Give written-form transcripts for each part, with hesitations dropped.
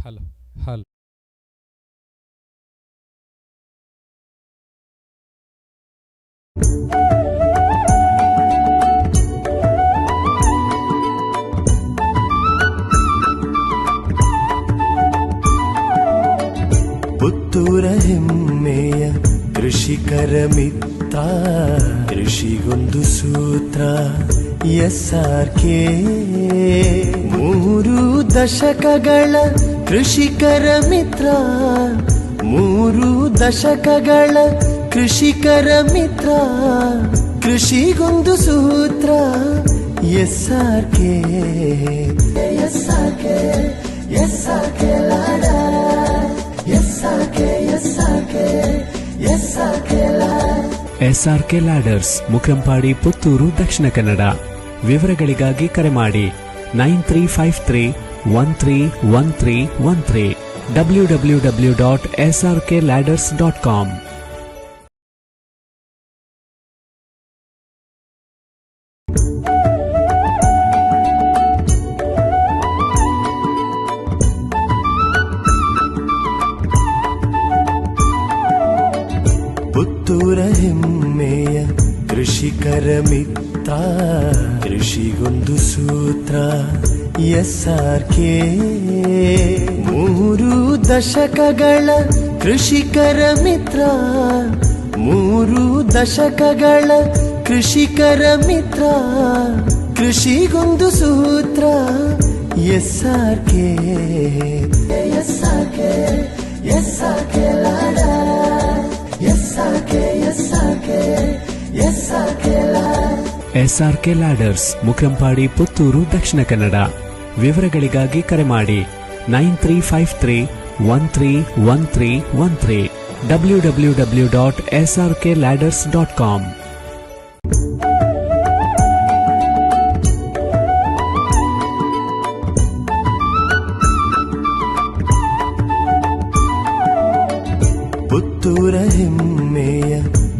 Hello hello. ಪುತ್ತೂರ ಹೆಮ್ಮೆಯ ಕೃಷಿಕರ ಮಿತ್ರ, ಕೃಷಿಗೊಂದು ಸೂತ್ರ ಎಸ್ಆರ್ಕೆ. 3 ದಶಕಗಳ ಕೃಷಿಕರ ಮಿತ್ರ, 3 ದಶಕಗಳ ಕೃಷಿಕರ ಮಿತ್ರ, ಕೃಷಿಗೊಂದು ಸೂತ್ರ SRK. SRK, SRK SRK, SRK, SRK. SRK ladders, Mukrampady, Puttur, Dakshina Kannada. ವಿವರಗಳಿಗಾಗಿ ಕರೆ ಮಾಡಿ 9353131313, www.srkladders.com. ಪುತ್ತೂರ ಹೆಮ್ಮೆಯ ಕೃಷಿಕರ ಮಿತ್ರ, ಕೃಷಿಗೊಂದು ಸೂತ್ರ ಎಸ್ಆರ್ಕೆ. 3 ದಶಕಗಳ ಕೃಷಿಕರ ಮಿತ್ರ, 3 ದಶಕಗಳ ಕೃಷಿಕರ ಮಿತ್ರ, ಕೃಷಿಗೊಂದು ಸೂತ್ರ SRK. SRK, SRK SRK, SRK, SRK. SRK ladders, Mukrampady, Puttur, Dakshina Kannada. ವಿವರಗಳಿಗಾಗಿ ಕರೆ ಮಾಡಿ 9353131313, www.srkladders.com. ಪುತ್ತೂರ ಹೆಮ್ಮೆಯ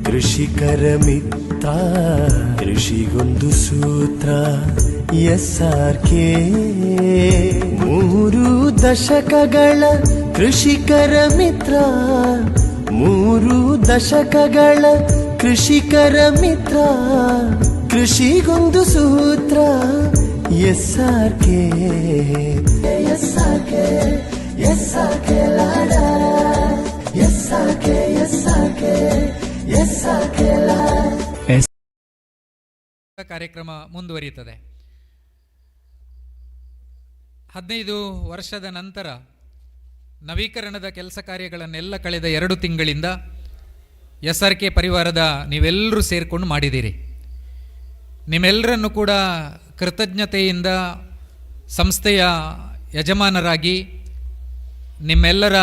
ಕೃಷಿಕರ ಮಿತ್ರ, ಕೃಷಿಗೊಂದು ಸೂತ್ರ ಎಸ್ಆರ್ಕೆ. 3 ದಶಕಗಳ ಕೃಷಿಕರ ಮಿತ್ರ, 3 ದಶಕಗಳ ಕೃಷಿಕರ ಮಿತ್ರ, ಕೃಷಿಗೊಂದು ಸೂತ್ರ SRK. SRK, SRK SRK, SRK, SRK. ಎಸ್ ಕಾರ್ಯಕ್ರಮ ಮುಂದುವರಿಯುತ್ತದೆ. 15 ವರ್ಷದ ನಂತರ ನವೀಕರಣದ ಕೆಲಸ ಕಾರ್ಯಗಳನ್ನೆಲ್ಲ ಕಳೆದ 2 ತಿಂಗಳಿಂದ ಎಸ್ಆರ್ಕೆ ಪರಿವಾರದ ನೀವೆಲ್ಲರೂ ಸೇರಿಕೊಂಡು ಮಾಡಿದ್ದೀರಿ. ನಿಮ್ಮೆಲ್ಲರನ್ನು ಕೂಡ ಕೃತಜ್ಞತೆಯಿಂದ ಸಂಸ್ಥೆಯ ಯಜಮಾನರಾಗಿ, ನಿಮ್ಮೆಲ್ಲರ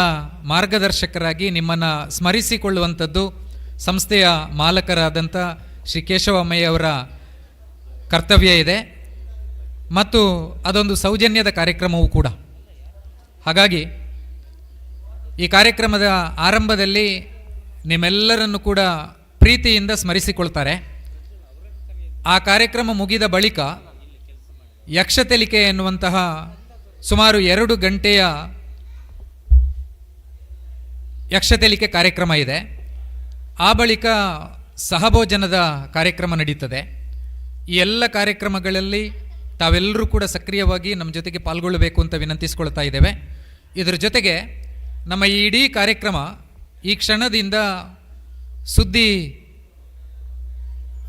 ಮಾರ್ಗದರ್ಶಕರಾಗಿ ನಿಮ್ಮನ್ನು ಸ್ಮರಿಸಿಕೊಳ್ಳುವಂಥದ್ದು ಸಂಸ್ಥೆಯ ಮಾಲಕರಾದಂಥ ಶ್ರೀ ಕೇಶವಮ್ಮಯ್ಯವರ ಕರ್ತವ್ಯ ಇದೆ ಮತ್ತು ಅದೊಂದು ಸೌಜನ್ಯದ ಕಾರ್ಯಕ್ರಮವೂ ಕೂಡ. ಹಾಗಾಗಿ ಈ ಕಾರ್ಯಕ್ರಮದ ಆರಂಭದಲ್ಲಿ ನಿಮ್ಮೆಲ್ಲರನ್ನು ಕೂಡ ಪ್ರೀತಿಯಿಂದ ಸ್ಮರಿಸಿಕೊಳ್ತಾರೆ. ಆ ಕಾರ್ಯಕ್ರಮ ಮುಗಿದ ಬಳಿಕ ಯಕ್ಷತೆಲಿಕೆ ಎನ್ನುವಂತಹ ಸುಮಾರು 2 ಗಂಟೆಯ ಯಕ್ಷತೆಲಿಕೆ ಕಾರ್ಯಕ್ರಮ ಇದೆ. ಆ ಬಳಿಕ ಸಹಭೋಜನದ ಕಾರ್ಯಕ್ರಮ ನಡೀತದೆ. ಈ ಎಲ್ಲ ಕಾರ್ಯಕ್ರಮಗಳಲ್ಲಿ ತಾವೆಲ್ಲರೂ ಕೂಡ ಸಕ್ರಿಯವಾಗಿ ನಮ್ಮ ಜೊತೆಗೆ ಪಾಲ್ಗೊಳ್ಳಬೇಕು ಅಂತ ವಿನಂತಿಸಿಕೊಳ್ತಾ ಇದ್ದೇವೆ. ಇದರ ಜೊತೆಗೆ ನಮ್ಮ ಈ ಇಡೀ ಕಾರ್ಯಕ್ರಮ ಈ ಕ್ಷಣದಿಂದ ಸುದ್ದಿ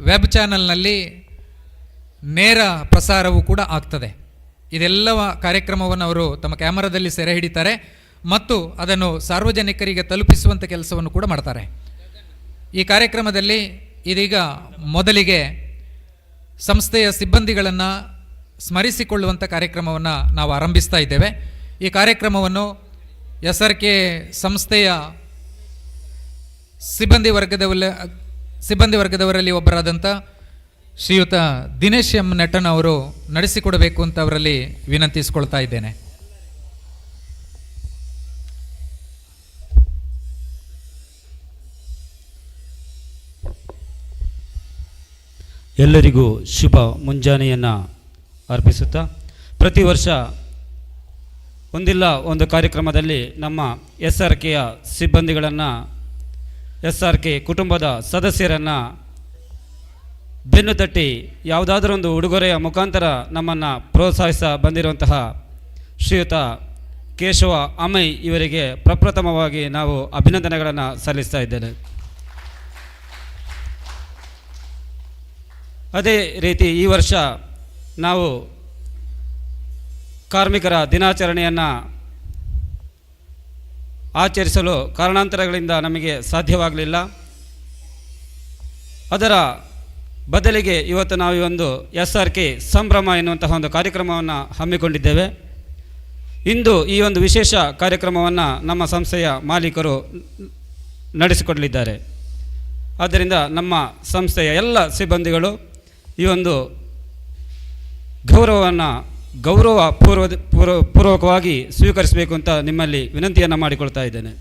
ವೆಬ್ ಚಾನಲ್ನಲ್ಲಿ ನೇರ ಪ್ರಸಾರವೂ ಕೂಡ ಆಗ್ತದೆ. ಇದೆಲ್ಲವ ಕಾರ್ಯಕ್ರಮವನ್ನು ಅವರು ತಮ್ಮ ಕ್ಯಾಮರಾದಲ್ಲಿ ಸೆರೆ ಹಿಡಿತಾರೆ ಮತ್ತು ಅದನ್ನು ಸಾರ್ವಜನಿಕರಿಗೆ ತಲುಪಿಸುವಂಥ ಕೆಲಸವನ್ನು ಕೂಡ ಮಾಡ್ತಾರೆ. ಈ ಕಾರ್ಯಕ್ರಮದಲ್ಲಿ ಇದೀಗ ಮೊದಲಿಗೆ ಸಂಸ್ಥೆಯ ಸಿಬ್ಬಂದಿಗಳನ್ನು ಸ್ಮರಿಸಿಕೊಳ್ಳುವಂಥ ಕಾರ್ಯಕ್ರಮವನ್ನು ನಾವು ಆರಂಭಿಸ್ತಾ ಇದ್ದೇವೆ. ಈ ಕಾರ್ಯಕ್ರಮವನ್ನು ಎಸ್ಆರ್ಕೆ ಸಂಸ್ಥೆಯ ಸಿಬ್ಬಂದಿ ವರ್ಗದವರಲ್ಲಿ ಒಬ್ಬರಾದಂಥ ಶ್ರೀಯುತ ದಿನೇಶ್ ಎಂ ನೆಟ್ಟನ್ ಅವರು ನಡೆಸಿಕೊಡಬೇಕು ಅಂತ ಅವರಲ್ಲಿ ವಿನಂತಿಸಿಕೊಳ್ತಾ ಇದ್ದೇನೆ. ಎಲ್ಲರಿಗೂ ಶುಭ ಮುಂಜಾನೆಯನ್ನು ಅರ್ಪಿಸುತ್ತಾ, ಪ್ರತಿ ವರ್ಷ ಒಂದಿಲ್ಲ ಒಂದು ಕಾರ್ಯಕ್ರಮದಲ್ಲಿ ನಮ್ಮ ಎಸ್ ಆರ್ ಕೆಯ ಸಿಬ್ಬಂದಿಗಳನ್ನು, ಎಸ್ ಆರ್ ಕೆ ಕುಟುಂಬದ ಸದಸ್ಯರನ್ನು ಬೆನ್ನು ತಟ್ಟಿ ಯಾವುದಾದ್ರೂ ಒಂದು ಉಡುಗೊರೆಯ ಮುಖಾಂತರ ನಮ್ಮನ್ನು ಪ್ರೋತ್ಸಾಹಿಸ ಬಂದಿರುವಂತಹ ಶ್ರೀಯುತ ಕೇಶವ ಅಮೈ ಇವರಿಗೆ ಪ್ರಪ್ರಥಮವಾಗಿ ನಾವು ಅಭಿನಂದನೆಗಳನ್ನು ಸಲ್ಲಿಸ್ತಾ ಇದ್ದೇನೆ. ಅದೇ ರೀತಿ ಈ ವರ್ಷ ನಾವು ಕಾರ್ಮಿಕರ ದಿನಾಚರಣೆಯನ್ನು ಆಚರಿಸಲು ಕಾರಣಾಂತರಗಳಿಂದ ನಮಗೆ ಸಾಧ್ಯವಾಗಲಿಲ್ಲ. ಅದರ ಬದಲಿಗೆ ಇವತ್ತು ನಾವು ಈ ಒಂದು ಎಸ್ ಆರ್ ಕೆ ಸಂಭ್ರಮ ಎನ್ನುವಂತಹ ಒಂದು ಕಾರ್ಯಕ್ರಮವನ್ನು ಹಮ್ಮಿಕೊಂಡಿದ್ದೇವೆ. ಇಂದು ಈ ಒಂದು ವಿಶೇಷ ಕಾರ್ಯಕ್ರಮವನ್ನು ನಮ್ಮ ಸಂಸ್ಥೆಯ ಮಾಲೀಕರು ನಡೆಸಿಕೊಡಲಿದ್ದಾರೆ. ಆದ್ದರಿಂದ ನಮ್ಮ ಸಂಸ್ಥೆಯ ಎಲ್ಲ ಸಿಬ್ಬಂದಿಗಳು ಈ ಒಂದು ಗೌರವವನ್ನು ಗೌರವ ಪೂರ್ವಕವಾಗಿ ಸ್ವೀಕರಿಸಬೇಕು ಅಂತ ನಿಮ್ಮಲ್ಲಿ ವಿನಂತಿಯನ್ನು ಮಾಡಿಕೊಳ್ತಾ ಇದ್ದೇನೆ.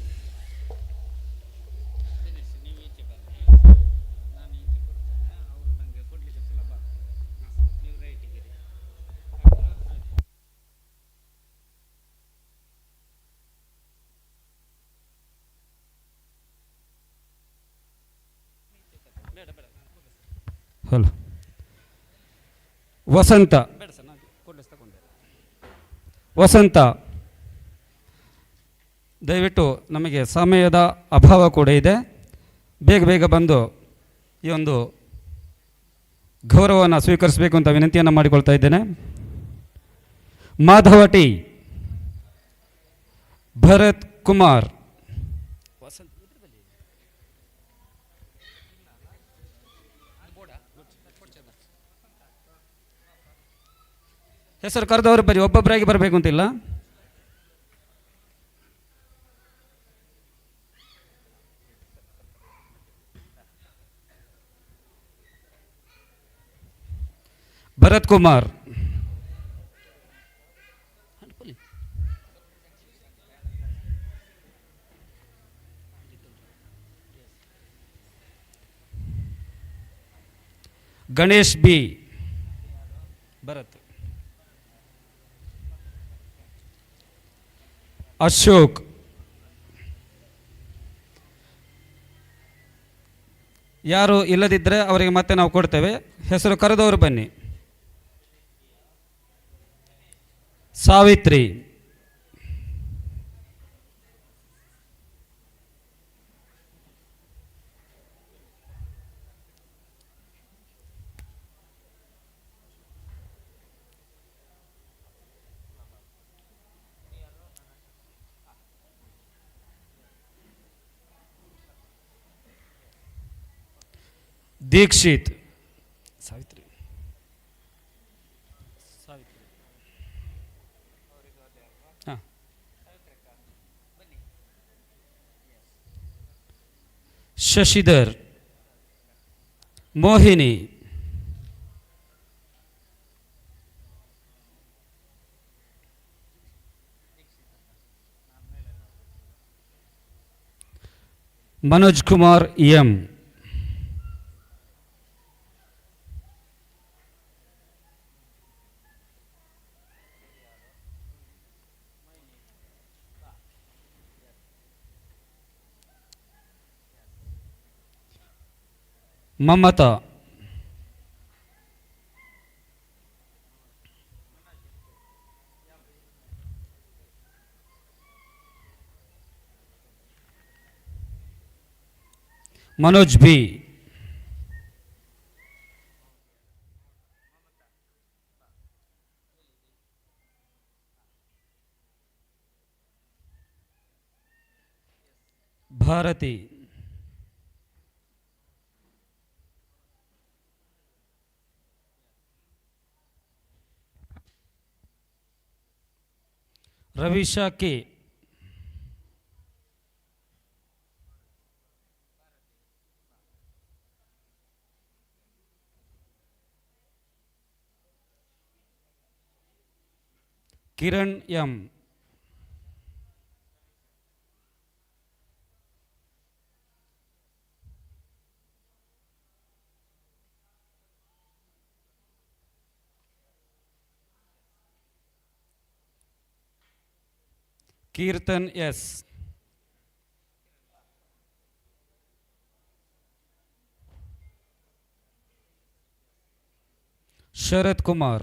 ಹಲೋ ವಸಂತ, ವಸಂತ, ದಯವಿಟ್ಟು ನಮಗೆ ಸಮಯದ ಅಭಾವ ಕೂಡ ಇದೆ, ಬೇಗ ಬೇಗ ಬಂದು ಈ ಒಂದು ಗೌರವವನ್ನು ಸ್ವೀಕರಿಸಬೇಕು ಅಂತ ವಿನಂತಿಯನ್ನು ಮಾಡಿಕೊಳ್ತಾ ಇದ್ದೇನೆ. ಮಾಧವ ಟಿ, ಭರತ್ ಕುಮಾರ್, ಹೆಸರು ಕರೆದವರು ಬರೀ ಒಬ್ಬೊಬ್ಬರಾಗಿ ಬರಬೇಕು ಅಂತಿಲ್ಲ. ಭರತ್ ಕುಮಾರ್, ಗಣೇಶ್ ಬಿ, ಭರತ್, ಅಶೋಕ್, ಯಾರು ಇಲ್ಲದಿದ್ದರೆ ಅವರಿಗೆ ಮತ್ತೆ ನಾವು ಕೊಡ್ತೇವೆ. ಹೆಸರು ಕರೆದವರು ಬನ್ನಿ. ಸಾವಿತ್ರಿ, ದೀಕ್ಷಿತ್, ಸಾವಿತ್ರಿ, ಸಾವಿತ್ರಿ, ಹಾಂ, Shashidhar, Mohini, Manoj Kumar M, Mamata, Manoj B, Bharati, Ravisha K, Kiran M, Keerthan S. Sharath Kumar.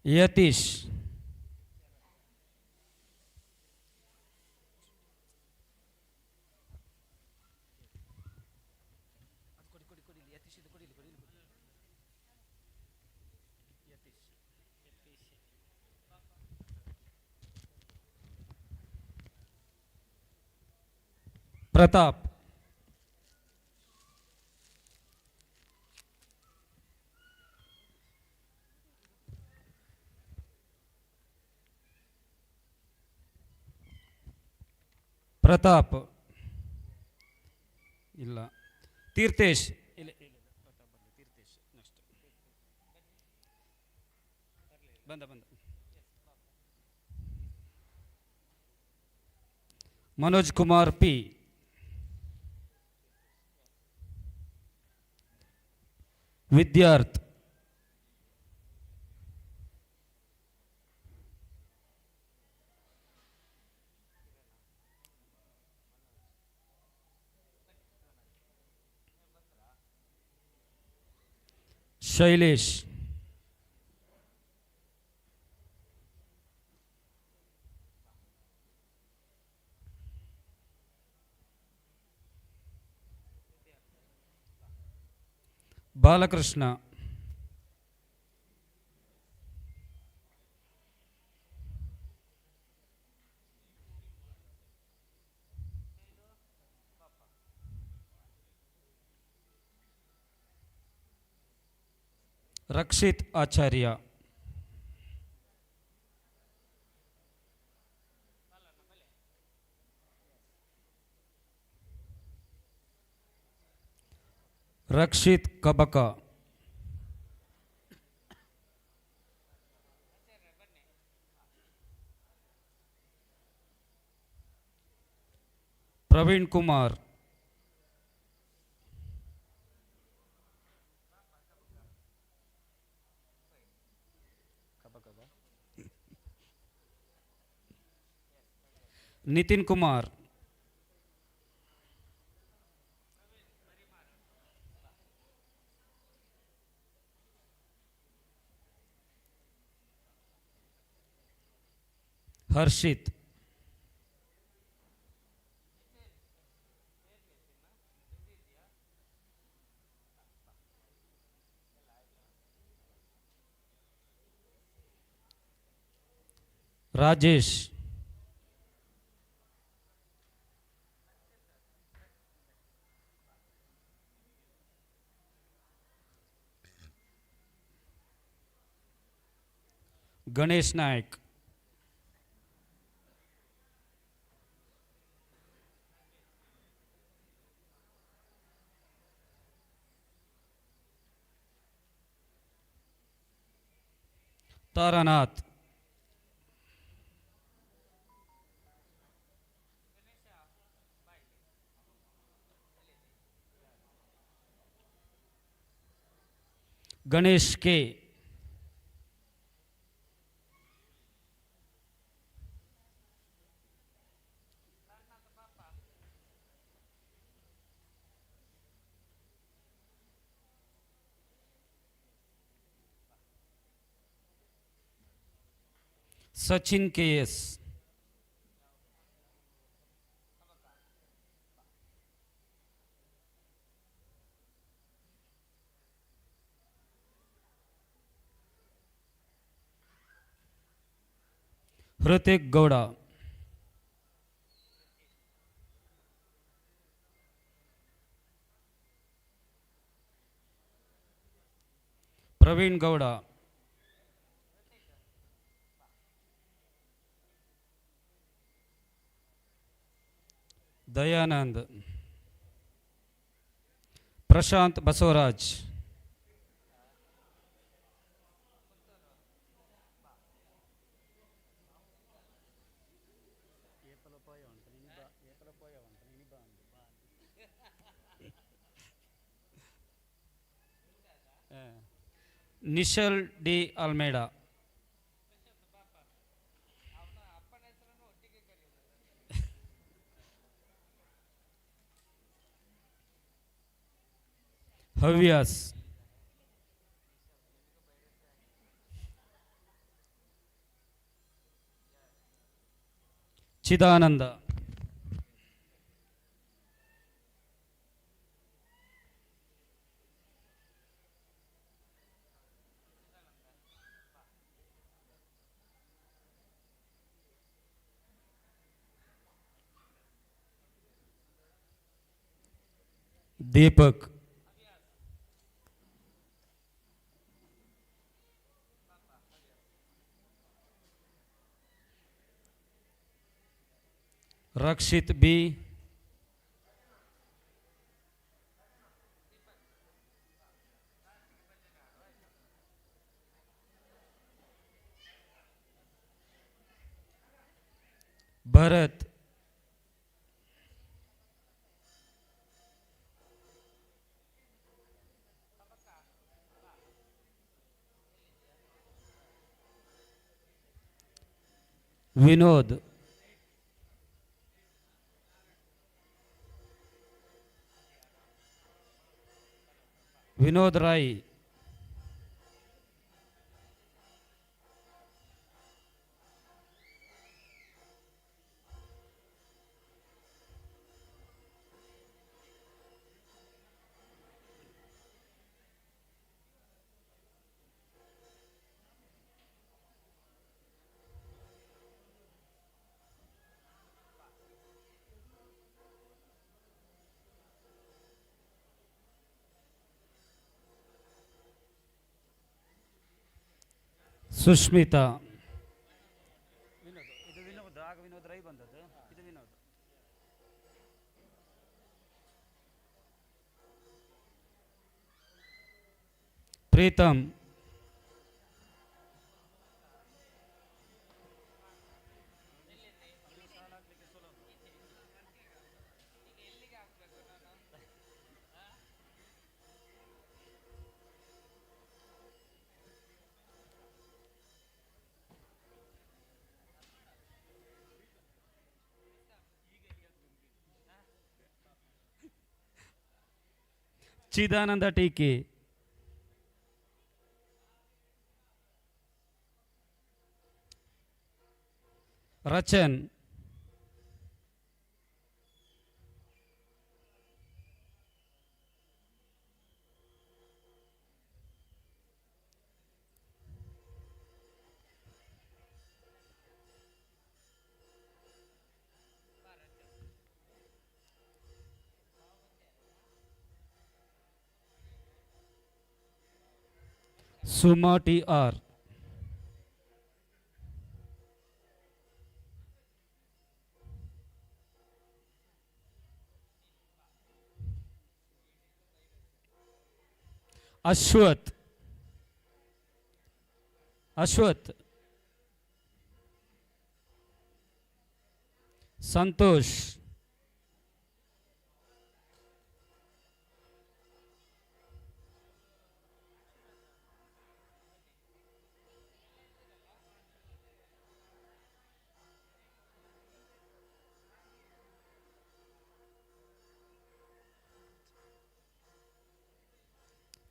Yatish. Pratap. Pratap ಇಲ್ಲ. ತೀರ್ಥೇಶ್ ಇಲ್ಲ, ಇಲ್ಲ, ಪ್ರತಾಪ್ ಬರ್ಲಿ, ತೀರ್ಥೇಶ್ ನೆಕ್ಸ್ಟ್. ಬಂದ ಬಂದ. Manoj Kumar P. Vidyarth. Shailesh. Balakrishna. Rakshith Acharya. Rakshith Kabaka. Praveen Kumar. Nithin Kumar. Harshith. Rajesh. Ganesh Naik. Taranath. Ganesh K. Sachin K S. Hrithik Gowda. Praveen Gowda. Dayanand. Prashant Basavaraj. Nishal D Almeida. Havyas. Chidananda. Deepak. Rakshit B. Bharat. Vinod. Vinod Rai. Sushmita. ಇದು ವಿನೋದ್, ಆಗ ವಿನೋದ್ ರೈ ಬಂದದ್ದು, ಇದು Vinod. Preetham. Chidananda T K. Rachan. Suma T R. Ashwath. Ashwath. Santosh.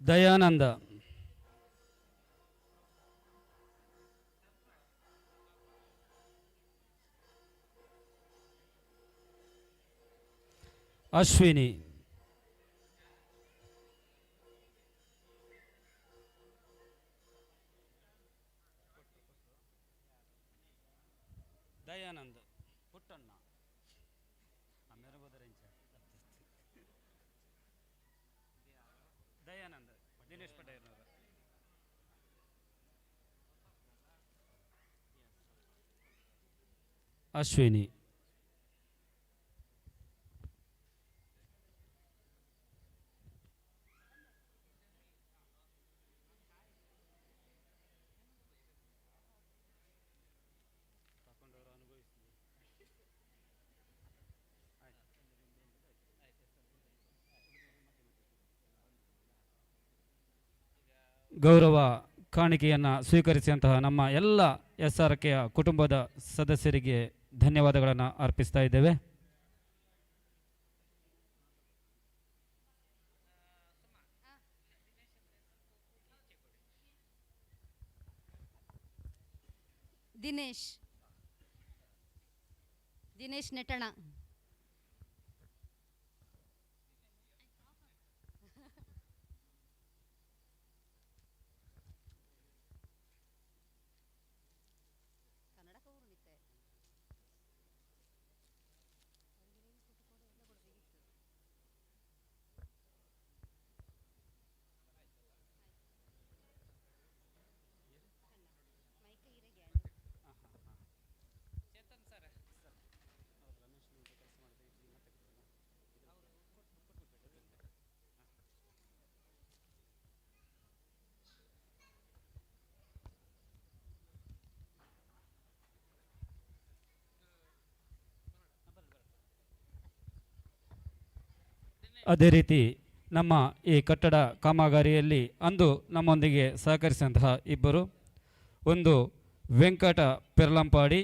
Dayananda. Ashwini. Dayananda Puttanna. Dayananda Dinesh Patel. Ashwini. ಗೌರವ ಕಾಣಿಕೆಯನ್ನು ಸ್ವೀಕರಿಸಿದಂತಹ ನಮ್ಮ ಎಲ್ಲ S ಆರ್ ಕೆಯ ಕುಟುಂಬದ ಸದಸ್ಯರಿಗೆ ಧನ್ಯವಾದಗಳನ್ನು ಅರ್ಪಿಸ್ತಾ ಇದ್ದೇವೆ. ದಿನೇಶ್, ದಿನೇಶ್ ನೆಟಣ. ಅದೇ ರೀತಿ ನಮ್ಮ ಈ ಕಟ್ಟಡ ಕಾಮಗಾರಿಯಲ್ಲಿ ಅಂದು ನಮ್ಮೊಂದಿಗೆ ಸಹಕರಿಸಿದಂತಹ ಇಬ್ಬರು, ಒಂದು ವೆಂಕಟ ಪೆರ್ಲಂಪಾಡಿ,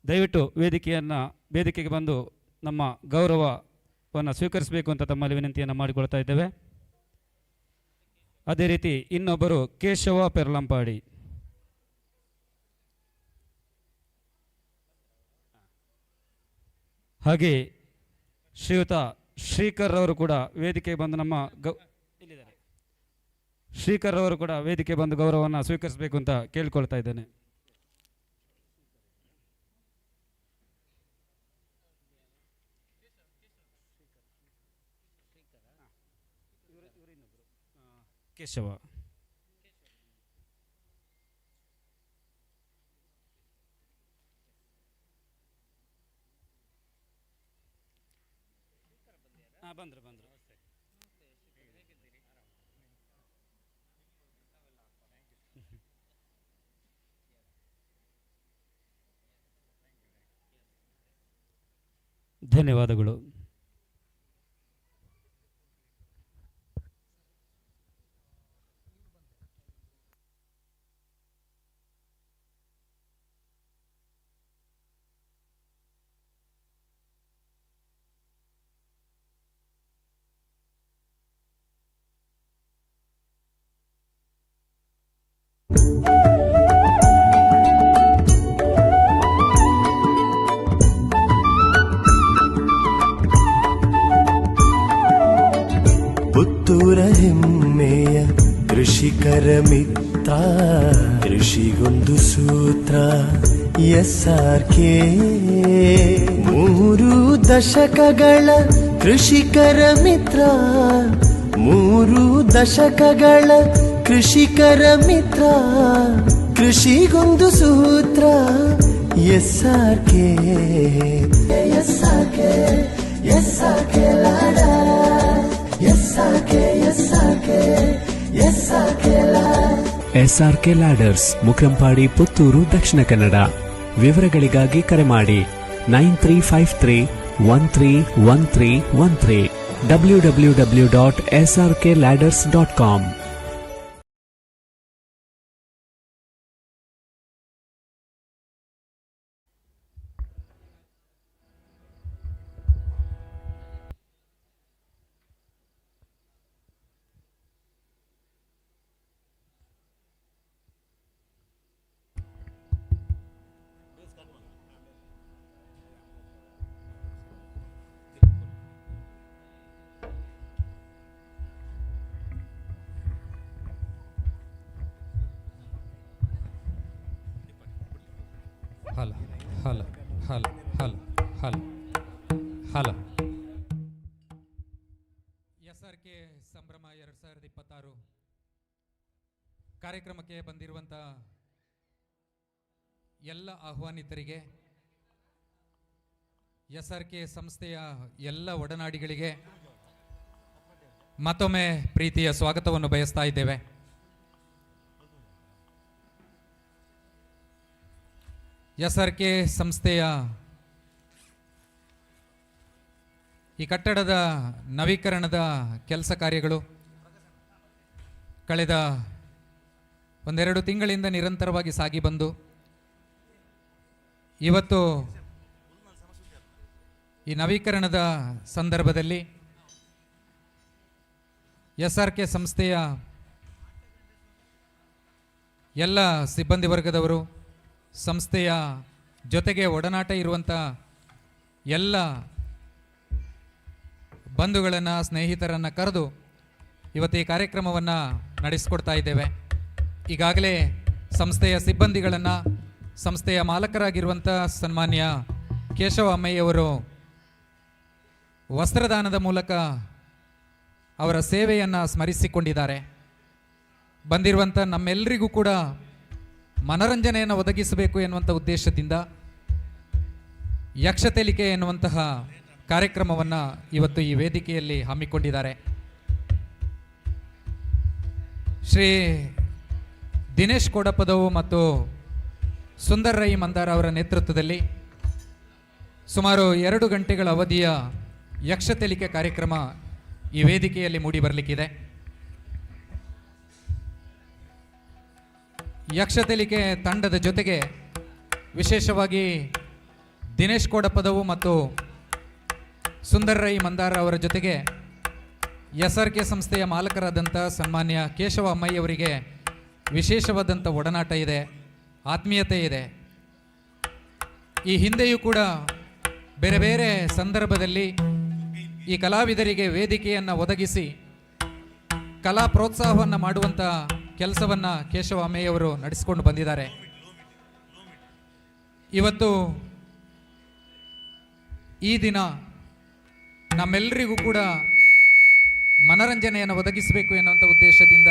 ದಯವಿಟ್ಟು ವೇದಿಕೆಗೆ ಬಂದು ನಮ್ಮ ಗೌರವವನ್ನು ಸ್ವೀಕರಿಸಬೇಕು ಅಂತ ತಮ್ಮಲ್ಲಿ ವಿನಂತಿಯನ್ನು ಮಾಡಿಕೊಳ್ತಾ ಇದ್ದೇವೆ. ಅದೇ ರೀತಿ ಇನ್ನೊಬ್ಬರು ಕೇಶವ ಪೆರ್ಲಂಪಾಡಿ. ಹಾಗೆ ಶ್ರೀಯುತ ಶ್ರೀಕರ್ ಅವರು ಕೂಡ ವೇದಿಕೆಗೆ ಬಂದು ನಮ್ಮ ಗೌ ಇಲ್ಲಿದ್ದಾರೆ. ಶ್ರೀಕರ್ ಅವರು ಕೂಡ ವೇದಿಕೆ ಬಂದು ಗೌರವವನ್ನು ಸ್ವೀಕರಿಸಬೇಕು ಅಂತ ಕೇಳಿಕೊಳ್ತಾ ಇದ್ದೇನೆ. ಕೇಶವ. ಹಾಂ, ಬಂದರು ಬಂದರು. ಧನ್ಯವಾದಗಳು. ಪುತ್ತೂರ ಹೆಮ್ಮೆಯ ಕೃಷಿಕರ ಮಿತ್ರ, ಕೃಷಿಗೊಂದು ಸೂತ್ರ ಎಸ್ ಆರ್ ಕೆ. 3 ದಶಕಗಳ ಕೃಷಿಕರ ಮಿತ್ರ, 3 ದಶಕಗಳ ಕೃಷಿಕರ ಮಿತ್ರ, ಕೃಷಿಗೊಂದು ಸೂತ್ರ S R K. S R K, S R K ಲಾಡ, S R K, S R K, S R K ಲಾಡ. SRK ladders, Mukrampadi, Puttur, Dakshina Kannada. ವಿವರಗಳಿಗಾಗಿ ಕರೆ ಮಾಡಿ 9353131313. www.srkladders.com. Hello hello hello hello hello hello. S R K ಸಂಭ್ರಮ 2026 ಕಾರ್ಯಕ್ರಮಕ್ಕೆ ಬಂದಿರುವಂಥ ಎಲ್ಲ ಆಹ್ವಾನಿತರಿಗೆ, S ಆರ್ K ಸಂಸ್ಥೆಯ ಎಲ್ಲ ಒಡನಾಡಿಗಳಿಗೆ ಮತ್ತೊಮ್ಮೆ ಪ್ರೀತಿಯ ಸ್ವಾಗತವನ್ನು ಬಯಸ್ತಾ ಇದ್ದೇವೆ. ಎಸ್ ಆರ್ ಕೆ ಸಂಸ್ಥೆಯ ಈ ಕಟ್ಟಡದ ನವೀಕರಣದ ಕೆಲಸ ಕಾರ್ಯಗಳು ಕಳೆದ ಒಂದೆರಡು ತಿಂಗಳಿಂದ ನಿರಂತರವಾಗಿ ಸಾಗಿ ಬಂದು ಇವತ್ತು ಈ ನವೀಕರಣದ ಸಂದರ್ಭದಲ್ಲಿ ಎಸ್ ಆರ್ ಕೆ ಸಂಸ್ಥೆಯ ಎಲ್ಲ ಸಿಬ್ಬಂದಿ ವರ್ಗದವರು, ಸಂಸ್ಥೆಯ ಜೊತೆಗೆ ಒಡನಾಟ ಇರುವಂಥ ಎಲ್ಲ ಬಂಧುಗಳನ್ನು, ಸ್ನೇಹಿತರನ್ನು ಕರೆದು ಇವತ್ತು ಈ ಕಾರ್ಯಕ್ರಮವನ್ನು ನಡೆಸಿಕೊಡ್ತಾ ಇದ್ದೇವೆ. ಈಗಾಗಲೇ ಸಂಸ್ಥೆಯ ಸಿಬ್ಬಂದಿಗಳನ್ನು ಸಂಸ್ಥೆಯ ಮಾಲಕರಾಗಿರುವಂಥ ಸನ್ಮಾನ್ಯ ಕೇಶವ ಅಮ್ಮಯ್ಯವರು ವಸ್ತ್ರದಾನದ ಮೂಲಕ ಅವರ ಸೇವೆಯನ್ನು ಸ್ಮರಿಸಿಕೊಂಡಿದ್ದಾರೆ. ಬಂದಿರುವಂಥ ನಮ್ಮೆಲ್ಲರಿಗೂ ಕೂಡ ಮನರಂಜನೆಯನ್ನು ಒದಗಿಸಬೇಕು ಎನ್ನುವಂಥ ಉದ್ದೇಶದಿಂದ ಯಕ್ಷತೆಲಿಕೆ ಎನ್ನುವಂತಹ ಕಾರ್ಯಕ್ರಮವನ್ನು ಇವತ್ತು ಈ ವೇದಿಕೆಯಲ್ಲಿ ಹಮ್ಮಿಕೊಂಡಿದ್ದಾರೆ. ಶ್ರೀ ದಿನೇಶ್ ಕೋಡಪದವು ಮತ್ತು ಸುಂದರ್ ರೈ ಮಂದಾರ ಅವರ ನೇತೃತ್ವದಲ್ಲಿ ಸುಮಾರು 2 ಗಂಟೆಗಳ ಅವಧಿಯ ಯಕ್ಷತೆಲಿಕೆ ಕಾರ್ಯಕ್ರಮ ಈ ವೇದಿಕೆಯಲ್ಲಿ ಮೂಡಿ ಬರಲಿಕ್ಕಿದೆ. ಯಕ್ಷತೆಲಿಕೆ ತಂಡದ ಜೊತೆಗೆ ವಿಶೇಷವಾಗಿ ದಿನೇಶ್ ಕೋಡಪದವು ಮತ್ತು ಸುಂದರ್ ರೈ ಮಂದಾರ ಅವರ ಜೊತೆಗೆ ಎಸ್ ಆರ್ ಕೆ ಸಂಸ್ಥೆಯ ಮಾಲಕರಾದಂಥ ಸನ್ಮಾನ್ಯ ಕೇಶವ ಅಮ್ಮಯ್ಯವರಿಗೆ ವಿಶೇಷವಾದಂಥ ಒಡನಾಟ ಇದೆ, ಆತ್ಮೀಯತೆ ಇದೆ. ಈ ಹಿಂದೆಯೂ ಕೂಡ ಬೇರೆ ಬೇರೆ ಸಂದರ್ಭದಲ್ಲಿ ಈ ಕಲಾವಿದರಿಗೆ ವೇದಿಕೆಯನ್ನು ಒದಗಿಸಿ ಕಲಾ ಪ್ರೋತ್ಸಾಹವನ್ನು ಮಾಡುವಂಥ ಕೆಲಸವನ್ನು ಕೇಶವ ಅಮ್ಮಯ್ಯವರು ನಡೆಸಿಕೊಂಡು ಬಂದಿದ್ದಾರೆ. ಇವತ್ತು ಈ ದಿನ ನಮ್ಮೆಲ್ಲರಿಗೂ ಕೂಡ ಮನರಂಜನೆಯನ್ನು ಒದಗಿಸಬೇಕು ಎನ್ನುವಂಥ ಉದ್ದೇಶದಿಂದ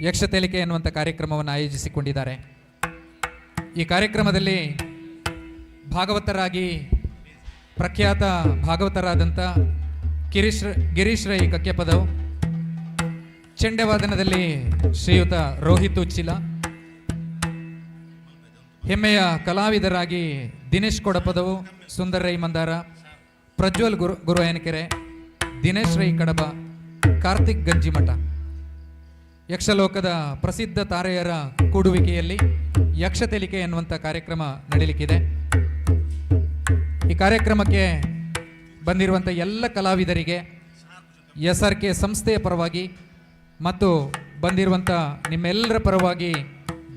ಯಕ್ಷತೆಲಿಕೆ ಎನ್ನುವಂಥ ಕಾರ್ಯಕ್ರಮವನ್ನು ಆಯೋಜಿಸಿಕೊಂಡಿದ್ದಾರೆ. ಈ ಕಾರ್ಯಕ್ರಮದಲ್ಲಿ ಭಾಗವತರಾಗಿ ಪ್ರಖ್ಯಾತ ಭಾಗವತರಾದಂಥ ಗಿರೀಶ್ ರೈ ಕಕ್ಕೆಪದವು, ಚೆಂಡೆವಾದನದಲ್ಲಿ ಶ್ರೀಯುತ ರೋಹಿತ್ ಉಚ್ಚಿಲ, ಹೆಮ್ಮೆಯ ಕಲಾವಿದರಾಗಿ ದಿನೇಶ್ ಕೊಡಪದವು, ಸುಂದರ್ ರೈ ಮಂದಾರ, ಪ್ರಜ್ವಲ್ ಗುರುವಾಯನಕೆರೆ, ದಿನೇಶ್ ರೈ ಕಡಬ, ಕಾರ್ತಿಕ್ ಗಂಜಿಮಠ. ಯಕ್ಷಲೋಕದ ಪ್ರಸಿದ್ಧ ತಾರೆಯರ ಕೂಡುವಿಕೆಯಲ್ಲಿ ಯಕ್ಷತೆಲಿಕೆ ಎನ್ನುವಂಥ ಕಾರ್ಯಕ್ರಮ ನಡೀಲಿಕ್ಕಿದೆ. ಈ ಕಾರ್ಯಕ್ರಮಕ್ಕೆ ಬಂದಿರುವಂಥ ಎಲ್ಲ ಕಲಾವಿದರಿಗೆ ಎಸ್ ಆರ್ ಕೆ ಸಂಸ್ಥೆಯ ಪರವಾಗಿ ಮತ್ತು ಬಂದಿರುವಂಥ ನಿಮ್ಮೆಲ್ಲರ ಪರವಾಗಿ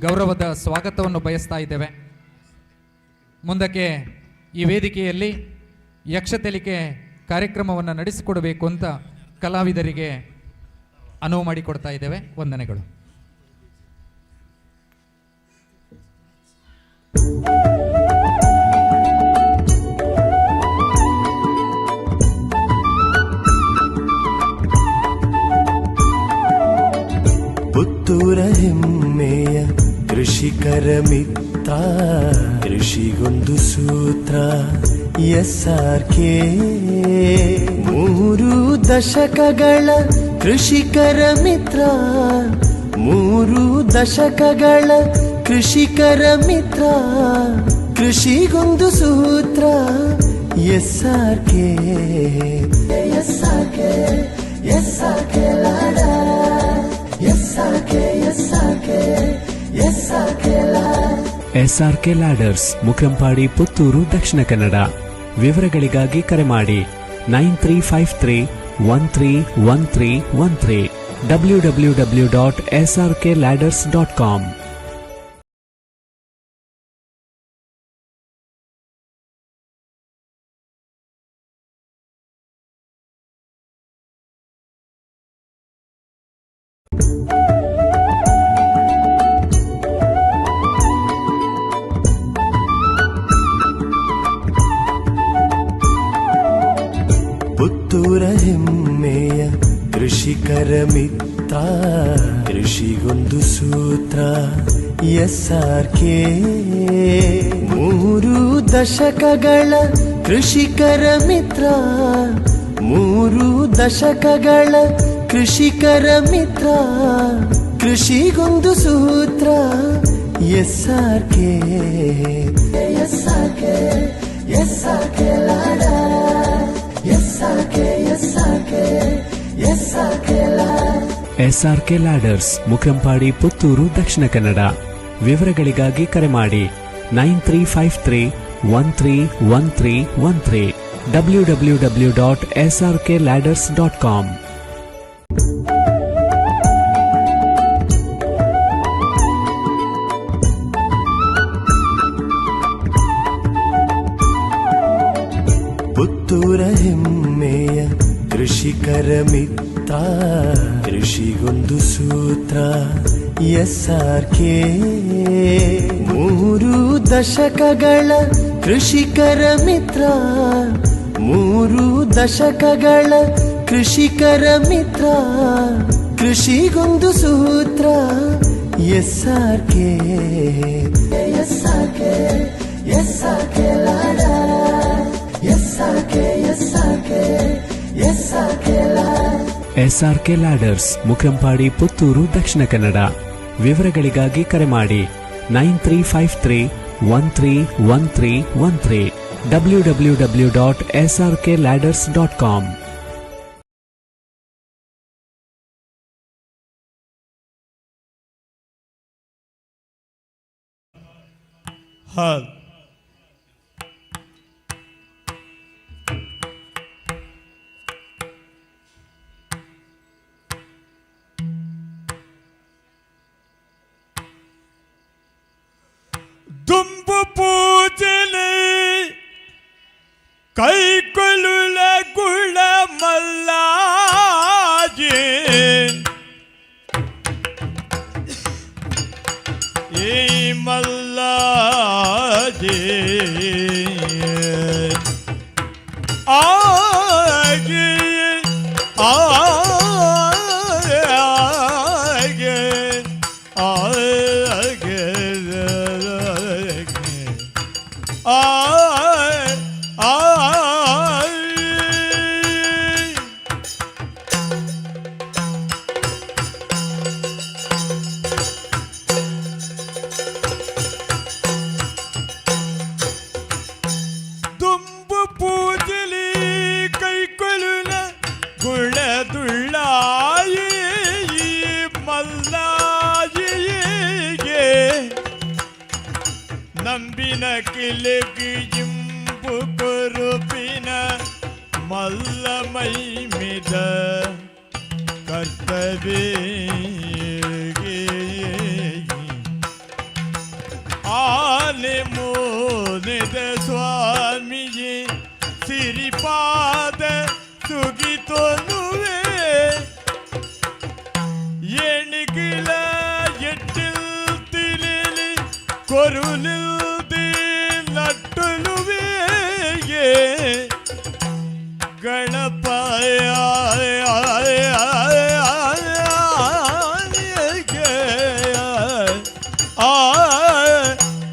ಗೌರವದ ಸ್ವಾಗತವನ್ನು ಬಯಸ್ತಾ ಇದ್ದೇವೆ. ಮುಂದಕ್ಕೆ ಈ ವೇದಿಕೆಯಲ್ಲಿ ಯಕ್ಷತೆಲಿಕೆ ಕಾರ್ಯಕ್ರಮವನ್ನು ನಡೆಸಿಕೊಡಬೇಕು ಅಂತ ಕಲಾವಿದರಿಗೆ ಅನುವು ಮಾಡಿಕೊಡ್ತಾ ಇದ್ದೇವೆ. ವಂದನೆಗಳು. ಪುತ್ತೂರ ಹೆಮ್ಮೆಯ ಕೃಷಿಕರ ಮಿತ್ರ, ಕೃಷಿಗೊಂದು ಸೂತ್ರ ಎಸ್ ಆರ್ ಕೆ. 3 ದಶಕಗಳ ಕೃಷಿಕರ ಮಿತ್ರ, 3 ದಶಕಗಳ ಕೃಷಿಕರ ಮಿತ್ರ, ಕೃಷಿಗೊಂದು ಸೂತ್ರ S R K. S R K, S R K ಲಾಡ, S R K, S R K, S R K ಲಾಡ. SRK ladders, Mukrampadi, Puttur, Dakshina Kannada. ವಿವರಗಳಿಗಾಗಿ ಕರೆ ಮಾಡಿ 9353131313, www.srkladders.com. ಪುತ್ತೂರ ಹೆಮ್ಮೆಯ ಕೃಷಿಕರ ಮಿತ್ರ, ಕೃಷಿಗೊಂದು ಸೂತ್ರ ಎಸ್ ಆರ್ ಕೆ. 3 ದಶಕಗಳ ಕೃಷಿಕರ ಮಿತ್ರ, 3 ದಶಕಗಳ ಕೃಷಿಕರ ಮಿತ್ರ, ಕೃಷಿಗೊಂದು ಸೂತ್ರ S R K. S R K, S R K ಲಾಡ, S R K, S R K, S R K ಲಾಡ. SRK ladders, Mukrampady, Puttur, Dakshina Kannada. ವಿವರಗಳಿಗಾಗಿ ಕರೆ ಮಾಡಿ 9353131313, www.srkladders.com. ಪುತ್ತೂರ ಹೆಮ್ಮೆಯ ಕೃಷಿಕರ ಮಿತ್ರ, ಕೃಷಿಗೊಂದು ಸೂತ್ರ ಎಸ್ಆರ್ಕೆ. 3 ದಶಕಗಳ ಕೃಷಿಕರ ಮಿತ್ರ, 3 ದಶಕಗಳ ಕೃಷಿಕರ ಮಿತ್ರ, ಕೃಷಿಗೊಂದು ಸೂತ್ರ ಎಸ್ಆರ್ಕೆ. ಎಸ್ಆರ್ಕೆ, ಎಸ್ಆರ್ಕೆ ಲಾಡ, ಎಸ್ಆರ್ಕೆ, ಎಸ್ಆರ್ಕೆ, ಎಸ್ಆರ್ಕೆ ಲಾಡ. SRK ladders, Mukrampady, Puttur, Dakshina Kannada. ವಿವರಗಳಿಗಾಗಿ ಕರೆ ಮಾಡಿ 9353131313, www.srkladders.com. ಹಲ್ ದುಂಬು ಪೂಜನೆ ಕೈಕೊಲುಲ ಗುಳ ಮಲ್ಲಾಜಿ ಈ ಮಲ್ಲಾಜಿ ಆಗಿ ಆಗೆ ಆಗೆ ಆ ಆ. ದುಂಬು ಪೂಜಲಿ ಕೈಕೊಲುನ ಗುಳದುಳ್ಳಾಯಿ ಮಲ್ಲಾಯಿಗೆ ನಂಬಿನ ಕಿಲೆಗೆ ಇಂಬು ಕೊರುಪಿನ ಮಲ್ಲ ಮೈಮಿದ ಕರ್ತವ್ಯ ಆನೆ ಮೋನಿದ ಸ್ವಾಮಿಯೇ ಸಿರಿಪಾದ ಸುಗಿತೊನುವೆ ಎಣಿಗಿಲ ಎಟ್ಟಿಲ್ ತಿಲಿಲಿ ಕೊರುಲಿಲ್ದಿ ನಟ್ಟುಲುವೆ ಗಣಪಯ. ಆ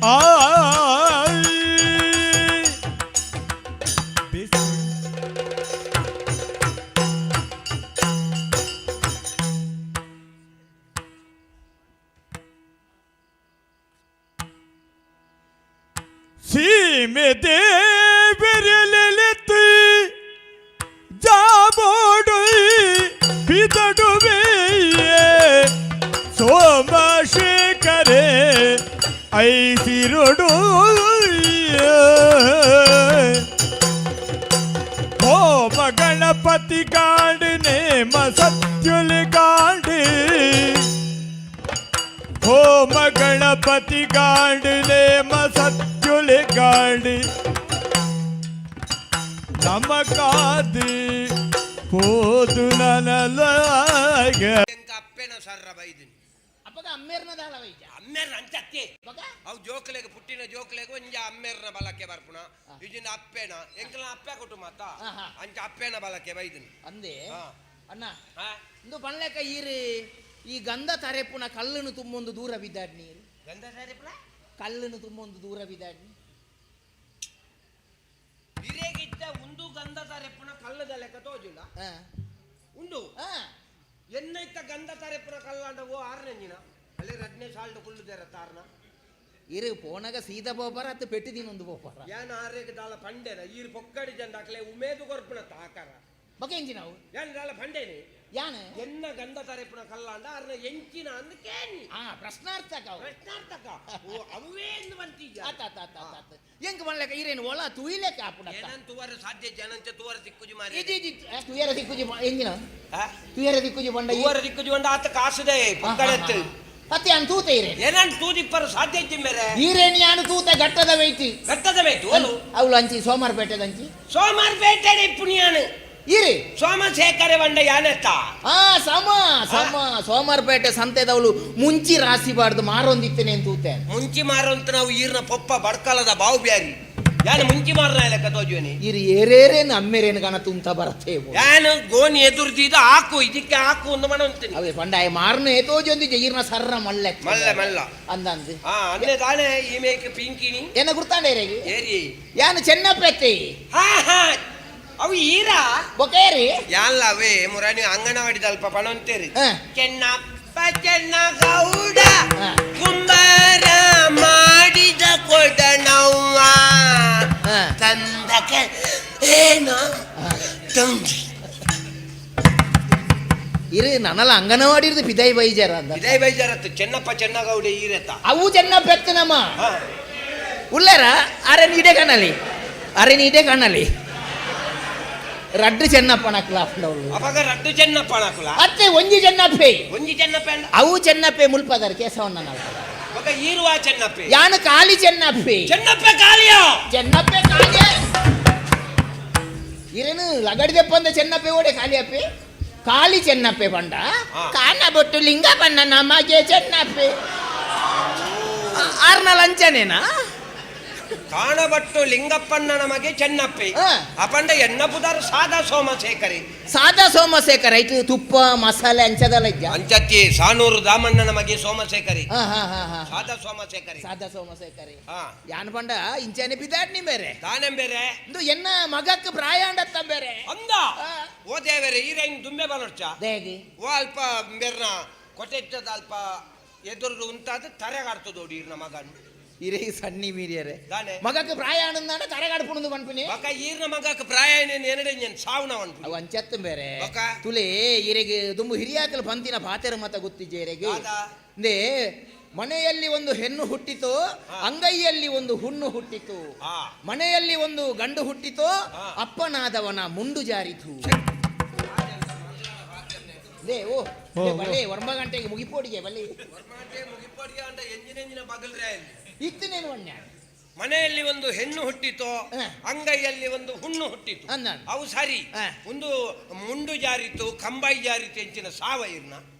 ಆ. ಸೀಮೆ ದೇವರಲೆತ್ತು ಜಾಬೋಡು ಪಿದಡುವೆಯೇ ಸೋಮಶೇಖರೇ ಐಸಿರುಡು ಹೋಮ ಗಣಪತಿ ಕಾಂಡ್ ನೇಮ ಸತ್ಯುಲ್ ಕಾಂಡ್ ಹೋಮ ಗಣಪತಿ ಕಾಂಡ್ ನೇಮ ಸತ್ಯುಲ್ ಕಾಂಡ್ ನಮಕಾದಿ ಪೋದು ನನಲಾಗ. ಎಂಕ ಅಪ್ಪೆನ ಸರ್ರ ಬೈದಿನಿ. ಅಪ್ಪಗ ಅಮ್ಮೇರ್ನ ದಾಲ ವೈದ್ಯ. ಅಮ್ಮೆರ್ನ ಅಂಚತ್ತೆ. ಬಗ. ಅವು ಜೋಕ್ಲೆಗ್, ಪುಟ್ಟಿನ ಜೋಕ್ಲೆಗ್ ಒಂಜಿ ಅಮ್ಮೆರ್ನ ಬಲಕ್ಕೆ ಬರ್ಪುಣ ಇಜಿನ ಅಪ್ಪೆನ, ಎಂಕಲ್ನ ಅಪ್ಪೆ ಕುಟುಂಬ ಅತ್ತ. ಆಹಾ. ಅಂಚ ಅಪ್ಪೆನ ಬಲಕ್ಕೆ ಬೈದಿನಿ. ಅಂದೆ. ಹಾ. ಅಣ್ಣ. ಹಾ? ಇಂದು ಪನ್ಲೆಕ ಈರು ಈ ಗಂಧ ತರೆಪುನ ಕಲ್ಲನ್ನು ತುಂಬೊಂದು ದೂರ ಬಿದ್ದಾಡ್ ನೀರು. ಗಂಧ ತರೆಪುನ ಕಲ್ಲನ್ನು ತುಂಬೊಂದು ದೂರ ಬಿದ್ದಾಡ್. ಇರೇಗಿತ್ತ ಉಂದು ಗಂಧ ತರೆಪುನ ಕಲ್ಲದ ಲೆಕ್ಕ ತೋಜುಂಡ? ಹಾ. ಉಂಡು. ಹಾ. ಎನ್ನ ಇತ್ತ ಗಂಧ ತರೆಪುನ ಕಲ್ಲಾಂಡ ಓ ಆರ್ನೆಂಜಿನ ಅಲ್ಲಿ ರಡ್ನೇ ಸಾಲ್ಡ್ ಕುಳ್ಳುದೇರ ತಾರ್ನ. ಇರು ಪೋನಾಗ ಸೀದಾ ಪೋಪಾರ ಅತ್ತು ಪೆಟ್ಟಿ ತಿನ್ನೊಂದು ಪೋಪಾರ. ಯಾನ್ ಆರೇಗ್ ದಾಲ ಪಂಡೆನ ಈರ್ ಪೊಕ್ಕಡಿ ಜನ ಅಕ್ಲೆ ಉಮೇದು ಕೊರ್ಪುಣ ತಾಕರ. ಬೊಕ ಎಂಚಿನವು? ಯಾನ್ ದಾಲ ಪಂಡೇನಿ? ಯಾನ್ ಎನ್ನ ಗಂಧ ತರೆಪುನ ಕಲ್ಲಾಂಡ ಅರ್ನ ಎಂಚಿನ ಅಂದ್ ಕೇನಿ. ಆ ಪ್ರಶ್ನಾರ್ಥಕ ಅವು. ಪ್ರಶ್ನಾರ್ಥಕ. ಓ ಅವೇ ಎಂದು ಬಂತೀಯ. ಆತ ಆತ ಆತ ಆತ ಆತ. ಎಂಕ್ ಮನ್ಲೆಕ ಈರೇನು ಒಳ ತುಯಿಲೆಕ ಆಪುಂಡತ್ತ? ಏನನ್ ತುವರ ಸಾಧ್ಯ ಜನಂಚ ತುವರ ತಿಕ್ಕುಜಿ ಮಾರಿ. ಇಜಿ ಇಜಿ ತುಯರ ದಿಕ್ಕುಜಿ ಎಂಜಿನ? ತುಯರ ದಿಕ್ಕುಜಿ ಬಂಡ ತುವರ ತಿಕ್ಕುಜಿ ಬಂಡ ಆತ ಕಾಸುದೆ ಪಕ್ಕಡೆತ್ತು. ಅತ್ತೆ ಯಾನ್ ತೂತೆ ಇರೆ. ಏನನ್ ತೂದಿಪ್ಪರ ಸಾಧ್ಯ ಇಜ್ಜಿ ಮೇರೆ. ಈರೇನು ಯಾನು ತೂತ ಘಟ್ಟದ ವೈತಿ. ಘಟ್ಟದ ವೈತಿ ಓಲು. ಅವಳು ಅಂಚಿ ಸೋಮಾರಪೇಟೆದಂಚಿ. ಸೋಮಾರಪೇಟೆ ಪುಣ್ಯಾನು. ಇರಿ. ಸೋಮಶೇಖರ ಬಂಡ ಯಾನೆತ್ತ. ಆ ಸಮ ಸಮ ಸೋಮಾರಪೇಟೆ ಸಂತೆದವಳು ಮುಂಚಿ ರಾಸಿ ಬಾರ್ದು ಮಾರೊಂದಿತ್ತೇನೆ ಅಂತ ತೂತೆ. ಮುಂಚಿ ಮಾರಂತ ನಾವು ಈರ್ನ ಪೊಪ್ಪ ಬಡ್ಕಲದ ಬಾವು ಬ್ಯಾರಿ. ಯಾನು ಮುಂಚಿ ಮಾರನ ಲೆಕ್ಕ ತೋಜುವನಿ. ಇರಿ ಏರೇರೇನು ಅಮ್ಮೇರೇನು ಗಣ ತುಂತ ಬರ್ತೇವು. ಯಾನು ಗೋಣಿ ಎದುರ್ದಿದ ಹಾಕು ಇದಕ್ಕೆ ಹಾಕು ಒಂದು ಮನ ಅಂತೀನಿ. ಅವೇ ಪಂಡ ಆಯ ಮಾರನು ಏತೋಜೊಂದಿಜೆ ಈರ್ನ ಸರ್ರ ಮಲ್ಲೆ. ಮಲ್ಲೆ ಮಲ್ಲ. ಅಂದಂದು. ಆ ಅನ್ನೆ ತಾನೇ ಈ ಮೇಕ್ ಪಿಂಕಿನಿ. ಏನ ಗುರ್ತಾಂಡ ಏರೆಗೆ? ಏರಿ. ಯಾನು ಚೆನ್ನಪ್ಪೆತ್ತೆ. ಹಾ ಹಾ ಅವು ಈರ. ಬೊಕೇರಿ. ಯಾನ್ಲ ಅವೇ ಮುರಾಣಿ ಅಂಗನವಾಡಿ ಅಲ್ಪ ಪಣಂತೇರಿ. ಹಾ. ಚೆನ್ನಪ್ಪ ಚೆನ್ನಗೌಡ ಹಾ. ಕುಂಬಾರ ಮಾಡಿದ ಕೊಡನವ್ವ ಹಾ. ತಂದಕ ಏನು ತಂಗಿ. ಇರು ನನಲ ಅಂಗನವಾಡಿ ಇರ್ದು ಪಿದೈ ಬೈಜಾರ ಅಂದ. ಇದೇ ಬೈಜಾರತ್ತು ಚೆನ್ನಪ್ಪ ಚೆನ್ನಗೌಡ ಈರೆತ್ತ. ಅವು ಚೆನ್ನಪ್ಪೆತ್ತು ನಮ್ಮ. ಹಾ. ಉಲ್ಲಾರ ಅರೆ ನೀಡೆ ಕಾಣಲಿ ಅರೆ ನೀಡೆ ಕಾಣಲಿ ರಡ್ಡು ಚೆನ್ನಪ್ಪನ ಕ್ಲಾಫ್ನವಳು. ಅವಾಗ ರಡ್ಡು ಚೆನ್ನಪ್ಪ ಅಣಕುಲ. ಅತ್ತೆ ಒಂಜಿ ಚೆನ್ನಪ್ಪೆ. ಒಂಜಿ ಚೆನ್ನಪ್ಪ ಅಂಡ. ಅವು ಚೆನ್ನಪ್ಪೆ ಮುಲ್ಪದಾರ ಕೇಸವಣ್ಣ ನಾವು. ಅವಾಗ ಈರುವ ಚೆನ್ನಪ್ಪೆ. ಯಾನು ಖಾಲಿ ಚೆನ್ನಪ್ಪೆ. ಚೆನ್ನಪ್ಪ ಖಾಲಿಯ. ಚೆನ್ನಪ್ಪೆ ಖಾಲಿಯ. ಇರೇನು ಲಗಡಿದಪ್ಪ ಅಂದ ಚೆನ್ನಪ್ಪೆ ಓಡೆ ಖಾಲಿ ಅಪ್ಪೆ ಖಾಲಿ ಚೆನ್ನಪ್ಪೆ ಬಂಡ. ಹಾ. ಕಾನ ಬೊಟ್ಟು ಲಿಂಗ ಬಣ್ಣ ನಮಗೆ ಚೆನ್ನಪ್ಪೆ ಆರ್ನ ಲಂಚನೇನಾ? ಕಾಣಬಟ್ಟು ಲಿಂಗಪ್ಪಣ್ಣ ನಮಗೆ ಚೆನ್ನಪ್ಪೆ. ಹಾ. ಅಪಂಡ ಎನ್ನ ಪುದಾರು ಸಾದಾ ಸೋಮಶೇಖರಿ. ಸಾದಾ ಸೋಮಶೇಖರ ಐತು ತುಪ್ಪ ಮಸಾಲೆ ಅಂಚದಲ್ಲ ಇದ್ಯಾ? ಅಂಚತ್ತಿ ಸಾನೂರು ದಾಮಣ್ಣ ನಮಗೆ ಸೋಮಶೇಖರಿ. ಹಾ ಹಾ ಹಾ ಹಾ ಸಾದಾ ಸೋಮಶೇಖರಿ. ಸಾದಾ ಸೋಮಶೇಖರಿ. ಹಾ. ಯಾನ್ ಪಂಡ ಇಂಚನೆ ಬಿದಾಡ್ನಿ ಬೇರೆ. ತಾನೆಂ ಬೇರೆ. ಇಂದು ಎನ್ನ ಮಗಕ್ಕೆ ಪ್ರಾಯಾಂಡತ್ತ ಬೇರೆ. ಅಂದ. ಹಾ. ಓ ದೇವರೇ ಈರೈನ್ ದುಂಬೆ ಬಲೊಡ್ಚ. ದೇಗಿ. ಓ ಅಲ್ಪ ಬೇರ್ನ ಕೊಟೆಚ್ಚದ ಅಲ್ಪ ಎದುರು ಉಂತಾದ ತರೆಗಾಡ್ತದೋಡಿ ಈರ್ನ ಮಗನ್. ಇರೇ ಸಣ್ಣಿ ಮೀರಿಯರೆ. ದಾನೆ. ಮಗಕ್ಕೆ ಪ್ರಾಯ ಆನಂದಾನ ತರೆಗಾಡ್ಪುಣದು ಪನ್ಪಿನಿ. ಬಕ ಈರ್ನ ಮಗಕ್ಕೆ ಪ್ರಾಯ ಏನೇನೆ ಸಾವನ ಅನ್ಪು. ಅವು ಅಂಚತ್ತು ಬೇರೆ. ಬೊಕ? ತುಲೆ ಇರೆಗೆ ದುಂಬು ಹಿರಿಯಾಕಲು ಪಂತಿನ ಪಾತೆರ ಮತ ಗೊತ್ತಿಜ್ಜೆ ಇರೆಗೆ. ದಾದಾ. ಅಂದೇ ಮನೆಯಲ್ಲಿ ಒಂದು ಹೆಣ್ಣು ಹುಟ್ಟಿತು, ಹಾ. ಅಂಗೈಯಲ್ಲಿ ಒಂದು ಹುಣ್ಣು ಹುಟ್ಟಿತು. ಹಾ. ಮನೆಯಲ್ಲಿ ಒಂದು ಗಂಡು ಹುಟ್ಟಿತು, ಹಾ. ಅಪ್ಪನಾದವನ ಮುಂಡು ಜಾರಿತು. ಲೇ ಓ ಓ, ಲೇ, ಓ. ಬಲೆ ಒಂಬ ಗಂಟೆಗೆ ಮುಗಿಪೋಡಿಗೆ ಬಲೆ. ವರ್ಮಾಟೆ ಮುಗಿಪೋಡಿಗೆ ಅಂಡ ಎಂಜಿನ ಎಂಜಿನ ಬಗಲ್ರೆ ಅಲ್ಲಿ. ಇತ್ತನೇನು ಅಣ್ಣ. ಮನೆಯಲ್ಲಿ ಒಂದು ಹೆಣ್ಣು ಹುಟ್ಟಿತು, ಹಾ. ಅಂಗೈಯಲ್ಲಿ ಒಂದು ಹುಣ್ಣು ಹುಟ್ಟಿತು. ಅಂದ. ಅವು ಸರಿ. ಹಾ. ಒಂದು ಮುಂಡು ಜಾರಿತು ಕಂಬಾಯಿ ಜಾರಿತು ಎಂಚಿನ ಸಾವ ಇರ್ನ.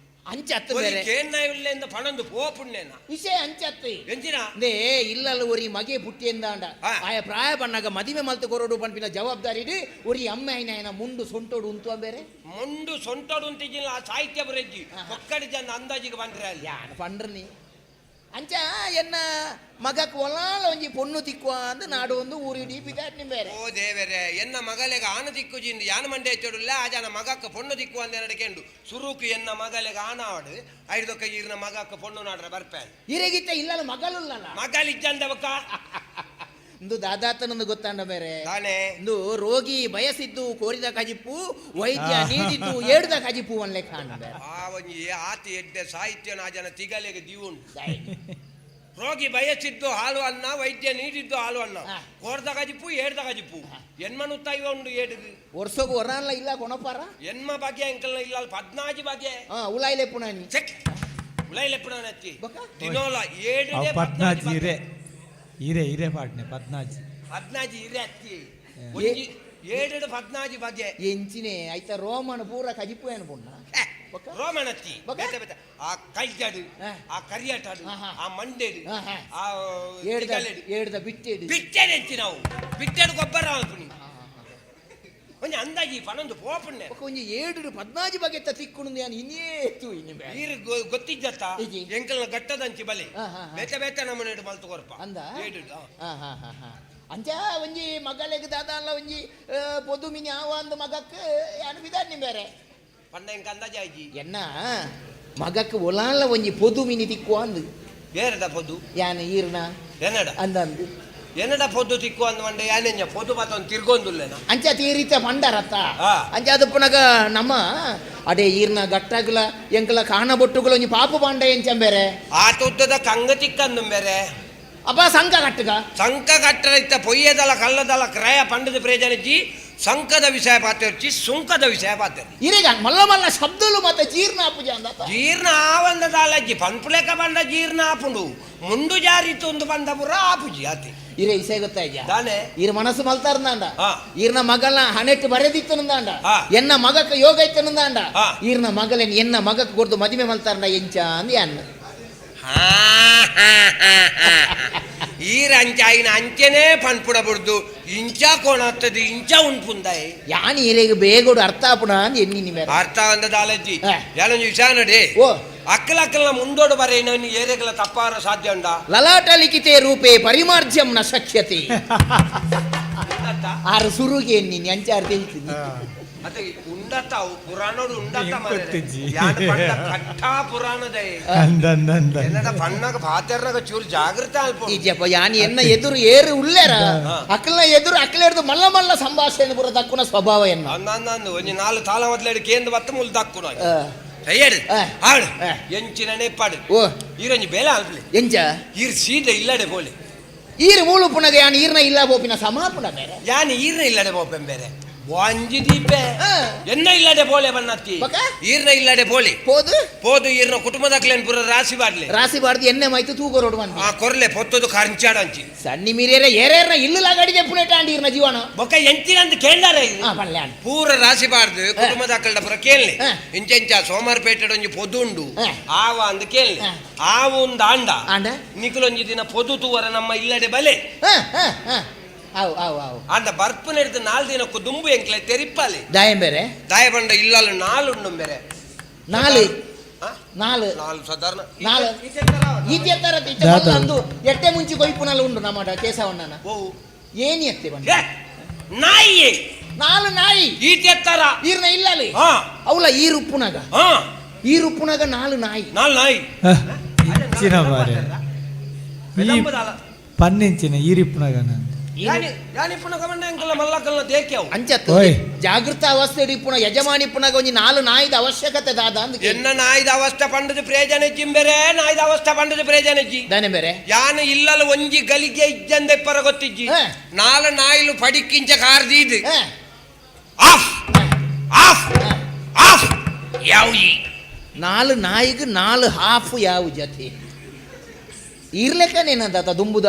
ಅಂಚತ್ತು ಬೇರೆ. ಕೇಣ್ಣ ಇಲ್ಲೆಂದ ಪಣಂದು ಪೋ ಪುಣ್ಯನ. ವಿಷಯ ಅಂಚತ್ತು. ಎಂಚಿನ ಅಂದೇ ಇಲ್ಲಲ್ಲ ಒರಿ ಮಗೆ ಪುಟ್ಟಿ ಎಂದಾಂಡ. ಹಾ. ಆಯ ಪ್ರಾಯ ಬಣ್ಣಾಗ ಮದಿಮೆ ಮಲ್ತು ಕೊರಡು ಪನ್ಪಿನ ಜವಾಬ್ದಾರಿ ಇಡಿ ಒರಿ ಅಮ್ಮ ಐನ ಐನ ಮುಂಡು ಸೊಂಟೋಡು ಉಂತು ಬೇರೆ. ಮುಂಡು ಸೊಂಟೋಡು ಅಂತಿದ್ದಿಲ್ಲ ಆ ಸಾಹಿತ್ಯ ಬರೆಜ್ಜಿ. ಹಾ. ಕೊಕ್ಕಡಿ ಜನ ಅಂದಾಜಿಗೆ ಬಂದ್ರೆ ಅಲ್ಲಿ. ಯಾನ್ ಪಂಡ್ರನಿ ಅಂಚ ಎನ್ನ ಮಗಕ್ ಒಲಾಲ ಒಂಜಿ ಪೊಣ್ಣು ತಿಕ್ಕುವ ಅಂದ್ ನಾಡು ಒಂದು ಊರಿಡೀ ಬಿದಾಡ್ನಿ ಬೇರೆ. ಓ ದೇವರೇ ಎನ್ನ ಮಗಲೆಗ ಆನ ದಿಕ್ಕು ಜಿಂದು ಯಾನ ಮಂಡೆ ಚೊಡುಲ್ಲ ಆ ಜನ ಮಗಕ್ಕ ಪೊಣ್ಣು ದಿಕ್ಕು ಅಂದ ನಡಕೆಂಡು ಸುರುಕು ಎನ್ನ ಮಗಲೆಗ ಆನಾವಡು ಐದೊಕ್ಕ ಈರ್ನ ಮಗಕ್ಕ ಪೊಣ್ಣು ನಾಡ್ರ ಬರ್ಪೆ. ಇರೆಗಿತ್ತ ಇಲ್ಲಲ್ಲ ಮಗಲುಲ್ಲಲ್ಲ. ಮಗಲಿಜ್ಜಂದವಕ್ಕ. ಇಂದು ದಾದಾತನೊಂದು ಗೊತ್ತಾಂಡ ಬೇರೆ. ತಾನೇ. ಇಂದು ರೋಗಿ ಬಯಸಿದ್ದು ಕೋರಿದ ಕಜಿಪ್ಪು ವೈದ್ಯ ನೀಡಿದ್ದು ಏಡ್ದ ಕಜಿಪ್ಪು ಅನ್ಲೆ ಕಾಣ ಬೇರೆ. ಆ ಒಂಜಿ ಆತಿ ಎಡ್ಡೆ ಸಾಹಿತ್ಯನ ಆ ಜನ ತಿಗಲೆಗೆ ದೀವುಂಡು. ರೋಗಿ ಬಯಸಿದ್ದು ಹಾಲು ಅನ್ನ ವೈದ್ಯ ನೀಡಿದ್ದು ಹಾಲು ಅನ್ನ. ಹಾ. ಕೋರ್ದ ಕಜಿಪ್ಪು ಏಡ್ದ ಕಜಿಪ್ಪು ಎನ್ಮನು ತಾಯಿ ಉಂಡು ಏಡುಗು. ವರ್ಷಗು ಹೊರಲ್ಲ ಇಲ್ಲ ಕೊಣಪಾರ. ಎನ್ಮ ಬಗೆ ಅಂಕಲ್ನ ಇಲ್ಲ ಅಲ್ಪ 14 ಬಗೆ. ಹಾ ಉಲಾಯ್ಲೆ ಪುಣಾನಿ. ಚೆಕ್ ಉಲೈಲೆಪ್ಪಣ ಹಚ್ಚಿ ಬೊಕ್ಕ? ದಿನೋಲ ಏಳು. ಅವು ಪದ್ನಾಜಿ ಇರೆ ಇರೆ ಇರೆ ಪಾಡ್ನೆ ಪದ್ನಾಜಿ. 14 ಇರೆ ಹತ್ತಿ ಒಂಜಿ ಏಳು 14 ಬಗೆ. ಎಂಚಿನೆ ಐತ ರೋಮನ್ ಪೂರ ಕಜಿಪ್ಪು ಏನು ಪುಣ್ಣ. ಬೊಕ್ಕ? ರೋಮನ್ ಹತ್ತಿ ಬೊಕ್ಕ? ಬೇತೆ ಬೇತೆ ಆ ಕೈಜಾಡು ಹಾ. ಆ ಕರಿಯಾಟಾಡು ಹಾ, ಹಾ. ಆ ಮಂಡೇಡು ಹಾ, ಹಾ. ಆ ಏಡ್ದ ತಿಗಲೆಡು. ಏಡ್ದ ಬಿಟ್ಟೇಡು. ಬಿಟ್ಟೆಡು ಹೆಚ್ಚಿ ನಾವು ಬಿಟ್ಟೆಡು ಗೊಬ್ಬರ ಹಾಕುನಿ ಒಂಜಿ ಅಂದಾಜಿ ಪನೊಂದು ಪೋಪುಣ್ಣೆ. ಬೊಕ್ಕ ಒಂಜಿ ಏಡು 14 ಬಗೆತ್ತ ತಿಕ್ಕುಣು ಯಾನ್ ಇನ್ನೇ ಎತ್ತು ಇನ್ನು ಬೇರೆ. ಈರು ಗೊತ್ತಿಜ್ಜತ್ತ ಇಜ್ಜಿ. ಎಂಕಲ್ನ ಗಟ್ಟದಂಚಿ ಬಲೆ ಹಾ, ಹಾ, ಹಾ. ಬೇತೆ ಬೇತೆ ನಮ್ಮನೆ ಮಲ್ತು ಕೊರ್ಪ ಅಂದ? ಏಡು ಆ. ಹಾ ಹಾ ಹಾ ಹಾ ಅಂಚ ಒಂಜಿ ಮಗಲೆಗ್ ದಾದ ಅಲ್ಲ ಒಂಜಿ ಪೊದು ಮಿನಿ ಆವ ಅಂದ್ ಮಗಕ್ ಯಾನ್ ಬಿದಾಡ್ನಿ ಬೇರೆ. ಪಂಡ ಎಂಕ ಅಂದಾಜಿ ಆಯ್ಜಿ. ಎನ್ನ ಮಗಕ್ ಒಲಾಲ ಒಂಜಿ ಪೊದು ಮಿನಿ ತಿಕ್ಕುವ ಅಂದ್. ಬೇರೆದ ಪೊದು. ಯಾನ್ ಈರ್ನ. ಏನಡ. ಅಂದಂದು. ಎನ್ನಡ ಪೊದ್ದು ತಿಕ್ಕು ಅಂದ್ ಮಂಡೆ ಯಾನೆಂಜ ಪೊದ್ದು ಮಾತೊಂದು ತಿರ್ಗೊಂದುಲ್ಲೇನ ಅಂಚ ತೀರಿತ ಪಂಡರತ್ತ. ಆ. ಅಂಚ ಅದು ಪುನಗ ನಮ್ಮ ಅಡೆ ಈರ್ನ ಗಟ್ಟಾಗ್ಲ ಎಂಕಲ ಕಾಣ ಬೊಟ್ಟುಗಳ ಒಂಜಿ ಪಾಪು ಪಾಂಡ ಎಂಚಂಬೇರೆ. ಆ ತುದ್ದದ ಕಂಗ ತಿಕ್ಕಂದು ಬೇರೆ. ಅಪ್ಪ ಸಂಕ ಕಟ್ಟುಗ. ಸಂಕ ಕಟ್ಟರ ಇತ್ತ ಪೊಯ್ಯದಲ ಕಲ್ಲದಲ ಕ್ರಯ ಪಂಡದ ಪ್ರಯೋಜನಜ್ಜಿ, ಸಂಕದ ವಿಷಯ ಪಾತಿರ್ಚಿ, ಸುಂಕದ ವಿಷಯ ಪಾತಿರ್. ಇರೆಗ ಮಲ್ಲ ಮಲ್ಲ ಶಬ್ದಲು ಮತ್ತೆ ಜೀರ್ಣ ಆಪುಜ ಅಂದತ್ತ. ಜೀರ್ಣ ಆವಂದ ದಾಲಜ್ಜಿ ಪನ್ಪುಲೆಕ ಬಂಡ ಜೀರ್ಣ ಆಪುಂಡು, ಮುಂಡು ಜಾರಿ ತೊಂದು ಬಂದ ಪುರ ಆಪುಜಿ ಆತಿ. ಇರೆ ಇಸೆ ಗೊತ್ತಾಯ್ಯ ದಾನೆ? ಈರ್ ಮನಸ್ಸು ಮಲ್ತಾರ್ದಾಂಡ. ಆ. ಈರ್ನ ಮಗನ ಹಣೆಟ್ಟು ಬರೆದಿತ್ತನಂದಾಂಡ. ಆ. ಎನ್ನ ಮಗಕ್ಕ ಯೋಗ ಇತ್ತನಂದಾಂಡ. ಆ. ಈರ್ನ ಮಗಲೇನ್ ಎನ್ನ ಮಗಕ್ಕೆ ಕೊಡ್ದು ಮದುವೆ ಮಲ್ತಾರ್ನ ಎಂಚ ಅಂದ್ ಯಾನ್. ಈರ ಅಂಚ ಆಯಿನ ಅಂಚೆನೇ ಪನ್ಪುಡ ಬುಡ್ದು ಇಂಚ ಕೋಣತ್ತದು ಇಂಚ ಉಣ್ಪುಂದಾಯಿ. ಯಾನ್ ಈರೆಗ್ ಬೇಗೋಡು ಅರ್ಥ ಆಪುಣ ಅಂದ್ ಎನ್ನಿನಿ ಮೇರೆ. ಅರ್ಥ ಅಂದ ದಾಲಜ್ಜಿ. ಆ. ಯಾನೊಂಜಿ ವಿಷಯ ನಡಿ. ಓ. ಅಕ್ಕಲ ಅಕ್ಕಲ್ನ ಮುಂದೋಡು ಬರೇನ ಏರೆಗಲ ತಪ್ಪಾರ ಸಾಧ್ಯ ಉಂಡಾ? ಲಲಾಟ ಲಿಖಿತೆ ರೂಪೇ ಪರಿಮಾರ್ಜ್ಯಂ ನ ಶಕ್ಯತೆ. ಆರು ಸುರುಗೆ ಎನ್ನಿನಿ ಅಂಚಾರ್ ತಿಳಿತೀನಿ. ಅತ್ತೆ ಉಂಡತ್ತ ಅವು ಪುರಾಣೋಡು ಉಂಡತ್ತ ಮಾರ್ರೆ. ಗೊತ್ತಿಜ್ಜಿ. ಯಾನ್ ಪಂಡ ಕಟ್ಟಾ ಪುರಾಣದ. ಅಂದ ಅಂದ ಅಂದ. ಎನ್ನಡ ಪಣ್ಣಗ ಪಾತೆರ್ನಗ ಚೂರು ಜಾಗೃತ ಅಲ್ಪ. ಈಜಪ್ಪ ಯಾನ್ ಎನ್ನ ಎದುರು ಏರು ಉಲ್ಲೇರ ಅಕ್ಕಲ್ನ ಎದುರು ಅಕ್ಕಲೇರ್ದು ಮಲ್ಲ ಮಲ್ಲ ಸಂಭಾಷಣೆ ಪೂರ ದಕ್ಕುನ ಸ್ವಭಾವ ಎನ್ನ. ಅಂದ ಒಂಜಿ ನಾಲ್ ತಾಳ ಮೊದಲೇಡು ಕೇಂದ್ರ ಬತ್ತ ಮುಲ್ ದಕ್ಕುನ. ಆ. ತಯ್ಯಡು. ಆ. ಆಡು. ಆ. ಎಂಚಿನ ನೆಪ್ಪಾಡು. ಓ. ಈರಂಜಿ ಬೇಲೆ ಅಲ್ಪಲಿ. ಎಂಚ? ಈರ್ ಸೀದ ಇಲ್ಲಡೆ ಪೋಲಿ. ಈರು ಮೂಲು ಪುನಗ ಯಾನ್ ಈರ್ನ ಇಲ್ಲ ಬೋಪಿನ ಸಮಾಪುನ ಬೇರೆ. ಯಾನ್ ಈರ್ನ ಇಲ್ಲಡೆ ಪೋಪೆಂ ಬೇರೆ ವಾಂಜಿ ದೀಪೆ. ಆ. ಎನ್ನ ಇಲ್ಲಡೆ ಪೋಲೆ ಬನ್ನತ್ತಿ. ಬೊಕ? ಈರ್ನ ಇಲ್ಲಡೆ ಪೋಲಿ. ಪೋದು. ಪೋದು ಈರ್ನ ಕುಟುಂಬದಕ್ಲೇನ್ ಪೂರ ರಾಶಿ ಬಾಡ್ಲೆ. ರಾಸಿ ಬಾರ್ದು ಎಣ್ಣೆ ಮಾಯ್ತು ತೂಗೊರೋಡು ಬಂದು. ಆ ಕೊರ್ಲೆ ಪೊತ್ತದು ಕರಂಚಾಡಂಚಿ. ಸಣ್ಣಿ ಮೀರೇರೆ ಏರೇರ್ನ ಇಲ್ಲು ಲಾಗಡಿದೆ ಪುಣೆಟ ಅಂಡ್ ಈರ್ನ ಜೀವನ. ಬೊಕ್ಕ ಎಂಚಿನಂತ ಕೇಂದಾರ. ಆ ಪಲ್ಲೆ ಅಂಡ್. ಪೂರ ರಾಶಿ ಬಾರ್ದು ಕುಟುಂಬದ ಪೂರ ಕೇಳಲಿ. ಆ. ಇಂಚ ಇಂಚ ಸೋಮಾರಪೇಟೆ ಒಂಜಿ ಪೊದು ಉಂಡು. ಆ. ಆವ ಅಂದ್ ಕೇಳಲಿ. ಆ. ಆವು ಒಂದು ಆಂಡ. ಆಂಡ? ನಿಕುಲೊಂಜಿ ದಿನ ಪೊದು ತೂವರ ನಮ್ಮ ಇಲ್ಲಡೆ ಬಲೆ. ಹಾ ಹಾ ಹಾ ಆವು ಆವು ಆವು. ಆಂಡ ಬರ್ಪು ನೆಡ್ದು ನಾಲ್ ದಿನಕ್ಕೂ ದುಂಬು ಎಂಕ್ಲೆ ತೆರಿಪಾಲೆ. ದಾಯಂ ಬೇರೆ. ದಾಯ ಬಂಡ ಇಲ್ಲಲ್ಲ ನಾಲ್ ಉಂಡು ಬೇರೆ. ನಾಲು. ಆ? ನಾಲು. ನಾಲ್ ಸಾಧಾರಣ. ನಾಲು. ಈತೆ ತರ ಈತೆ ದಾದ. ಮಲ್ಲ ಅಂದು ಎಟ್ಟೆ ಮುಂಚೆ ಕೊಯ್ಪುನಲ್ಲ ಉಂಡು ನಮ್ಮ ಕೇಸವಣ್ಣನ. ಓ. ಏನಿ ಎತ್ತೆ ಬಂಡ? ಏ, ನಾಯಿ. ನಾಲು ನಾಯಿ. ಈತೆ ತರ. ಈರ್ನ ಇಲ್ಲಲ್ಲಿ. ಹಾ. ಅವಲ ಈ ರುಪ್ಪುನಗ. ಹಾ. ಈ ರುಪ್ಪುನಗ ನಾಲು ನಾಯಿ. ನಾಲ್ ನಾಯಿ. ಇಂಚಿನ ಬಾರೆ ಈ ಪನ್ನಿಂಚಿನ ಈರಿಪ್ಪುನಗ ನಂದು. ಯಾನಿ ಪುನಃ ಕಮಂಡ ಎಂಕಲ್ಲ ಮಲ್ಲಕಲ್ಲ ದೇಕ್ಯಾವು. ಅಂಚತ್ತು ಓಯ್. ಜಾಗೃತ ಅವಸ್ಥೆ ಇಪ್ಪುನ ಯಜಮಾನಿ ಪುನಗ ಒಂಜಿ ನಾಲು ನಾಯಿದ ಅವಶ್ಯಕತೆ ದಾದ ಅಂದ್ ಕೇಳಿ. ಎನ್ನ ನಾಯ್ದ ಅವಸ್ಥೆ ಪಂಡದ ಪ್ರಯೋಜನ ಇಜ್ಜಿಂಬೆರೆ, ನಾಯ್ದ ಅವಸ್ಥೆ ಪಂಡದ ಪ್ರಯೋಜನ ಇಜ್ಜಿ. ದಾನೆ ಬೇರೆ. ಯಾನು ಇಲ್ಲಲ ಒಂಜಿ ಗಲಿಗೆ ಇಜ್ಜಂದೆ ಪರ ಗೊತ್ತಿಜ್ಜಿ. ಹಾ. ನಾಲ ನಾಯಿಲು ಪಡಿಕ್ಕಿಂಚ ಕಾರ್ದೀದು. ಹಾ. Of of of ಯಾವ ಈ. ನಾಲು ನಾಯಿಗ್ ನಾಲು ಹಾಫ್ ಯಾವ ಜೊತೆ ಇರ್ಲೆಕ್ಕನೇನಂತ ದುಂಬುದ.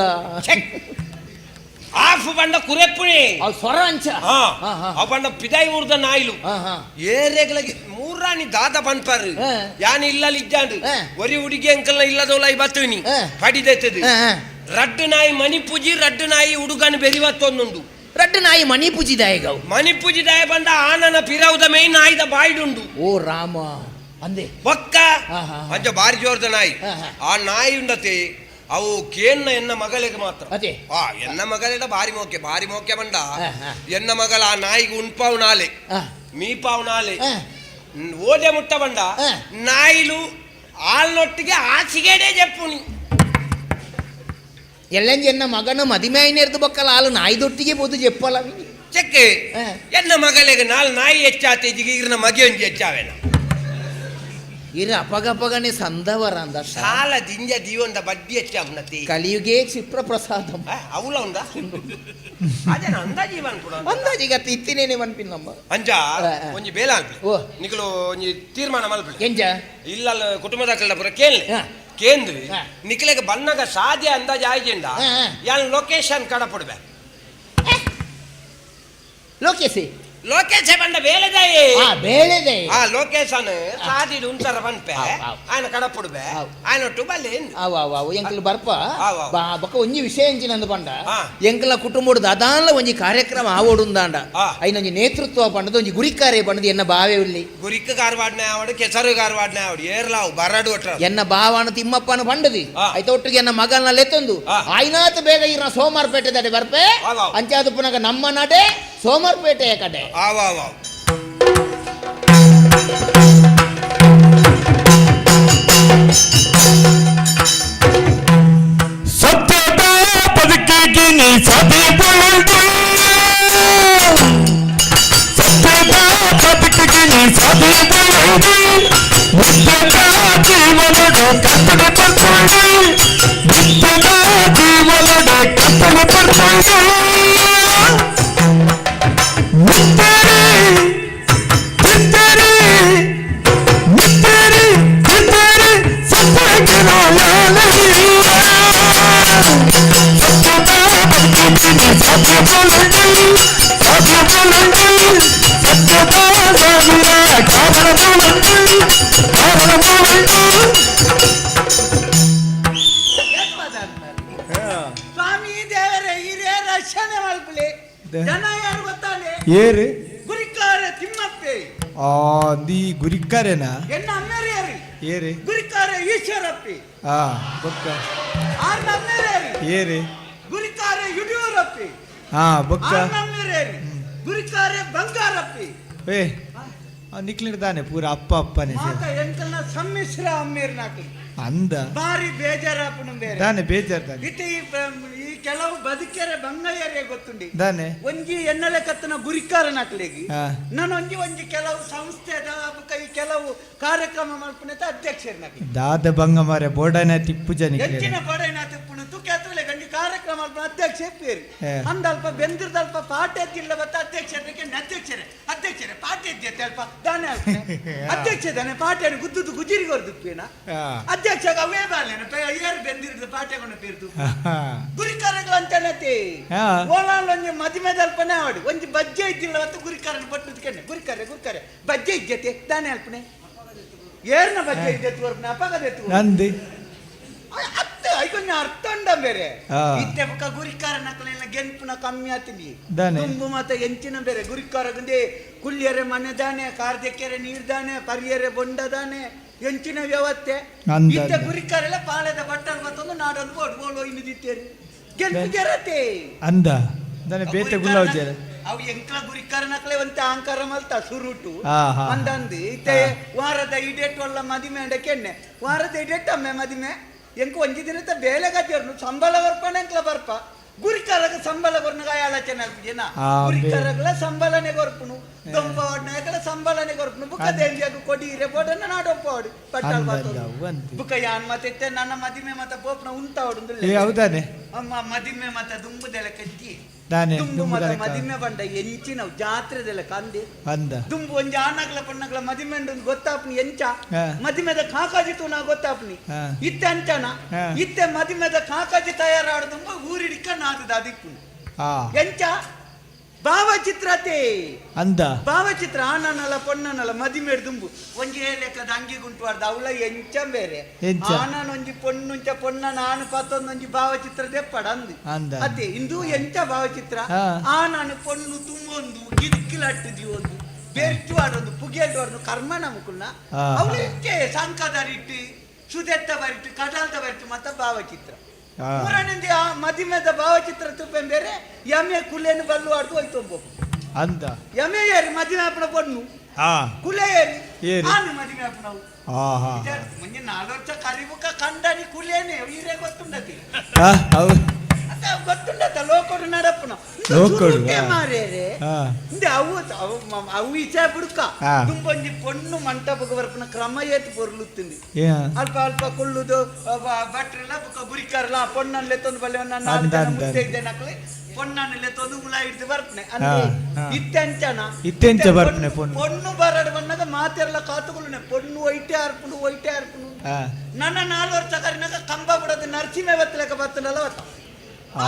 ಆಫ್ ಬಂಡ ಕುರೆಪ್ಪುಣಿ. ಅವ್ ಸ್ವರ ಅಂಚ. ಹಾ. ಹಾ, ಹಾ. ಅವ್ ಬಂಡ ಪಿದಾಯಿ ಊರ್ದ ನಾಯಿಲು. ಹಾ, ಹಾ. ಏರೆಗ್ಲಗೆ ಮೂರಾಣಿ ದಾದ ಪನ್ಪಾರು. ಹಾ. ಯಾನ್ ಇಲ್ಲಲ್ ಇಜ್ಜಾಂಡು. ಹಾ. ಒರಿ ಹುಡುಗಿ ಅಂಕಲ್ನ ಇಲ್ಲದೋಲ ಬತ್ತುನಿ. ಹಾ. ಪಡಿದೆತ್ತದು. ಹಾ, ಹಾ. ರಡ್ಡು ನಾಯಿ ಮಣಿಪೂಜಿ, ರಡ್ಡು ನಾಯಿ ಹುಡುಗನ ಬೆರಿವತ್ತೊಂದುಂಡು. ರಡ್ಡು ನಾಯಿ ಮಣಿ ಪೂಜಿದಾಯಗವು. ಮಣಿಪೂಜಿ ದಾಯ ಬಂಡ ಆನನ ಪಿರವುದ ಮೈ ನಾಯಿದ ಬಾಯ್ಡುಂಡು. ಓ ರಾಮ ಅಂದೆ. ಬೊಕ್ಕ ಹಾ, ಹಾ, ಹಾ. ಅಂಚ ಬಾರಿ ಜೋರ್ದ ನಾಯಿ. ಹಾ, ಹಾ. ಆ ನಾಯಿ ಉಂಡತೆ ಅವು ಕೇನ್ನ ಎನ್ನ ಮಗಳಿಗೆ ಮಾತ್ರ. ಅದೇ. ಆ ಎನ್ನ ಮಗಳಿಡ ಬಾರಿ ಮೋಕೆ ಬಾರಿ ಮೋಕೆ ಬಂಡ. ಹಾ, ಹಾ. ಎನ್ನ ಮಗಳ ಆ ನಾಯಿಗೆ ಉಣ್ಪಾವು ನಾಲೆ, ಹಾ. ಮೀಪಾವು ನಾಲೆ. ಹಾ. ಓದೆ ಮುಟ್ಟ ಬಂಡ ಹಾ. ನಾಯಿಲು ಆಲ್ನೊಟ್ಟಿಗೆ ಆಸಿಗೆಡೆ ಜಪ್ಪುನಿ. ಎಲ್ಲಂಜಿ ಎನ್ನ ಮಗನ ಮದಿಮೆ ಐನೇರ್ದು ಬೊಕ್ಕಲ ಆಲು ನಾಯಿದೊಟ್ಟಿಗೆ ಬೋದು ಜೆಪ್ಪಲ. ಚೆಕ್. ಹಾ. ಎನ್ನ ಮಗಳಿಗೆ ನಾಲ್ ನಾಯಿ ಹೆಚ್ಚಾತೆ ಈಗಿನ ಮಗೆ ಒಂಜಿ ಹೆಚ್ಚಾವೇನ. ಇರ ಅಪಗಪಗನೆ ಸಂದವರ ಅಂದ. ಸಾಲ ದಿಂಜ ದೀವೊಂದ ಬಡ್ಡಿ ಹೆಚ್ಚಾವುನತಿ. ಕಲಿಯುಗೇ ಕ್ಷಿಪ್ರ ಪ್ರಸಾದಂ. ಅವಳ ಉಂಡ ಅದೇನ ಅಂದಾಜಿ ಪನ್ಪುಡ. ಅಂದಾಜಿಗತ್ತೆ ಇತ್ತಿನೇನೆ ಮನ್ಪಿನಮ್ಮ. ಅಂಚ ಆ, ಆ. ಒಂಜಿ ಬೇಲ ಅಲ್ಪಿ. ಓ. ನಿಕಲು ಒಂಜಿ ತೀರ್ಮಾನ ಮಲ್ಪಿ. ಎಂಜ? ಇಲ್ಲ ಕುಟುಂಬದ ಪೂರ ಕೇಳಿ. ಹಾ. ಕೇಂದ್ರ ಹಾ. ನಿಕ್ಲೆಗ್ ಬನ್ನಗ ಸಾಧ್ಯ ಅಂದಾಜ್ ಆಯ್ಜಿಂಡ ಹಾ, ಹಾ. ಯಾನ್ ಲೊಕೇಶನ್ ಕಡಪಡ್ಬೆ. ಲೋಕೇಶಿ. ಲೊಕೇಶನ್ ಬಂಡ ಬೇಲೆದಾಯಿ. ಆ ಬೇಳೆದೆ. ಆ ಲೊಕೇಶನ್ ಸಾದಿಡು ಉಂತರ ಪನ್ಪೆ. ಆವ್, ಆವ್. ಆಯನ ಕಡಪಡ್ಬೆ. ಆವ್. ಆಯನ ಒಟ್ಟು ಬಲ್ಲೆ. ಅವ ಅವ ಅವ ಎಂಕಲ್ ಬರ್ಪ. ಆವ್, ಆವ್. ಬಾ ಬೊಕ್ಕ ಒಂಜಿ ವಿಷಯ ಎಂಚಿನಂದು ಪಂಡ ಆ. ಎಂಕಲ ಕುಟುಂಬಡು ದಾದಾನ್ಲ ಒಂಜಿ ಕಾರ್ಯಕ್ರಮ ಆವೋಡುಂದಾಂಡ ಆ. ಐನ ಒಂಜಿ ನೇತೃತ್ವ ಪಂಡದ ಒಂಜಿ ಗುರಿಕಾರ್ಯ ಪಂಡದ ಎನ್ನ ಬಾವೆ ಉಲ್ಲಿ. ಗುರಿಕ್ ಕಾರ್ವಾಡ್ನೆ ಆವಡು, ಕೆಸರು ಕಾರ್ವಾಡ್ನೆ ಆವಡು, ಏರ್ಲಾವು ಬರಡು ಒಟ್ಟ. ಎನ್ನ ಬಾವನ ತಿಮ್ಮಪ್ಪನ ಪಂಡದಿ. ಆ. ಐತ ಒಟ್ಟಿಗೆ ಎನ್ನ ಮಗನ ಲೆತ್ತೊಂದು ಆ. ಆಯ್ನಾತ್ ಬೇಗ ಇರ್ನ ಸೋಮಾರ್ಪೇಟೆ ದಡೆ ಬರ್ಪೆ. ಆವ್, ಆವ್. ಅಂಚಾದ ಪುನಗ ನಮ್ಮ ನಡೆ ಸೋಮಾರ್ಪೇಟೆಯ ಕಡೆ. ಆವ್ ಆವ್ ಆವ್. ಸತ್ಯದ ಬದುಕಿಗೆ ನೀ ಸ್ವಾಮಿ ದೇವರೇ ಹಿರಿಯ ರಕ್ಷಣೆ ಮಲ್ಪುಲೆ. ಜನ ಯಾರು ಗೊತ್ತಾನೆ? ಏರು? ಗುರಿಕಾರ ತಿಮ್ಮಪ್ಪೆ. ಆ the ಗುರಿಕಾರೇನಾ? ಎನ್ನ ಅಮ್ಮೇರು ಯಾರು? ಏರು? ಗುರಿಕಾರ ಈಶ್ವರಪ್ಪೆ. ಆ ಬೊಕ್ಕ? ಆರ್ನ ಅಮ್ಮೇರು ಯಾರು? ಏರು? ಗುರಿಕಾರ ಯಡಿಯೂರಪ್ಪೆ. ಹಾ ಬೊಕ್ಕ? ಆರ್ನ ಅಮ್ಮೇರು ಯಾರು? ಗುರಿಕಾರ ಬಂಗಾರಪ್ಪೆ. ಏ ನಿಕ್ಲಿಡ್ದಾನೆ ಪೂರ ಅಪ್ಪ ಅಪ್ಪನೇ. ಮಾತ ಎಂಕಲ್ನ ಸಮ್ಮಿಶ್ರ ಅಮ್ಮೇರು ನಾಕಲಿ. ಅಂದ. ಬಾರಿ ಬೇಜಾರಾಪುಣ ಬೇರೆ. ದಾನೆ ಬೇಜಾರ್ ದಾನೆ? ಇತ್ತೆ ಈ ಈ ಕೆಲವು ಬದುಕೆರೆ ಬಂಗಯ್ಯರೇ ಗೊತ್ತುಂಡಿ. ದಾನೆ? ಒಂಜಿ ಎನ್ನಲೆ ಕತ್ತನ ಗುರಿಕಾರನಾಕ್ಲೆಗಿ ಹಾ. ನಾನು ಒಂಜಿ ಒಂಜಿ ಕೆಲವು ಸಂಸ್ಥೆದ ಬೊಕ ಈ ಕೆಲವು ಕಾರ್ಯಕ್ರಮ ಮಲ್ಪುನೆತ ಅಧ್ಯಕ್ಷರ್ನಾಕ್ಲೆ. ದಾದ ಬಂಗ ಮಾರೆ ಬೋಡನೆ ತಿಪ್ಪು ಜನಿಕ್ಲೆ. ಹೆಚ್ಚಿನ ಪಡೆನ ತಿಪ್ಪುನು ತುಕ್ಯಾತ್ರಲೆ ಗಂಜಿ ಕಾರ್ಯಕ್ರಮ ಮಲ್ಪುನ ಅಧ್ಯಕ್ಷ ಪೇರು. ಹೇ. ಅಂದಲ್ಪ ಬೆಂದಿರ್ದಲ್ಪ ಪಾಠ ಎದ್ದಿಲ್ಲ ಬತ್ತ ಅಧ್ಯಕ್ಷರಿಗೆ ಅಧ್ಯಕ್ಷರೇ ಅಧ್ಯಕ್ಷರೇ ಪಾಠ ಎದ್ದೆ ಅಲ್ಪ ದಾನೆ ಅಲ್ಪನೆ. ಅಧ್ಯಕ್ಷ ದಾನೆ ಪಾಠ ಗುದ್ದುದು ಗುಜಿರಿಗೆ ಹೊರದುಪ್ಪೇನ. ಹಾ. ಅಧ್ಯಕ್ಷ ಅವೇ ಬಾಲೇನ ಏರು ಬೆಂದಿರ್ದು ಪಾಠ ಪೇರ್ದು. ಗುರಿಕಾರಗಳು ಅಂತಾನತೆ. ಹಾ. ಓಲಾಲ್ ಒಂಜಿ ಮದಿಮೆದಲ್ಪನೆ ಆವಡು ಒಂಜಿ ಬಜ್ಜೆ ಇದ್ದಿಲ್ಲ ಮತ್ತು ಗುರಿಕಾರನ ಪಟ್ಟು ಕೆಣ್ಣೆ ಗುರಿಕಾರೆ ಗುರಿಕಾರೆ ಬಜ್ಜೆ ಇಜ್ಜತೆ ದಾನೆ ಅಲ್ಪನೆ ಏರ್ನ ಬಜ್ಜೆ ಇದ್ದೆತ್ತು ವರ್ಪನೆ ಅಪಗದೆತ್ತು. ನಂದಿ. ಅತ್ತ ಐಕೊಂಜ ಅರ್ಥ ಉಂಡ ಬೇರೆ. ಹಾ. ಇತ್ತೆ ಬೊಕ್ಕ ಗುರಿಕಾರನಕ್ಲೆನ ಗೆನ್ಪುನ ಕಮ್ಮಿ ಆತಿನಿ. ದಾನೆ? ತುಂಬು ಮಾತ ಎಂಚಿನ ಬೇರೆ ಗುರಿಕಾರ ಗುಂದೆ ಕುಳ್ಳಿಯರೆ ಮನೆ ದಾನೆ ಕಾರ್ದೆಕ್ಕೆರೆ ನೀರ್ ದಾನೆ ಪರಿಯರೆ ಬೊಂಡ ದಾನೆ ಎಂಚಿನ ವ್ಯವಸ್ಥೆ. ಅಂದ ಇತ್ತೆ ಅಂದ. ಗುರಿಕಾರೆಲ್ಲ ಪಾಳೆದ ಬಟ್ಟಲ್ ಮತ್ತೊಂದು ನಾಡೊಂದು ಬೋಡು ಬೋಡು ಇನ್ನು ದಿತ್ತೇರಿ ಗೆನ್ಪು ಜರತೆ. ಅಂದ ದಾನೆ ಬೇತೆ ಗುಲಾವ್ ಜರ. ಅವು ಎಂಕ್ಲ ಗುರಿಕಾರನಕ್ಲೆ ಒಂತೆ ಅಹಂಕಾರ ಮಲ್ತ ಸುರುಟು. ಹಾ, ಹಾ. ಅಂದಂದು ಇತ್ತೆ ವಾರದ ಇಡೇಟ್ ಒಳ್ಳ ಮದಿಮೆ ಅಂಡ ಕೆಣ್ಣೆ ವಾರದ ಇಡೇಟ್ ಅಮ್ಮೆ ಮದಿಮೆ ಎಂಕ ಒಂಜಿ ದಿನದ ಬೇಲೆ ಗಜ್ಜರ್ನು ಸಂಬಳ ಬರ್ಪಣ ಎಂಕ್ಲ ಬರ್ಪ ಗುರಿಕಾರಗ ಸಂಬಳ ಕೊರ್ನಗ ಆಲೋಚನೆ ಅಲ್ಪುಜೆನ. ಆ, ಗುರಿಕಾರಗಳ ಸಂಬಳನೆ ಕೊರ್ಪುನು ದೊಂಪ ನಾಯಕಲ ಸಂಬಳನೆ ಕೊರ್ಪುನು ಬುಕ್ಕ ದೇವಿಯಾಗ ಕೊಡಿ ಇರೆ ಬೋಡನ್ನ ನಾಡೊಪ್ಪ ಪಟ್ಟಲ್ ಅಂದ, ಮಾತೊಂದು. ಅಂದ, ಅವಂತಿ. ಬುಕ್ಕ ಯಾನ್ ಮತ್ತೆ ಇತ್ತೆ ನನ್ನ ಮದಿಮೆ ಮತ್ತ ಪೋಪ್ನ ಉಂತ ಏ ಹೌದಾನೆ? ಅಮ್ಮ ಮದಿಮೆ ಮತ್ತ ದುಂಬುದೆಲ್ಲ ಕಜ್ಜಿ ದಾನೆ? ದುಂಬು ಮತ ದುಂಬುದೆಲ್ಲ ಮದಿಮೆ ಬಂಡ ಎಂಚಿನ ಜಾತ್ರೆದೆಲ್ಲ ಕಂದೆ. ಅಂದ. ದುಂಬು ಒಂಜಿ ಆನಗ್ಲ ಪಣ್ಣಗ್ಲ ಮದಿಮೆ ಉಂಡು ಗೊತ್ತಾಪ್ನಿ ಎಂಚ. ಹಾ. ಮದಿಮೆದ ಕಾಕಾಜಿ ತೂನ ಗೊತ್ತಾಪ್ನಿ. ಹಾ. ಇತ್ತೆ ಅಂಚನ. ಹಾ. ಇತ್ತೆ ಮದಿಮೆದ ಕಾಕಾಜಿ ತಯಾರಾಡುದುಂಬ ಊರಿಡಿಕ ನಾದದ ಅದಿಪ್ಪುನು. ಆ ಎಂಚ ಭಾವಚಿತ್ರತೆ. ಅಂದ. ಭಾವಚಿತ್ರ ಆನನಲ ಪೊಣ್ಣನಲ ಮದಿಮೆಡ್ ದುಂಬು ಒಂಜಿ ಲೆಕ್ಕದ ಅಂಗಿ ಗುಂಟುವಾರ್ದ ಅವಳ ಎಂಚ ಬೇರೆ. ಎಂಚ? ಆನನ ಒಂಜಿ ಪೊಣ್ಣುಂಚ ಪೊಣ್ಣ ನಾನು ಪತ್ತೊಂದೊಂಜಿ ಭಾವಚಿತ್ರ ದೆಪ್ಪಡ ಅಂದು. ಅಂದ. ಅದೇ ಇಂದು ಎಂಚ ಭಾವಚಿತ್ರ. ಹಾ. ಆನನ ಪೊಣ್ಣು ತುಂಬೊಂದು ಗಿದಿಕ್ಕಿಲಟ್ಟು ಒಂದು ಬೆರ್ಚು ಆಡೊಂದು ಪುಗೆಲ್ಡು ಆಡೊಂದು ಕರ್ಮ ನಮಕುಲ್ನ. ಹಾ, ಅವಳು ಹಾ. ಎಂಚೆ ಸಂಕದ ಇಟ್ಟು ಸುದೆತ್ತ ಬರಿಟ್ಟು ಕಡಲ್ದ ಬರಿಟ್ಟು ಮತ್ತ ಭಾವಚಿತ್ರ. ಹಾ. ಊರನಿಂದ ಆ ಮದಿಮೆದ ಭಾವಚಿತ್ರ ತುಪ್ಪೆ ಬೇರೆ ಯಮೆ ಕುಲೇನು ಬಲ್ಲು ಆಡ್ದು ಹೋಯ್ತು ಒಬ್ಬ. ಅಂದ. ಯಮೆ ಏರಿ ಮದಿಮೆ ಅಪ್ಪನ ಪೊಣ್ಣು. ಆ ಕುಲೆ ಏರಿ. ಏರಿ. ಆನು ಮದಿಮೆ ಅಪ್ಪನವು. ಆ ಹಾ. ಮುಂಜೆ ನಾಲ್ಕು ವರ್ಷ ಕರಿಬುಕ್ಕ ಕಂಡನಿ ಕುಲೇನೆ ಹೀರೆ ಗೊತ್ತುಂಡತಿ. ಹಾ ಹೌದು. ಅದ ಗೊತ್ತುಂಡತ ಲೋಕೋಡು ನಡಪ್ಪನ. ಲೋಕೋಡು, ಹಾ. ಮಾರೇರೆ. ಹಾ. ಇಂದೆ ಅವು ಅವು ಅವು ಇಚೆ ಬುಡ್ಕ. ಹಾ. ದುಂಬೊಂಜಿ ಪೊಣ್ಣು ಮಂಟಪಕ್ಕೆ ಬರ್ಪನ ಕ್ರಮ ಏತು ಪೊರ್ಲುತ್ತುಂಡಿ. ಏ ಅಲ್ಪ ಅಲ್ಪ ಕುಳ್ಳುದು ಭಟ್ರೆಲ್ಲ ಬುಕ್ಕ ಗುರಿಕಾರಲ್ಲ ಪೊಣ್ಣನ್ ಲೆತ್ತೊಂದು ಬಲ್ಲೆ ನಾಲ್ಕು ಅಂದ, ಜನ ಅಂದ. ಮುತ್ತೈದೆ ನಕ್ಲೆ ಪೊಣ್ಣನ್ ಲೆತ್ತೊಂದು ಉಳ ಹಿಡ್ದು ಬರ್ಪನೆ. ಹಾ, ಅಂದ್ರೆ ಹಾ. ಇತ್ತೆಂಚನ. ಇತ್ತೆಂಚ ಬರ್ಪನೆ ಪೊಣ್ಣು. ಪೊಣ್ಣು ಬರಡು ಬಣ್ಣಗ ಮಾತೆಲ್ಲ ಕಾತುಕೊಳ್ಳುನೆ ಪೊಣ್ಣು ಒಯ್ಟೆ ಅರ್ಪುನು ಒಯ್ಟೆ ಅರ್ಪುನು. ಹಾ. ನನ್ನ ನಾಲ್ಕು ವರ್ಷ ಕರಿನಾಗ ಕಂಬ ಬಿಡೋದು ನರಸಿಂಹ ಬತ್ತಲೆಕ ಬತ್ತನಲ್ಲ ಬತ್ತ. ಆ.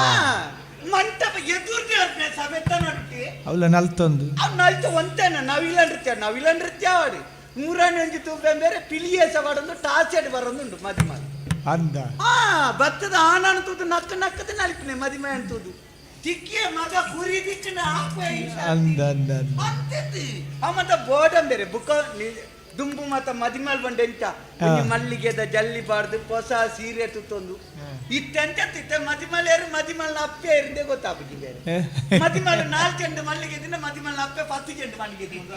ಮಂಟಪ ಎದುರ್ದಿ ಅರ್ಪಣೆ ಸಮೇತ ನಡುಟ್ಟಿ. ಅವಳ ನಲ್ತೊಂದು. ಅವ್ ನಲ್ತ ಒಂತೇನ ನವಿಲ ನೃತ್ಯ ನವಿಲ ನೃತ್ಯ ಆಡಿ ಮೂರನೇ ಒಂಜಿ ತೂಪೆ ಬೇರೆ ಪಿಲಿಯೇಸ ಬಾಡೊಂದು ಟಾರ್ಚೆಡ್ ಬರೊಂದುಂಡು ಮದಿಮ. ಅಂದ. ಆ ಭತ್ತದ ಆನನ ತೂದು ನಕ್ಕ ನಕ್ಕದ ನಲ್ಪಿನೆ ಮದಿಮ ಅಂತೂದು ತಿಕ್ಕಿಯ ಮಗ ಕುರಿ ದಿಕ್ಕನ ಹಾಕುವೆ. ಅಂದ ಅಂದ ಅಂದ. ಅಂತೆದ್ದು ಅವ ಮತ್ತ ಬೋಡಂ ಬೇರೆ ಬುಕ್ಕ ದುಂಬು ಮತ್ತ ಮದಿಮಲ್ ಬಂಡೆ ಎಂಚ ಒಂಜಿ ಮಲ್ಲಿಗೆದ ಜಲ್ಲಿ ಬಾರ್ದು ಹೊಸ ಸೀರೆ ತುತ್ತೊಂದು ಇತ್ತೆಂಚ ಇತ್ತೆ ಮದಿಮಲೇರು ಮದಿಮಲ್ನ ಅಪ್ಪೆ ಇರಂದೆ ಗೊತ್ತಾಪುಜಿ ಬೇರೆ. ಮದಿಮಲ್ ನಾಲ್ಕು ಚೆಂಡು ಮಲ್ಲಿಗೆ ದಿನ ಮದಿಮಲ್ನ ಅಪ್ಪೆ 10 ಚೆಂಡು ಮಲ್ಲಿಗೆ ದಿನ.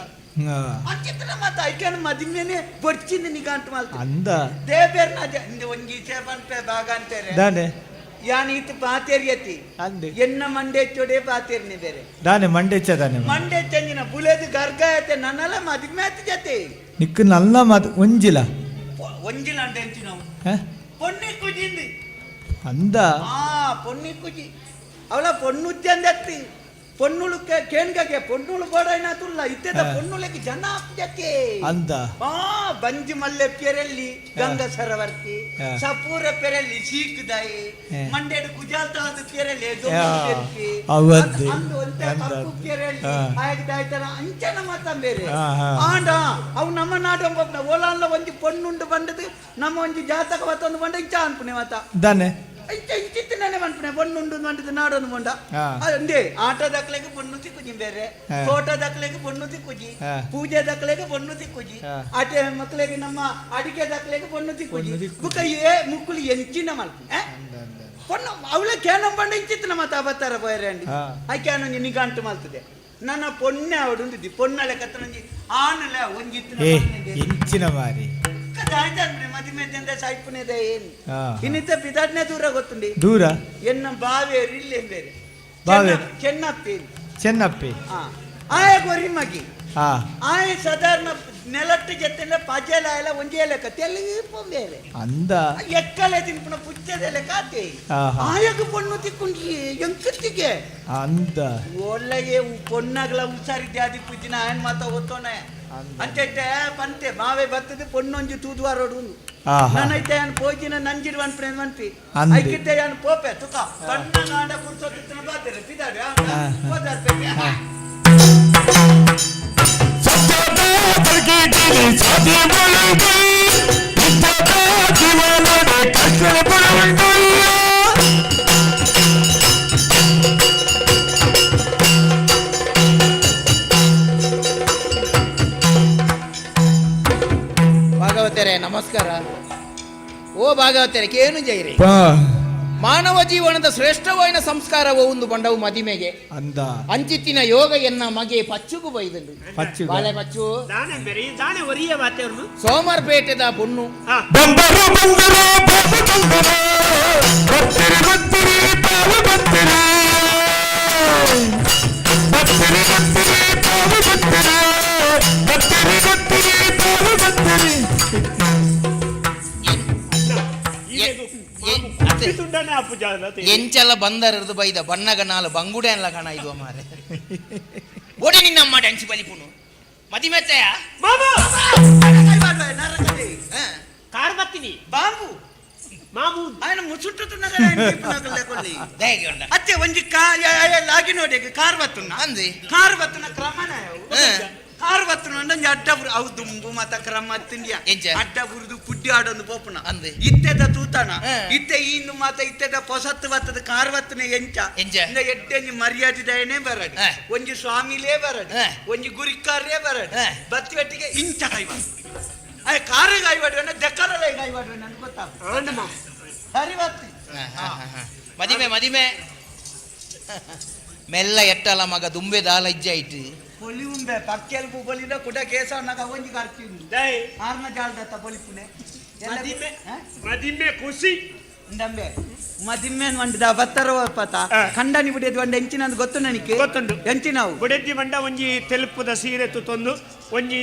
ಹಾ. ಅಂಚಿತ್ತಿನ ಮತ್ತ ಐಕನ್ ಮದಿಮೆನೆ ಬೊಡ್ಚಿಂದ ನಿಗಾಂಟು ಮಲ್ತು. ಅಂದ. ದೇಬೇರ್ನ ಇಂದು ಒಂಜಿ ಪನ್ಪೆ ಭಾಗ ಅಂತಾರೆ. ದಾನೆ? ಯಾನ್ ಈತ್ ಪಾತೇರಿಯತಿ. ಅಂದೆ. ಎನ್ನ ಮಂಡೆ ಚೊಡೆ ಪಾತೇರ್ನಿ ಬೇರೆ. ದಾನೆ ಮಂಡೆಚ್ಚ ದಾನೆ? ಮಂಡೆ ಚಂಜಿನ ಬುಲೆದು ಗರ್ಗಾಯತೆ ನನ್ನಲ ಮದಿಮೆ ಆತಿ ಜತೆ. ನಿಕ್ಕು ನಲ್ಲ ಮಾತು ಒಂಜಿಲ. ಒಂಜಿಲ ಅಂಡೆ ಎಂಚಿನವು. ಹ? ಪೊನ್ನಿ ಕುಜಿಂದಿ. ಅಂದ. ಆ ಪೊನ್ನಿ ಕುಜಿ ಅವಳ ಪೊಣ್ಣು ಉದ್ಯಂದತ್ತಿ. ಪೊನ್ನುಳು ಕೇನ್ಗಗೆ ಪೊನ್ನುಳು ಬೋಡೈನ ತುಲ್ಲ ಇತ್ತೆದ ಪೊನ್ನುಲೆಗ್ ಜನ ಆಪ್ಜಕ್ಕೆ ಅಂದ ಆ ಬಂಜಿ ಮಲ್ಲೆ ಪೆರೆಲ್ಲಿ ಗಂಗಾ ಸರವರ್ತಿ ಸಪೂರ ಪೆರೆಲ್ಲಿ ಸೀಕ್ದಾಯಿ ಮಂಡ್ಯಡ್ ಕುಜಾಲ್ತಾದ ಪೆರೆಲ್ಲಿ ಅವದ್ದಿ. ಅಂದು ಒಂತೆ ಅಂದ. ಕಪ್ಪು ಪೆರೆಲ್ಲಿ ಆಯ್ತಾರ ಅಂಚನ ಮತ ಬೇರೆ ಹಾ, ಹಾ. ಆಂಡ ಅವು ನಮ್ಮ ನಾಡ ಓಲಾನ್ಲ ಒಂಜಿ ಪೊನ್ನುಂಡು ಬಂಡದು ನಮ್ಮ ಒಂಜಿ ಜಾತಕ ಮತ್ತೊಂದು ಬಂಡ ಇಂಚ ಅನ್ಪುಣೆ ಮತ ದಾನೆ ಇಂಚ ಇಂಚಿತ್ತಿನೇ ಮನ್ಪುಣೆ ಪೊನ್ನುಂಡು ಬಂಡದು ನಾಡೊಂದು ಬಂಡ ಅಂದೇ ಆಟದಕ್ಲೆಗ್ ಪೊಣ್ಣು ತಿಕ್ಕುಜಿ ಬೇರೆ ತೋಟದಕ್ಲೆಗ್ ಪೊಣ್ಣು ತಿಕ್ಕುಜಿ ಪೂಜೆ ದಕ್ಲೆಗ್ ಪೊಣ್ಣು ತಿಕ್ಕುಜಿ ಆಟೆ ಮಕ್ಳಿಗೆ ನಮ್ಮ ಅಡಿಕೆ ದಕ್ಲೆಗ್ ಪೊಣ್ಣು ತಿಕ್ಕುಜಿ ಬುಕ್ಕ ಏ ಮುಕ್ಕುಲು ಎಂಚಿನ ಮಲ್ಪುಣೆ ಪೊಣ್ಣು ಅವಳೆ ಕೇನಂ ಬಂಡ ಇಂಚಿತ್ತಿನ ಮತ ಅಬತ್ತಾರ ಪೋಯರೆ ಅಂಡಿ ಆಯ್ಕೆ ನಿಗಾಂಟು ಮಲ್ತದೆ ನನ್ನ ಪೊಣ್ಣೆ ಅವಡು ಪೊಣ್ಣಲೆ ಕತ್ತನಂಜಿ ಆನಲೆ ಒಂಜಿತ್ತಿನ ಏ ಇಂಚಿನ ಮಾರಿ ಮದಿಮೆ ಸಾಯ್ಪುನೇದ ಏನು ಇನ್ನಿತ ಬಿದಾಡ್ನೆ ದೂರ ಗೊತ್ತುಂಡಿ ದೂರ ಎನ್ನ ಬಾವೇರು ಇಲ್ಲೇ ಬೇರೆ ಬಾವೇರು. ಚೆನ್ನಪ್ಪಿ ಚೆನ್ನಪ್ಪಿ ಆಯ ಗೊರಿ ಮಗಿ ಆಯ ಸಾಧಾರಣ ನೆಲಟ್ಟು ಜೊತೆ ಪಜೆಲ ಎಲ್ಲ ಒಂಜೇ ಲೆಕ್ಕ ತೆಲುಗು ಬೇರೆ ಅಂದ ಎಕ್ಕಲೆ ತಿನ್ಪುನ ಪುಚ್ಚದ ಲೆಕ್ಕ ಆತೆ ಆಯಗ ಪೊಣ್ಣು ತಿಕ್కుంಡಿ ಎಂಕತ್ತಿಗೆ ಅಂದ ಒಳ್ಳೆಗೆ ಪೊಣ್ಣಗಳ ಹುಷಾರಿದ್ದೆ ಅದಿ ಪೂಜಿನ ಆಯನ್ ಮಾತ ಒತ್ತೋನೆ ಅಂಚೆ ಪಂತೆ ಮಾವೆ ಬರ್ತದೆ ಪೊಣ್ಣೊಂಜಿ ತೂದುವಾರೋಡು ನಾನೈತೆ ಯಾನ್ ಪೋಜಿನ ನಂಜಿಡ್ ವನ್ಪೆ ಮನ್ಪಿ ಐಕಿತ್ತೆ ಯಾನ್ ಪೋಪೆ ತುಕ ಪಣ್ಣ ನಾಡ ಪುರ್ಸೊತ್ತಿನ ಬಾತೆರೆ ಪಿದಾಡು ಹೋದಾರ್ಪೆ ಭಾಗವತರೇ ನಮಸ್ಕಾರ. ಓ ಭಾಗವತರೇ ಕೇನು ಜೈರಿ ಮಾನವ ಜೀವನದ ಶ್ರೇಷ್ಠವಾದ ಸಂಸ್ಕಾರವು ಒಂದು ಬಂಡವು ಮದಿಮೆಗೆ ಅಂದ ಅಂಚಿತ್ತಿನ ಯೋಗ ಎನ್ನ ಮಗೆ ಪಚ್ಚುಗು ಬೈದಂಡು ಪಚ್ಚುಗ. ಬಾಳೆ ಪಚ್ಚು ದಾನೆ ಬೇರೆ ದಾನೆ ಒರಿಯ ವಾತೆಯವ್ರನ್ನು ಸೋಮರ್ಪೇಟೆದ ಪೊಣ್ಣು ಬಂದರು ಬಂದರು ಬಾಬು ಬಂದರು ಬತ್ತಿರಿ ಬತ್ತಿರಿ ಬಾಬು ಬತ್ತಿರಿ ಬತ್ತಿರಿ ಬತ್ತಿರಿ ಬಾಬು ಬತ್ತಿರಿ ಬತ್ತಿರಿ ಬತ್ತಿರಿ ಬಾಬು ಬತ್ತಿರಿ ಎಂಚೆಲ್ಲ ಬಂದರಿರ್ದು ಬೈದ ಬಣ್ಣಗ ನಾಲು ಬಂಗುಡೆ ಅಲ್ಲ ಕಣ ಇದು ಮಾರೆ ಓಡಿ ನಿನ್ನಮ್ಮ ಡ್ಯಾನ್ಸ್ ಬಲಿಪುನು ಮದಿಮೆತ್ತಯ ಕಾರ್ ಬತ್ತೀನಿ ಬಾಂಬು ಮಾಮೂ ఆయన ಮುಸುಟ್ಟುతున్నగల ಅತ್ತೆ ಒಂಜಿ ಲಾಗಿ ನೋಡಿ ಕಾರ್ ಬತ್ತುನ ಅಂದಿ ಕಾರ್ ಬತ್ತುನ ಕ್ರಮನ ಕಾರ್ ಬತ್ತುನ ಒಂಜಿ ಅಡ್ಡ ಅವು ದುಂಬು ಮತ ಕ್ರಮ ತಿಂಡಿಯ ಅಡ್ಡ ಬುರುದು ಪುಡ್ಡಿ ಆಡೊಂದು ಪೋಪುನ ಅಂದಿ ಇತ್ತೆದ ತೂತನ ಇತ್ತೆ ಇನ್ನು ಮಾತ ಇತ್ತೆದ ಪೊಸತ್ತು ಬತ್ತದ ಕಾರ್ ಬತ್ತುನ ಎಂಚ ಎಂಚ ಇಂದ ಎಡ್ಡೆ ಮರ್ಯಾದೆ ದಯನೇ ಬರಡು ಒಂಜಿ ಸ್ವಾಮಿಲೇ ಬರಡು ಒಂಜಿ ಗುರಿಕಾರೇ ಬರಡು ಬತ್ತಿ ಬಟ್ಟಿಗೆ ಇಂಚ ಕೈವಾಡ ಅಯ್ಯ ಕಾರಿಗೆ ಐವಾಡುವನ ದೆಕ್ಕಲಲ್ಲ ಐವಾಡುವ ನನ್ಗೆ ಗೊತ್ತಾಗ ಸರಿ ಬತ್ತಿ ಮದಿಮೆ ಮದಿಮೆ ಮೆಲ್ಲ ಎಟ್ಟಲ ಮಗ ದುಂಬೆ ದಾಲ ಇಜ್ಜ ಆಯ್ತು ಪೊಲಿ ಉಂಬೆ ಪಕ್ಕೆಲ್ ಪೊಲಿದ ಕುಡ ಕೇಸವನಾಗ ಒಂಜಿ ಕಾರ್ತೀನಿ ಆರ್ನ ಜಾಲ್ದತ್ತ ಪೊಲಿಪುನೆ ಮದಿಮೆ ಮದಿಮೆ ಖುಷಿ ಇಂದಂಬೆ ಮದಿಮ್ಮೆನ್ ವಂಡದ ಬತ್ತರ ಪತ ಕಂಡನಿ ಬಿಡಿಯದು వంಡ ಎಂಚಿನಂದು ಗೊತ್ತು ನನಗೆ ಗೊತ್ತುಂಡು ಎಂಚಿನವು ಬುಡೆದ್ದಿ ಬಂಡ ಒಂಜಿ ತೆಲುಪುದ ಸೀರೆ ತುತ್ತೊಂದು ಒಂಜಿ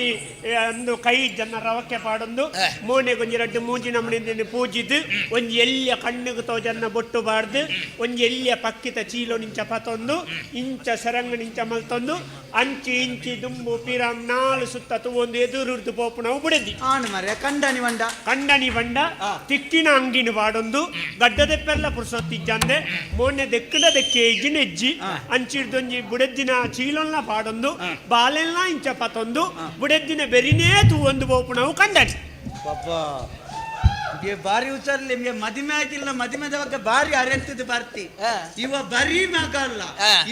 ಅಂದು ಕೈ ಜನ ರವಕ್ಕೆ ಪಾಡೊಂದು ಮೋನೆಗೆ ಒಂಜಿ ರಡ್ಡು ಮೂಜಿ ನಮಣಿಂದ ಪೂಜಿದ್ ಒಂಜಿ ಎಲ್ಲಿಯ ಕಣ್ಣಿಗೆ ತೋಜನ್ನ ಬೊಟ್ಟು ಬಾರ್ದು ಒಂಜಿ ಎಲ್ಲಿಯ ಪಕ್ಕಿತ ಚೀಲೋ ನಿಂಚ ಪತೊಂದು ಇಂಚ ಸೆರಂಗ ನಿಂಚ ಮಲ್ತೊಂದು ಅಂಚಿ ಇಂಚಿ ದುಂಬು ಪಿರಾಮ್ ನಾಲು ಸುತ್ತ ತುವೊಂದು ಎದುರುರ್ದು ಪೋಪುನವು ಬುಡೆದಿ ಆನು ಮರೆ ಕಂಡನಿ ಬಂಡ ಕಂಡನಿ ಬಂಡ ತಿಕ್ಕಿನ ಅಂಗಿನ ಪಾಡೊಂದು ಗಡ್ಡದೆಪ್ಪೆಲ್ಲ ಪುರ್ಸೊತ್ತಿಜ್ಜಂದೆ ಮೋನೆ ದೆಕ್ಕದ ದೆಕ್ಕೆ ಇಜ್ಜಿ ನೆಜ್ಜಿ ಅಂಚಿಡ್ದೊಂಜಿ ಬುಡೆದ್ದಿನ ಚೀಲೊಲ್ಲ ಪಾಡೊಂದು ಬಾಲೆಲ್ಲ ಇಂಚ ಪತೊಂದು ಬುಡೆದ್ದಿನ ಬೆರಿನೇ ತೂವೊಂದು ಪೋಪುನವು ಕಂಡನಿ ಬಾಬಾ ಏ ಬಾರಿ ಹುಷಾರಿಲ್ಲ ನಿಮ್ಗೆ ಮದಿಮೆ ಆಗಿಲ್ಲ ಮದಿಮೆದ ಬಗ್ಗೆ ಬಾರಿ ಅರೆಂತದ್ದು ಬರ್ತಿ ಇವ ಬರೀ ಮಗ ಅಲ್ಲ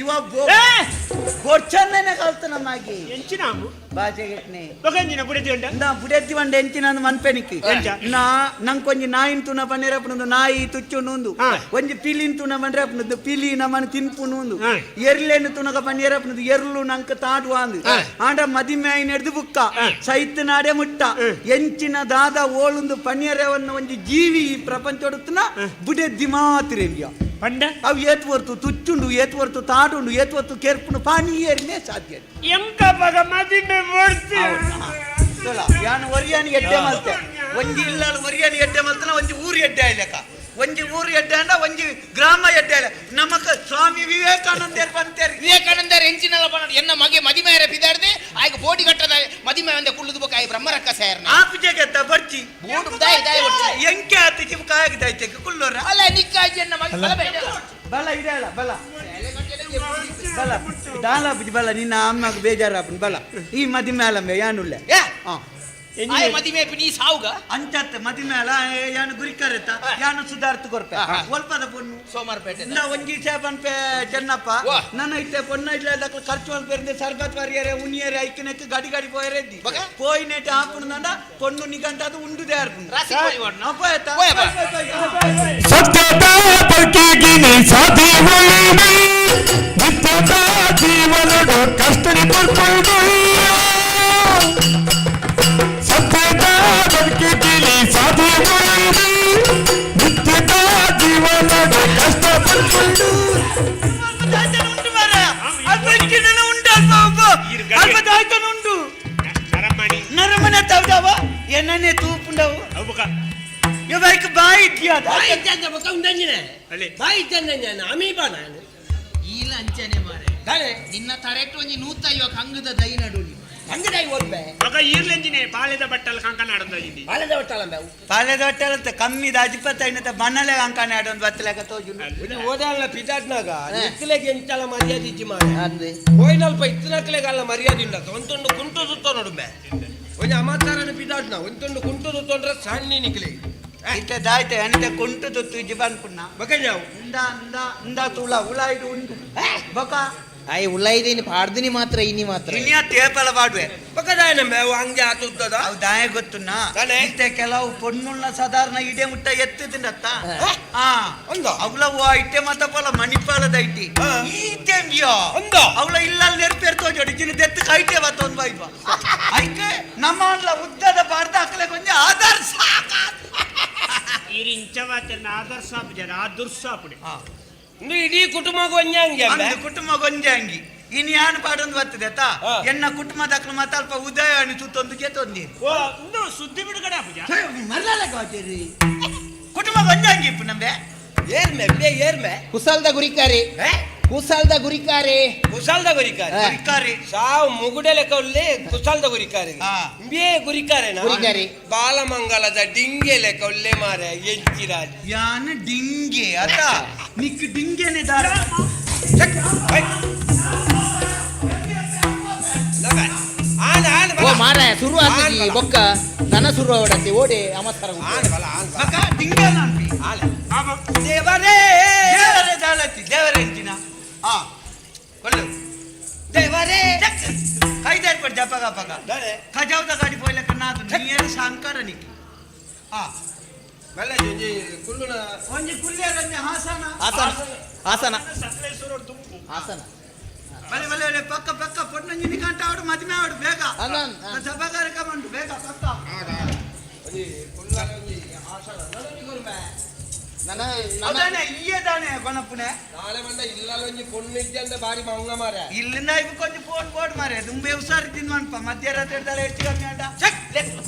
ಇವ ಬೊರ್ಚನ್ನೇ ಕಲ್ತು ನಮ್ಮಾಗಿ ಎಂಚಿನ ಬಾಜೆ ಗಿಟ್ನೆ ಬೊಗಂಜಿನ ಬುಡೆದಿ ಉಂಡ ನಾ ಬುಡೆದ್ದಿ వంಡ ಎಂಚಿನ ಮನ್ಪೆನಿಕ್ ಎಂಚ? ನಾ ನಂಕೊಂಜಿ ನಾಯಿನ್ ತುನ ಪನ್ನಿರಪ್ಪನದು ನಾಯಿ ತುಚ್ಚು ನೂಂದು ಒಂಜಿ ಪಿಲಿನ್ ತುನ ಪನ್ನಿರಪ್ಪನದು ಪಿಲಿ ನಮನ್ ತಿನ್ಪು ನೂಂದು ಎರ್ಲೆನ್ ತುನಗ ಪನ್ನಿರಪ್ಪನದು ಎರ್ಲು ನಂಕ ತಾಡುವ ಅಂದು ಆಂಡ ಮದಿಮೆ ಆಯಿನ ಹಿಡ್ದು ಬುಕ್ಕ ಸೈತ್ ನಾಡೆ ಮುಟ್ಟ ಎಂಚಿನ ದಾದ ಓಳುಂದು ಪನ್ನಿರವನ್ನ ಒಂಜಿ ಜೀವಿ ಈ ಪ್ರಪಂಚೊಡುತ್ತನ ಬುಡೆದ್ದಿ ಮಾತ್ರ ಎಂಬಿಯ ಪಂಡ ಅವು ಏತ್ ಹೊರ್ತು ತುಚ್ಚುಂಡು ಏತ್ ಹೊರ್ತು ತಾಡುಂಡು ಏತ್ ಹೊರ್ತು ಕೆರ್ಪುಂಡು ಪಾನಿ ಏರ್ನೇ ಸಾಧ್ಯ ಎಂಕ ಬಗ ಮದಿಮೆ ಬರ್ತಿ ಯಾನು ಒರಿಯಾನಿ ಎಡ್ಡೆ ಮಲ್ತೆ ಒಂಜಿ ಇಲ್ಲಾಳು ಒರಿಯಾನಿ ಎಡ್ಡೆ ಮಲ್ತನ ಒಂಜಿ ಊರು ಎಡ್ಡೆ ಆಯ್ಲೆಕ. ಒಂಜಿ ಊರು ಎಡ್ಡೆ ಒಂಜಿ ಗ್ರಾಮ ಎಡ್ಡೆ ನಮಕ ಸ್ವಾಮಿ ವಿವೇಕಾನಂದರ್ ಬಂತೇರಿ ವಿವೇಕಾನಂದರ್ ಎಂಚಿನಲ್ಲ ಪನ್ನಡ ಎನ್ನ ಮಗೆ ಮದಿಮೇರೆ ಪಿದಾಡ್ದೆ ಆಯ್ಗ ಬೋಡಿ ಕಟ್ಟದ ಮದಿಮೆ ಅಂದೆ ಕುಳ್ಳುದು ಬೊಕ ಆಯ್ ಬ್ರಹ್ಮರಕ್ಕ ಸೇರ್ನ ಆಪುಜೆಗೆ ಬರ್ಚಿ ಬೋಡು ದಾಯ ದಾಯ ಒಟ್ಟು ಎಂಕೆ ಆತ ಜಿಮ್ ಕಾಯಗದಾಯ್ತೆ ಕುಳ್ಳೋರ ಅಲ್ಲ ನಿಕ್ಕಾಜಿ ಎನ್ನ ಮಗೆ ಬಲ ಬೇಡ ಬಲ ಇಡಲ್ಲ ಬಲ ಬಲ ದಾಲ ಬುಜಿ ಬಲ ನಿನ್ನ ಅಮ್ಮಗ ಬೇಜಾರಾಪುಂಡು ಬಲ ಈ ಮದಿಮೆ ಅಲ್ಲಂಬೆ ಯಾನುಲ್ಲ ಆಯ್ ಮದಿಮೆ ನೀ ಸಾವುಗ ಅಂಚತ್ ಮದಿಮೆ ಅಲ್ಲ ಯಾನು ಗುರಿಕರೆತ ಯಾನು ಸುಧಾರ್ಥ ಕೊರ್ಪೆ ಒಲ್ಪದ ಪೊಣ್ಣು ಸೋಮಾರಪೇಟೆ ಇಂದ ಒಂಜಿ ಪನ್ಪೆ ಚೆನ್ನಪ್ಪ ನನ್ನ ಇತ್ತೆ ಪೊನ್ನ ಇಲ್ಲ ಖರ್ಚು ಮಲ್ಪೆರ್ದೆ ಸರ್ಬತ್ ವಾರಿಯರೆ ಉನಿಯರೆ ಐಕಿನಕ್ಕೆ ಗಡಿ ಗಡಿ ಪೋಯರೆ ಇದ್ದಿ ಪೋಯಿನೆಟ್ ಆಪುಂಡು ಪೊಣ್ಣು ನಿಗಂಟ ಅದು ಉಂಡುದೇ ಆರ್ಪುಂಡು ರಾಸಿ ಕೋಳಿ ವಾಡ್ನ. ಪೋಯತ ಪೋಯಪ್ಪ. ಸತ್ಯದ ಬದುಕಿಗಿನಿ ಸಾಧಿ ಉಳಿದು ನಿತ್ಯದ ಜೀವನದ ಕಷ್ಟ ಕೊಡ್ಕೊಂಡು ಸತ್ಯದ ಬದುಕಿಗಿನಿ ಸಾಧಿ ಉಳಿದು ನಿತ್ಯದ ಜೀವನದ ಕಷ್ಟ ಪಡ್ಕೊಂಡು ಉಂಟು ಮಾರ್ರೆ. ಅಲ್ಪ ಇಂಚಿನ ಉಂಟು ಅಲ್ಪ ಒಬ್ಬ. ಅಲ್ಪ ದಾಯ್ತನ ಉಂಟು ನರಮಣಿ ನರಮನೆ ತವದವ ಎನ್ನನೆ ತೂಪುಂಡವು ಅವು ಇವಾಗ ಬಾಯಿ ಇದ್ಯಾ ಬಾಯಿ ಇದ್ದಂದ ಬೊಕ ಉಂದಂಜಿನೆ ಅಲ್ಲಿ. ಬಾಯಿ ಇದ್ದಂದ ನಾನು ಅಮೀಬಾ ನಾನು ಈಲ ಅಂಚನೆ ಮಾರೆ ತಾನೆ ನಿನ್ನ ತರೆಟ್ಟು ಒಂಜಿ ನೂತೈವ ಕಂಗದ ದೈ ನಡುಲಿ ಹಂಗದಾಯಿ ಓದ್ಬೆ ಮಗ ಈರ್ಲೆಂಜಿನೆ ಬಾಳೆದ ಬಟ್ಟಲ್ ಕಂಕನ ಆಡಂದಿನಿ ಬಾಳೆದ ಬಟ್ಟಲಂಬೆ ಪಾಲೆದ ಹೊಟ್ಟೆಲಂತ ಕಮ್ಮಿ ಅಜಿಪತ್ತೈನತ ಬಣ್ಣಲೆ ಅಂಕಣೆ ಆಡೊಂದು ಬತ್ತಲೆಕ ತೋಜುಂಡು ಇದು ಓದಾಳ ಪಿದಾಡ್ನಾಗ ನಿಕ್ಲೆಗೆ ಎಂಚಲ ಮರ್ಯಾದೆ ಇಜ್ಜಿ ಮಾರೆ ಅಂದೆ ಹೋಯ್ನಲ್ಪ ಇತ್ತಿನಕ್ಲೆಗಲ್ಲ ಮರ್ಯಾದೆ ಉಂಡತ್ತ ಒಂತೊಂಡು ಕುಂಟು ಸುತ್ತ ನೋಡುಬೆ ಒಂಜಿ ಅಮಾಚಾರನ ಪಿದಾಡ್ನ ಒಂತೊಂಡು ಕುಂಟು ಸುತ್ತೊಂಡ್ರೆ ಸಣ್ಣ ನಿಕ್ಲೆ ಇತ್ತೆ ದಾಯ್ತೆ ಅನಿತೆ ಕುಂಟು ತುತ್ತು ಇಜ್ಜಿ ಪನ್ಪುಣ್ಣ ಬೊಕ ಇಂದ ಇಂದ ಇಂದ ತುಳ ಉಳ ಇದು ಉಂಟು ಬೊಕ ಆಯ್ ಉಳ್ಳೈದೇನಿ ಪಾಡ್ದಿನಿ ಮಾತ್ರ ಇನ್ನಿ ಮಾತ್ರ ಇನಿಯ ತೇಪಲ ಪಾಡುವೆ ಬೊಕದಾಯನಂಬೆ ಅವು ಹಂಗೆ ಆತುದ್ದದ ಅವು ದಾಯ ಗೊತ್ತುನ್ನ ತಾನೆ? ಇತ್ತೆ ಕೆಲವು ಪೊಣ್ಣುಳ್ನ ಸಾಧಾರಣ ಇಡೆ ಮುಟ್ಟ ಎತ್ತುದಿಂಡತ್ತ ಹಾ ಅಂದ? ಅವಳ ಇಟ್ಟೆ ಮತ್ತ ಪೊಲ ಮಣಿಪಾಲದ ಇಟ್ಟಿ ಈತೆಂಬಿಯೋ ಅಂದ? ಅವಳ ಇಲ್ಲ ನೆರ್ಪೇರ್ ತೋಜೋಡಿ ಜಿನ ದೆತ್ತು ಕೈಟೆ ಬತ್ತ ಒಂದು ಬೈದ್ವ ಐಕೆ ನಮ್ಮ ಅಲ್ಲ ಉದ್ದದ ಬಾರ್ದ ಹಾಕಲೆ ಕೊಂಚ ಆದರ್ಶ ಈರ್ ಇಂಚವಾತನ ಆದರ್ಶ ಜನ ಆದರ್ಶ ಆಪುಡೆ ಇಂದು ಇಡೀ ಕುಟುಂಬ ಒಂಜಾಂಗೆ ಅಂದು ಕುಟುಂಬ ಗೊಂಜಾಂಗಿ ಇನ್ ಯಾನ್ ಪಾಡೊಂದು ಬರ್ತದೆ ತಾ ಎನ್ನ ಕುಟುಂಬದ ಮತ್ತ ಅಲ್ಪ ಉದಯ ಸುತ್ತೊಂದು ಜೊತೊಂದಿ ಓ ಇಂದು ಸುದ್ದಿ ಬಿಡುಗಡೆ ಆಪುಜ ಕುಟುಂಬ ಗೊಂಜಾಂಗಿ ಇಪ್ಪು ನಂಬೆ ಏರ್ಮೆ ಬೇ ಏರ್ಮೆ ಕುಸಲ್ದ ಗುರಿಕಾರಿ ಕುಸಲ್ದ ಗುರಿಕಾರಿ ಕುಶಾಲ್ದ ಗುರಿಕಾರಿ ಗುರಿಕಾರಿ ಸಾವು ಮುಗುಡೆ ಲೆಕ್ಕ ಉಲ್ಲೆ ಕುಶಾಲ್ದ ಗುರಿಕಾರಿ ಬೇ ಗುರಿಕಾರೇನಾ ಗುರಿಕಾರಿ. ಬಾಲಮಂಗಲದ ಡಿಂಗೆ ಲೆಕ್ಕ ಉಲ್ಲೆ ಮಾರೆ ಎಂಚಿರಾಜ್ ಯಾನ್ ಡಿಂಗೆ ಅತ ನಿಕ್ ಡಿಂಗೆನೆ ದಾರ ಓ ಮಾರಾಯ ಶುರು ಆತಜಿ ಬೊಕ್ಕ ನನ ಶುರು ಅವಡಂತೆ ಓಡೆ ಅಮಸ್ತರ ಮಕ ಡಿಂಗೆ ನಾನ್ಪಿ ದೇವರೇ ದೇವರೇ ದಾಲತಿ ದೇವರೇ ಅಂಚಿನ ಆ ಕೊಲ್ಲು ದೇವರೇ ಕೈದಾರ್ ಪಡ್ ಜಪಗ ಪಗ ದಾನೆ ಖಜಾವದ ಗಾಡಿ ಪೋಯ್ಲಕ್ಕ ನಾದು ನೀಯರ್ ಶಂಕರ ನಿಕ್ ಆ ಮಲ್ಲ ಒಂಜಿ ಕುಲ್ಲುನ ಒಂಜಿ ಕುಲ್ಲೇರಂಜಿ ಹಾಸನ ಆಸನ ಆಸನ ಸಕಲೇಶ್ವರ ದುಂಪು ಆಸನ ಬಲೆ ಬಲೆ ಬಲೆ ಪಕ್ಕ ಪಕ್ಕ ಪೊಣ್ಣಂಜಿನಿ ಕಂಟ ಆಡು ಮದುವೆ ಆಡು ಬೇಗ ಅಲ್ಲ, ಅಲ್ಲ. ಸಭಾ ಕಾರ್ಯಕ್ರಮ ಉಂಟು ಬೇಗ ಪಕ್ಕ ಒಂಜಿ ಕುಲ್ಲುನ ಒಂಜಿ ಆಸನ ನನೊಂಜಿ ಕೊರ್ಮೆ ನನ್ನ ಅದಾನೆ ಇಯ್ಯದಾನೆ ಕೊನಪುನೆ ನಾಳೆ ಬಂದ ಇಲ್ಲೊಂಜಿ ಪೊಣ್ಣು ಇದ್ದಂದ ಬಾರಿ ಮಂಗ ಮಾರೆ ಇಲ್ಲಿಂದ ಇವ್ ಕೊಂಚ ಫೋನ್ ಬೋರ್ಡ್ ಮಾರೆ ತುಂಬೆ ಹುಷಾರಿದ್ದೀನಿ ಅನ್ಪ ಮಧ್ಯರಾತ್ರಿ ಹಿಡ್ದಾಳೆ ಹೆಚ್ಚು ಕಮ್ಮಿ ಆಟ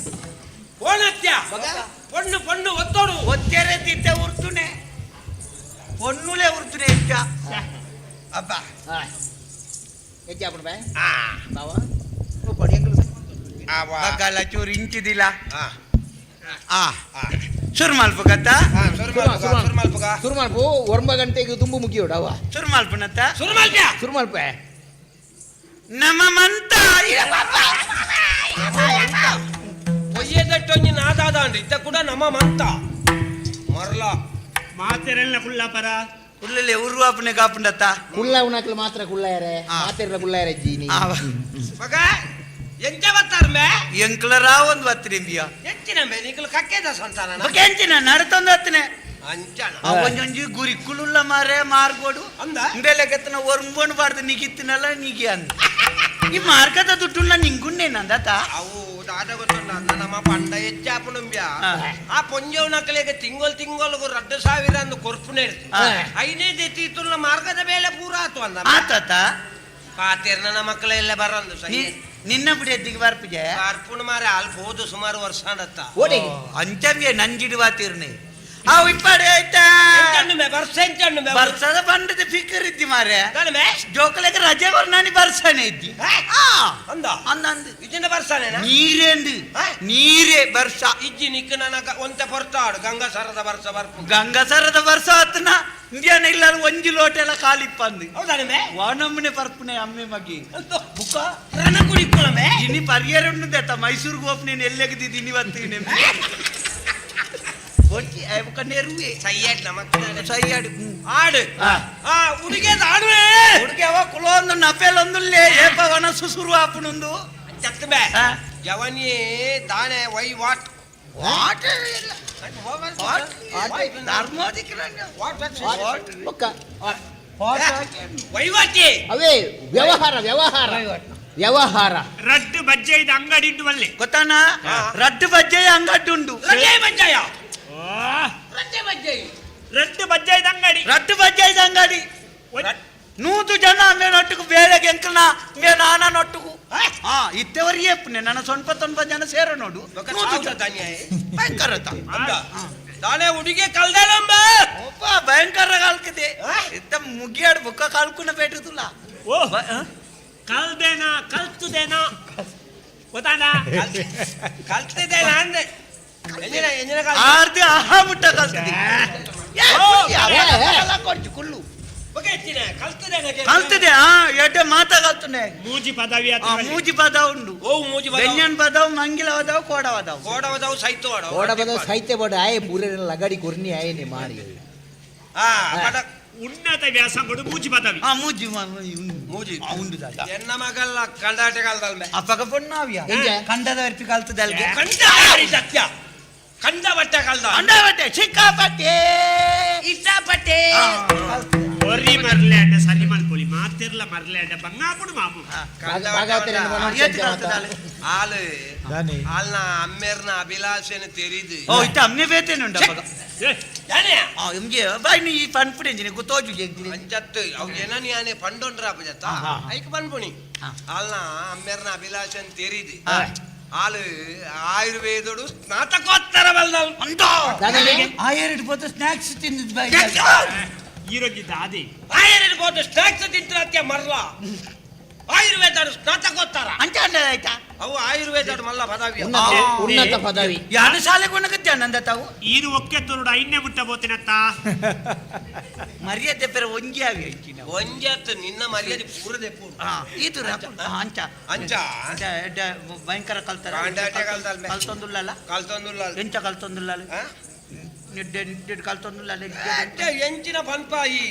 ಓಣತ್ಯ ಪೊಣ್ಣು ಪೊಣ್ಣು ಒತ್ತೋಡು ಒತ್ತೆರೆ ತಿತ್ತೆ ಉರ್ತುನೆ ಪೊನ್ನುಲೆ ಉರ್ತುನೆ ಹೆಚ್ಚ ಅಬ್ಬಾ ಹೆಜ್ಜೆ ಹಾಕೊಂಡು ಬಾ ಬಾವ ಓ ಪಡಿ ಅಂಕಲ್ ಬಗ್ಗಲ್ಲ ಚೂರು ಇಂಚಿದಿಲ್ಲ ಆ ಶುರು ಮಲ್ಪುಗತ್ತ ಶುರು ಮಲ್ಪು ಒಂಬ ಗಂಟೆಗೆ ತುಂಬು ಮುಗಿಯೋಡು ಅವ ಶುರು ಮಲ್ಪುನತ್ತ ಶುರು ಮಲ್ಪ್ಯಾ ಶುರು ಮಲ್ಪ ನಮ್ಮ ಮಂತ ಒಯ್ಯದಟ್ಟೊಂಜಿ ನಾದಾದಾಂಡ್ ಇತ್ತ ಕೂಡ ನಮ್ಮ ಮಂತ ಮರ್ಲ ಮಾತೆರೆಲ್ಲ ಕುಳ್ಳಪರ ಉಲ್ಲಲೆ ಉರ್ವಾಪನೆ ಕಾಪುಂಡತ್ತ ಕುಳ್ಳ ಉಣಕ್ಲು ಮಾತ್ರ ಕುಳ್ಳಾಯರೆ ಮಾತೆರ್ಲ ಕುಳ್ಳಾಯರೆ ಜೀನಿ ಮಗ ಎಂಚ ಬತ್ತಾರ್ಮೆ ಎಂಕ್ಲ ರಾವೊಂದು ಬತ್ತಿರಿಂಬಿಯ ಎಂಚಿನ ಮೇ ನಿಕಲು ಕಕ್ಕೆದ ಸಂತಾನ ಎಂಚಿನ ನಡತೊಂದು ಹತ್ತನೆ ಅಂಚನ ಒಂಜೊಂಜಿ ಗುರಿಕುಲುಲ್ಲ ಮಾರೆ ಮಾರ್ಗೋಡು ಅಂದ ಇಂಬೆಲೆಗತ್ತನ ಒರ್ಂಬೋಣ್ ಬಾರ್ದು ನಿಗಿತ್ತಿನಲ್ಲ ನಿಗಿ ಅಂದ ಈ ಮಾರ್ಗದ ದುಡ್ಡುಲ್ಲ ನಿಂಗುಂಡೇನಂದತ ಅವು ದಾದ ಗೊತ್ತುಂಡ ಅಂದ ನಮ್ಮ ಪಂಡ ಹೆಚ್ಚಾಪುಣಂಬ್ಯ ಆ ಪೊಂಜವ್ನಕಲೆಗೆ ತಿಂಗೊಲ್ ತಿಂಗೊಲ್ಗು 2000 ಅಂದು ಕೊರ್ಪುನೆ ಇರ್ತು ಐನೇ ದೆತ್ತಿ ಮಾರ್ಗದ ಮೇಲೆ ಪೂರ ಆತು ಅಂದ ಆತತ ಪಾತೇರ್ನ ಮಕ್ಕಳ ಎಲ್ಲ ಬರಂದು ಸರಿ ನಿನ್ನ ಬಿಡಿ ಎದ್ದಿಗೆ ಬರ್ಪಿಜೆ ಬರ್ಪುಣ ಮಾರೆ ಅಲ್ಪ ಹೋದು ಸುಮಾರು ವರ್ಷ ಅಂಡತ್ತ ಅಂಚಂಗೆ ನಂಜಿಡುವ ತೀರ್ನೆ ಅವು ಇಪ್ಪಾಡೆ ಆಯ್ತಾ? ಬರ್ಸೆಂಚಣ್ಣು. ಬರ್ಸದ ಬಂಡದ ಫಿಕರ್ ಇದ್ದಿ ಮಾರೆ. ಜೋಕಲೆಗೆ ರಜೆ ಬರ್ನಾನಿ ಬರ್ಸನೆ ಇದ್ದಿ. ಅಂದ ಅಂದ ಅಂದ. ಇಜ್ಜಿನ ಬರ್ಸಾನೆ. ನೀರೇಂದು ನೀರೇ ಬರ್ಸ. ಇಜ್ಜಿ ನಿಕ್ಕ ನನಗ ಒಂತೆ ಪೊರ್ತಾಡು ಗಂಗಾಸರದ ಬರ್ಸ ಬರ್ಪು. ಗಂಗಾಸರದ ಬರ್ಸ ಆತನ ಇಂಡಿಯಾನ ಇಲ್ಲ ಒಂಜಿ ಲೋಟೆಲ್ಲ ಕಾಲಿಪ್ಪಂದು. ಹೌದಾನೆ? ವಾನಮ್ಮನೆ ಪರ್ಪುನೆ ಅಮ್ಮೆ ಮಗಿ ಬುಕ್ಕ. ರಣ ಕುಡಿಕೊಳ್ಳಮೆ. ಇನಿ ಪರಿಯರ್ ಉಂಡು ದೇತ ಮೈಸೂರಿಗೆ ಹೋಪ್ ನೀನು ಎಲ್ಲೆಗದಿದ್ದೀನಿ ಇವತ್ತು ಬೊಟ್ಟಿ ಬುಕ್ಕ ನೆರುವೆ. ಸೈಯಾಡ್ ನಮಕ್. ಸೈಯಾಡು. ಆಡು ಆ ಉಡುಗೆ ಆಡುವೆ. ಉಡುಗೆ ಅವ ಕುಲೊಂದು ನಪೆಲೊಂದುಲ್ಲೇ ಏಪ ವನ ಸುಸುರು ಆಪುನೊಂದು. ಚತ್ತಬೆ ಜವನಿ ದಾನೆ why what what ವೈವಾಟಿ ಅವೇ ವ್ಯವಹಾರ ವ್ಯವಹಾರ ವ್ಯವಹಾರ. ರಡ್ಡು ಬಜ್ಜೆದ ಅಂಗಡಿ ಉಂಟು ಅಲ್ಲಿ. ಗೊತ್ತಾನ? ರಡ್ಡು ಬಜ್ಜೆಯ ಅಂಗಡಿ ಉಂಡು. ರಡ್ಡೆ ಬಜ್ಜೆಯ. ರಡ್ಡು ಬಜ್ಜೆದ ಅಂಗಡಿ. ರಡ್ಡು ಬಜ್ಜೆದ ಅಂಗಡಿ. 100 ಜನ ಮೇನೊಟ್ಟಿಗೆ ಬೇಳೆಗೆ ಎಂಕಲ್ನ ಮೇ ನಾನ ನೊಟ್ಟುಗು ಹಾ ಇತ್ತೆವರಿಗೆ ಎಪ್ಪನೆ ನನ್ನ ಸ್ವಲ್ಪ ತೊಂಬ ಜನ ಸೇರ ನೋಡು. ಭಯಂಕರ ದಾನೆ ಹುಡುಗಿ ಕಲ್ದಾನಂಬ. ಒಬ್ಬ ಭಯಂಕರ ಕಲ್ಕದೆ ಇತ್ತ ಮುಗಿಯಾಡು ಬುಕ್ಕ ಕಲ್ಕುನ ಪೇಟುಲ್ಲ. ಓ ಕಲ್ದೇನಾ ಕಲ್ತುದೇನಾ ಗೊತ್ತಾನ? ಕಲ್ತಿದ್ದೇನ ಅಂದೆ. ಆರ್ದಿ ಆಹಾ ಮುಟ್ಟ ಕಲ್ತದೆ. ಕುಲ್ಲು ಕಲ್ತದೆ. ಆ ಎಡ್ಡೆ ಮಾತಾ ಕಲ್ತನೆ. ಮೂಜಿ ಪದವಿ. ಮೂಜಿ ಪದ ಉಂಡು. ಓ ಮೂಜಿ ಪದ. ಬೆಂಜನ್ ಪದವು ಮಂಗಿಲ ಪದವು ಕೋಡ ಪದವು. ಕೋಡ ಪದವು ಸೈತು ಆಡ. ಕೋಡ ಪದವು ಸಾಹಿತ್ಯ ಬೋಡ ಆಯೆ ಪೂರೆ ಲಗಡಿ ಕುರ್ನಿ ಆಯೆ ನಿ ಮಾರಿ. ಆ ಪದ ಉನ್ನತ ವ್ಯಾಸಂಗಡು ಮೂಜಿ ಪದವಿ. ಆ ಮೂಜಿ ಮೂಜಿ ಉಂಡು ದಾದ. ಎನ್ನ ಮಗಲ್ಲ ಕಂಡಾಟ ಕಾಲದಲ್ಮೆ. ಅಪ್ಪಗ ಪೊಣ್ಣಾವ್ಯ ಕಂಡದ ವರ್ಪಿ ಕಲ್ತದಲ್ಗೆ. ಕಂಡ ಸತ್ಯ ಕಂಡ ಬಟ್ಟೆ ಕಲ್ದ. ಕಂಡ ಬಟ್ಟೆ ಸಿಕ್ಕಾಪಟ್ಟೆ ಇಷ್ಟಪಟ್ಟೆ. ಒರಿ ಮರ್ಲೇಂಡ ಸರಿ ಮಲ್ಪೊಲಿ ಮಾತಿರ್ಲ ಮರ್ಲೇಂಡ ಬಂಗಾಪುಡು ಮಾಮು. ಆಲು ಆಲ್ನ ಅಮ್ಮೇರ್ನ ಅಭಿಲಾಷೆನ ತೆರಿದು. ಓ ಇತ್ತ ಅಮ್ಮೆ ಬೇತೇನುಂಡ ಅಪ್ಪಗ. ಎಂಜೆ ಬಾಯ್ ನೀ ಪನ್ಪುಡಿ ಎಂಜಿನಿ ಗುತ್ತೋಜು ಎಂಜಿನಿ. ಅಂಚತ್ತು ಅವು ಏನನಿ ಆನೆ ಪಂಡೊಂಡ್ರ ಅಪ್ಪಜತ್ತ ಐಕ್ ಪನ್ಪುಣಿ. ಆಲ್ನ ಅಮ್ಮೇರ್ನ ಅಭಿಲಾಷೆನ ತೆರಿದು. ಆಲು ಆಯುರ್ವೇದಡು ಸ್ನಾತಕೋತ್ತರ ಬಲ್ದಲ್. ಆಯರೆಡ್ ಪೋತು ಸ್ನಾಕ್ಸ್ ತಿಂದಿದ್ ಬಾಯ್. ಈರೊಂಜಿ ದಾದಿ. ಆಯರೆಡ್ ಪೋತು ಸ್ನಾಕ್ಸ್ ತಿಂತಿರತ್ಯ ಮರ್ಲ. ಆಯುರ್ವೇದ ಸ್ನಾತಕೋತ್ತರ ಅಂಚ ಆಯ್ತಾ? ಅವು ಆಯುರ್ವೇದ ಮಲ್ಲ ಪದವಿ. ಉನ್ನತ ಪದವಿ. ಯಾರು ಶಾಲೆಗೆ ಒಣಗತ್ತೆ ನಂದ ತಾವು? ಈರು ಒಕ್ಕೆ ತುರುಡು ಐನ್ಯ ಮುಟ್ಟ ಬೋತಿನತ್ತ. ಮರ್ಯಾದೆ ಪೆರ ಒಂಜಿ ಆಗಿ ಅಂಚಿನ. ಒಂಜಿ ನಿನ್ನ ಮರ್ಯಾದೆ ಪೂರ ದೆಪ್ಪು. ಇದು ಅಂಚ ಅಂಚ ಅಂಚ ಭಯಂಕರ ಕಲ್ತಾರ. ಕಲ್ತೊಂದುಲ್ಲಲ್ಲ? ಕಲ್ತೊಂದುಲ್ಲ. ಎಂಚ ಕಲ್ತೊಂದುಲ್ಲ? ನಿಡ್ಡೆ ನಿಡ್ಡೆ ಕಲ್ತೊಂದುಲ್ಲ. ಎಂಚಿನ ಪನ್ಪಾಯಿ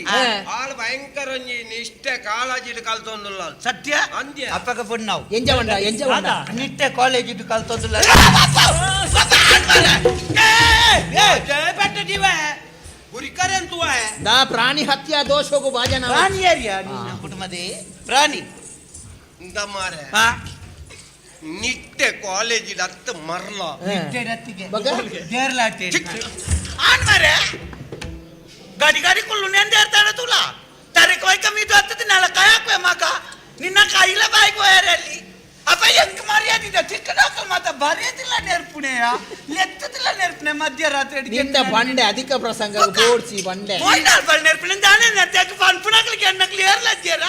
ಆಳು ಭಯಂಕರ ಒಂಜಿ ನಿಷ್ಠೆ ಕಾಳಜಿಡ್ ಕಲ್ತೊಂದುಲ್ಲ. ಸತ್ಯ ಅಂದ್ಯ ಅಪ್ಪಗ ಪೊಣ್ಣವು ಎಂಜ ಬಂಡ ಎಂಜ ಬಂಡ ನಿಟ್ಟೆ ಕಾಲೇಜ್ ಇದ್ದು ಕಲ್ತೊಂದುಲ್ಲ. ದಾ ಪ್ರಾಣಿ ಹತ್ಯಾ ದೋಷಗೂ ಭಾಜನ. ಪ್ರಾಣಿ ಯಾರ್ಯಾ ನಿನ್ನ ಕುಟುಂಬದೇ ಪ್ರಾಣಿ ಮಾರೆ ನಿಟ್ಟೆ ಕಾಲೇಜ್ ಅತ್ತ ಮರ್ಲ. ಆನ್ ಮಾರೆ ಗಾಡಿ ಗಾಡಿ ಕುಲ್ಲು ನೆಂದೇರ್ತಾನೆ ತುಲ ತರೆ ಕೊಯ್ ಕಮ್ಮಿ ಹತ್ತದ ನೆಲ ಕಾಯಕ್ಕೆ ಮಗ ನಿನ್ನ ಕೈಲ ಬಾಯ್ಗೆ ಹೋಯಾರಲ್ಲಿ ಅಪ್ಪ ಎಂಕ್ ಮರ್ಯಾದಿದ್ದ ಚಿಕ್ಕದಾಕ ಮಾತ ಬರೆಯದಿಲ್ಲ ನೆರ್ಪುಣೆಯ ಲೆತ್ತದಿಲ್ಲ ನೆರ್ಪುಣೆ ಮಧ್ಯರಾತ್ರಿ ನಿಂದ ಬಂಡೆ ಅಧಿಕ ಪ್ರಸಂಗ ಬೋಡ್ಸಿ ಬಂಡೆ ಪೋಯ್ನಾಲ್ ಬಲ್ ನೆರ್ಪುಣೆ ದಾನೆ ನೆರ್ತಾಕ ಪನ್ಪುಣಕ್ಲಿಗೆ ಎನ್ನಕ್ಲಿ ಏರ್ಲಜ್ಜೇರ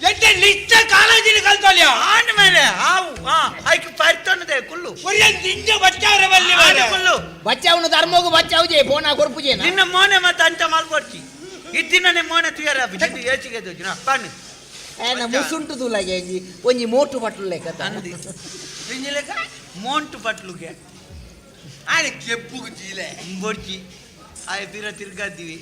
ಎಡ್ಡೆ ನಿಚ್ಚ ಕಾಲೇಜಿನ ಕಲ್ತೋಲ್ಯ ಆಂಡ ಮೇಲೆ ಆವು ಹಾ ಐಕ್ ಪರಿತೊನ್ನದೆ ಕುಲ್ಲು ನಿಂಜ ಬಚ್ಚಾವ್ರೆ ಬಲ್ಲಿ ಮಾರೆ. ಕುಲ್ಲು ಬಚ್ಚಾವನು ಧರ್ಮಗು ಬಚ್ಚಾವು ಜೆ ಫೋನ ಕೊರ್ಪುಜೇನ ನಿನ್ನ ಮೋನೆ ಮತ್ತೆ ಅಂಚ ಮಲ್ಕೊಡ್ಚಿ ಇದ್ದಿನ ಮೋನೆ ತುಯರ ಏಚಿಗೆ ದೋಜಿನ ಪಣ್ಣು ಏನ ಮುಸುಂಟು ತುಲಾಗೆ ಒಂಜಿ ಒಂಜಿ ಮೋಟು ಪಟ್ಲು ಲೆಕ್ಕ ಅಂದಿ ಮೋಂಟು ಪಟ್ಲುಗೆ ಆನೆ ಕೆಪ್ಪುಗು ಚೀಲೆ ಬೊಡ್ಚಿ ಆಯ ಪಿರ ತಿರ್ಗಾದ್ದೀವಿ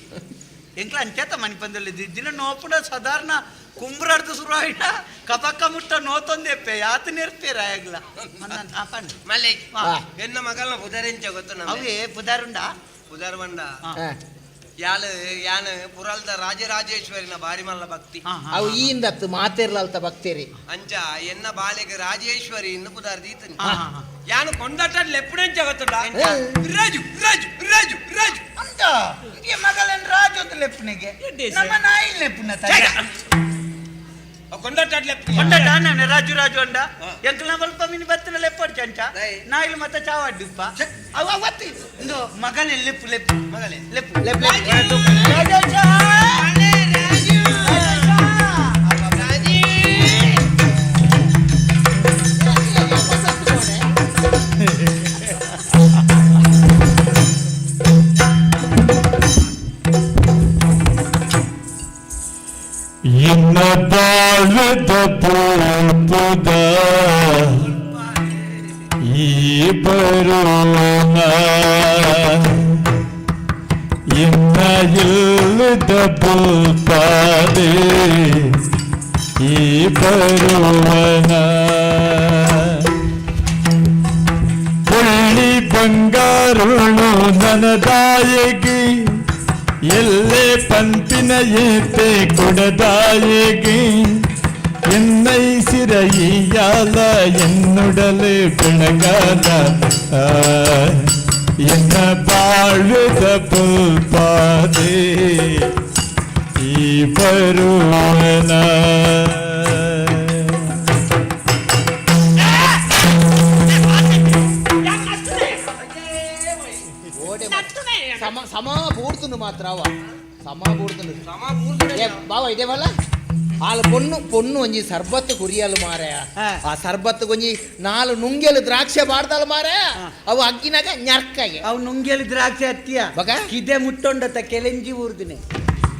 ಎಂಕ್ಲ ಅಂಚೇತ ಮನಿ ಪಂದಲ್ಲಿ ದಿನ ನೋಪುಡ ಸಾಧಾರಣ ಕುಂಬ್ರಾಡ್ದು ಶುರು ಆಯ್ತ ಕಪಕ್ಕ ಮುಟ್ಟ ನೋತೊಂದೆಪ್ಪೆ ಯಾತ ನೆರ್ಪೇರ ಆಯಗ್ಲ ಪಣ್ಣು ಮಲ್ಲೆ ಎನ್ನ ಮಗಲ್ನ ಪುದರೆಂಚ ಗೊತ್ತು ನಮ್ಮ ಅವೇ ಪುದಾರುಂಡ ಪುದರ್ ಬಂಡ ಯಾಳು ಯಾನು ಪುರಲ್ದ ರಾಜರಾಜೇಶ್ವರಿನ ಬಾರಿ ಮಲ್ಲ ಭಕ್ತಿ. ಅವು ಈಂದತ್ತು ಮಾತೇರ್ಲಲ್ತ ಭಕ್ತೇರಿ. ಅಂಚ ಎನ್ನ ಬಾಲೆಗೆ ರಾಜೇಶ್ವರಿ ಇನ್ನು ಪುದಾರ್ ದೀತನಿ ಯಾನು ಕೊಂಡಾಟ ಲೆಪ್ಪುಡೆಂಚ ಗೊತ್ತುಂಡ ರಾಜು ರಾಜು ರಾಜು ರಾಜು ಅಂತ ಈ ಮಗಲನ್ ರಾಜು ಅಂತ ಲೆಪ್ಪುನಿಗೆ ನಮ್ಮ ನಾಯಿ ಲೆಪ್ಪುನ ಕೊಂಡಾಟ ಕೊಂಡಾಟ ರಾಜು ರಾಜು ಅಂಡ ಎಂಕಲ್ನ ಸ್ವಲ್ಪ ಮಿನಿ ಬತ್ತಿನ ಲೆಪ್ಪಡು ಚಂಚ ನಾಯಿಲು ಮತ್ತೆ ಚಾವಾಡ್ಡುಪ್ಪ ಅವ ಅವತ್ತು ಇಂದು ಮಗನೇ ಲೆಪ್ಪು ಲೆಪ್ಪು ಮಗನೇ ಲೆಪ್ಪು ಲೆಪ್ಪು ಲೆಪ್ಪು. ಎನ್ನ ಬಾಳದ ಪೋಪುದ ಈ ಬರೋಣ ಎನ್ನ ಇಲ್ಲದ ಪೋಪಾದೆ ಈ ಬರುವನ ಪುಳ್ಳಿ ಬಂಗಾರುಳು ನನದಾಯಗಿ ಎಲ್ಲೇ ಪಂಪಿನ ಏತೆ ಕೊಡದಾಯಗಿ என்னை சிறையால என்னுடலே பிணகாத என்ன ಬಾಳುದ ಪುಲ್ಪಾದೆ ಈ ಬರುವನ. ಸಮ ಸಮ ಪೂರ್ತುಂಡು ಮಾತ್ರ ಅವ ಸಮ ಪೂರ್ತುಂಡು ಬಾವ ಇದೇ ವಲ್ಲ ಆಲ್ ಪೊಣ್ಣು ಪೊಣ್ಣು ಒಂಜಿ ಸರ್ಬತ್ತು ಕುರಿಯಲು ಮಾರಾಯ. ಆ ಸರ್ಬತ್ತು ಒಂಜಿ ನಾಲು ನುಂಗೆಲು ದ್ರಾಕ್ಷೆ ಬಾರ್ದಲ್ ಮಾರಾಯ. ಅವು ಅಗ್ಗಿನಾಗ ñರ್ಕಾಗೆ ಅವು ನುಂಗೆಲು ದ್ರಾಕ್ಷಿ ಅತ್ತಿಯ ಬಗ ಕಿದೆ ಮುಟ್ಟೊಂಡತ ಕೆಲೆಂಜಿ ಊರ್ದಿನಿ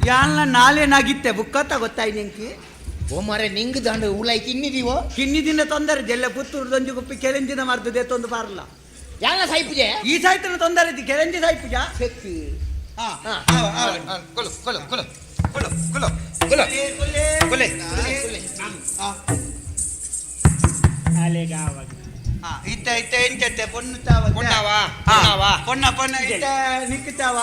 ಯಾನ್ಲ ನಾಲೇನಾಗಿತ್ತೆ ಬುಕ್ಕತ್ತ ಗೊತ್ತಾಯ್ ನಿಂಕಿ. ಓ ಮಾರೆ ನಿಂಗ್ ದಾಂಡು ಉಲಾಯ್ ಕಿನ್ನಿದೀವೋ ಕಿನ್ನಿದಿನ ತೊಂದರೆ ಜೆಲ್ಲ ಪುತ್ತೂರು ಗುಪ್ಪಿ ಕೆಲೆಂಜಿನ ಮರ್ದದೆ ತೊಂದು ಬಾರಲ್ಲ ಯಾನ ಸಾಯ್ಪುಜೆ ಈ ಸಾಯ್ತನ ತೊಂದರೆ ಇದ್ದಿ ಕೆಲೆಂಜಿ ಸಾಯ್ಪುಜ ಸೆಕ್ಕು. ಕೊಲು ಕೊಲು ಕೊಲು ಕೊಲು ಕೊಲು ಕೊಲು ಕೊಲೆ ಇತ್ತ ಇತ್ತ ಎಂಚತ್ತೆ ಪೊಣ್ಣು ತಾವ ಪೊಣ್ಣವ ಪೊಣ್ಣವ ಪೊಣ್ಣ ಪೊಣ್ಣ ಇತ್ತ ನಿಕ್ಕುತ್ತಾವ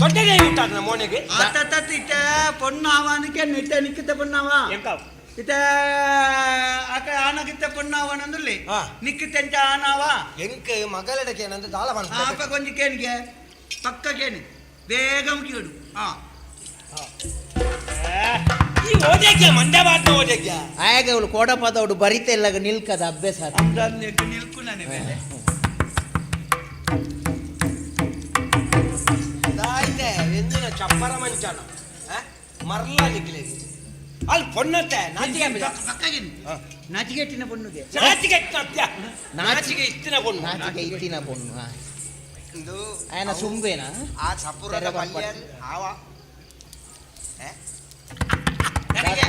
ದೊಡ್ಡದೇ ಉಂಟಾದ ಮೋನೆಗೆ ಆತ ಇತ್ತ ಪೊಣ್ಣಾವನಕ್ಕೆ ಇತ್ತ ನಿಕ್ಕುತ್ತ ಪೊಣ್ಣಾವ ಇತ್ತ ಆಕ ಆನಗಿತ್ತ ಪೊಣ್ಣಾವನಂದುಲ್ಲಿ ನಿಕ್ಕುತ್ತೆಂಚ ಆನಾವ ಎಂಕ್ ಮಗಲಡಕ್ಕೆ ಏನಂದ್ರೆ ದಾಳ ಅಪ್ಪ ಕೊಂಚ ಕೇನಿಗೆ ಪಕ್ಕ ಕೇನಿ ಬೇಗ ಮುಗಿಯೋಡು. ಹಾ ಈ ಓದಕ್ಕೆ ಮಂಡ್ಯ ಬಾಟ್ನ ಓದಕ್ಕೆ ಆಯಾಗ ಅವಳು ಕೋಡಪಾದವಡು ಬರಿತಾ ಇಲ್ಲ ನಿಲ್ಕದ ಅಭ್ಯಾಸ ನಿಲ್ಕು ನಾನೇ ಮೇಲೆ ದಾಯ್ತೆ ಎಂದಿನ ಚಪ್ಪರ ಮಂಚನ ಮರ್ಲ ನಿಕ್ಲೆ ಅಲ್ಲಿ ಪೊಣ್ಣತ್ತೆ ನಾಚಿಗೆ ನಾಚಿಗೆಟ್ಟಿನ ಪೊಣ್ಣುಗೆ ನಾಚಿಗೆ ನಾಚಿಗೆ ಇತ್ತಿನ ಪೊಣ್ಣು ನಾಚಿಗೆ ಇತ್ತಿನ ಪೊಣ್ಣು ಆಯನ ಸುಂಬೇನಾ ಆ ಸಪುರದ ಪಲ್ಯ ಆವ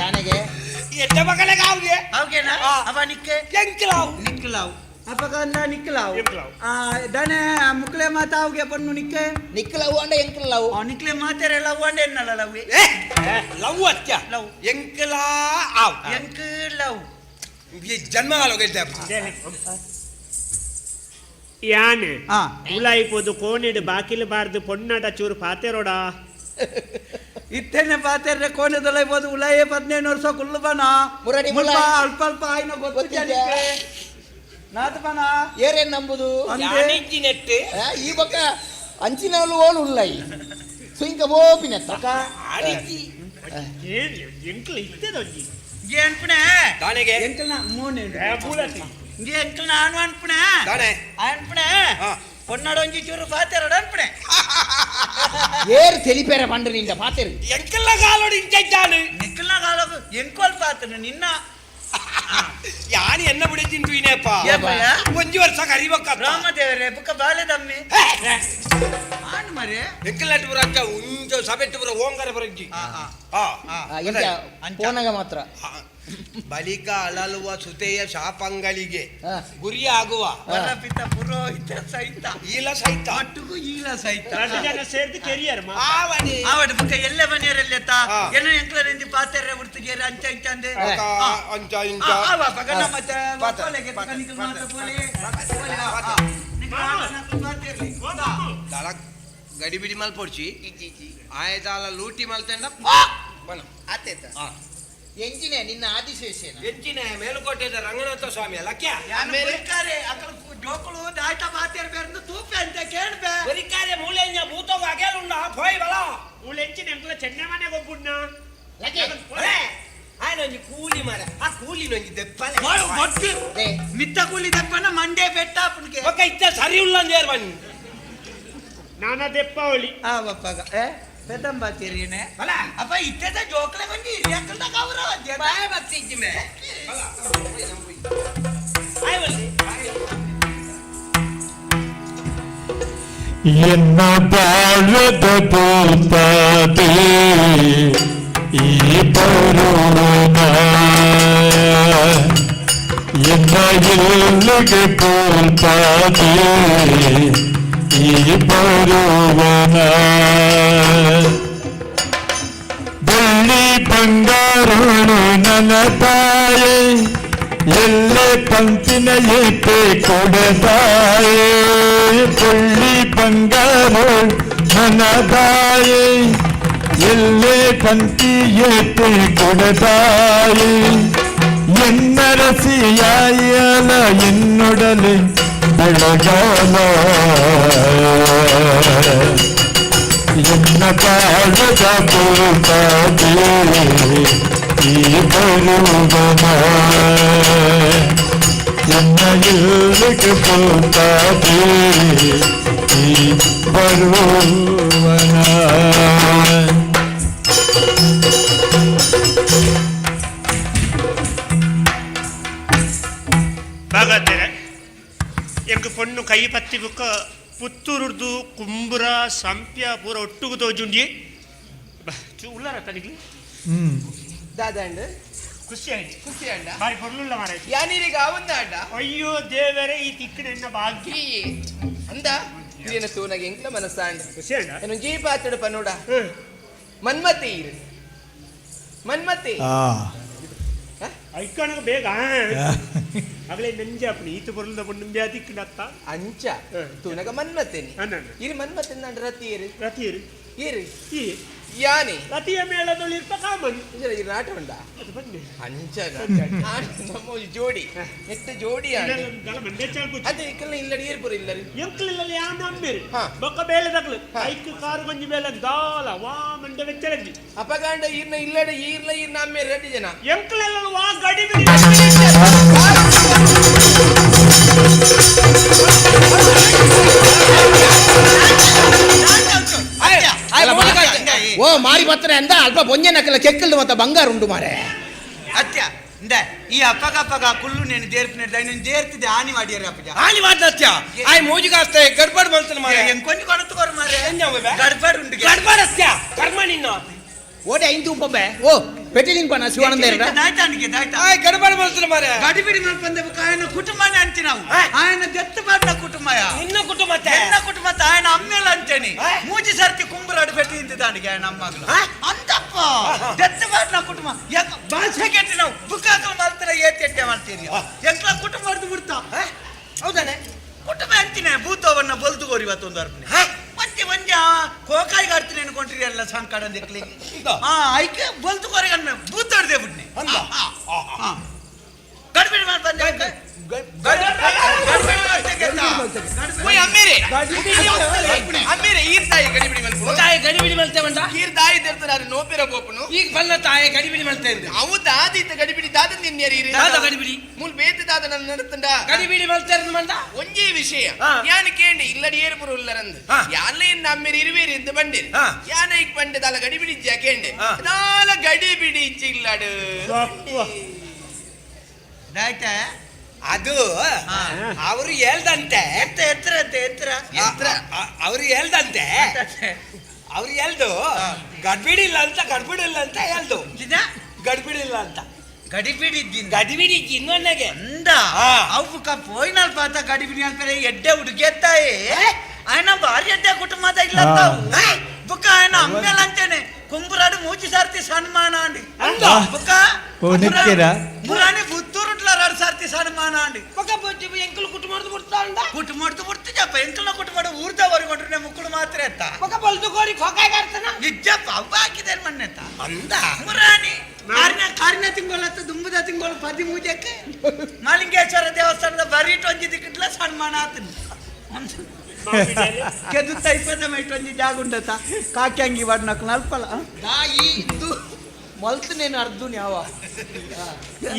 ನನಗೆ ಎಡ್ಡ ಮಗಲಿಗೆ ಅವ್ಗೆ ಅವ್ಗೆನಾ ಅವ ನಿಕ್ಕೆ ಎಂಕ್ಲಾವ್ ನಿಕ್ಲಾವ್ ಅಪಗಂದ ನಿಕ್ಲಾವ್ ದನೆ ಮುಕ್ಲೆ ಮಾತ ಅವ್ಗೆ ಪೊಣ್ಣು ನಿಕ್ಕೆ ನಿಕ್ಲವ್ ಅಂಡ ಎಂಕ್ಲವ್ ನಿಕ್ಲೆ ಮಾತೆರೆ ಲವ್ ಅಂಡ ಎನ್ನಲ ಲವ್ ಲವ್ ಅತ್ಯ ಲವ್ ಎಂಕ್ಲಾ ಆವ್ ಎಂಕ್ ಲವ್ ಜನ್ಮಗಾಲ ಯಾನೆ ಉಲಾಯಿಪೋದು ಕೋಣೆಡು ಬಾಕಿಲು ಬಾರ್ದು ಪೊಣ್ಣಾಟ ಚೂರು ಪಾತೆರೋಡ ಇತ್ತೇನೆ ಪಾತೆರ್ರೆ ಕೋಣೆದೊಲ ಇರ್ಬೋದು ಉಲಾಯೇ 15 ವರ್ಷ ಕುಲ್ಲು ಬನ ಮುರಡಿ ಮುಲ್ಪ ಅಲ್ಪ ಅಲ್ಪ ಆಯ್ನ ಗೊತ್ತು ನಾತ ಬನ ಏರೇನ್ ನಂಬುದು ನೆಟ್ಟು ಈ ಬೊಕ್ಕ ಅಂಚಿನವಳು ಓಲು ಉಲ್ಲೈ ಸುಂಕ ಬೋಪಿನೆತ್ತ ಎಂಕ್ಲ ಇತ್ತದೊಂಜಿ ಅನ್ಪಣೆ ದಾನೆಗೆ ಎಂಕಲ್ನ ಮೂನೆ ಎಂಕಲ್ನ ಆನು ಅನ್ಪಣೆ ದಾನೆ ಅನ್ಪಣೆ ಪೊನ್ನಡೊಂಜಿ ಚೂರು ಪಾತೆರಡ ಅನ್ಪಣೆ ಏರ್ ತೆಲಿಪೇರ ಪಂಡ ನಿಂದ ಪಾತೆರು ಎಂಕಲ್ನ ಕಾಲೋಡು ಇಂಚ ನಿಕ್ಕಲ್ನ ಕಾಲೋಡು ಎಂಕೋಲ್ ಪಾತನು ನಿನ್ನ ಯಾನು ಎನ್ನ ಬಿಡಿ ತಿಂತು ಇನೇಪ ಒಂಜಿ ವರ್ಷ ಕರಿಬೇಕ ರಾಮದೇವರೇ ಬುಕ್ಕ ಬಾಲೆದಮ್ಮಿ ಆನ್ ಮರೆ ಎಂಕಲ್ನಟ್ ಪುರ ಅಂಚ ಉಂಚ ಸಬೆಟ್ಟು ಪುರ ಓಂಕಾರ ಪುರ ಇಜ್ಜಿ. ಪೋನಗ ಮಾತ್ರ ಬಳಿಕ ಅಳಲುವ ಸುತೆಯ ಶಾಪಂಗಳಿಗೆ ಗುರಿಯಾಗುವ ವರಪಿತ ಪುರೋಹಿತ ಸಹಿತ ಈಲ ಸಹಿತ ಒಟ್ಟುಗು ಈಲ ಸಹಿತ ರಡ್ಡು ಜನ ಸೇರ್ದು ಕೆರಿಯರ್ ಆವಡಿ ಆವಡಿ ಬುಕ್ಕ ಎಲ್ಲ ಮನೆಯವರೆಲ್ಲ ಎನ್ನ ಎಂಕ್ಲರೆಂಜಿ ಪಾತೆರೆ ಉಡ್ತಿಗೇರ ಅಂಚ ಇಂಚ ಅಂದೆ ಅಂಚ ಇಂಚ ಆವ ಪಗನ ಮತ್ತೆ ಪೋಲೆಗೆ ಕನಿಕಲ್ ಮಾತ್ರ ಪೋಲೆ ದಳ ಗಡಿಬಿಡಿ ಮಲ್ಪೊಡ್ಚಿ ಆಯದಾಲ ಲೂಟಿ ಮಲ್ತೆಂಡ ಬನ ಆತೇತ ಎಂಜಿನೇ ನಿನ್ನ ಆದಿಶೇಷೇನ ಎಂಜಿನ ಮೇಲುಕೋಟೆದ ರಂಗನಾಥ ಸ್ವಾಮಿ ಅಲ್ಲ ಕ್ಯಾ ಜೋಕುಳು ದಾಯ್ತ ಮಾತೇರ್ ಬೇರ್ದು ತೂಪೆ ಅಂತ ಕೇಳ್ಬೆ. ಒರಿಕಾರೆ ಮೂಲೆಂಜ ಭೂತೋಗ ಅಗೇಲುಂಡ ಪೋಯ್ ಬಲ. ಮೂಲೆಂಚಿನ ಎಂಕಲ ಚೆನ್ನೆ ಮನೆಗೆ ಒಬ್ಬುಡ್ನ. ಆಯ್ನೊಂಜಿ ಕೂಲಿ ಮಾರ, ಆ ಕೂಲಿನೊಂಜಿ ದೆಪ್ಪಲೆ. ಮಿತ್ತ ಕೂಲಿ ದೆಪ್ಪನ ಮಂಡೆ ಬೆಟ್ಟ ಅಪ್ಪನಿಗೆ. ಒಕ್ಕ ಇತ್ತ ಸರಿ ಉಲ್ಲ ಅಂದೇರ್ ಬನ್ನಿ. ನಾನ ದೆಪ್ಪಾವಳಿ. ಆ ಬಪ್ಪಾಗ ಏ ಪೆದಂಬ ತಿರಿನೆ ಬಲ. ಅಪ್ಪ ಇತ್ತೆದ ಜೋಕ್ಲೆ ಒಂಜಿ ಹಿರಿಯಕ್ಲ್ದ ಗೌರವ ಬಾಯ ಭಕ್ತಿ ಇಜ್ಜಿಮೆ. ಬಲ. ಆಯ್ ಬಲ್ಲಿ. ಎನ್ನ ಬಾಳ್ವೆದ ಪೋತಾದೆ ಈ ಬರುವನ, ಎನ್ನ ಎಲ್ಲಿಗೆ ಪೋತಾದೆ ಈ ಬರುವನ. ಬೆಳ್ಳಿ ಬಂಗಾರನು ನನ್ನ ತಾಯೇ, ಎಲ್ಲೆ ಪಂತಿನ ಏತೆ ಕೊಡದಾಯೇ. ಬೆಳ್ಳಿ ಬಂಗಾರು ನನ್ನ ತಾಯೇ, ಎಲ್ಲೆ ಪಂತಿ ಏತೆ ಕೊಡದಾಯೇ. ಎನ್ನರಸಿಯಾಯಲ ಎನ್ನೊಡಲೆ ಬೆಳಗಾಲ, ಎನ್ನ ಬಾಳದ ಪೋತಾದೆ ಈ ಬರುವನ, ಎನ್ನ ಇಲ್ಲಿಗೆ ಪೋತಾದೆ ಈ ಬರುವನ. ಬಾಗತ್ತೇನೆ ಎಂಕ್ ಪೊಣ್ಣು ಕೈ ಪತ್ತಿ ಬುಕ್ಕ ಪುತ್ತೂರುರ್ದು ಕುಂಬುರ ಸಂಪ್ಯ ಪೂರ ಒಟ್ಟುಗು ತೋಜುಂಡಿ ಉಳ್ಳಾರ ತನಿಗ್ಲಿ. ದಾದಾಂಡ್ ಖುಷಿ ಆಯ್ತು. ಖುಷಿ ಅಂಡ. ಬಾರಿ ಪೊರ್ಲುಲ್ಲ ಮಾರಾಯ. ಯಾನೀರಿಗೆ ಆವಂದ ಅಂಡ. ಅಯ್ಯೋ ದೇವರೇ, ಈ ತಿಕ್ಕಿನ ಎನ್ನ ಭಾಗ್ಯ. ಅಂದ ಹಿರಿಯನ ತೂನಾಗ ಎಂಕ್ಲ ಮನಸ್ಸಾಂಡ್. ಖುಷಿ ಅಂಡ. ಏನು ಜೀಪ ಆತಡು ಪನ್ನೋಡ ಮನ್ಮತಿ ಇರು ಮನ್ಮತಿ. ಐಕಣಗ ಬೇಗ ಅಗಲೇ ನಂಜೆ ಅಪ್ಪನಿ ಈತ ಪೊರ್ಲುದ ಪೊಣ್ಣು ಬ್ಯಾ ತಿಕ್ಕಿನತ್ತ. ಅಂಚ ತೂನಗ ಮನ್ಮತೇನಿ ಇರು ಮನ್ಮತೇನ ಅಂಡ ರತಿ ಇರು. ರತಿ ಇರು. ಇರು. ಈ ಯಾನೆ ರತಿಯ ಮೇಳದೊಳಿ ಇರ್ಪ ಕಾಮನ್. ಈ ನಾಟ ಉಂಡ. ಅದು ಬನ್ನಿ. ಅಂಚ ನಮ್ಮ ಜೋಡಿ ನೆಟ್ಟ ಜೋಡಿ ಅದು ಇಕ್ಕಲ್ನ ಇಲ್ಲಡಿ ಏರ್ಪುರ ಇಲ್ಲರಿ. ಎಂಕ್ಲಿಲ್ಲ ಯಾನ್ ಅಮ್ಮೇರಿ ಬೊಕ್ಕ ಬೇಲೆ ತಕ್ಲು ಐಕ್ ಕಾರು ಕೊಂಜಿ ಬೇಲೆ ದಾಲ ವಾ ಮಂಡೆ ವೆಚ್ಚರಜ್ಜಿ. ಅಪಗಾಂಡ ಈರ್ನ ಇಲ್ಲಡ ಈರ್ಲ ಈರ್ನ ಅಮ್ಮೇರಿ ರಡ್ಡಿ ಜನ. ಎಂಕ್ಲೆಲ್ಲ ವಾ ಗಡಿ ಬಿಡಿ. ಓ ಮಾರಿ ಬತ್ತನೆ ಅಂದ ಅಲ್ಪ ಬೊಂಜೆ ನಕಲ ಚೆಕ್ಕಲ್ದು ಮತ್ತ ಬಂಗಾರ ಉಂಡು ಮಾರೆ. ಅತ್ಯ ಇಂದ ಈ ಅಪ್ಪಗ ಅಪ್ಪಗ ಕುಲ್ಲು ನೇನು ದೇರ್ಪಿನ ನೀನು ದೇರ್ತಿದ್ದೆ ಆನಿ ಮಾಡಿಯರ ಅಪ್ಪಜ. ಆನಿ ಮಾಡ್ದತ್ಯ ಆಯ್ ಮೋಜಿಗಾಸ್ತೆ ಗಡ್ಬಡ್ ಮಾಡ್ತಾನೆ ಮಾರೆ. ಎಂಗ್ ಕೊಂಚ ಕೊಡತ್ಕೋರ್ ಮಾರೆ ಗಡ್ಬಡ್ ಉಂಡು. ಗಡ್ಬಡ್ ಅತ್ಯ ಕರ್ಮ ನಿನ್ನ. ಓಡೆ ಐದು ಉಪ್ಪಬೆ ಓ ಪೆಟ್ಟಿಲಿಂಗ್ ಪನ ಶಿವಾನಂದ ಎರಡ. ದಾಯ್ತಾನಿಗೆ ದಾಯ್ತಾ. ಆಯ್ ಗಡ್ಬಡ್ ಮಾಡ್ತಾನೆ ಮಾರೆ. ಗಡಿಬಿಡಿ ಮಲ್ಪಂದೆ ఆయన ಕುಟುಂಬನೇ ಅಂತಿ ನಾವು. ఆయన ದೆತ್ತು ಪಾಡ್ನ ಕುಟುಂಬಯ. ನಿನ್ನ ಕುಟುಂಬ ನಿನ್ನ ಕುಟುಂಬ ఆయన ಅಮ್ಮೇಲ ಅಂತೇನಿ. ಮೂಜಿ ಸರ್ತಿ ಕುಂಬುರಾಡು ಪೆಟ್ಟಿ ಇಂತಿದ್ದಾನಿಗೆ ఆయన ಅಮ್ಮಗಳು ಅಂತಪ್ಪ ದೆತ್ತು ಪಾಡ್ನ ಕುಟುಂಬ ಯಾಕ ಭಾಷೆ ಕೆಟ್ಟಿ ನಾವು ಬುಕ್ಕಾಕಲ್ ಮಲ್ತರ ಏತೆಟ್ಟೆ ಮಾಡ್ತೀರಿ ಎಂಕ್ಲ ಕುಟುಂಬ ಬಿಡ್ತಾ. ಹೌದಾನೆ ಕುಟುಂಬ ಅಂತಿನೇ ಭೂತವನ್ನ ಬಲ್ದು ಕೋರಿ ಇವತ್ತೊಂದು ಅರ್ಪಣೆ ಮತ್ತೆ ಒಂಜ ಕೋಕಾಯಿಗೆ ಆಡ್ತೀನಿ ಅನ್ಕೊಂಡ್ರಿ ಎಲ್ಲ ಸಂಕಡ ದಿಕ್ಲಿ. ಹಾ ಐಕೆ ಬಲ್ದು ಕೋರಿ ಅನ್ನ ಭೂತ ಬಿಡ್ನಿ. ಗಡ್ಬಿಡಿ ಮಾಡಿ ಬಂದೆ. ಅಮ್ಮೇರೆ ಅಮ್ಮೇರೆ ಈರ್ ತಾಯಿ ಗಡಿಬಿಡಿ ಮಲ್ಪು. ತಾಯಿ ಗಡಿಬಿಡಿ ಮಲ್ತೆ ಬಂಡ. ಈರ್ ತಾಯಿ ದೇರ್ತನಾರು ನೋಪಿರ ಬೋಪನು. ಈಗ ಬಲ್ಲ ತಾಯಿ ಗಡಿಬಿಡಿ ಮಲ್ತೆ ಅಂದೆ. ಅವು ದಾದಿತ್ತ ಗಡಿಬಿಡಿ ದಾದ ನಿನ್ನೆರಿ ಇರು. ದಾದ ಗಡಿಬಿಡಿ. ಮೂಲ್ ಬೇತೆ ದಾದ ನನ್ನ ನಡತಂಡ. ಗಡಿಬಿಡಿ ಮಲ್ತೆ ಬಂಡ. ಒಂಜೇ ವಿಷಯ ಯಾನ ಕೇಂಡಿ ಇಲ್ಲಡಿ ಏರ್ಪುರು ಉಲ್ಲರಂದು ಯಾನ ಇನ್ನ ಅಮ್ಮೇರಿ ಇರುವೇರಿ ಅಂತ ಬಂಡೇರಿ ಯಾನ ಈಗ ಬಂಡೆ ದಾಲ ಗಡಿಬಿಡಿ ಇಜ್ಜ ಕೇಂಡೆ ದಾಲ ಗಡಿಬಿಡಿ ಇಜ್ಜ ಇಲ್ಲಡು. ದಾಯ್ತಾ ಅದು ಅವರು ಹೇಳ್ದಂತೆ ಎತ್ತರ ಎತ್ತರ ಎತ್ತರ ಅವರು ಹೇಳ್ದಂತೆ ಅವ್ರು ಹೇಳ್ದು ಗಡ್ಬಿಡಿಲ್ಲ ಅಂತ ಗಡ್ಬಿಡಿಲ್ಲ ಅಂತ ಹೇಳ್ದು. ಗಡ್ಬಿಡಿಲ್ಲ ಅಂತ ಗಡಿಬಿಡಿ ಗಡಿಬಿಡಿ ಇನ್ನೊಂದಾಗೆ ಅಂದ ಅವು ಪೋಯ್ನಲ್ ಪಾತ ಗಡಿಬಿಡಿ ಅನ್ಪರೆ ಎಡ್ಡೆ ಹುಡುಗೆತ್ತಾಯೇ ఆయన ಭಾರಿ ಎಡ್ಡೆ ಕುಟುಂಬದ ಇಲ್ಲ ಬುಕ್ಕ ఆయన ಅಮ್ಮೇಲ ಅಂತೇನೆ ಕುಂಬುರಾಡು ಮೂಚಿ ಸಾರ್ತಿ ಸನ್ಮಾನ ಅಂಡಿ ಬುಕ್ಕ ಮುರಾಣಿ ಪುತ್ತೂರುಟ್ಲ ಎರಡು ಸಾರ್ತಿ ಸನ್ಮಾನ ಅಂಡಿ ಎಂಕಲ್ ಕುಟುಂಬ ಬಿಡ್ತಾ ಅಂಡ ಕುಟುಂಬ ಬಿಡ್ತಿದ್ದಪ್ಪ ಎಂಕಲ್ನ ಕುಟುಂಬ ಊರ್ದವರೆಗೆ ಕೊಟ್ರೆ ಮುಕ್ಕಳು ಮಾತ್ರ ಎತ್ತ ಬೊಕ್ಕ ಬಲ್ದು ಕೋರಿ ಖೋಕಾಯಿ ನಿಜಪ್ಪ ಅವ್ವ ಹಾಕಿದ್ದೇನೆ ಮೊನ್ನೆ ಅಂದ ಮುರಾಣಿ ಕಾರಿನ ತಿಂಗಳತ್ತ ದುಂಬುದ ತಿಂಗಳು 13ಕ್ಕೆ ಮಾಲಿಂಗೇಶ್ವರ ದೇವಸ್ಥಾನದ ಬರೀ ಮೈಟ್ ಒಂಜಿ ದಿಕ್ಕಿಟ್ಲ ಸನ್ಮಾನ ಆತನು. ಕೆದುತ್ತ 20 ಮೈಟ್ ಒಂಜಿ ಜಾಗ ಉಂಡತ ಕಾಕಿ ಅಂಗಿ ವಾಡ್ನಕ್ ನಲ್ಪಲ. ದಾಯಿ ಇದು ಮಲ್ತನೇನು ಅರ್ಧುನಿ ಅವ.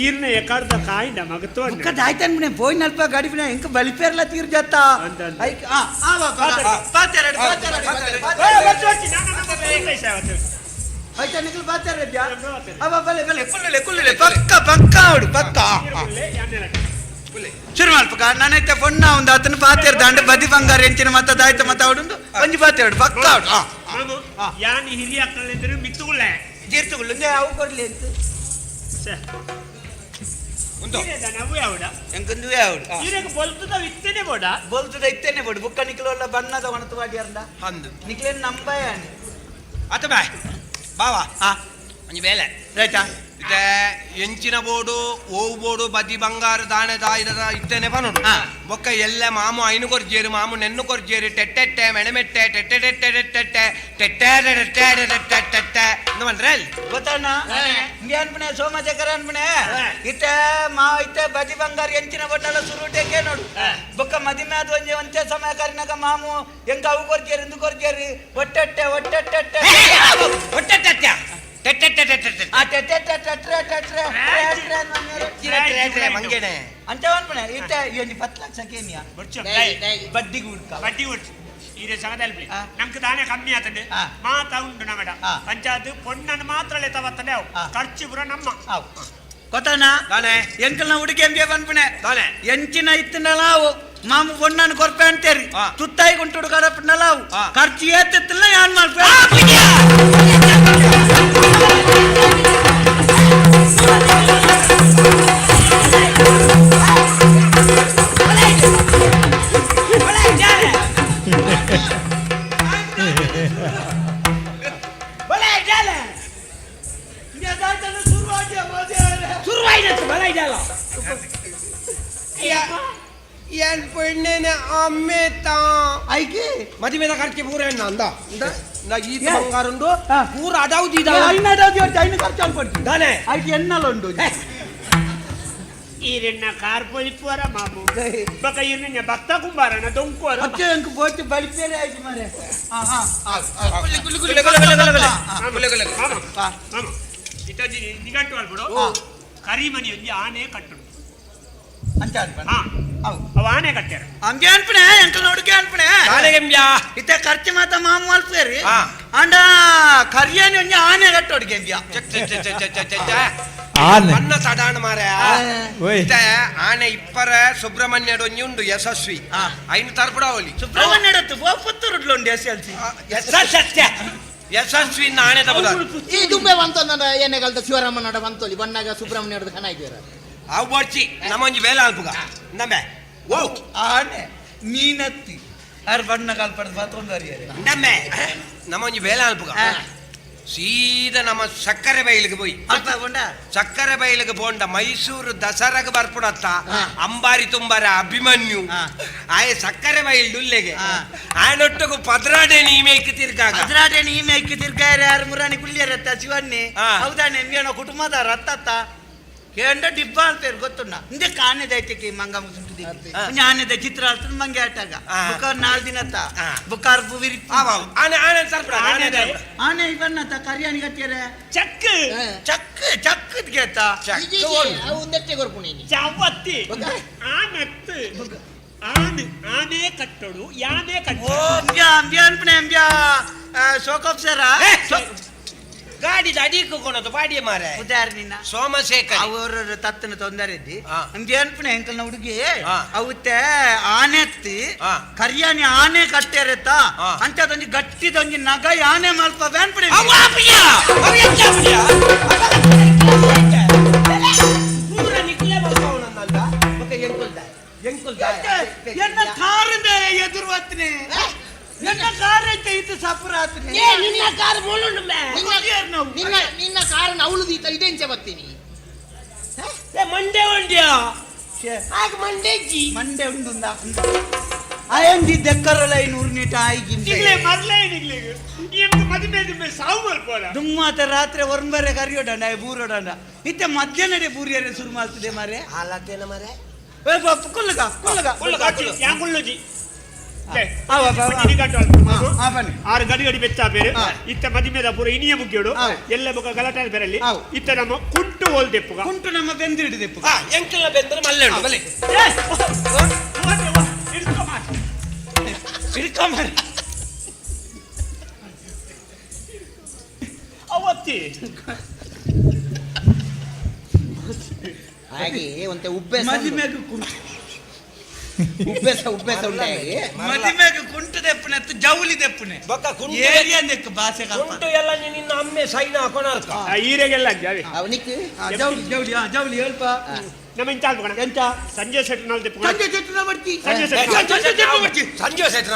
ಈರ್ನ ಎಕಾರ್ದ ಕಾಯಿಂದ ಮಗತು. ಬುಕ್ಕ ದಾಯ್ತನ್ ಬಿಡೆ ಪೋಯ್ ನಲ್ಪ ಗಾಡಿ ಬಿಡೆ ಎಂಕ ಬಲಿಪೇರ್ಲ ತೀರ್ ಜತ್ತ. ಐಕ್ ಆ ಆ ವಾ ಪಾತೆರಡು ಪಾತೆರಡು ಐತ ನಿಕಲ್ ಪಾತೆರಡ್ಯಾ ಅವ ಬಲೆ ಬಲೆ ಕುಲ್ಲಲೆ ಕುಲ್ಲಲೆ ಪಕ್ಕ ಪಕ್ಕ ಅವಡು ಪಕ್ಕ ಶುರು ಮಲ್ಪಕ. ನಾನೈತೆ ಪೊಣ್ಣ ಒಂದು ಆತನ ಪಾತೆರ್ ದಾಂಡ ಬದಿ ಬಂಗಾರ ಎಂಚಿನ ಮತ್ತ ದಾಯ್ತ ಮತ್ತ ಅವಡುಂದು ಒಂಜಿ ಪಾತೆರಡು ಪಕ್ಕ ಅವಡು. ಯಾನ್ ಹಿರಿಯ ಅಕ್ಕಳಿದ್ರು ಮಿತ್ತುಗುಳ್ಳೆ ಜೀರ್ತುಗುಳ್ಳು ಅವು ಕೊಡ್ಲಿ ಅಂತ ಎಂಕಂದುವೆ ಅವಡು ಈರೆಗ್ ಬೊಲ್ತುದ ಇತ್ತೇನೆ ಬೋಡ ಬೊಲ್ತುದ ಇತ್ತೇನೆ ಬೋಡು ಬುಕ್ಕ ನಿಕ್ಲೋಲ್ಲ ಬಣ್ಣದ ಒಣತು ವಾಡಿಯರ್ದ ಅಂದು ನಿಕ್ಲೇನ್ ನಂಬಯಾನೆ ಅತ ಬಾಯ್ ಬಾವಾ ಒಂಜಿ ಬೇಲೆ ರೈತಾ ಇತ್ತೆ ಎಂಚಿನ ಬೋಡು ಓವು ಬೋಡು ಬದಿ ಬಂಗಾರ ದಾಣೆ ದಾಯಿದ ಇತ್ತೇನೆ ಪನೋಡು ಬೊಕ್ಕ ಎಲ್ಲ ಮಾಮು ಐನು ಕೊರ್ಜೇರು ಮಾಮು ನೆನ್ನು ಕೊರ್ಜೇರು ಟೆಟ್ಟೆಟ್ಟೆ ಮೆಣಮೆಟ್ಟೆ ಟೆಟ್ಟೆ ಟೆಟ್ಟೆ ಟೆಟ್ಟೆಟ್ಟೆ ಟೆಟ್ಟೆ ಟೆಟ್ಟೆ ಟೆಟ್ಟೆ ಟೆಟ್ಟೆ ಇಂದ ಬಂದ್ರೆ ಅಲ್ಲಿ ಗೊತ್ತಣ್ಣ ಇಂಗೆ ಅನ್ಪಣೆ ಸೋಮಶೇಖರ ಅನ್ಪಣೆ ಇತ್ತೆ ಮಾ ಇತ್ತೆ ಬದಿ ಬಂಗಾರ ಎಂಚಿನ ಬೊಟ್ಟಲ ಸುರುಟೆಗೆ ನೋಡು ಬೊಕ್ಕ ಮದಿಮೆ ಆದ ಒಂಜಿ ಒಂಚೆ ಸಮಯ ಕರಿನಾಗ ಮಾಮು ಎಂಕ ಅವು ಕೊರ್ಜೇರು ಇಂದು ಕೊರ್ಜೇರು ಒಟ್ಟೆಟ್ಟೆ ಒಟ್ಟೆಟ್ಟೆ ಒಟ್ಟೆಟ್ಟೆ ಟೆಟ್ಟೆಟ್ಟೆ ಟೆಟ್ಟೆಟ್ಟೆ ಆ ಟೆಟ್ಟೆಟ್ಟೆ ಟೆಟ್ರೆ ಟೆಟ್ರೆ ಟೆಟ್ರೆ ಮಂಗೇನೆ ಅಂತ ಅನ್ಪಣೆ ಇತ್ತೆ ಈ ಒಂಜಿ 10 ಲಕ್ಷ ಕೇನಿಯಾ ಬಡ್ಡಿಗೆ ಹುಡ್ಕ ಬಡ್ಡಿ ಉಡ್ಚು ಈರೆ ಸಗದಲ್ಪಿ ನಂಗೆ ದಾನೆ ಕಮ್ಮಿ ಆತಂಡೆ ಮಾತ ಉಂಟು ನಮಡ ಪಂಚಾಯತ್ ಪೊಣ್ಣನ್ನು ಮಾತ್ರ ಲೆತ್ತ ಅವು ಖರ್ಚು ಪೂರ ನಮ್ಮ ಗೊತ್ತಣ್ಣ ಎಂಕಲ್ನ ಹುಡುಗಿ ಎಂಬೆ ಪನ್ಪಣೆ ಎಂಚಿನ ಇತ್ತಿನಲ್ಲ ಅವು ಮಾಮು ಪೊಣ್ಣನ್ನು ಕೊರ್ಪೆ ಅಂತೇರಿ ತುತ್ತಾಯಿ ಗುಂಟುಡು ಕಡಪನಲ್ಲ ಅವು ಖರ್ಚು ಏತಿತ್ತಿಲ್ಲ ಯಾನ್ ಮಾಡ್ಪೆ. ಏನ್ ಪೊಣ್ಣೆನೆ ಅಮ್ಮೆ ತಾ ಐಕೆ ಮದಿಮೆದ ಖರ್ಚು ಪೂರ ಎಣ್ಣ ಅಂದ ಈ ಬಂಗಾರ ಉಂಡು ಪೂರ ಅಡಾವ್ದು ಐನ ಅಡಾವ್ದು ಐನ ಖರ್ಚು ಅನ್ಪಡ್ತು ದಾನೆ ಐಕೆ ಎಣ್ಣಲ ಉಂಡು ಈರೆಣ್ಣ ಕಾರ್ ಪೊಲಿಪುವರ ಮಾಮು ಬೊಕ ಈರ್ನ ಭಕ್ತ ಕುಂಬಾರನ ದೊಂಕುವರ ಅತ್ತೆ ಅಂಕ ಬೋಟಿ ಬಲಿಪೇರೆ ಆಯ್ತು ಮಾರೆ. ಮಾಮ ಇತ್ತೊಂಜಿ ನಿಘಂಟು ಅಲ್ಬಿಡು ಕರಿಮನಿ ಒಂಜಿ ಆನೆ ಕಟ್ಟುಡು ಅಂತ ಅನ್ಪಣ ಅವ ಆನೆ ಕಟ್ಟ್ಯಾರ ಹಂಗೆ ಅನ್ಪಣೆ ಎಂಕಲ್ ನೋಡ್ಕೆ ಅನ್ಪಣೆ ಇತ್ತೆ ಖರ್ಚು ಮಾತ ಮಾಮು ಅಲ್ಪೇರಿ ಅಂಡ ಕರಿಯಾನಿ ಒಂಜಿ ಆನೆ ಕಟ್ಟೋಡ್ಗೆ ಅಂಬ್ಯಾ ಆನೆ. ಅನ್ನ ಸಡಾಣ ಮಾರ ಆನೆ ಇಪ್ಪರ ಸುಬ್ರಹ್ಮಣ್ಯಡ ಒಂಜಿ ಉಂಡು ಯಶಸ್ವಿ ಐನು ತರ್ಪುಡಾವಲಿ ಸುಬ್ರಹ್ಮಣ್ಯಡ ಪುತ್ತೂರುಡ್ಲು ಉಂಡು ಎಸ್ ಎಲ್ ಸಿ ಯಶಸ್ವಿ ಆನೆ ತಬುದ ಈ ದುಂಬೆ ಬಂತೊಂದ ಎಣ್ಣೆಗಲ್ದ ಶಿವರಾಮನಡ ಬಂತೊಲಿ ಬಣ್ಣಾಗ ಸುಬ್ರಹ್ಮಣ್ಯದ ಖನ ಇದ್ದೀರ ಅವು ಬರ್ಚಿ ನಮ್ಮೊಂಜಿ ಬೇಲೆ ಅಲ್ಪುಗ ನಮ್ಮೆ ಓ ಆನೆ ಮೀನತ್ತಿ ಆರ್ ಬಣ್ಣ ಕಾಲ್ಪಡ್ದು ಬತ್ತೊಂದು ಅರಿಯರೆ ನಮ್ಮೆ ನಮ್ಮೊಂಜಿ ಬೇಲೆ ಅಲ್ಪುಗ ಸೀದಾ ನಮ್ಮ ಸಕ್ಕರೆ ಬೈಲಿಗೆ ಪೋಯಿ ಸಕ್ಕರೆ ಬೈಲಿಗೆ ಪೋಂಡ ಮೈಸೂರು ದಸರಾಗ ಬರ್ಪುಡತ್ತ ಅಂಬಾರಿ ತುಂಬಾರ ಅಭಿಮನ್ಯು ಆಯ ಸಕ್ಕರೆ ಬೈಲ್ ಡುಲ್ಲೆಗೆ ಆಯನೊಟ್ಟುಗು ಪದ್ರಾಡೆ ನೀಮೇಕ್ ತಿರ್ಗಾಗ ಪದ್ರಾಡೆ ನೀಮೇಕ್ ತಿರ್ಗಾರೆ ಯಾರು ಮುರಾಣಿ ಕುಳ್ಳಿಯರತ್ತ ಶಿವನ್ನಿ ಹೌದಾನೆ ನಿಮ್ಗೇನೋ ಕುಟುಂಬದ ರತ್ತತ್ತ ಕೇಂಡ ಡಿಬ್ಬ ಅಂತ ಗೊತ್ತುಂಡ ಇಂದೆ ಕಾಣೆದ ಐತೆಗೆ ಮಂಗ ಮುಸುಂಟು ಆನೆದ ಚಿತ್ರ ಅಲ್ತನ ಮಂಗೆ ಆಟಾಗ ಬುಕ್ಕಾರ ನಾಲ್ ದಿನತ್ತ ಬುಕ್ಕಾರ ವಿರಿ ಆನೆ ಆನೆ ಸರ್ಪಡ ಆನೆ ಆನೆ ಇವನ್ನತ್ತ ಕರಿಯಾಣಿ ಕಟ್ಟಿಯರೆ ಚಕ್ ಚಕ್ ಚಕ್ ಕೇತ ಒಂದೆಟ್ಟೆ ಕೊರ್ಪುಣಿ ಚವತ್ತಿ ಆನತ್ತು ಆನೆ ಆನೆ ಕಟ್ಟೋಡು ಯಾನೆ ಕಟ್ಟೋಡು ಓ ಅಂಬ್ಯಾ ಅಂಬ್ಯಾ ಅನ್ಪಣೆ ಅಂಬ್ಯಾ ಶೋಕಾಪ್ಸರ ಗಾಡಿ ಅಡಿಗೆ ಕೊನದು ಪಾಡಿಯ ಮಾರೆ ಉದಾರ ನಿನ್ನ ಸೋಮಶೇಖರ್ ಅವರ ತತ್ತನ ತೊಂದರೆ ಇದ್ದಿ ಅಂಬ್ಯಾ ಅನ್ಪಣೆ ಎಂಕಲ್ನ ಹುಡುಗಿ ಅವತ್ತೆ ಆನೆತ್ತಿ ಕರಿಯಾನಿ ಆನೆ ಕಟ್ಟೆರತ್ತ ಅಂತದೊಂಜಿ ಗಟ್ಟಿದೊಂಜಿ ನಗ ಯಾನೆ ಮಲ್ಪ ಅನ್ಪಣೆ ಎನ್ನ ಕಾರಿಂದ ಎದುರು ಬರ್ತನೆ ನನ್ನ ಕಾರ್ ಐತೆ ಇದು ಸಪುರ ಆತನೆ ನಿನ್ನ ಕಾರ್ ನಿನ್ನ ನಿನ್ನ ಕಾರನ್ನ ಅವಳು ದೀತ ಇದೆಂಚ ಬರ್ತೀನಿ ಮಂಡೆ ಉಂಡ್ಯಾ ಆಗ ಮಂಡೆ ಮಂಡೆ ಉಂಡು ಅಯಂಜಿ ದೆಕ್ಕರಲ ಐನೂರು ನೀಟ ಆಯ್ಗಿ ನಿಗ್ಲೆ ಮರ್ಲೇ ನಿಗ್ಲೆ ಎಂತ ಮದುವೆ ದುಮ್ಮೆ ಸಾವು ಮಲ್ಪೋಲ ದುಮ್ಮಾತ ರಾತ್ರಿ ಒರ್ಂಬರೆ ಕರಿಯೋಡಂಡ ಬೂರೋಡಂಡ ಇತ್ತೆ ಮಧ್ಯಾಹ್ನಡೆ ಬೂರಿಯರೆ ಶುರು ಮಾಡ್ತದೆ ಮಾರೆ ಹಾಲಾತೇನ ಮಾರೆ ಕುಲ್ಲುಗ ಕುಲ್ಲುಗ ಯಾನ್ ಕುಲ್ಲುಜಿ. ಆರು ಗಡಿ ಗಡಿ ಬೆಚ್ಚ ಬೇರೆ ಇತ್ತ ಮದಿಮೆದ ಪೂರ ಇನಿಯ ಮುಗಿಯೋಡು ಎಲ್ಲ ಬೊಕ ಗಲಾಟೆ ಬೇರಲ್ಲಿ ಇತ್ತ ನಮ್ಮ ಕುಂಟು ಹೋಲ್ ದೆಪ್ಪುಗ ಕುಂಟು ನಮ್ಮ ಬೆಂದಿರಿಡು ದೆಪ್ಪುಗ ಎಂಕಲ್ನ ಬೆಂದ್ರೆ ಮಲ್ಲೆ ಉಂಟು ಬಲೆ ಹಿಡ್ಕೊಂಬಾರಿ ಅವತ್ತಿ ಹಾಗೆ ಒಂತೆ ಉಬ್ಬೆ ಮದಿಮೆಗ್ ಕುಂಟು ಉಬ್ಬೆಸ ಉಬ್ಬೆಸ ಉಂಟಾಗಿ ಮದಿಮೆಗ್ ಕುಂಟು ದೆಪ್ಪುನೆ ಅತ್ತು ಜೌಲಿ ದೆಪ್ಪುನೆ ಬೊಕ್ಕ ಕುಂಟು ಏರಿಯಾ ದೆಕ್ಕು ಭಾಷೆ ಕುಂಟು ಎಲ್ಲ ನಿನ್ನ ಅಮ್ಮೆ ಸೈನ ಹಾಕೊಣರ್ಕ ಈರೆಗೆಲ್ಲ ಜಾವೆ ಅವನಿಗೆ ಜೌಲಿ ಜೌಲಿ ಹಾ ಜೌಲಿ ಹೇಳ್ಪ ನಮ್ಮ ಇಂಚ ಆಲ್ಪಕಣ ಎಂತ ಸಂಜೆ ಸೆಟ್ ನಾಲ್ ದೆಪ್ಪುಗ ಸಂಜೆ ಸೆಟ್ನ ಬರ್ತಿ ಸಂಜೆ ಸೆಟ್ ಸಂಜೆ ಸೆಟ್ನ ಬರ್ತಿ ಸಂಜೆ ಸೆಟ್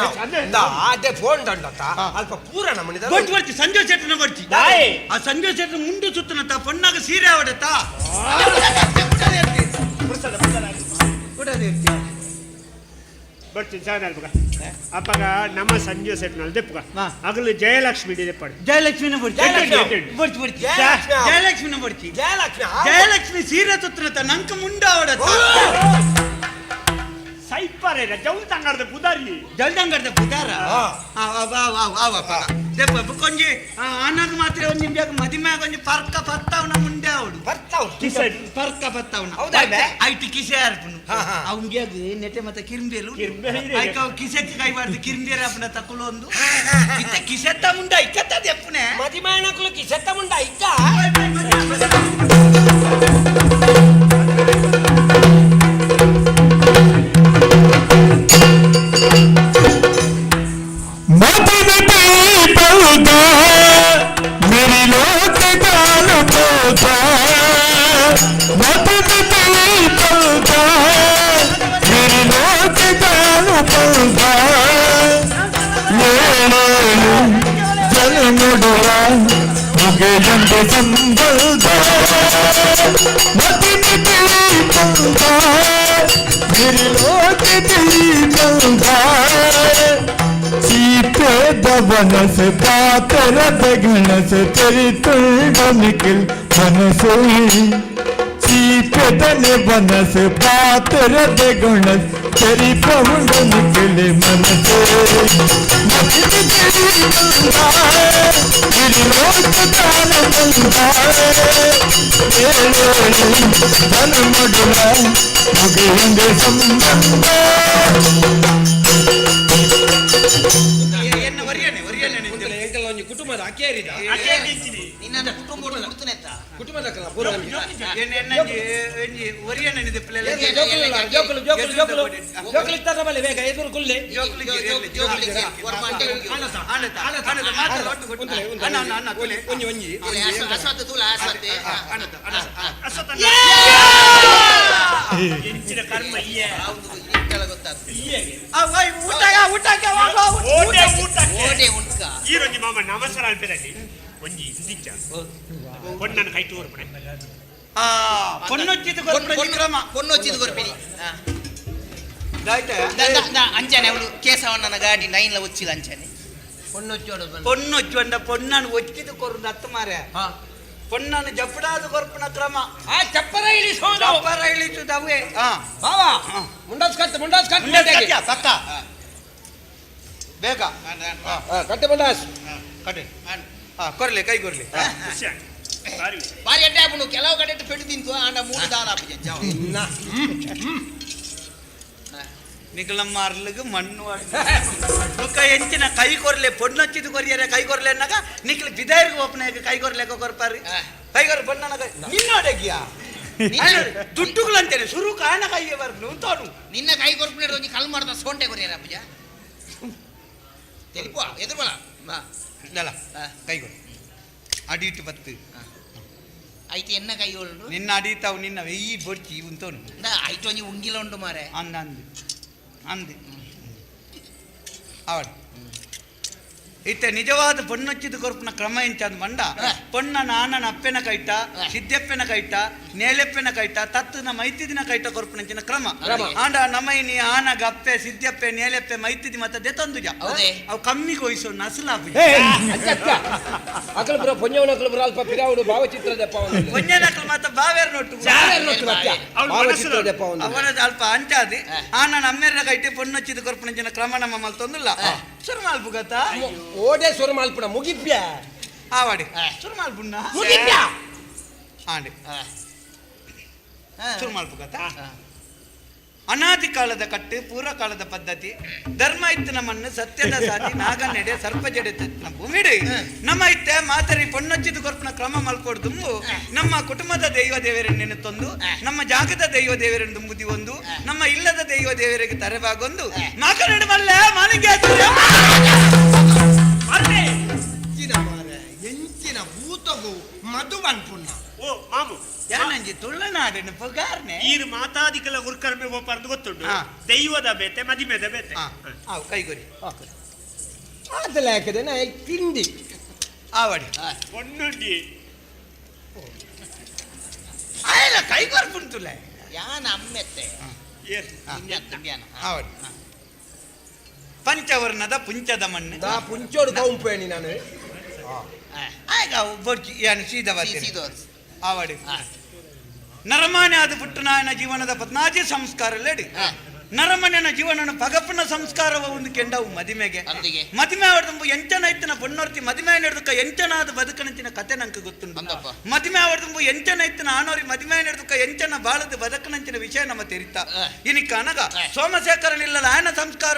ಅದೇ ಫೋನ್ ದಂಡತ್ತ ಅಲ್ಪ ಪೂರ ನಮ್ಮನಿದ ಬರ್ತಿ ಬರ್ತಿ ಸಂಜೆ ಸೆಟ್ನ ಬರ್ತಿ ದಾಯ್ ಆ ಸಂಜೆ ಸೆಟ್ನ ಮುಂಡು ಸುತ್ತನತ್ತ ಪೊನ್ನಾಗ ಸೀರೆ ಆವಡತ್ತ ಬರ್ತಿ ಜಾನ ಅಲ್ಪಕ ಅಪ್ಪಗ ನಮ್ಮ ಸಂಜೆ ಸೆಟ್ ನಾಲ್ ದೆಪ್ಪುಗ ಅಗಲು ಜಯಲಕ್ಷ್ಮಿ ದೆಪ್ಪಡು ಜಯಲಕ್ಷ್ಮಿನ ಬರ್ತಿ ಬರ್ತಿ ಬರ್ತಿ ಜಯಲಕ್ಷ್ಮಿನ ಬರ್ತಿ ಜಯಲಕ್ಷ್ಮಿ ಜಯಲಕ್ಷ್ಮಿ ಸೀರೆ ಸುತ್ತನತ್ತ ನಂಕ ಮುಂಡು ಆವಡತ್ತ ಸೈಪರೆ ಜೌಲ್ ತಂಗಾರ್ದ ಪುದಾರಿ ಜಲ್ದಂಗಡ್ದ ಪುದಾರ ದೆಪ್ಪ ಬುಕ್ಕೊಂಜಿ ಆನಾಗ ಮಾತ್ರ ಒಂಜಿ ಬ್ಯಾಗ್ ಮದಿಮ್ಯಾಗ ಒಂಜಿ ಪರ್ಕ ಪತ್ತಾವನ ಮುಂಡೆ ಅವಡು ಪರ್ಕ ಪತ್ತಾವನ ಹೌದಾ ಐಟಿ ಕಿಸೆ ಆರ್ಪುನು ಅವಂಗ್ಯಾಗ ನೆಟೆ ಮತ್ತೆ ಕಿರ್ಂಬೇಲು ಐಕ ಅವ್ ಕಿಸೆಕ್ಕೆ ಕೈ ಬಾರ್ದು ಕಿರ್ಂಬೇರ ಅಪ್ಪನ ತಕೊಳ್ಳೊಂದು ಇತ್ತ ಕಿಸೆತ್ತ ಮುಂಡ ಐಕತ್ತ ದೆಪ್ಪುನೆ ಮದಿಮಾಯಣಕ್ಲು ಕಿಸೆತ್ತ ಮುಂಡ ಐಕ बनस पातर गणस तेरी तुंड निकल बनस चीपदन बनस पातर गणस तेरी पहुंड निकले मनस ಸಂಬಂಧ ಕುಟುಂಬದ ಅಕೇರಿದ ನಿನ್ನ ಕುಟುಂಬ ಕುಟುಂಬದ ಬೇಗ ಎದುರು ಕುಲ್ಲೆ ಕರ್ಮ ಈರೊಂಜಿ ಮಾಮ ನಮಸ್ಕಾರ ಅನ್ಪೇದಲ್ಲಿ ಒಂಜಿ ಇಂದಿಚ್ಚ ಪೊನ್ನನ ಕೈ ತೋರ್ಪಣೆ ಪೊನ್ನೊಚ್ಚಿದ ಕ್ರಮ ಪೊನ್ನೊಚ್ಚಿದ ಕೊರ್ಪಿನಿ ಅಂಚನೆ ಅವಳು ಕೇಶವಣ್ಣನ ಗಾಡಿ ನೈನ್ಲ ಒಚ್ಚಿಲ್ಲ ಅಂಚನೆ ಪೊನ್ನೊಚ್ಚು ಅಂಡ ಪೊನ್ನನ್ನು ಒಚ್ಚಿದ ಕೊರುದು ಅತ್ತು ಮಾರೆ ಪೊನ್ನನ್ನು ಜಪ್ಪಡಾದ ಕೊರ್ಪಣ ಕ್ರಮ ಆ ಚಪ್ಪರ ಇಳಿಸೋದು ಚಪ್ಪರ ಇಳಿಸುದು ಅವೇ ಬಾವಾ ಮುಂಡಾಸ್ ಕಟ್ ಮುಂಡಾಸ್ ಕಟ್ ಮುಂಡಾಸ್ ಪಕ್ಕ ಬೇಗ ಕಟ್ಟೆ ಮುಂಡಾಸ್ ಕಟ್ಟೆ ಕೊರ್ಲೆ ಕೈ ಕೊರ್ಲೆ ಬಾರಿ ಎಡ್ಡೆ ಆಪುಂಡು ಕೆಲವು ಕಡೆ ಪೆಟ್ಟು ತಿಂತು ಆಂಡ ಮೂಡು ದಾಲ ಆಪುಜೆ ನಿಕಲಮ್ಮ ಅರ್ಲಿಗೆ ಮಣ್ಣು ಬುಕ್ಕ ಎಂಚಿನ ಕೈ ಕೊರ್ಲೆ ಪೊಣ್ಣೊಚ್ಚಿದ ಕೊರಿಯರೆ ಕೈ ಕೊರ್ಲೆ ಅನ್ನಾಗ ನಿಕ್ಲ ಬಿದಾರಿಗೆ ಓಪನ ಕೈ ಕೊರ್ಲೆಕ ಕೊರ್ಪಾರಿ ಕೈ ಕೊರ್ ಪೊಣ್ಣನ ಕೈ ನಿನ್ನೋಡಗಿಯಾ ದುಡ್ಡುಗಳಂತೇನೆ ಸುರು ಕಾಣ ಕೈಗೆ ಬರ್ನು ತೋನು ನಿನ್ನ ಕೈ ಕೊರ್ಪುನ ಒಂಜಿ ಕಲ್ ಮಾಡ್ದ ಸೋಂಟೆ ಕೊರಿಯರ ಅಪ್ಪುಜ ತೆಲಿಪುವ ಎದುರು ಬಲ ನಲ ಕೈ ಕೊಡು ಅಡಿಟ್ಟು ಬತ್ತು ಐತೆ ಎನ್ನ ಕೈ ಉಂಡು ನಿನ್ನ ಅಡಿತಾವು ನಿನ್ನ ವೆಯ್ಯಿ ಬೊಡ್ಚಿ ಉಂತೋನು ಐತೆ ಒಂಜಿ ಉಂಗಿಲ ಉಂಡು ಮಾರೆ ಅಂದ ಅಂದು ಅಂದು ಅವಡು ಇತ್ತೆ ನಿಜವಾದ ಪೊಣ್ಣೊಚ್ಚಿದ ಕೊರ್ಪುನ ಕ್ರಮ ಎಂಚಂದ್ ಬಂಡ ಪೊಣ್ಣ ನಾನನ ಅಪ್ಪೆನ ಕೈಟ, ಸಿದ್ದಪ್ಪನ ಕೈಟ, ನೇಲೆಪ್ಪನ ಕೈಟ, ತತ್ತನ ಮೈತಿದಿನ ಕೈಟ ಕೊರ್ಪುನಂಚಿನ ಕ್ರಮ. ಆಂಡ ನಮೈನಿ ಆನಗ ಅಪ್ಪೆ ಸಿದ್ದಪ್ಪೆ ನೇಲೆಪ್ಪೆ ಮೈತಿದಿ ಮತ್ತೆ ದೆತೊಂದುಜ ಅವು ಕಮ್ಮಿ ಕೊಯ್ಸು ನಸಲಾಪು. ಅಕಲ್ ಬ್ರೋ ಪೊಂಜವನಕಲ್ ಬ್ರೋ ಅಲ್ಪ ಪಿರಾವುಡು ಭಾವಚಿತ್ರ ದೆಪ್ಪ. ಪೊಂಜನಕಲ್ ಮಾತ ಬಾವೇರ್ ನೋಟು ಭಾವಚಿತ್ರ ದೆಪ್ಪ. ಅವನ ಅಲ್ಪ ಅಂಚಾದಿ ಆನನ ಅಮ್ಮೆರ್ನ ಕೈಟೆ ಪೊಣ್ಣೊಚ್ಚಿದ ಕೊರ್ಪುನಂಚಿನ ಕ್ರಮ ನಮ್ಮ ಮಲ್ತೊಂದುಲ್ಲ. ಸುರು ಮಲ್ಪುಗತ್ತ ಓಡೆ ಸುರು ಮಲ್ಪುಣ ಮುಗಿಪ್ಯ ಆವಾಡಿ ಸುರು ಮಲ್ಪುಣ್ಣ ಮುಗಿಪ್ಯ ಆಂಡಿ ಸುರು ಮಲ್ಪುಗತ್ತ. ಅನಾದಿ ಕಾಲದ ಕಟ್ಟು, ಪೂರ್ವ ಕಾಲದ ಪದ್ಧತಿ, ಧರ್ಮ ಇತ್ತು ನಮ್ಮನ್ನು, ಸತ್ಯದ ಸಾಧಿ, ನಾಗನೆಡೆ ಸರ್ಪಜಡೆ ಭೂಮಿಡಿ ನಮ್ಮ ಇತ್ತೆ ಮಾತರಿ ಪೊಣ್ಣೊಚ್ಚಿದ ಕೊರ್ಪುನ ಕ್ರಮ ಮಲ್ಕೊಡ್ದುಂಬು ನಮ್ಮ ಕುಟುಂಬದ ದೈವ ದೇವರನ್ನು ತಂದು, ನಮ್ಮ ಜಾಗದ ದೈವ ದೇವರನ್ನು ದುಂಬುದಿ ಒಂದು, ನಮ್ಮ ಇಲ್ಲದ ದೈವ ದೇವರಿಗೆ ತರೆಬಾಗೊಂದು ಮಾಕನಡೆ ಮಲ್ಲ ಮಾಲಿಗೆ ಎಂಚಿನ ಭೂತಗು ಮಧು ಪನ್ಪುಣ್ಣ. ಓ ಮಾಮು ಯಾನಂಜಿ ತುಳುನಾಡಿನ ಪುಗಾರ್ನೆ ಈರು ಮಾತಾದಿಕಲ ಗುರ್ಕರ್ಮೆ ಬೋಪಾರ್ದು ಗೊತ್ತುಂಟು. ದೈವದ ಬೇತೆ ಮದಿಮೆದ ಬೇತೆ. ಅವು ಕೈಗೊರಿ ಅದೆಲ್ಲ ಯಾಕದೆ ನಾ ತಿಂಡಿ ಆವಡಿ ಒಣ್ಣುಂಡಿ ಆಯಲ್ಲ ಕೈಗೊರ್ಪುಂಟುಲೆ ಯಾನ ಅಮ್ಮೆತ್ತೆ ಆವಡಿ. ಪಂಚವರ್ಣದ ಪುಂಚದ ಮಣ್ಣು ದಾ ಪುಂಚೋಡು ಕೌಂಪೇಣಿ ನಾನು. ಆಗ ಬೊಡ್ಚಿ ಯಾನು ಸೀದಾ ಆವಡಿ. ನರಮಾನ್ಯ ಅದು ಪುಟ್ಟನಾಯನ ಜೀವನದ ಪದ್ನಾಜಿ ಸಂಸ್ಕಾರ ಲೇಡಿ ನರಮನೆಯ ಜೀವನ ಪಗಪ್ಪನ ಸಂಸ್ಕಾರವ ಒಂದು ಕೆಂಡವು ಮದಿಮೆಗೆ. ಮದಿಮೆ ಅವಡ್ದು ಎಂಚನ ಇತ್ತಿನ ಪೊನ್ನೊರ್ತಿ ಮದಿಮೆ ನಡೆದಕ್ಕ ಎಂಚನಾದ ಬದುಕನಂಚಿನ ಕತೆ ನಂಗೆ ಗೊತ್ತುಂಟು. ಮದಿಮೆ ಅವಡ್ದು ಎಂಚನ ಇತ್ತಿನ ಆನೋರಿ ಮದಿಮೆ ನಡೆದಕ್ಕ ಎಂಚನ ಬಾಳದ ಬದುಕನಂಚಿನ ವಿಷಯ ನಮ್ಮ ತೆರಿತ ಇನಿ ಕನಗ ಸೋಮಶೇಖರನಿಲ್ಲದ ಆಯನ ಸಂಸ್ಕಾರ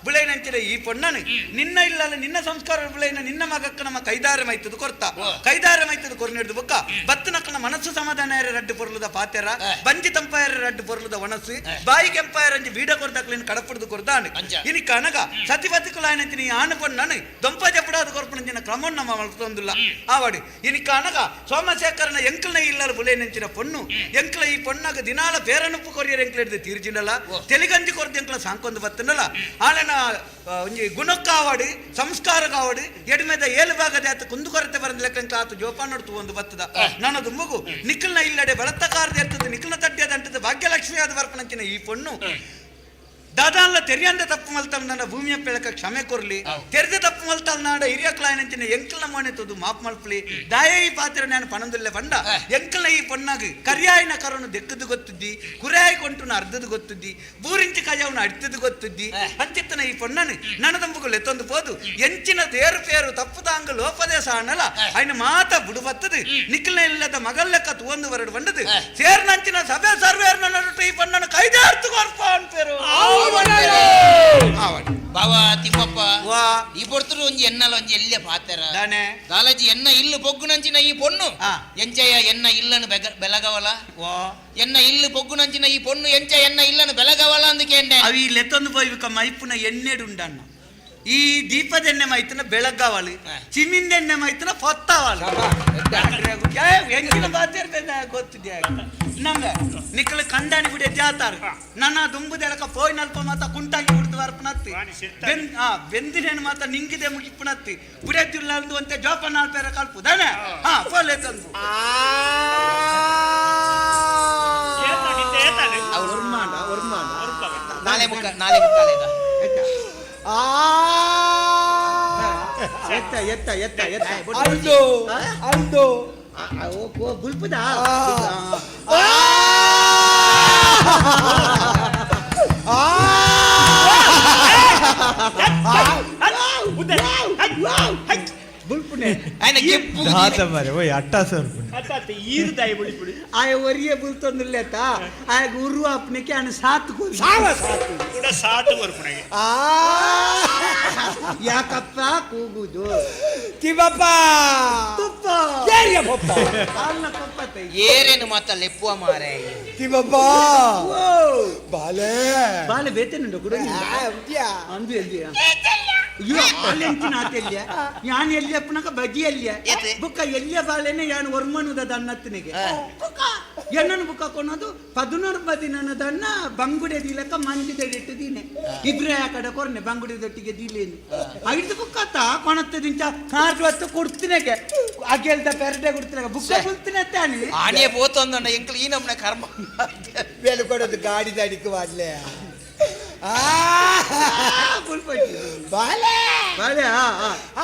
ಬುಳೆನಂಚಿನ ಈ ಪೊಣ್ಣನು ನಿನ್ನ ಇಲ್ಲಲ್ಲ ನಿನ್ನ ಸಂಸ್ಕಾರ ಬುಳೆನ ನಿನ್ನ ಮಗಕ್ಕ ನಮ್ಮ ಕೈದಾರ ಮೈತದ ಕೊರ್ತ ಕೈದಾರ ಮೈತದ ಕೊರ್ನಿಡ್ದು ಬೊಕ್ಕ ಬತ್ತನಕ್ಕನ ಮನಸ್ಸು ಸಮಾಧಾನ ರಡ್ಡು ಪೊರ್ಲುದ ಪಾತೆರ ಬಂಜಿ ತಂಪಾಯರ ರಡ್ಡು ಪೊರ್ಲುದ ಒಣಸು ಬಾಯಿ ಕೆಂಪಾಯರಂಜಿ ಬೀಡ ಕೊರ್ದಾಕ್ಲಿನ ಕಡಪುಡ್ದು ಕೊರ್ದಾನು ಇನಿ ಕನಗ ಸತಿಪತಿಕುಲಾಯನಂಚಿನ ಈ ಆಣ ಪೊಣ್ಣನು ದೊಂಪ ಜಪಡಾದ ಕೊರ್ಪಣಂಚಿನ ಕ್ರಮವನ್ನು ನಮ್ಮ ಮಲ್ತೊಂದುಲ್ಲ ಆವಾಡಿ. ಇನಿ ಕನಗ ಸೋಮಶೇಖರನ ಎಂಕಲ್ನ ಇಲ್ಲರ ಬುಲೆನಂಚಿನ ಪೊಣ್ಣು ಎಂಕಲ ಈ ಪೊಣ್ಣಾಗ ದಿನಾಲ ಪೇರನುಪ್ಪು ಕೊರಿಯರ್ ಎಂಕಲ ಹಿಡಿದು ತೀರ್ಜಿಂಡಲ್ಲ ತೆಲಿಗಂಜಿ ಕೊರ್ದು ಎಂಕಲ ಸಾಂಕೊಂದು ಬತ್ತನಲ್ಲ ಆಳೆನ ಒಂಜಿ ಗುಣಕ್ಕಾವಡಿ ಸಂಸ್ಕಾರ ಕಾವಡಿ ಎಡಿಮೆದ ಏಳು ಭಾಗದ ಆತ ಕುಂದು ಕೊರತೆ ಬರಂದ ಲೆಕ್ಕ ಆತ ಜೋಪಾನೊಡ್ತು ಒಂದು ಬತ್ತದ ನನ್ನದು ಮಗು ನಿಖಲ್ನ ಇಲ್ಲಡೆ ಬಳತ್ತಕಾರದ ಇರ್ತದೆ ನಿಖಲ್ನ ತಡ್ಡಿಯದಂಟದ ಭಾಗ್ಯಲಕ್ಷ್ಮಿ ಆದ ಬರ್ಪಣಂಚಿನ ಈ ಪೊಣ್ಣು ದಾದಾನ್ಲ ತೆರಿಯಂದ ತಪ್ಪು ಮಲ್ತಲ್ ನನ್ನ ಭೂಮಿಯ ಪೆಳಕ ಕ್ಷಮೆ ಕೊರ್ಲಿ ತೆರೆದ ತಪ್ಪು ಮಲ್ತಲ್ ನಾಡ ಹಿರಿಯ ಕ್ಲಾಯನಂಚಿನ ಎಂಕಲ್ನ ಮೋನೆ ತೋದು ಮಾಪ್ ಮಲ್ಪಲಿ ದಾಯ ಈ ಪಾತ್ರ ನಾನು ಪಣಂದುಲ್ಲೆ ಪಂಡ ಎಂಕಲ್ನ ಈ ಪೊಣ್ಣಾಗ ಕರಿಯಾಯಿನ ಕರನು ದೆಕ್ಕದು ಗೊತ್ತಿದ್ದಿ ಕುರಿಯಾಯಿ ಕೊಂಟುನ ಅರ್ಧದ ಗೊತ್ತಿದ್ದಿ ಬೂರಿಂಚಿ ಕಜವನ ಅಡ್ತದ ಗೊತ್ತಿದ್ದಿ ಅಂಚಿತ್ತನ ಈ ಪೊಣ್ಣನು ನನದಂಬುಗಳು ಎತ್ತೊಂದು ಪೋದು ಎಂಚಿನ ತೇರು ಪೇರು ತಪ್ಪುದಾಂಗ ಲೋಪದೇಶ ಅನ್ನಲ್ಲ ಅಯ್ನ ಮಾತ ಬುಡುಬತ್ತದು ನಿಖಲ್ನ ಇಲ್ಲದ ಮಗಲ್ಲೆಕ್ಕ ತೂವೊಂದು ಬರಡು ಬಂಡದು ಸೇರ್ನಂಚಿನ ಸಭೆ ಸರ್ವೇರ್ನ ನಡುಟು ಈ ಪೊಣ್ಣನು ಕೈದಾರ್ತು ಕೊರ್ಪ ಅನ್ಪೇರು. ಬಾವ ತಿಮ್ಮಪ್ಪ ಈ ಪೊರ್ತುಡು ಒಂಜಿ ಎನ್ನಲ ಒಂಜಿ ಎಲ್ಲೆ ಪಾತೆರ ದಾಲಾಜಿ ಎನ್ನ ಇಲ್ಲು ಪೊಗ್ಗುನಂಚಿನ ಈ ಪೊಣ್ಣು ಎಂಚಯ್ಯ ಎನ್ನ ಇಲ್ಲನು ಬೆಲಗವಲ ಎನ್ನ ಇಲ್ಲು ಪೊಗ್ಗುನಂಚಿನ ಈ ಪೊಣ್ಣು ಎಂಚ ಎನ್ನ ಇಲ್ಲನು ಬೆಲಗವಲ ಅಂದಕ್ಕೆ ಅವಿ ಲೆತ್ತೊಂದು ಪೋಯ್ಬಿಕ ಮೈಪುನ ಎಣ್ಣೆಡು ಉಂಡಣ್ಣ ಈ ದೀಪದೆಣ್ಣೆ ಮೈತನ ಬೆಳಗ್ಗಾವಳು ಚಿಮಿಂದೆಣ್ಣೆ ಮೈತನ ಪೊತ್ತಾವಳು ಎಂಚಿನ ಬಾತೇರ್ ಗೊತ್ತಿದ್ಯಾ ನಂಗೆ ನಿಕ್ಕಲ ಕಂಡಾಣಿ ಬಿಡಿ ಜಾತಾರ ನನ್ನ ದುಂಬುದೆಲಕ ಪೋಯ್ನಲ್ಪ ಮಾತ ಕುಂಟಾಗಿ ಬಿಡ್ದು ವರ್ಪನತ್ತಿ ಬೆಂದಿನೇನು ಮಾತ ನಿಂಗಿದೆ ಮುಗಿಪುನತ್ತಿ ಬುಡೆದ್ದಿಲ್ಲ ಅಂದು ಅಂತೆ ಜೋಪನ ಆಲ್ಪೇರ ಕಲ್ಪು ದಾನೆ ಹಾ ಪೋಲೆ ತಂದು ನಾಳೆ ಮುಕ್ಕ ನಾಳೆ ಮುಕ್ಕಾಲೇದ ಎತ್ತ ಎತ್ತ ಎತ್ತ ಎತ್ತ ಅಲ್ದು ಅಲ್ದು ಗುಲ್ಪದ ಆಯ ಒರಿಯೆ ಬುಲ್ತೊಂದುಲ್ಲೇತ ಆಯ ಉರು ಅಪ್ನಿಕೆ ಅಣ ಸಾತ್ ಕೂಡ ಸಾತು ಕೊರ್ಪುಣಗೆ. ಯಾಕಪ್ಪ ಕೂಗುದು ತಿಮ್ಮಪ್ಪ ತುಪ್ಪ ಏರಿಯ ಪಪ್ಪ ಕಾಲ್ನ ಕೊಪ್ಪ ತೈ ಏರೇನು ಮಾತ ಲೆಪ್ಪುವ ಮಾರೆ ತಿಮ್ಮಪ್ಪ ಬಾಲೆ ಬಾಲೆ ಬೇತೇನುಂಡು ಕೂಡ ಅಂದು ಅಂದು ಅಲ್ಲೆಂಚಿನ ಆತೆಲ್ಯ ಯಾನ್ ಎಲ್ಲಿ ಅಪ್ಪನಕ ಬಜಿ ಎಲ್ಲಿಯ ಬುಕ್ಕ ಎಲ್ಲಿಯ ಬಾಳೆನೆ ಯಾನ್ ಒರ್ಮನುದ ದನ್ನತ್ತನಿಗೆ ಬುಕ್ಕ ಎನ್ನನು ಬುಕ್ಕ ಕೊನೋದು 11 ದಿನನ ದನ್ನ ಬಂಗುಡೆ ದಿಲಕ ಮಂಜಿದಡಿಟ್ಟು ದೀನೆ ಇಬ್ರೆ ಆ ಕಡೆ ಕೊರ್ನೆ ಬಂಗುಡೆ ದೊಟ್ಟಿಗೆ ದಿಲೇನು ಐದು ಬುಕ್ಕತ್ತ ಕೊಣತ್ತದಿಂಚ ಕಾಟು ಹತ್ತು ಕೊಡ್ತಿನಗೆ ಅಗೆಲ್ದ ಪೆರಡೆ ಕೊಡ್ತಿನಗ ಬುಕ್ಕ ಕುಲ್ತಿನ ತಾನೆ ಆನೆ ಪೋತೊಂದಣ್ಣ ಎಂಕ್ಲು ಈ ನಮ್ಮನೆ ಕರ್ಮ ಬೇಲೆ ಕೊಡೋದು ಗಾಡಿ ದಾಡಿக்கு ವಾಡ್ಲೆ. ಬಾಲೆ ಬಾಲೆ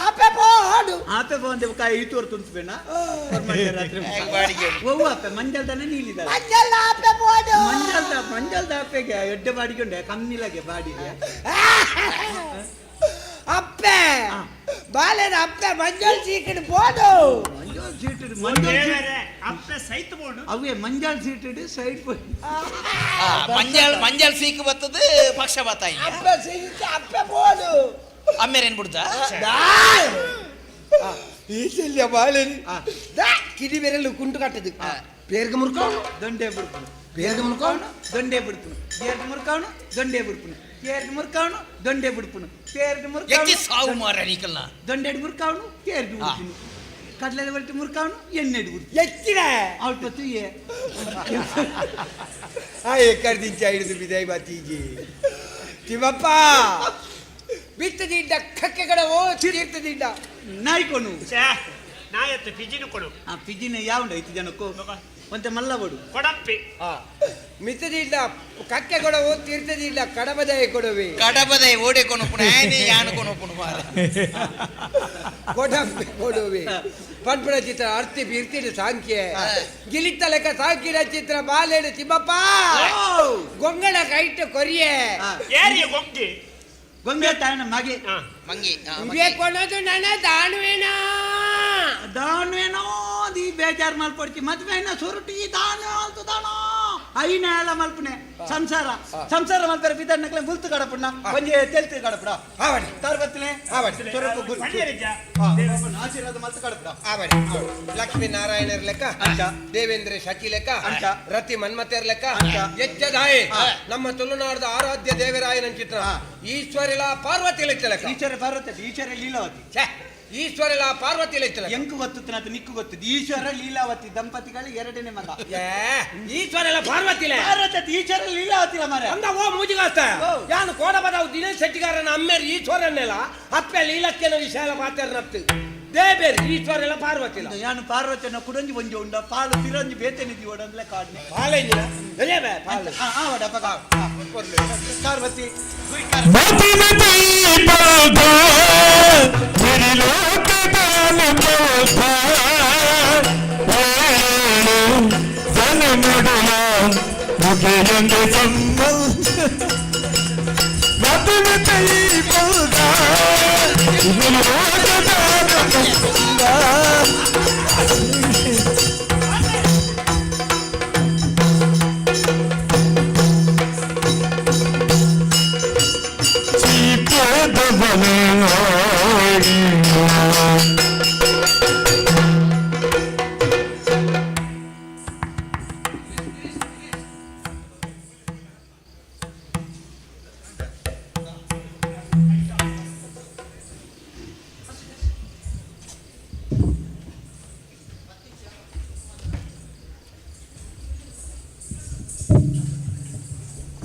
ಆಪೆ ಪೋಡು ಆಪೆ ಪೋಂದೆ ಬುಕ್ಕ ಐತೂರು ತುಂಬ್ಬೇಣ ಬಾಡಿಗೆ. ಒವ್ವು ಆಪೆ ಮಂಜಲ್ದಾನೆ ನೀಲಿದ ಮಂಜಲ್ ಆಪೆ ಪೋಡು ಮಂಜಲ್ದ ಮಂಜಲ್ದ ಆಪೆಗೆ ಎಡ್ಡೆ ಬಾಡಿಗೆ ಉಂಡೆ ಕಮ್ಮಿಲಗೆ ಬಾಡಿಗೆ. ಅಪ್ಪೆ ಬಾಲೆದ ಅಪ್ಪೆ ಮಂಜಲ್ ಸೀಕಡ್ ಪೋಡು ಮಂಜಲ್ ಸೀಟ್ ಮಂಜಲ್ ಸೀಟ್ ಅಪ್ಪೆ ಸೈತ್ ಬೋಡು ಅವೇ ಮಂಜಲ್ ಸೀಟ್ ಸೈಡ್ ಪೋಯಿ. ಮಂಜಲ್ ಮಂಜಲ್ ಸೀಕ್ ಬತ್ತದು ಪಕ್ಷಪಾತ. ಅಪ್ಪೆ ಸೀಕ್ ಅಪ್ಪೆ ಪೋಡು ಅಮ್ಮೇರೇನ್ ಬಿಡ್ತಾ ಈಶಲ್ಯ ಬಾಳೆನಿ ಕಿಡಿ ಬೆರಳು ಕುಂಟು ಕಟ್ಟದು ಪೇರ್ಗ ಮುರ್ಕೋಣ ದೊಂಡೆ ಬಿಡ್ಪುನು ಪೇರ್ಗ ಮುರ್ಕೋಣ ದೊಂಡೆ ಬಿಡ್ಪುನು ಪೇರ್ಗ ಮುರ್ಕಾವನು ದೊಂಡೆ ಬಿಡ್ಪುನು ಪೇರ್ಗ ಮುರ್ಕಾವನು ದೊಂಡೆ ಬಿಡ್ಪುನು ಪೇರ್ಗ ಎತ್ತಿ ಮುರ್ಕಾವನು ಸಾವು ಮಾರ ನೀಕಲ್ನ ದೊಂಡೆಡ್ ಮುರ್ಕಾವನು ಪೇರ್ಗ ಬಿಡ್ಪುನು ಕಡಲೆ ಬಲ್ಟಿ ಮುರ್ಕಾವನು ಎಣ್ಣೆಡ್ ಬಿಡ್ಪುನು ಎಚ್ಚಿನ ಅಲ್ಪ ತುಯ್ಯೆ ಆ ಎಕ್ಕಡ್ದಿಂಚ ಹಿಡಿದು ಬಿದೈ ಬಾತೀಜಿ ತಿಮ್ಮಪ್ಪ ಬಿತ್ತದಿಂಡ ಕಕ್ಕೆ ಕಡೆ ಓ ತೀರ್ಥದಿಂಡ ನಾಯ್ಕೊನು ನಾಯತ್ತು ಪಿಜಿನ ಕೊಡು. ಆ ಪಿಜಿನ ಯಾവുಂಡ ಐತಿ ಜನಕ್ಕೂ ಒಂತೆ ಮಲ್ಲ ಬಡು ಕೊಡಂಪಿ ಮಿತ್ತದಿಂಡ ಕಕ್ಕೆ ಕೊಡವು ತೀರ್ಥದಿಂಡ ಕಡಬದಯ ಕೊಡುವೆ ಕಡಬದೈ ಓಡೆ ಕೊನಪುಣ ಆನೆ ಯಾನು ಕೊನಪುಣ ಮಾರ ಕೊಡಂಪಿ ಕೊಡುವೆ ಪನ್ಪುಣ ಚಿತ್ರ ಅರ್ತಿ ಬಿರ್ತಿಡು ಸಾಂಖ್ಯೆ ಗಿಲಿತ್ತ ಲೆಕ್ಕ ಸಾಂಕಿನ ಚಿತ್ರ ಬಾಲೇಡು ತಿಮ್ಮಪ್ಪ ಗೊಂಗಳ ಕೈಟ್ ಕೊರಿಯೆ ಏರಿಯ ಗೊಂಗಿ ಗೊಂಬೆ ತಾಯನ ಮಗೆ ಮಂಗಿ ಉಂಬೆ ಕೊನೋದು ನನ್ನ ದಾನುವೇನಾ ದಾನ್ವೇನೋ the ಬೇಜಾರ್ ಮಲ್ಪೊಡ್ಚಿ ಮದ್ವೆನ ಸುರುಟಿ ದಾನ ಅಲ್ತು ದಾನ ಐನ ಎಲ್ಲ ಮಲ್ಪನೆ ಸಂಸಾರ ಸಂಸಾರ ಮಲ್ಪರೆ ಬಿದನ್ನಕ್ಲೆ ಬುಲ್ತು ಕಡಪುಣ್ಣ ಒಂಜಿ ತೆಲ್ತು ಕಡಪುಡ ಆವಡಿ ತಾರ್ಬತ್ತಲೆ ಆವಡಿ ಸೊರಕು ಗುರು ಪಂಡ್ಯರಿಜ್ಜ ಆಶೀರ್ವಾದ ಮಲ್ತು ಕಡಪುಡ ಆವಡಿ ಲಕ್ಷ್ಮೀ ನಾರಾಯಣರ ಲೆಕ್ಕ ಅಂಚ. ದೇವೇಂದ್ರ ಶಚಿ ಲೆಕ್ಕ ಅಂಚ. ರತಿ ಮನ್ಮಥರ ಲೆಕ್ಕ ಅಂಚ. ಎಚ್ಚದಾಯೆ ನಮ್ಮ ತುಳುನಾಡದ ಆರಾಧ್ಯ ದೇವರಾಯನ ಚಿತ್ರ ಈಶ್ವರಿಲ ಪಾರ್ವತಿ ಲೆಕ್ಕ ಲೆಕ್ಕ ಈಶ್ವರ ಪಾರ್ವತಿ ಈಶ್ವರ ಲೀಲಾವತಿ ಛೆ, ಈಶ್ವರಿಲ ಪಾರ್ವತಿ ಲೆಕ್ಕ ಲೆಕ್ಕ ಎಂಕು ಗೊತ್ತು ನಿಕ್ಕು ಗೊತ್ತು ಈಶ್ವರ ಲೀಲಾವತಿ ದಂಪತಿಗಳ ಎರಡನೇ ಮಗ ಏ, ಈಶ್ವರಿಲ ಪಾರ್ವತಿ ಪಾರ್ವತಿ ಈಶ್ವರ ಲೀಲಾವತಿ ಮಾರ ಅಂದ ಓ ಮೂಜಿಗಾಸ್ತ ಓ. ಯಾನು ಕೋಡಬದವು ದಿನೇಶ್ ಶೆಟ್ಟಿಗಾರನ ಅಮ್ಮೇರ್ ಈಶ್ವರನ್ನೆಲ್ಲ ಅಪ್ಪೆ ಲೀಲಕ್ಕೆನ ವಿಶಾಲ ಪಾತ್ರನತ್ತು ದೇಬೇರ್ ಈಶ್ವರಿಲ ಪಾರ್ವತಿಲ ಯಾನು ಪಾರ್ವತಿನ ಕುಡಂಜಿ ಒಂಜಿ ಉಂಡ ಪಾಲು ತಿರಂಜಿ ಬೇತನಿದಿ ಓಡಂದ್ಲೆ ಕಾಡ್ನೆ ಪಾಲೆಂಜಿನ ಎಲೆ ಪಾಲು ಆ ಆ ವಡ ಪಗ ಪಾರ್ವತಿ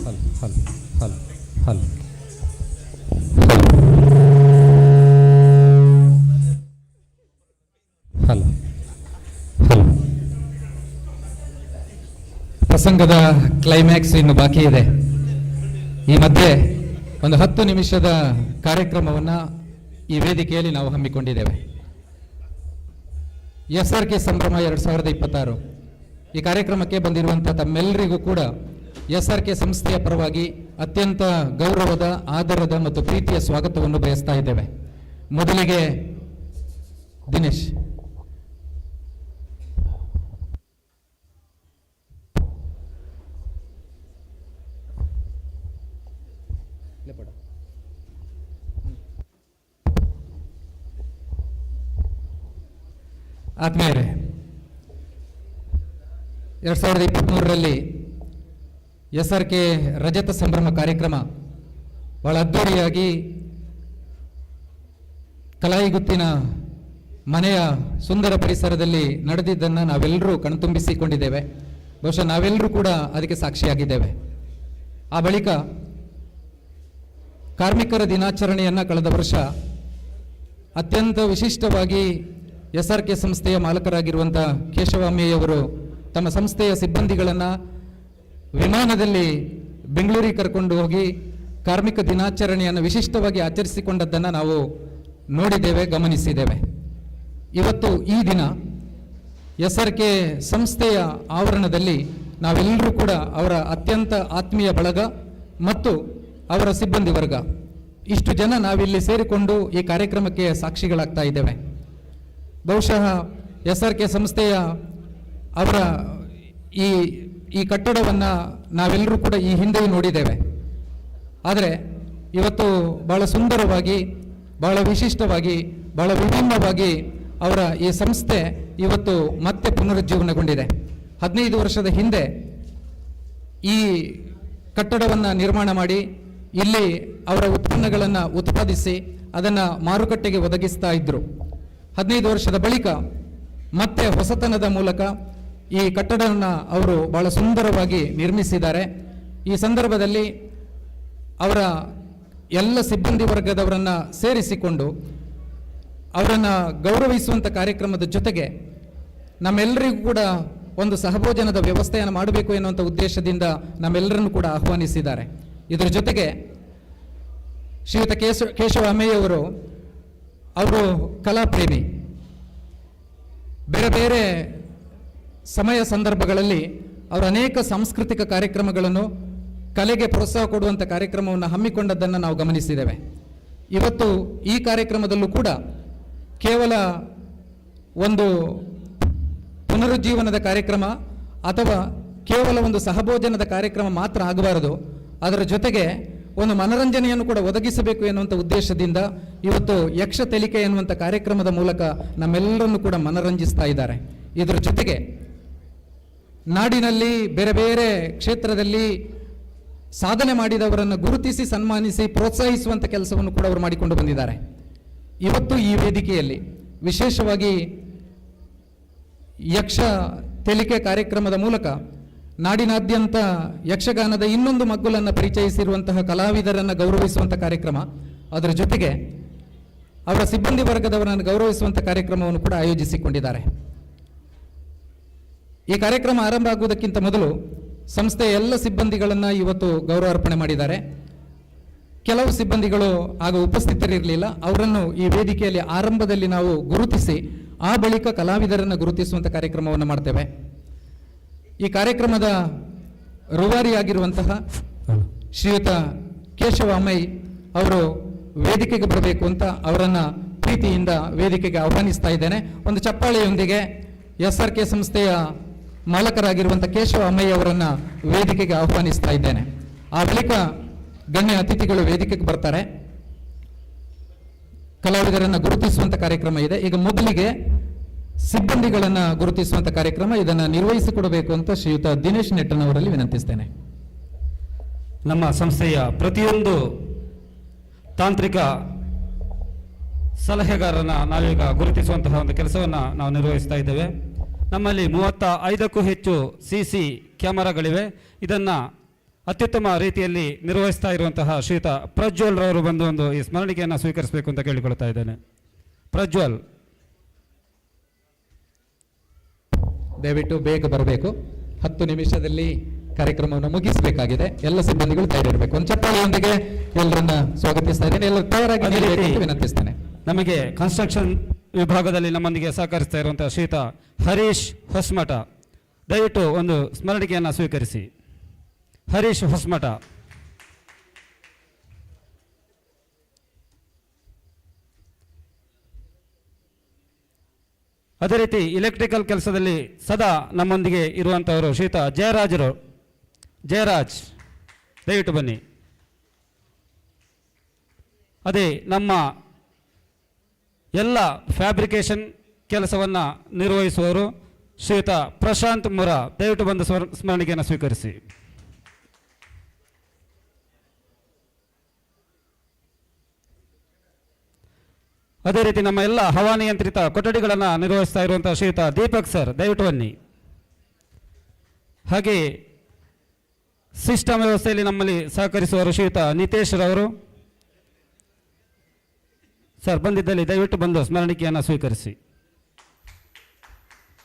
ಹಲ್ ಹಲ್ ಹಲ್ ಹಲ್ ಹಲ್ ಹಲ್. ಪ್ರಸಂಗದ ಕ್ಲೈಮ್ಯಾಕ್ಸ್ ಇನ್ನು ಬಾಕಿ ಇದೆ. ಈ ಮಧ್ಯೆ ಒಂದು 10 ನಿಮಿಷದ ಕಾರ್ಯಕ್ರಮವನ್ನು ಈ ವೇದಿಕೆಯಲ್ಲಿ ನಾವು ಹಮ್ಮಿಕೊಂಡಿದ್ದೇವೆ. ಎಸ್ ಆರ್ ಕೆ ಸಂಭ್ರಮ 2026 ಈ ಕಾರ್ಯಕ್ರಮಕ್ಕೆ ಬಂದಿರುವಂಥ ತಮ್ಮೆಲ್ಲರಿಗೂ ಕೂಡ ಎಸ್ ಆರ್ ಕೆ ಸಂಸ್ಥೆಯ ಪರವಾಗಿ ಅತ್ಯಂತ ಗೌರವದ, ಆದರದ ಮತ್ತು ಪ್ರೀತಿಯ ಸ್ವಾಗತವನ್ನು ಬಯಸ್ತಾ ಇದ್ದೇವೆ. ಮೊದಲಿಗೆ ದಿನೇಶ್. ಆತ್ಮೀಯರೇ, 2023ರಲ್ಲಿ ಎಸ್ ಆರ್ ಕೆ ರಜತ ಸಂಭ್ರಮ ಕಾರ್ಯಕ್ರಮ ಬಹಳ ಅದ್ಧೂರಿಯಾಗಿ ಕಲಾಯಿಗುತ್ತಿನ ಮನೆಯ ಸುಂದರ ಪರಿಸರದಲ್ಲಿ ನಡೆದಿದ್ದನ್ನು ನಾವೆಲ್ಲರೂ ಕಣ್ತುಂಬಿಸಿಕೊಂಡಿದ್ದೇವೆ. ಬಹುಶಃ ನಾವೆಲ್ಲರೂ ಕೂಡ ಅದಕ್ಕೆ ಸಾಕ್ಷಿಯಾಗಿದ್ದೇವೆ. ಆ ಬಳಿಕ ಕಾರ್ಮಿಕರ ದಿನಾಚರಣೆಯನ್ನು ಕಳೆದ ವರ್ಷ ಅತ್ಯಂತ ವಿಶಿಷ್ಟವಾಗಿ ಎಸ್ಆರ್ಕೆ ಸಂಸ್ಥೆಯ ಮಾಲಕರಾಗಿರುವಂಥ ಕೇಶವ ಅಮ್ಮೆಯವರು ತಮ್ಮ ಸಂಸ್ಥೆಯ ಸಿಬ್ಬಂದಿಗಳನ್ನು ವಿಮಾನದಲ್ಲಿ ಬೆಂಗಳೂರಿಗೆ ಕರ್ಕೊಂಡು ಹೋಗಿ ಕಾರ್ಮಿಕ ದಿನಾಚರಣೆಯನ್ನು ವಿಶಿಷ್ಟವಾಗಿ ಆಚರಿಸಿಕೊಂಡದ್ದನ್ನು ನಾವು ನೋಡಿದ್ದೇವೆ, ಗಮನಿಸಿದ್ದೇವೆ. ಇವತ್ತು ಈ ದಿನ ಎಸ್ಆರ್ಕೆ ಸಂಸ್ಥೆಯ ಆವರಣದಲ್ಲಿ ನಾವೆಲ್ಲರೂ ಕೂಡ ಅವರ ಅತ್ಯಂತ ಆತ್ಮೀಯ ಬಳಗ ಮತ್ತು ಅವರ ಸಿಬ್ಬಂದಿ ವರ್ಗ, ಇಷ್ಟು ಜನ ನಾವಿಲ್ಲಿ ಸೇರಿಕೊಂಡು ಈ ಕಾರ್ಯಕ್ರಮಕ್ಕೆ ಸಾಕ್ಷಿಗಳಾಗ್ತಾ ಇದ್ದೇವೆ. ಬಹುಶಃ ಎಸ್ಆರ್ಕೆ ಸಂಸ್ಥೆಯ ಅವರ ಈ ಈ ಕಟ್ಟಡವನ್ನು ನಾವೆಲ್ಲರೂ ಕೂಡ ಈ ಹಿಂದೆಯೂ ನೋಡಿದ್ದೇವೆ. ಆದರೆ ಇವತ್ತು ಭಾಳ ಸುಂದರವಾಗಿ, ಭಾಳ ವಿಶಿಷ್ಟವಾಗಿ, ಭಾಳ ವಿಭಿನ್ನವಾಗಿ ಅವರ ಈ ಸಂಸ್ಥೆ ಇವತ್ತು ಮತ್ತೆ ಪುನರುಜ್ಜೀವನಗೊಂಡಿದೆ. 15 ವರ್ಷದ ಹಿಂದೆ ಈ ಕಟ್ಟಡವನ್ನು ನಿರ್ಮಾಣ ಮಾಡಿ ಇಲ್ಲಿ ಅವರ ಉತ್ಪನ್ನಗಳನ್ನು ಉತ್ಪಾದಿಸಿ ಅದನ್ನು ಮಾರುಕಟ್ಟೆಗೆ ಒದಗಿಸ್ತಾ ಇದ್ದರು. 15 ವರ್ಷದ ಬಳಿಕ ಮತ್ತೆ ಹೊಸತನದ ಮೂಲಕ ಈ ಕಟ್ಟಡವನ್ನು ಅವರು ಭಾಳ ಸುಂದರವಾಗಿ ನಿರ್ಮಿಸಿದ್ದಾರೆ. ಈ ಸಂದರ್ಭದಲ್ಲಿ ಅವರ ಎಲ್ಲ ಸಿಬ್ಬಂದಿ ವರ್ಗದವರನ್ನು ಸೇರಿಸಿಕೊಂಡು ಅವರನ್ನು ಗೌರವಿಸುವಂಥ ಕಾರ್ಯಕ್ರಮದ ಜೊತೆಗೆ ನಮ್ಮೆಲ್ಲರಿಗೂ ಕೂಡ ಒಂದು ಸಹಭೋಜನದ ವ್ಯವಸ್ಥೆಯನ್ನು ಮಾಡಬೇಕು ಎನ್ನುವಂಥ ಉದ್ದೇಶದಿಂದ ನಮ್ಮೆಲ್ಲರನ್ನು ಕೂಡ ಆಹ್ವಾನಿಸಿದ್ದಾರೆ. ಇದರ ಜೊತೆಗೆ ಶ್ರೀಯುತ ಕೇಶವ ಅಮ್ಮೆಯವರು, ಅವರು ಕಲಾಪ್ರೇಮಿ. ಬೇರೆ ಬೇರೆ ಸಮಯ ಸಂದರ್ಭಗಳಲ್ಲಿ ಅವರು ಅನೇಕ ಸಾಂಸ್ಕೃತಿಕ ಕಾರ್ಯಕ್ರಮಗಳನ್ನು, ಕಲೆಗೆ ಪ್ರೋತ್ಸಾಹ ಕೊಡುವಂಥ ಕಾರ್ಯಕ್ರಮವನ್ನು ಹಮ್ಮಿಕೊಂಡದ್ದನ್ನು ನಾವು ಗಮನಿಸಿದ್ದೇವೆ. ಇವತ್ತು ಈ ಕಾರ್ಯಕ್ರಮದಲ್ಲೂ ಕೂಡ ಕೇವಲ ಒಂದು ಪುನರುಜ್ಜೀವನದ ಕಾರ್ಯಕ್ರಮ ಅಥವಾ ಕೇವಲ ಒಂದು ಸಹಭೋಜನದ ಕಾರ್ಯಕ್ರಮ ಮಾತ್ರ ಆಗಬಾರದು, ಅದರ ಜೊತೆಗೆ ಒಂದು ಮನರಂಜನೆಯನ್ನು ಕೂಡ ಒದಗಿಸಬೇಕು ಎನ್ನುವಂಥ ಉದ್ದೇಶದಿಂದ ಇವತ್ತು ಯಕ್ಷ ತೆಲಿಕೆ ಎನ್ನುವಂಥ ಕಾರ್ಯಕ್ರಮದ ಮೂಲಕ ನಮ್ಮೆಲ್ಲರನ್ನು ಕೂಡ ಮನರಂಜಿಸ್ತಾ ಇದ್ದಾರೆ. ಇದರ ಜೊತೆಗೆ ನಾಡಿನಲ್ಲಿ ಬೇರೆ ಬೇರೆ ಕ್ಷೇತ್ರದಲ್ಲಿ ಸಾಧನೆ ಮಾಡಿದವರನ್ನು ಗುರುತಿಸಿ, ಸನ್ಮಾನಿಸಿ, ಪ್ರೋತ್ಸಾಹಿಸುವಂಥ ಕೆಲಸವನ್ನು ಕೂಡ ಅವರು ಮಾಡಿಕೊಂಡು ಬಂದಿದ್ದಾರೆ. ಇವತ್ತು ಈ ವೇದಿಕೆಯಲ್ಲಿ ವಿಶೇಷವಾಗಿ ಯಕ್ಷ ತೆಲಿಕೆ ಕಾರ್ಯಕ್ರಮದ ಮೂಲಕ ನಾಡಿನಾದ್ಯಂತ ಯಕ್ಷಗಾನದ ಇನ್ನೊಂದು ಮಗ್ಗುಲನ್ನು ಪರಿಚಯಿಸಿರುವಂತಹ ಕಲಾವಿದರನ್ನು ಗೌರವಿಸುವಂಥ ಕಾರ್ಯಕ್ರಮ, ಅದರ ಜೊತೆಗೆ ಅವರ ಸಿಬ್ಬಂದಿ ವರ್ಗದವರನ್ನು ಗೌರವಿಸುವಂಥ ಕಾರ್ಯಕ್ರಮವನ್ನು ಕೂಡ ಆಯೋಜಿಸಿಕೊಂಡಿದ್ದಾರೆ. ಈ ಕಾರ್ಯಕ್ರಮ ಆರಂಭ ಆಗುವುದಕ್ಕಿಂತ ಮೊದಲು ಸಂಸ್ಥೆಯ ಎಲ್ಲ ಸಿಬ್ಬಂದಿಗಳನ್ನು ಇವತ್ತು ಗೌರವಾರ್ಪಣೆ ಮಾಡಿದ್ದಾರೆ. ಕೆಲವು ಸಿಬ್ಬಂದಿಗಳು ಆಗ ಉಪಸ್ಥಿತರಿರಲಿಲ್ಲ, ಅವರನ್ನು ಈ ವೇದಿಕೆಯಲ್ಲಿ ಆರಂಭದಲ್ಲಿ ನಾವು ಗುರುತಿಸಿ ಆ ಬಳಿಕ ಕಲಾವಿದರನ್ನು ಗುರುತಿಸುವಂಥ ಕಾರ್ಯಕ್ರಮವನ್ನು ಮಾಡ್ತೇವೆ. ಈ ಕಾರ್ಯಕ್ರಮದ ರೂವಾರಿಯಾಗಿರುವಂತಹ ಶ್ರೀಯುತ ಕೇಶವ ಅಮ್ಮೈ ಅವರು ವೇದಿಕೆಗೆ ಬರಬೇಕು ಅಂತ ಅವರನ್ನು ಪ್ರೀತಿಯಿಂದ ವೇದಿಕೆಗೆ ಆಹ್ವಾನಿಸ್ತಾ ಇದ್ದೇನೆ. ಒಂದು ಚಪ್ಪಾಳೆಯೊಂದಿಗೆ ಎಸ್ಆರ್ಕೆ ಸಂಸ್ಥೆಯ ಮಾಲಕರಾಗಿರುವಂಥ ಕೇಶವ ಅಮ್ಮೈ ಅವರನ್ನು ವೇದಿಕೆಗೆ ಆಹ್ವಾನಿಸ್ತಾ ಇದ್ದೇನೆ. ಆ ಬಳಿಕ ಗಣ್ಯ ಅತಿಥಿಗಳು ವೇದಿಕೆಗೆ ಬರ್ತಾರೆ. ಕಲಾವಿದರನ್ನು ಗುರುತಿಸುವಂಥ ಕಾರ್ಯಕ್ರಮ ಇದೆ. ಈಗ ಮೊದಲಿಗೆ ಸಿಬ್ಬಂದಿಗಳನ್ನು ಗುರುತಿಸುವಂಥ ಕಾರ್ಯಕ್ರಮ, ಇದನ್ನು ನಿರ್ವಹಿಸಿಕೊಡಬೇಕು ಅಂತ ಶ್ರೀಯುತ ದಿನೇಶ್ ನೆಟ್ಟನವರಲ್ಲಿ ವಿನಂತಿಸ್ತೇನೆ. ನಮ್ಮ ಸಂಸ್ಥೆಯ ಪ್ರತಿಯೊಂದು ತಾಂತ್ರಿಕ ಸಲಹೆಗಾರರನ್ನ ನಾವೀಗ ಗುರುತಿಸುವಂತಹ ಒಂದು ಕೆಲಸವನ್ನು ನಾವು ನಿರ್ವಹಿಸ್ತಾ ಇದ್ದೇವೆ. ನಮ್ಮಲ್ಲಿ 35ಕ್ಕೂ ಹೆಚ್ಚು ಸಿಸಿ ಕ್ಯಾಮರಾಗಳಿವೆ. ಇದನ್ನು ಅತ್ಯುತ್ತಮ ರೀತಿಯಲ್ಲಿ ನಿರ್ವಹಿಸ್ತಾ ಇರುವಂತಹ ಶ್ರೀಯುತ ಪ್ರಜ್ವಲ್ ರವರು ಬಂದು ಒಂದು ಈ ಸ್ಮರಣಿಕೆಯನ್ನು ಸ್ವೀಕರಿಸಬೇಕು ಅಂತ ಕೇಳಿಕೊಳ್ತಾ ಇದ್ದೇನೆ. ಪ್ರಜ್ವಲ್, ದಯವಿಟ್ಟು ಬೇಗ ಬರಬೇಕು. 10 ನಿಮಿಷದಲ್ಲಿ ಕಾರ್ಯಕ್ರಮವನ್ನು ಮುಗಿಸಬೇಕಾಗಿದೆ. ಎಲ್ಲ ಸಿಬ್ಬಂದಿಗಳು ತಯಾರಿರಬೇಕು. ಒಂದು ಚಪ್ಪಾಳೆಯೊಂದಿಗೆ ಎಲ್ಲರನ್ನ ಸ್ವಾಗತಿಸ್ತಾ ಇದ್ದೇನೆ. ಎಲ್ಲರೂ ತಯಾರಾಗಿ ಅದೇ ನಿಲ್ಲಬೇಕು ರೀತಿ ಅಂತ ವಿನಂತಿಸ್ತೇನೆ. ನಮಗೆ ಕನ್ಸ್ಟ್ರಕ್ಷನ್ ವಿಭಾಗದಲ್ಲಿ ನಮ್ಮೊಂದಿಗೆ ಸಹಕರಿಸ್ತಾ ಇರುವಂತಹ ಶ್ರೀಯುತ ಹರೀಶ್ ಹೊಸ್ಮಠ, ದಯವಿಟ್ಟು ಒಂದು ಸ್ಮರಣಿಕೆಯನ್ನು ಸ್ವೀಕರಿಸಿ. ಹರೀಶ್ ಹೊಸ್ಮಠ. ಅದೇ ರೀತಿ ಎಲೆಕ್ಟ್ರಿಕಲ್ ಕೆಲಸದಲ್ಲಿ ಸದಾ ನಮ್ಮೊಂದಿಗೆ ಇರುವಂಥವರು ಶ್ರೀಯುತ ಜಯರಾಜರು. ಜಯರಾಜ್, ದಯವಿಟ್ಟು ಬನ್ನಿ. ಅದೇ ನಮ್ಮ ಎಲ್ಲ ಫ್ಯಾಬ್ರಿಕೇಷನ್ ಕೆಲಸವನ್ನು ನಿರ್ವಹಿಸುವವರು ಶ್ರೀಯುತ ಪ್ರಶಾಂತ್ ಮುರಾ, ದಯವಿಟ್ಟು ಬಂದು ಸ್ಮರಣಿಕೆಯನ್ನು ಸ್ವೀಕರಿಸಿ. ಅದೇ ರೀತಿ ನಮ್ಮ ಎಲ್ಲ ಹವಾನಿಯಂತ್ರಿತ ಕೊಠಡಿಗಳನ್ನು ನಿರ್ವಹಿಸ್ತಾ ಇರುವಂತಹ ಶ್ರೀಯುತ ದೀಪಕ್ ಸರ್, ದಯವಿಟ್ಟು ಬನ್ನಿ. ಹಾಗೆ ಸಿಸ್ಟಮ್ ವ್ಯವಸ್ಥೆಯಲ್ಲಿ ನಮ್ಮಲ್ಲಿ ಸಹಕರಿಸುವರು ಶ್ರೀಯುತ ನಿತೇಶ್ ರವರು. ಸರ್ ಬಂದಿದ್ದಲ್ಲಿ ದಯವಿಟ್ಟು ಬಂದು ಸ್ಮರಣಿಕೆಯನ್ನು ಸ್ವೀಕರಿಸಿ.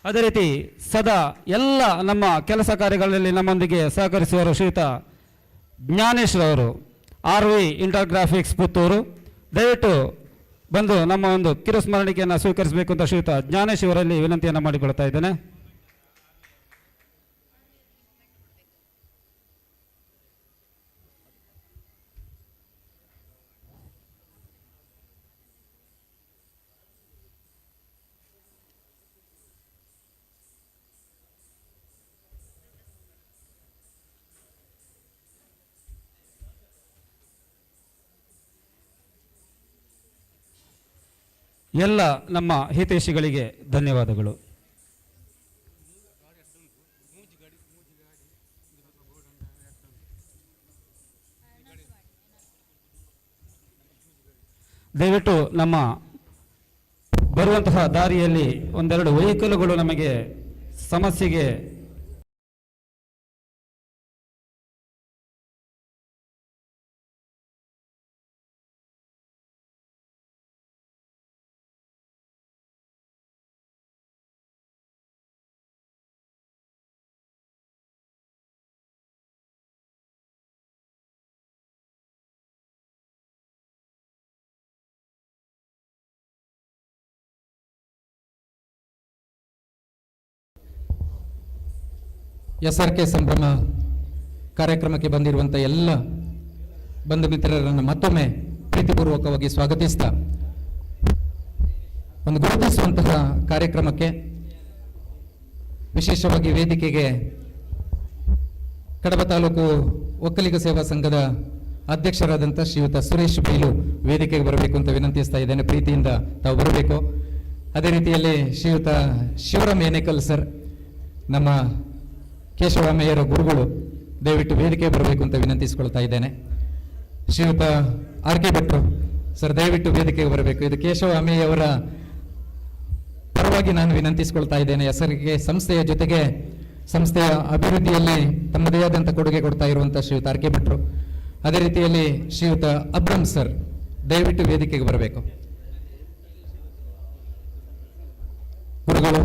ಅದೇ ರೀತಿ ಸದಾ ಎಲ್ಲ ನಮ್ಮ ಕೆಲಸ ಕಾರ್ಯಗಳಲ್ಲಿ ನಮ್ಮೊಂದಿಗೆ ಸಹಕರಿಸುವರು ಶ್ರೀಯುತ ಜ್ಞಾನೇಶ್ ರವರು, ಆರ್ ವಿ ಇಂಟರ್ಗ್ರಾಫಿಕ್ಸ್ ಪುತ್ತೂರು. ದಯವಿಟ್ಟು ಬಂದು ನಮ್ಮ ಒಂದು ಕಿರು ಸ್ಮರಣಿಕೆಯನ್ನು ಸ್ವೀಕರಿಸಬೇಕು ಅಂತ ಶ್ರೀಯುತ ಜ್ಞಾನೇಶ್ ಇವರಲ್ಲಿ ವಿನಂತಿಯನ್ನು ಮಾಡಿಕೊಳ್ತಾ ಇದ್ದೇನೆ. ಎಲ್ಲ ನಮ್ಮ ಹಿತೈಷಿಗಳಿಗೆ ಧನ್ಯವಾದಗಳು. ದಯವಿಟ್ಟು ನಮ್ಮ ಬರುವಂತಹ ದಾರಿಯಲ್ಲಿ ಒಂದೆರಡು ವೆಹಿಕಲ್ಗಳು ನಮಗೆ ಸಮಸ್ಯೆಗೆ ಎಸ್ ಆರ್ ಕೆ ಸಂಭ್ರಮ ಕಾರ್ಯಕ್ರಮಕ್ಕೆ ಬಂದಿರುವಂಥ ಎಲ್ಲ ಬಂಧು ಮಿತ್ರರನ್ನು ಮತ್ತೊಮ್ಮೆ ಪ್ರೀತಿಪೂರ್ವಕವಾಗಿ ಸ್ವಾಗತಿಸ್ತಾ, ಒಂದು ಗುರುತಿಸುವಂತಹ ಕಾರ್ಯಕ್ರಮಕ್ಕೆ ವಿಶೇಷವಾಗಿ ವೇದಿಕೆಗೆ ಕಡಬ ತಾಲೂಕು ಒಕ್ಕಲಿಗ ಸೇವಾ ಸಂಘದ ಅಧ್ಯಕ್ಷರಾದಂಥ ಶ್ರೀಯುತ ಸುರೇಶ್ ಬೈಲು ವೇದಿಕೆಗೆ ಬರಬೇಕು ಅಂತ ವಿನಂತಿಸ್ತಾ ಇದ್ದೇನೆ. ಪ್ರೀತಿಯಿಂದ ತಾವು ಬರಬೇಕು. ಅದೇ ರೀತಿಯಲ್ಲಿ ಶ್ರೀಯುತ ಶಿವರಾಮ್ ಏನೇಕಲ್ ಸರ್, ನಮ್ಮ ಕೇಶವರಾಮಯ್ಯರ ಗುರುಗಳು, ದಯವಿಟ್ಟು ವೇದಿಕೆ ಬರಬೇಕು ಅಂತ ವಿನಂತಿಸಿಕೊಳ್ತಾ ಇದ್ದೇನೆ. ಶ್ರೀಯುತ ಆರ್ ಕೆ ಭಟ್ರು ಸರ್, ದಯವಿಟ್ಟು ವೇದಿಕೆಗೆ ಬರಬೇಕು. ಇದು ಕೇಶವ ಅಮ್ಮೆಯವರ ಪರವಾಗಿ ನಾನು ವಿನಂತಿಸಿಕೊಳ್ತಾ ಇದ್ದೇನೆ. ಹೆಸರಿಗೆ ಸಂಸ್ಥೆಯ ಜೊತೆಗೆ ಸಂಸ್ಥೆಯ ಅಭಿವೃದ್ಧಿಯಲ್ಲಿ ತಮ್ಮದೇ ಆದಂಥ ಕೊಡುಗೆ ಕೊಡ್ತಾ ಇರುವಂಥ ಶ್ರೀಯುತ ಆರ್ ಕೆ ಭಟ್ರು. ಅದೇ ರೀತಿಯಲ್ಲಿ ಶ್ರೀಯುತ ಅಬ್ರಮ್ ಸರ್, ದಯವಿಟ್ಟು ವೇದಿಕೆಗೆ ಬರಬೇಕು. ಗುರುಗಳು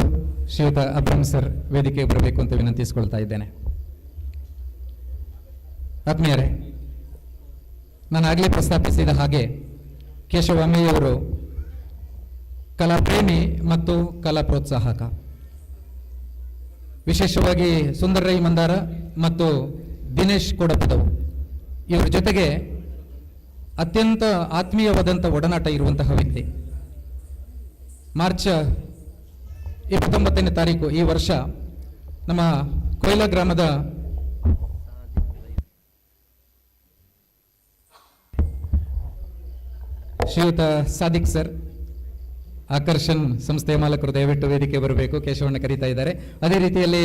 ಶ್ರೀಯುತ ಅಬ್ರಮ್ ಸರ್ ವೇದಿಕೆಗೆ ಬರಬೇಕು ಅಂತ ವಿನಂತಿಸಿಕೊಳ್ತಾ ಇದ್ದೇನೆ. ಆತ್ಮೀಯರೇ, ನಾನು ಆಗಲೇ ಪ್ರಸ್ತಾಪಿಸಿದ ಹಾಗೆ ಕೇಶವ ಅಮ್ಮೆಯವರು ಕಲಾಪ್ರೇಮಿ ಮತ್ತು ಕಲಾ ಪ್ರೋತ್ಸಾಹಕ. ವಿಶೇಷವಾಗಿ ಸುಂದರರೈ ಮಂದಾರ ಮತ್ತು ದಿನೇಶ್ ಕೋಡಪದವು ಇವರ ಜೊತೆಗೆ ಅತ್ಯಂತ ಆತ್ಮೀಯವಾದಂಥ ಒಡನಾಟ ಇರುವಂತಹ ವ್ಯಕ್ತಿ. ಮಾರ್ಚ್ 29ನೇ ತಾರೀಕು ಈ ವರ್ಷ ನಮ್ಮ ಕೊಯ್ಲಾ ಗ್ರಾಮದ ಶ್ರೀಯುತ ಸಾದಿಕ್ ಸರ್, ಆಕರ್ಷಣ್ ಸಂಸ್ಥೆಯ ಮಾಲಕರು ದಯವಿಟ್ಟು ವೇದಿಕೆ ಬರಬೇಕು. ಕೇಶವಣ್ಣ ಕರೀತಾ ಇದ್ದಾರೆ. ಅದೇ ರೀತಿಯಲ್ಲಿ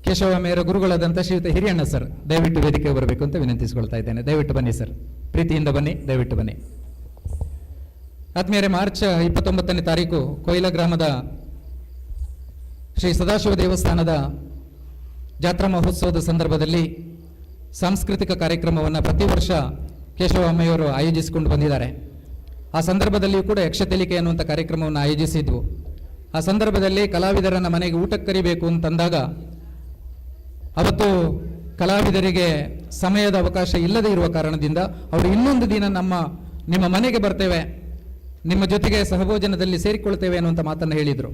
ಕೇಶವ ಮೇರ ಗುರುಗಳಾದಂಥ ಶ್ರೀಯುತ ಹಿರಿಯಣ್ಣ ಸರ್ ದಯವಿಟ್ಟು ವೇದಿಕೆ ಬರಬೇಕು ಅಂತ ವಿನಂತಿಸಿಕೊಳ್ತಾ ಇದ್ದೇನೆ. ದಯವಿಟ್ಟು ಬನ್ನಿ ಸರ್, ಪ್ರೀತಿಯಿಂದ ಬನ್ನಿ, ದಯವಿಟ್ಟು ಬನ್ನಿ. ಆತ್ಮೀಯರೇ, ಮಾರ್ಚ್ 29ನೇ ತಾರೀಕು ಕೊಯ್ಲಾ ಗ್ರಾಮದ ಶ್ರೀ ಸದಾಶಿವ ದೇವಸ್ಥಾನದ ಜಾತ್ರಾ ಮಹೋತ್ಸವದ ಸಂದರ್ಭದಲ್ಲಿ ಸಾಂಸ್ಕೃತಿಕ ಕಾರ್ಯಕ್ರಮವನ್ನು ಪ್ರತಿ ವರ್ಷ ಕೇಶವ ಅಮ್ಮೆಯವರು ಆಯೋಜಿಸಿಕೊಂಡು ಬಂದಿದ್ದಾರೆ. ಆ ಸಂದರ್ಭದಲ್ಲಿಯೂ ಕೂಡ ಯಕ್ಷತೆಲಿಕೆ ಅನ್ನುವಂಥ ಕಾರ್ಯಕ್ರಮವನ್ನು ಆಯೋಜಿಸಿದ್ವು. ಆ ಸಂದರ್ಭದಲ್ಲಿ ಕಲಾವಿದರನ್ನು ಮನೆಗೆ ಊಟಕ್ಕೆ ಕರಿಬೇಕು ಅಂತಂದಾಗ ಅವತ್ತು ಕಲಾವಿದರಿಗೆ ಸಮಯದ ಅವಕಾಶ ಇಲ್ಲದೇ ಇರುವ ಕಾರಣದಿಂದ ಅವರು ಇನ್ನೊಂದು ದಿನ ನಿಮ್ಮ ಮನೆಗೆ ಬರ್ತೇವೆ, ನಿಮ್ಮ ಜೊತೆಗೆ ಸಹಭೋಜನದಲ್ಲಿ ಸೇರಿಕೊಳ್ತೇವೆ ಅನ್ನುವಂಥ ಮಾತನ್ನು ಹೇಳಿದರು.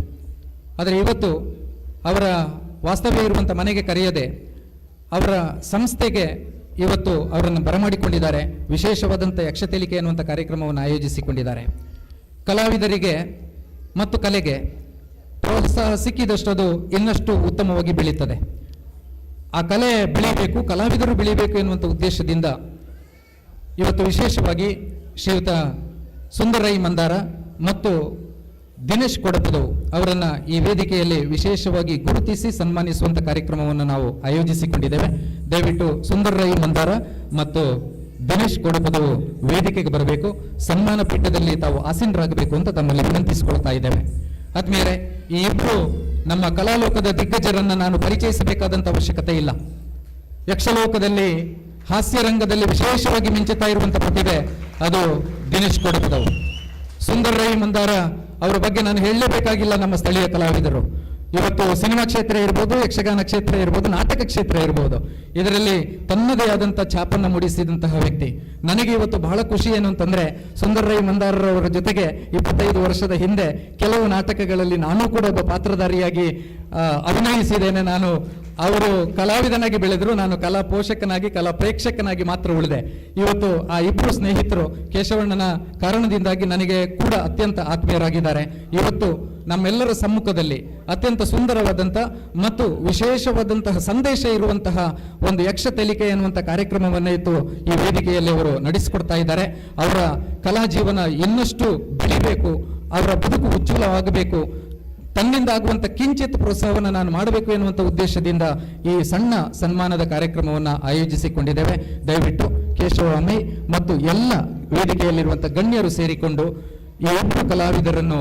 ಆದರೆ ಇವತ್ತು ಅವರ ವಾಸ್ತವ್ಯ ಇರುವಂಥ ಮನೆಗೆ ಕರೆಯದೆ ಅವರ ಸಂಸ್ಥೆಗೆ ಇವತ್ತು ಅವರನ್ನು ಬರಮಾಡಿಕೊಂಡಿದ್ದಾರೆ. ವಿಶೇಷವಾದಂಥ ಯಕ್ಷತೇಲಿಕೆ ಅನ್ನುವಂಥ ಕಾರ್ಯಕ್ರಮವನ್ನು ಆಯೋಜಿಸಿಕೊಂಡಿದ್ದಾರೆ. ಕಲಾವಿದರಿಗೆ ಮತ್ತು ಕಲೆಗೆ ಪ್ರೋತ್ಸಾಹ ಸಿಕ್ಕಿದಷ್ಟು ಅದು ಇನ್ನಷ್ಟು ಉತ್ತಮವಾಗಿ ಬೆಳೀತದೆ. ಆ ಕಲೆ ಬೆಳೀಬೇಕು, ಕಲಾವಿದರು ಬೆಳೀಬೇಕು ಎನ್ನುವಂಥ ಉದ್ದೇಶದಿಂದ ಇವತ್ತು ವಿಶೇಷವಾಗಿ ಶ್ರೀಯುತ ಸುಂದರೈ ಮಂದಾರ ಮತ್ತು ದಿನೇಶ್ ಕೊಡಪದವು ಅವರನ್ನು ಈ ವೇದಿಕೆಯಲ್ಲಿ ವಿಶೇಷವಾಗಿ ಗುರುತಿಸಿ ಸನ್ಮಾನಿಸುವಂಥ ಕಾರ್ಯಕ್ರಮವನ್ನು ನಾವು ಆಯೋಜಿಸಿಕೊಂಡಿದ್ದೇವೆ. ದಯವಿಟ್ಟು ಸುಂದರೈ ಮಂದಾರ ಮತ್ತು ದಿನೇಶ್ ಕೊಡಪದವು ವೇದಿಕೆಗೆ ಬರಬೇಕು. ಸನ್ಮಾನ ಪೀಠದಲ್ಲಿ ತಾವು ಆಸೀನರಾಗಬೇಕು ಅಂತ ತಮ್ಮಲ್ಲಿ ವಿನಂತಿಸಿಕೊಳ್ತಾ ಇದ್ದೇವೆ. ಆದ್ಮೇಲೆ ಈ ಇಬ್ಬರು ನಮ್ಮ ಕಲಾಲೋಕದ ದಿಗ್ಗಜರನ್ನ ನಾನು ಪರಿಚಯಿಸಬೇಕಾದಂತ ಅವಶ್ಯಕತೆ ಇಲ್ಲ. ಯಕ್ಷಲೋಕದಲ್ಲಿ ಹಾಸ್ಯರಂಗದಲ್ಲಿ ವಿಶೇಷವಾಗಿ ಮಿಂಚುತ್ತಾ ಇರುವಂತಹ ಪ್ರತಿಭೆ ಅದು ದಿನೇಶ್ ಕೊಡಪದವು. ಸುಂದರ್ ರೈ ಮಂದಾರ ಅವರ ಬಗ್ಗೆ ನಾನು ಹೇಳಲೇಬೇಕಾಗಿಲ್ಲ. ನಮ್ಮ ಸ್ಥಳೀಯ ಕಲಾವಿದರು ಇವತ್ತು ಸಿನಿಮಾ ಕ್ಷೇತ್ರ ಇರ್ಬೋದು, ಯಕ್ಷಗಾನ ಕ್ಷೇತ್ರ ಇರ್ಬೋದು, ನಾಟಕ ಕ್ಷೇತ್ರ ಇರ್ಬೋದು, ಇದರಲ್ಲಿ ತನ್ನದೇ ಆದಂಥ ಛಾಪನ್ನು ಮೂಡಿಸಿದಂತಹ ವ್ಯಕ್ತಿ. ನನಗೆ ಇವತ್ತು ಬಹಳ ಖುಷಿ ಏನು ಅಂತಂದ್ರೆ, ಸುಂದರ್ ರೈ ಮಂದಾರರವರ ಜೊತೆಗೆ 25 ವರ್ಷದ ಹಿಂದೆ ಕೆಲವು ನಾಟಕಗಳಲ್ಲಿ ನಾನು ಕೂಡ ಒಬ್ಬ ಪಾತ್ರಧಾರಿಯಾಗಿ ಅಭಿನಯಿಸಿದ್ದೇನೆ. ನಾನು ಅವರು ಕಲಾವಿದನಾಗಿ ಬೆಳೆದರು, ನಾನು ಕಲಾ ಪೋಷಕನಾಗಿ, ಕಲಾ ಪ್ರೇಕ್ಷಕನಾಗಿ ಮಾತ್ರ ಉಳಿದೆ. ಇವತ್ತು ಆ ಇಬ್ಬರು ಸ್ನೇಹಿತರು ಕೇಶವಣ್ಣನ ಕಾರಣದಿಂದಾಗಿ ನನಗೆ ಕೂಡ ಅತ್ಯಂತ ಆತ್ಮೀಯರಾಗಿದ್ದಾರೆ. ಇವತ್ತು ನಮ್ಮೆಲ್ಲರ ಸಮ್ಮುಖದಲ್ಲಿ ಅತ್ಯಂತ ಸುಂದರವಾದಂಥ ಮತ್ತು ವಿಶೇಷವಾದಂತಹ ಸಂದೇಶ ಇರುವಂತಹ ಒಂದು ಯಕ್ಷ ತೆಲಿಕೆ ಎನ್ನುವಂಥ ಕಾರ್ಯಕ್ರಮವನ್ನು ಇತ್ತು ಈ ವೇದಿಕೆಯಲ್ಲಿ ಅವರು ನಡೆಸಿಕೊಡ್ತಾ ಇದ್ದಾರೆ. ಅವರ ಕಲಾ ಜೀವನ ಇನ್ನಷ್ಟು ಬೆಳಿಬೇಕು, ಅವರ ಬದುಕು ಉಜ್ವಲವಾಗಬೇಕು, ತನ್ನಿಂದ ಆಗುವಂಥ ಕಿಂಚಿತ್ ಪ್ರೋತ್ಸಾಹವನ್ನು ನಾನು ಮಾಡಬೇಕು ಎನ್ನುವಂಥ ಉದ್ದೇಶದಿಂದ ಈ ಸಣ್ಣ ಸನ್ಮಾನದ ಕಾರ್ಯಕ್ರಮವನ್ನು ಆಯೋಜಿಸಿಕೊಂಡಿದ್ದೇವೆ. ದಯವಿಟ್ಟು ಕೇಶವ ಅಮೈ ಮತ್ತು ಎಲ್ಲ ವೇದಿಕೆಯಲ್ಲಿರುವಂಥ ಗಣ್ಯರು ಸೇರಿಕೊಂಡು ಈ ಒಬ್ಬರು ಕಲಾವಿದರನ್ನು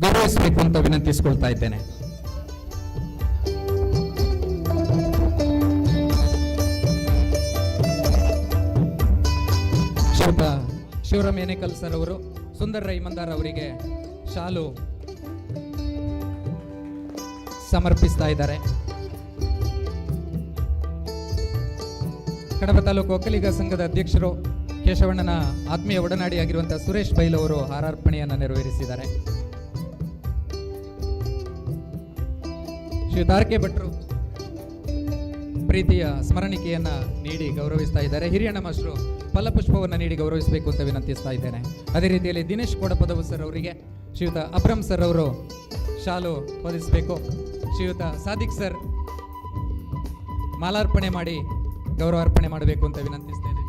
ಗೌರವಿಸಬೇಕು ಅಂತ ವಿನಂತಿಸಿಕೊಳ್ತಾ ಇದ್ದೇನೆ. ಶ್ರೀಯುತ ಶಿವರಾಮ್ ಏನೇಕಲ್ ಸರ್ ಅವರು ಸುಂದರ್ ರೈ ಮಂದಾರ್ ಅವರಿಗೆ ಶಾಲು ಸಮರ್ಪಿಸ್ತಾ ಇದ್ದಾರೆ. ಕಡಬ ತಾಲೂಕು ಒಕ್ಕಲಿಗ ಸಂಘದ ಅಧ್ಯಕ್ಷರು ಕೇಶವಣ್ಣನ ಆತ್ಮೀಯ ಒಡನಾಡಿಯಾಗಿರುವಂತಹ ಸುರೇಶ್ ಬೈಲ್ ಅವರು ಹಾರಾರ್ಪಣೆಯನ್ನು ನೆರವೇರಿಸಿದ್ದಾರೆ. ಶ್ರೀ ತಾರಕೆ ಭಟ್ರು ಪ್ರೀತಿಯ ಸ್ಮರಣಿಕೆಯನ್ನ ನೀಡಿ ಗೌರವಿಸ್ತಾ ಇದ್ದಾರೆ. ಹಿರಿಯಣ್ಣ ಮಾಸ್ಟರು ಫಲಪುಷ್ಪವನ್ನು ನೀಡಿ ಗೌರವಿಸಬೇಕು ಅಂತ ವಿನಂತಿಸ್ತಾ ಇದ್ದೇನೆ. ಅದೇ ರೀತಿಯಲ್ಲಿ ದಿನೇಶ್ ಕೋಡಪದವು ಸರ್ ಅವರಿಗೆ ಶ್ರೀಯುತ ಅಬ್ರಮ್ ಸರ್ ಅವರು ಶಾಲು ಹೊದಿಸಬೇಕು. ಶ್ರೀಯುತ ಸಾದಿಕ್ ಸರ್ ಮಾಲಾರ್ಪಣೆ ಮಾಡಿ ಗೌರವಾರ್ಪಣೆ ಮಾಡಬೇಕು ಅಂತ ವಿನಂತಿಸ್ತೇನೆ.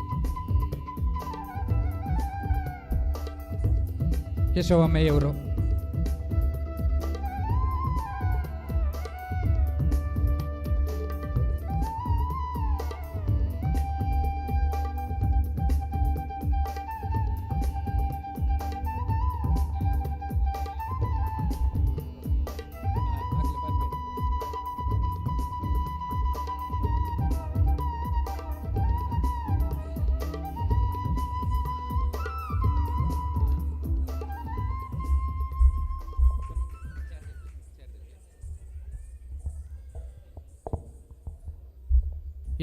ಕೇಶವಮ್ಮಯ್ಯವರು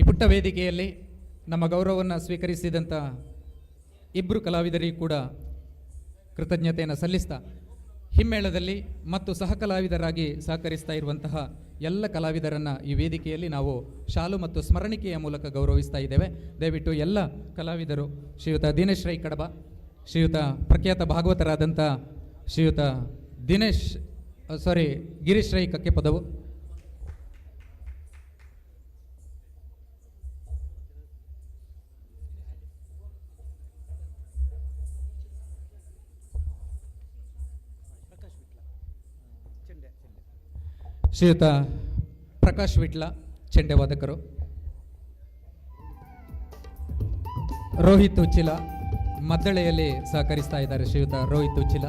ಈ ಪುಟ್ಟ ವೇದಿಕೆಯಲ್ಲಿ ನಮ್ಮ ಗೌರವವನ್ನು ಸ್ವೀಕರಿಸಿದಂಥ ಇಬ್ಬರು ಕಲಾವಿದರಿಗೂ ಕೂಡ ಕೃತಜ್ಞತೆಯನ್ನು ಸಲ್ಲಿಸ್ತಾ, ಹಿಮ್ಮೇಳದಲ್ಲಿ ಮತ್ತು ಸಹಕಲಾವಿದರಾಗಿ ಸಹಕರಿಸ್ತಾ ಇರುವಂತಹ ಎಲ್ಲ ಕಲಾವಿದರನ್ನು ಈ ವೇದಿಕೆಯಲ್ಲಿ ನಾವು ಶಾಲು ಮತ್ತು ಸ್ಮರಣಿಕೆಯ ಮೂಲಕ ಗೌರವಿಸ್ತಾ ಇದ್ದೇವೆ. ದಯವಿಟ್ಟು ಎಲ್ಲ ಕಲಾವಿದರು, ಶ್ರೀಯುತ ದಿನೇಶ್ ರೈ ಕಡಬ, ಶ್ರೀಯುತ ಪ್ರಖ್ಯಾತ ಭಾಗವತರಾದಂಥ ಶ್ರೀಯುತ ಗಿರೀಶ್ ರೈ ಕಕ್ಕೆಪದವು, ಶ್ರೀಯುತ ಪ್ರಕಾಶ್ ವಿಟ್ಲ ಚೆಂಡೆ ವಾದಕರು, ರೋಹಿತ್ ಉಚ್ಚಿಲ ಮದ್ದಳೆಯಲ್ಲಿ ಸಹಕರಿಸ್ತಾ ಇದ್ದಾರೆ ಶ್ರೀಯುತ ರೋಹಿತ್ ಉಚ್ಚಿಲ.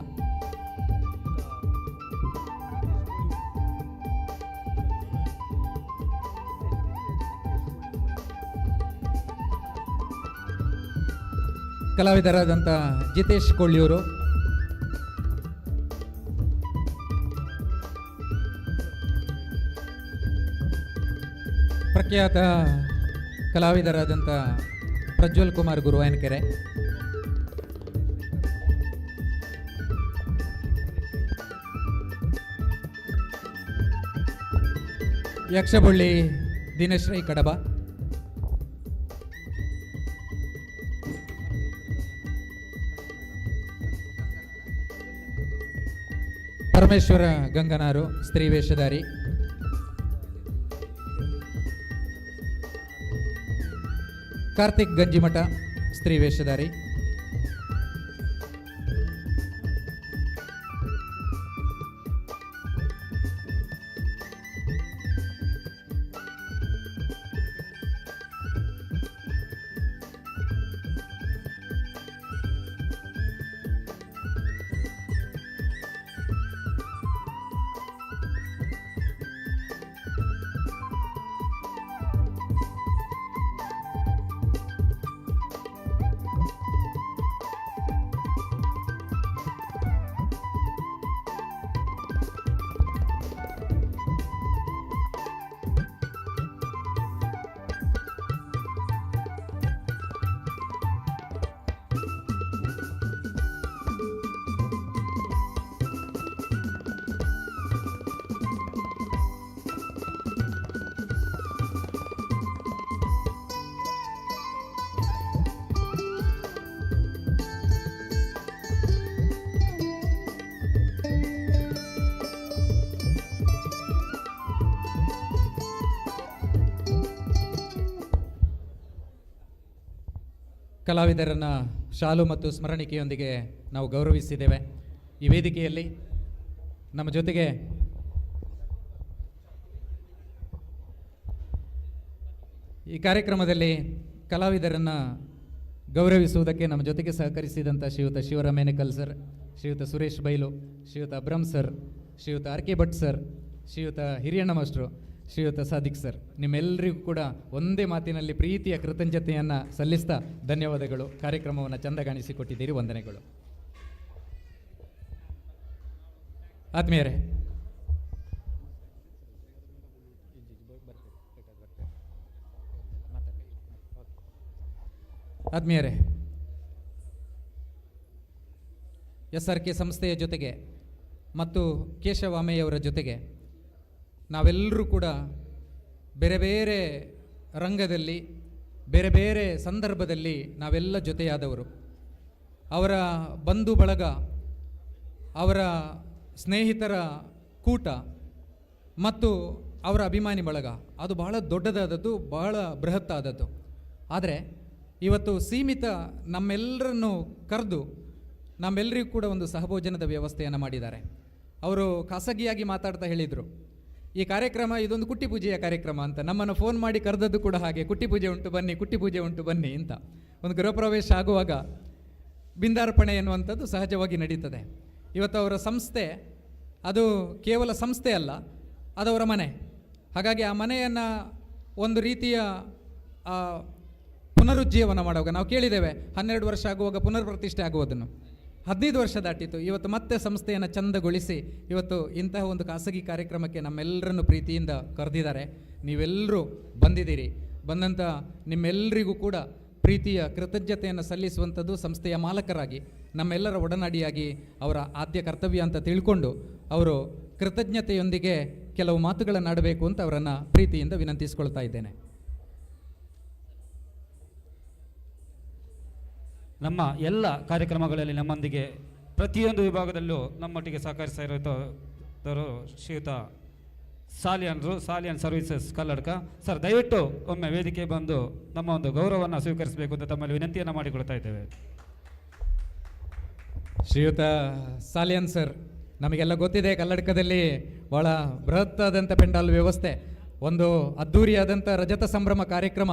ಕಲಾವಿದರಾದಂಥ ಜಿತೇಶ್ ಕೊಳ್ಳಿಯೂರು, ಪ್ರಖ್ಯಾತ ಕಲಾವಿದರಾದಂಥ ಪ್ರಜ್ವಲ್ ಕುಮಾರ್ ಗುರುವಾಯನಕೆರೆ, ಯಕ್ಷಬಳ್ಳಿ ದಿನೇಶ್ ರೈ ಕಡಬ, ಪರಮೇಶ್ವರ ಗಂಗನಾರು ಸ್ತ್ರೀ ವೇಷಧಾರಿ, ಕಾರ್ತಿಕ್ ಗಂಜಿಮಠ ಸ್ತ್ರೀ ವೇಷಧಾರಿ, ಕಲಾವಿದರನ್ನು ಶಾಲು ಮತ್ತು ಸ್ಮರಣಿಕೆಯೊಂದಿಗೆ ನಾವು ಗೌರವಿಸಿದ್ದೇವೆ. ಈ ವೇದಿಕೆಯಲ್ಲಿ ನಮ್ಮ ಜೊತೆಗೆ ಈ ಕಾರ್ಯಕ್ರಮದಲ್ಲಿ ಕಲಾವಿದರನ್ನು ಗೌರವಿಸುವುದಕ್ಕೆ ನಮ್ಮ ಜೊತೆಗೆ ಸಹಕರಿಸಿದಂಥ ಶ್ರೀಯುತ ಶಿವರಾಮೇನಕಲ್ ಸರ್, ಶ್ರೀಯುತ ಸುರೇಶ್ ಬೈಲು, ಶ್ರೀಯುತ ಅಬ್ರಮ್ ಸರ್, ಶ್ರೀಯುತ ಆರ್ ಕೆ ಭಟ್ ಸರ್, ಶ್ರೀಯುತ ಹಿರಿಯಣ್ಣ ಮಾಸ್ಟ್ರು, ಶ್ರೀಯುತ ಸಾದಿಕ್ ಸರ್, ನಿಮ್ಮೆಲ್ಲರಿಗೂ ಕೂಡ ಒಂದೇ ಮಾತಿನಲ್ಲಿ ಪ್ರೀತಿಯ ಕೃತಜ್ಞತೆಯನ್ನು ಸಲ್ಲಿಸ್ತಾ ಧನ್ಯವಾದಗಳು. ಕಾರ್ಯಕ್ರಮವನ್ನು ಚಂದಗಾಣಿಸಿಕೊಟ್ಟಿದ್ದೀರಿ, ವಂದನೆಗಳು. ಆತ್ಮೀಯರೇ, ಆತ್ಮೀಯರೇ, ಎಸ್ ಆರ್ ಕೆ ಸಂಸ್ಥೆಯ ಜೊತೆಗೆ ಮತ್ತು ಕೇಶವ ಅಮೆಯವರ ಜೊತೆಗೆ ನಾವೆಲ್ಲರೂ ಕೂಡ ಬೇರೆ ಬೇರೆ ರಂಗದಲ್ಲಿ ಬೇರೆ ಬೇರೆ ಸಂದರ್ಭದಲ್ಲಿ ನಾವೆಲ್ಲ ಜೊತೆಯಾದವರು. ಅವರ ಬಂಧು ಬಳಗ, ಅವರ ಸ್ನೇಹಿತರ ಕೂಟ ಮತ್ತು ಅವರ ಅಭಿಮಾನಿ ಬಳಗ ಅದು ಬಹಳ ದೊಡ್ಡದಾದದ್ದು, ಬಹಳ ಬೃಹತ್ತಾದದ್ದು. ಆದರೆ ಇವತ್ತು ಸೀಮಿತ ನಮ್ಮೆಲ್ಲರನ್ನು ಕರೆದು ನಮ್ಮೆಲ್ಲರಿಗೂ ಕೂಡ ಒಂದು ಸಹಭೋಜನದ ವ್ಯವಸ್ಥೆಯನ್ನು ಮಾಡಿದ್ದಾರೆ. ಅವರು ಖಾಸಗಿಯಾಗಿ ಮಾತಾಡ್ತಾ ಹೇಳಿದರು, ಈ ಕಾರ್ಯಕ್ರಮ ಇದೊಂದು ಕುಟ್ಟಿ ಪೂಜೆಯ ಕಾರ್ಯಕ್ರಮ ಅಂತ. ನಮ್ಮನ್ನು ಫೋನ್ ಮಾಡಿ ಕರೆದದ್ದು ಕೂಡ ಹಾಗೆ, ಕುಟ್ಟಿ ಪೂಜೆ ಉಂಟು ಬನ್ನಿ, ಕುಟ್ಟಿ ಪೂಜೆ ಉಂಟು ಬನ್ನಿ ಅಂತ. ಒಂದು ಗೃಹಪ್ರವೇಶ ಆಗುವಾಗ ಬಿಂದಾರ್ಪಣೆ ಎನ್ನುವಂಥದ್ದು ಸಹಜವಾಗಿ ನಡೀತದೆ. ಇವತ್ತು ಅವರ ಸಂಸ್ಥೆ ಅದು ಕೇವಲ ಸಂಸ್ಥೆ ಅಲ್ಲ, ಅದವರ ಮನೆ. ಹಾಗಾಗಿ ಆ ಮನೆಯನ್ನು ಒಂದು ರೀತಿಯ ಪುನರುಜ್ಜೀವನ ಮಾಡುವಾಗ ನಾವು ಕೇಳಿದ್ದೇವೆ, 12 ವರ್ಷ ಆಗುವಾಗ ಪುನರ್ ಪ್ರತಿಷ್ಠೆ ಆಗುವುದನ್ನು. 15 ವರ್ಷ ದಾಟಿತು. ಇವತ್ತು ಮತ್ತೆ ಸಂಸ್ಥೆಯನ್ನು ಚಂದಗೊಳಿಸಿ ಇವತ್ತು ಇಂತಹ ಒಂದು ಖಾಸಗಿ ಕಾರ್ಯಕ್ರಮಕ್ಕೆ ನಮ್ಮೆಲ್ಲರನ್ನು ಪ್ರೀತಿಯಿಂದ ಕರೆದಿದ್ದಾರೆ. ನೀವೆಲ್ಲರೂ ಬಂದಿದ್ದೀರಿ. ಬಂದಂಥ ನಿಮ್ಮೆಲ್ಲರಿಗೂ ಕೂಡ ಪ್ರೀತಿಯ ಕೃತಜ್ಞತೆಯನ್ನು ಸಲ್ಲಿಸುವಂಥದ್ದು ಸಂಸ್ಥೆಯ ಮಾಲಕರಾಗಿ ನಮ್ಮೆಲ್ಲರ ಒಡನಾಡಿಯಾಗಿ ಅವರ ಆದ್ಯ ಕರ್ತವ್ಯ ಅಂತ ತಿಳ್ಕೊಂಡು ಅವರು ಕೃತಜ್ಞತೆಯೊಂದಿಗೆ ಕೆಲವು ಮಾತುಗಳನ್ನು ಆಡಬೇಕು ಅಂತ ಅವರನ್ನು ಪ್ರೀತಿಯಿಂದ ವಿನಂತಿಸಿಕೊಳ್ತಾ ಇದ್ದೇನೆ. ನಮ್ಮ ಎಲ್ಲ ಕಾರ್ಯಕ್ರಮಗಳಲ್ಲಿ ನಮ್ಮೊಂದಿಗೆ ಪ್ರತಿಯೊಂದು ವಿಭಾಗದಲ್ಲೂ ನಮ್ಮೊಟ್ಟಿಗೆ ಸಹಕರಿಸ್ತಾ ಇರುವಂಥವರು ಶ್ರೀಯುತ ಸಾಲಿಯನ್ರು, ಸಾಲಿಯನ್ ಸರ್ವಿಸಸ್ ಕಲ್ಲಡ್ಕ ಸರ್. ದಯವಿಟ್ಟು ಒಮ್ಮೆ ವೇದಿಕೆ ಬಂದು ನಮ್ಮ ಒಂದು ಗೌರವವನ್ನು ಸ್ವೀಕರಿಸಬೇಕು ಅಂತ ತಮ್ಮಲ್ಲಿ ವಿನಂತಿಯನ್ನು ಮಾಡಿಕೊಳ್ತಾ ಇದ್ದೇವೆ. ಶ್ರೀಯುತ ಸಾಲಿಯನ್ ಸರ್, ನಮಗೆಲ್ಲ ಗೊತ್ತಿದೆ, ಕಲ್ಲಡ್ಕದಲ್ಲಿ ಭಾಳ ಬೃಹತ್ತಾದಂಥ ಪೆಂಡಾಲ್ ವ್ಯವಸ್ಥೆ, ಒಂದು ಅದ್ಧೂರಿಯಾದಂಥ ರಜತ ಸಂಭ್ರಮ ಕಾರ್ಯಕ್ರಮ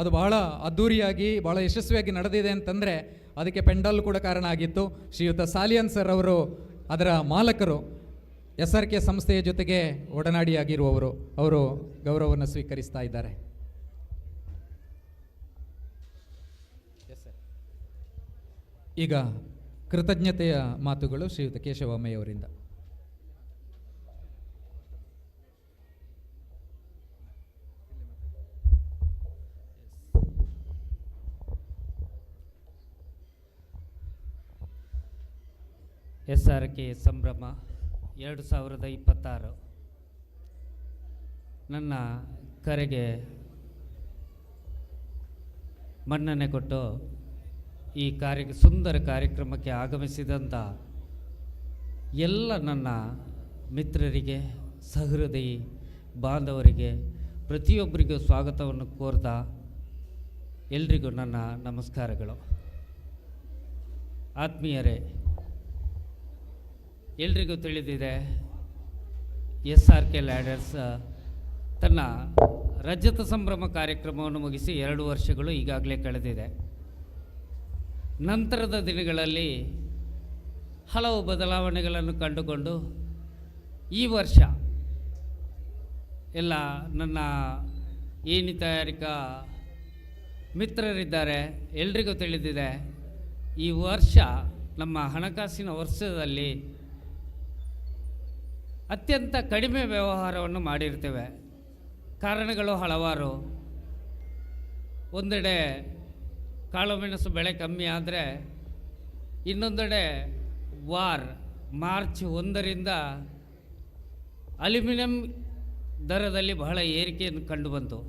ಅದು ಬಹಳ ಅದ್ಧೂರಿಯಾಗಿ ಭಾಳ ಯಶಸ್ವಿಯಾಗಿ ನಡೆದಿದೆ ಅಂತಂದರೆ ಅದಕ್ಕೆ ಪೆಂಡಾಲ್ ಕೂಡ ಕಾರಣ ಆಗಿತ್ತು. ಶ್ರೀಯುತ ಸಾಲಿಯನ್ ಸರ್ ಅವರು ಅದರ ಮಾಲಕರು, ಎಸ್ ಆರ್ ಕೆ ಸಂಸ್ಥೆಯ ಜೊತೆಗೆ ಒಡನಾಡಿಯಾಗಿರುವವರು, ಅವರು ಗೌರವವನ್ನು ಸ್ವೀಕರಿಸ್ತಾ ಇದ್ದಾರೆ. ಈಗ ಕೃತಜ್ಞತೆಯ ಮಾತುಗಳು ಶ್ರೀಯುತ ಕೇಶವ ಅಮ್ಮೆಯವರಿಂದ. ಎಸ್ ಆರ್ ಕೆ ಸಂಭ್ರಮ 2026 ನನ್ನ ಕರೆಗೆ ಮನ್ನಣೆ ಕೊಟ್ಟು ಈ ಸುಂದರ ಕಾರ್ಯಕ್ರಮಕ್ಕೆ ಆಗಮಿಸಿದಂಥ ಎಲ್ಲ ನನ್ನ ಮಿತ್ರರಿಗೆ, ಸಹೃದಯಿ ಬಾಂಧವರಿಗೆ, ಪ್ರತಿಯೊಬ್ಬರಿಗೂ ಸ್ವಾಗತವನ್ನು ಕೋರ್ತಾ ಎಲ್ರಿಗೂ ನನ್ನ ನಮಸ್ಕಾರಗಳು. ಆತ್ಮೀಯರೇ, ಎಲ್ರಿಗೂ ತಿಳಿದಿದೆ, ಎಸ್ ಆರ್ ಕೆ ಲ್ಯಾಡರ್ಸ್ ತನ್ನ ರಜತ ಸಂಭ್ರಮ ಕಾರ್ಯಕ್ರಮವನ್ನು ಮುಗಿಸಿ 2 ವರ್ಷಗಳು ಈಗಾಗಲೇ ಕಳೆದಿದೆ. ನಂತರದ ದಿನಗಳಲ್ಲಿ ಹಲವು ಬದಲಾವಣೆಗಳನ್ನು ಕಂಡುಕೊಂಡು ಈ ವರ್ಷ ಎಲ್ಲ ನನ್ನ ಏಣಿ ತಯಾರಿಕಾ ಮಿತ್ರರಿದ್ದಾರೆ, ಎಲ್ರಿಗೂ ತಿಳಿದಿದೆ, ಈ ವರ್ಷ ನಮ್ಮ ಹಣಕಾಸಿನ ವರ್ಷದಲ್ಲಿ ಅತ್ಯಂತ ಕಡಿಮೆ ವ್ಯವಹಾರವನ್ನು ಮಾಡಿರ್ತೇವೆ. ಕಾರಣಗಳು ಹಲವಾರು. ಒಂದೆಡೆ ಕಾಳುಮೆಣಸು ಬೆಳೆ ಕಮ್ಮಿ ಆದರೆ, ಇನ್ನೊಂದೆಡೆ ವಾರ್ ಮಾರ್ಚ್ 1ರಿಂದ ಅಲ್ಯೂಮಿನಿಯಂ ದರದಲ್ಲಿ ಬಹಳ ಏರಿಕೆಯನ್ನು ಕಂಡುಬಂತು.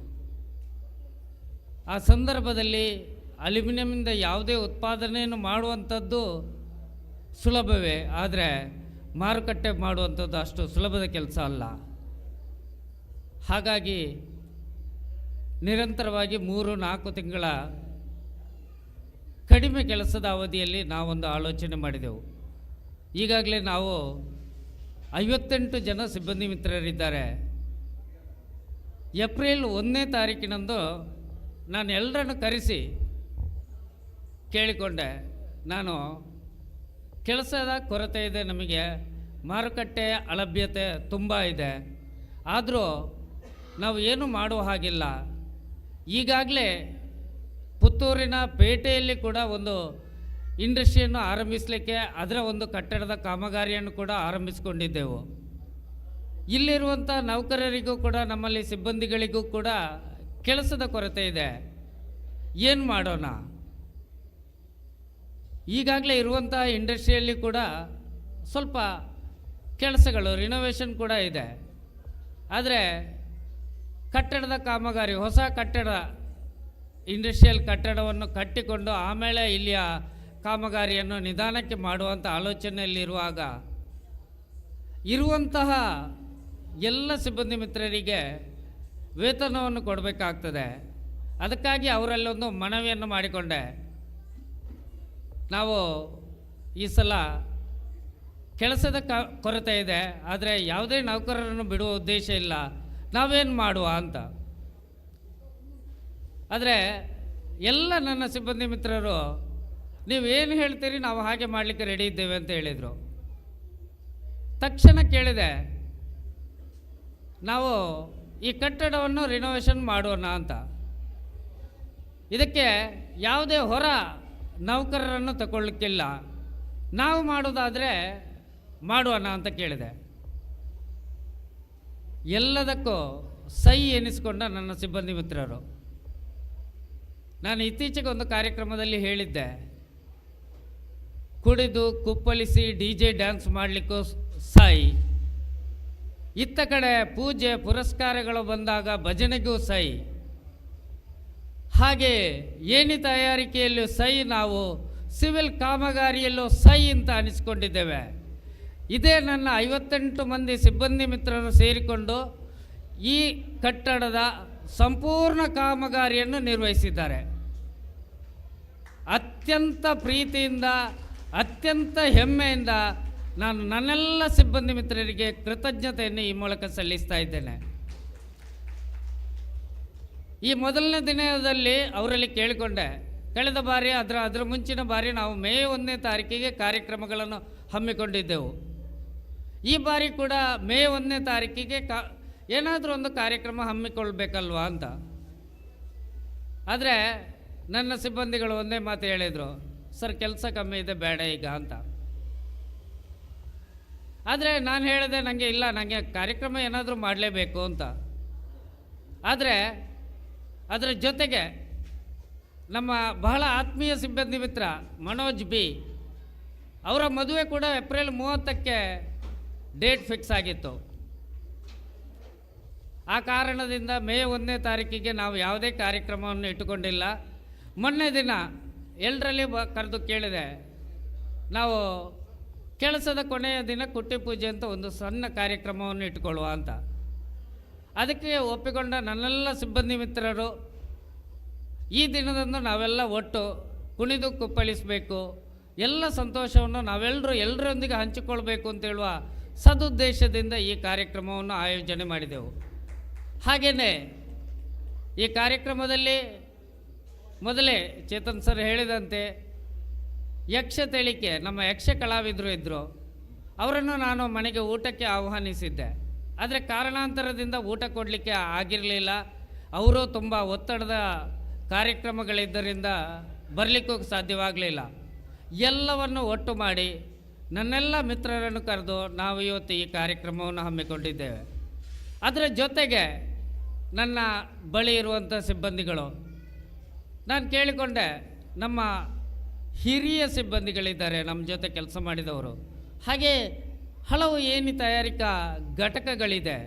ಆ ಸಂದರ್ಭದಲ್ಲಿ ಅಲ್ಯೂಮಿನಿಯಂನಿಂದ ಯಾವುದೇ ಉತ್ಪಾದನೆಯನ್ನು ಮಾಡುವಂಥದ್ದು ಸುಲಭವೇ, ಆದರೆ ಮಾರುಕಟ್ಟೆ ಮಾಡುವಂಥದ್ದು ಅಷ್ಟು ಸುಲಭದ ಕೆಲಸ ಅಲ್ಲ. ಹಾಗಾಗಿ ನಿರಂತರವಾಗಿ 3-4 ತಿಂಗಳ ಕಡಿಮೆ ಕೆಲಸದ ಅವಧಿಯಲ್ಲಿ ನಾವೊಂದು ಆಲೋಚನೆ ಮಾಡಿದೆವು. ಈಗಾಗಲೇ ನಾವು 58 ಜನ ಸಿಬ್ಬಂದಿ ಮಿತ್ರರಿದ್ದಾರೆ. ಏಪ್ರಿಲ್ 1ನೇ ತಾರೀಕಿನಂದು ನಾನು ಎಲ್ಲರನ್ನು ಕರೆಸಿ ಕೇಳಿಕೊಂಡೆ. ನಾನು ಕೆಲಸದ ಕೊರತೆ ಇದೆ ನಮಗೆ, ಮಾರುಕಟ್ಟೆ ಅಲಭ್ಯತೆ ತುಂಬ ಇದೆ, ಆದರೂ ನಾವು ಏನು ಮಾಡುವ ಹಾಗಿಲ್ಲ. ಈಗಾಗಲೇ ಪುತ್ತೂರಿನ ಪೇಟೆಯಲ್ಲಿ ಕೂಡ ಒಂದು ಇಂಡಸ್ಟ್ರಿಯನ್ನು ಆರಂಭಿಸಲಿಕ್ಕೆ ಅದರ ಒಂದು ಕಟ್ಟಡದ ಕಾಮಗಾರಿಯನ್ನು ಕೂಡ ಆರಂಭಿಸಿಕೊಂಡಿದ್ದೆವು. ಇಲ್ಲಿರುವಂಥ ನೌಕರರಿಗೂ ಕೂಡ, ನಮ್ಮಲ್ಲಿ ಸಿಬ್ಬಂದಿಗಳಿಗೂ ಕೂಡ ಕೆಲಸದ ಕೊರತೆ ಇದೆ. ಏನು ಮಾಡೋಣ? ಈಗಾಗಲೇ ಇರುವಂಥ ಇಂಡಸ್ಟ್ರಿಯಲ್ಲಿ ಕೂಡ ಸ್ವಲ್ಪ ಕೆಲಸಗಳು, ರಿನೋವೇಷನ್ ಕೂಡ ಇದೆ. ಆದರೆ ಕಟ್ಟಡದ ಕಾಮಗಾರಿ, ಹೊಸ ಕಟ್ಟಡ, ಇಂಡಸ್ಟ್ರಿಯಲ್ ಕಟ್ಟಡವನ್ನು ಕಟ್ಟಿಕೊಂಡು ಆಮೇಲೆ ಇಲ್ಲಿಯ ಕಾಮಗಾರಿಯನ್ನು ನಿಧಾನಕ್ಕೆ ಮಾಡುವಂಥ ಆಲೋಚನೆಯಲ್ಲಿರುವಾಗ ಇರುವಂತಹ ಎಲ್ಲ ಸಿಬ್ಬಂದಿ ಮಿತ್ರರಿಗೆ ವೇತನವನ್ನು ಕೊಡಬೇಕಾಗ್ತದೆ. ಅದಕ್ಕಾಗಿ ಅವರಲ್ಲೊಂದು ಮನವಿಯನ್ನು ಮಾಡಿಕೊಂಡೆ. ನಾವು ಈ ಸಲ ಕೆಲಸದ ಕೊರತೆ ಇದೆ, ಆದರೆ ಯಾವುದೇ ನೌಕರರನ್ನು ಬಿಡುವ ಉದ್ದೇಶ ಇಲ್ಲ, ನಾವೇನು ಮಾಡುವ ಅಂತ. ಆದರೆ ಎಲ್ಲ ನನ್ನ ಸಿಬ್ಬಂದಿ ಮಿತ್ರರು ನೀವೇನು ಹೇಳ್ತೀರಿ ನಾವು ಹಾಗೆ ಮಾಡಲಿಕ್ಕೆ ರೆಡಿ ಇದ್ದೇವೆ ಅಂತ ಹೇಳಿದರು. ತಕ್ಷಣ ಕೇಳಿದೆ, ನಾವು ಈ ಕಟ್ಟಡವನ್ನು ರಿನೋವೇಷನ್ ಮಾಡೋಣ ಅಂತ, ಇದಕ್ಕೆ ಯಾವುದೇ ಹೊರ ನೌಕರರನ್ನು ತಗೊಳ್ಲಿಕ್ಕಿಲ್ಲ, ನಾವು ಮಾಡೋದಾದರೆ ಮಾಡೋಣ ಅಂತ ಕೇಳಿದೆ. ಎಲ್ಲದಕ್ಕೂ ಸಹಿ ಎನಿಸಿಕೊಂಡ ನನ್ನ ಸಿಬ್ಬಂದಿ ಮಿತ್ರರು. ನಾನು ಇತ್ತೀಚೆಗೆ ಒಂದು ಕಾರ್ಯಕ್ರಮದಲ್ಲಿ ಹೇಳಿದ್ದೆ, ಕುಡಿದು ಕುಪ್ಪಳಿಸಿ ಡಿ ಜೆ ಡ್ಯಾನ್ಸ್ ಮಾಡಲಿಕ್ಕೂ ಸೈ, ಇತ್ತ ಕಡೆ ಪೂಜೆ ಪುರಸ್ಕಾರಗಳು ಬಂದಾಗ ಭಜನೆಗೂ ಸೈ, ಹಾಗೆ ಏಣಿ ತಯಾರಿಕೆಯಲ್ಲೂ ಸೈ, ನಾವು ಸಿವಿಲ್ ಕಾಮಗಾರಿಯಲ್ಲೂ ಸೈ ಅಂತ ಅನಿಸಿಕೊಂಡಿದ್ದೇವೆ. ಇದೇ ನನ್ನ 58 ಮಂದಿ ಸಿಬ್ಬಂದಿ ಮಿತ್ರರು ಸೇರಿಕೊಂಡು ಈ ಕಟ್ಟಡದ ಸಂಪೂರ್ಣ ಕಾಮಗಾರಿಯನ್ನು ನಿರ್ವಹಿಸಿದ್ದಾರೆ. ಅತ್ಯಂತ ಪ್ರೀತಿಯಿಂದ, ಅತ್ಯಂತ ಹೆಮ್ಮೆಯಿಂದ ನಾನು ನನ್ನೆಲ್ಲ ಸಿಬ್ಬಂದಿ ಮಿತ್ರರಿಗೆ ಕೃತಜ್ಞತೆಯನ್ನು ಈ ಮೂಲಕ ಸಲ್ಲಿಸ್ತಾ ಇದ್ದೇನೆ. ಈ ಮೊದಲನೇ ದಿನದಲ್ಲಿ ಅವರಲ್ಲಿ ಕೇಳಿಕೊಂಡೆ. ಕಳೆದ ಬಾರಿ ಅದರ ಮುಂಚಿನ ಬಾರಿ ನಾವು ಮೇ 1ನೇ ತಾರೀಕಿಗೆ ಕಾರ್ಯಕ್ರಮಗಳನ್ನು ಹಮ್ಮಿಕೊಂಡಿದ್ದೆವು. ಈ ಬಾರಿ ಕೂಡ ಮೇ 1ನೇ ತಾರೀಕಿಗೆ ಏನಾದರೂ ಒಂದು ಕಾರ್ಯಕ್ರಮ ಹಮ್ಮಿಕೊಳ್ಬೇಕಲ್ವಾ ಅಂತ. ಆದರೆ ನನ್ನ ಸಿಬ್ಬಂದಿಗಳು ಒಂದೇ ಮಾತು ಹೇಳಿದರು, ಸರ್ ಕೆಲಸ ಕಮ್ಮಿ ಇದೆ, ಬೇಡ ಈಗ ಅಂತ. ಆದರೆ ನಾನು ಹೇಳಿದೆ, ನನಗೆ ಇಲ್ಲ, ನನಗೆ ಕಾರ್ಯಕ್ರಮ ಏನಾದರೂ ಮಾಡಲೇಬೇಕು ಅಂತ. ಆದರೆ ಅದರ ಜೊತೆಗೆ ನಮ್ಮ ಬಹಳ ಆತ್ಮೀಯ ಸಿಬ್ಬಂದಿ ಮಿತ್ರ ಮನೋಜ್ ಬಿ ಅವರ ಮದುವೆ ಕೂಡ ಏಪ್ರಿಲ್ 30ಕ್ಕೆ ಡೇಟ್ ಫಿಕ್ಸ್ ಆಗಿತ್ತು. ಆ ಕಾರಣದಿಂದ ಮೇ 1ನೇ ತಾರೀಕಿಗೆ ನಾವು ಯಾವುದೇ ಕಾರ್ಯಕ್ರಮವನ್ನು ಇಟ್ಟುಕೊಂಡಿಲ್ಲ. ಮೊನ್ನೆ ದಿನ ಎಲ್ಲರಲ್ಲಿ ಕರೆದು ಕೇಳಿದೆ, ನಾವು ಕೆಲಸದ ಕೊನೆಯ ದಿನ ಕುಟ್ಟಿ ಪೂಜೆ ಅಂತ ಒಂದು ಸಣ್ಣ ಕಾರ್ಯಕ್ರಮವನ್ನು ಇಟ್ಟುಕೊಳ್ಳುವ ಅಂತ. ಅದಕ್ಕೆ ಒಪ್ಪಿಕೊಂಡ ನನ್ನೆಲ್ಲ ಸಿಬ್ಬಂದಿ ಮಿತ್ರರು ಈ ದಿನದಂದು ನಾವೆಲ್ಲ ಒಟ್ಟು ಕುಣಿದು ಕುಪ್ಪಳಿಸಬೇಕು, ಎಲ್ಲ ಸಂತೋಷವನ್ನು ನಾವೆಲ್ಲರೂ ಎಲ್ಲರೊಂದಿಗೆ ಹಂಚಿಕೊಳ್ಬೇಕು ಅಂತೇಳುವ ಸದುದ್ದೇಶದಿಂದ ಈ ಕಾರ್ಯಕ್ರಮವನ್ನು ಆಯೋಜನೆ ಮಾಡಿದೆವು. ಹಾಗೆಯೇ ಈ ಕಾರ್ಯಕ್ರಮದಲ್ಲಿ ಮೊದಲೇ ಚೇತನ್ ಸರ್ ಹೇಳಿದಂತೆ ಯಕ್ಷ ತೆಳಿಕೆ ನಮ್ಮ ಯಕ್ಷ ಕಲಾವಿದರು ಇದ್ದರು. ಅವರನ್ನು ನಾನು ಮನೆಗೆ ಊಟಕ್ಕೆ ಆಹ್ವಾನಿಸಿದ್ದೆ. ಆದರೆ ಕಾರಣಾಂತರದಿಂದ ಊಟ ಕೊಡಲಿಕ್ಕೆ ಆಗಿರಲಿಲ್ಲ. ಅವರು ತುಂಬ ಒತ್ತಡದ ಕಾರ್ಯಕ್ರಮಗಳಿದ್ದರಿಂದ ಬರಲಿಕ್ಕೂ ಸಾಧ್ಯವಾಗಲಿಲ್ಲ. ಎಲ್ಲವನ್ನು ಒಟ್ಟು ಮಾಡಿ ನನ್ನೆಲ್ಲ ಮಿತ್ರರನ್ನು ಕರೆದು ನಾವು ಇವತ್ತು ಈ ಕಾರ್ಯಕ್ರಮವನ್ನು ಹಮ್ಮಿಕೊಂಡಿದ್ದೇವೆ. ಅದರ ಜೊತೆಗೆ ನನ್ನ ಬಳಿ ಇರುವಂಥ ಸಿಬ್ಬಂದಿಗಳು, ನಾನು ಕೇಳಿಕೊಂಡೆ, ನಮ್ಮ ಹಿರಿಯ ಸಿಬ್ಬಂದಿಗಳಿದ್ದಾರೆ ನಮ್ಮ ಜೊತೆ ಕೆಲಸ ಮಾಡಿದವರು, ಹಾಗೆ ಹಲವು ಏಣಿ ತಯಾರಿಕಾ ಘಟಕಗಳಿದೆ.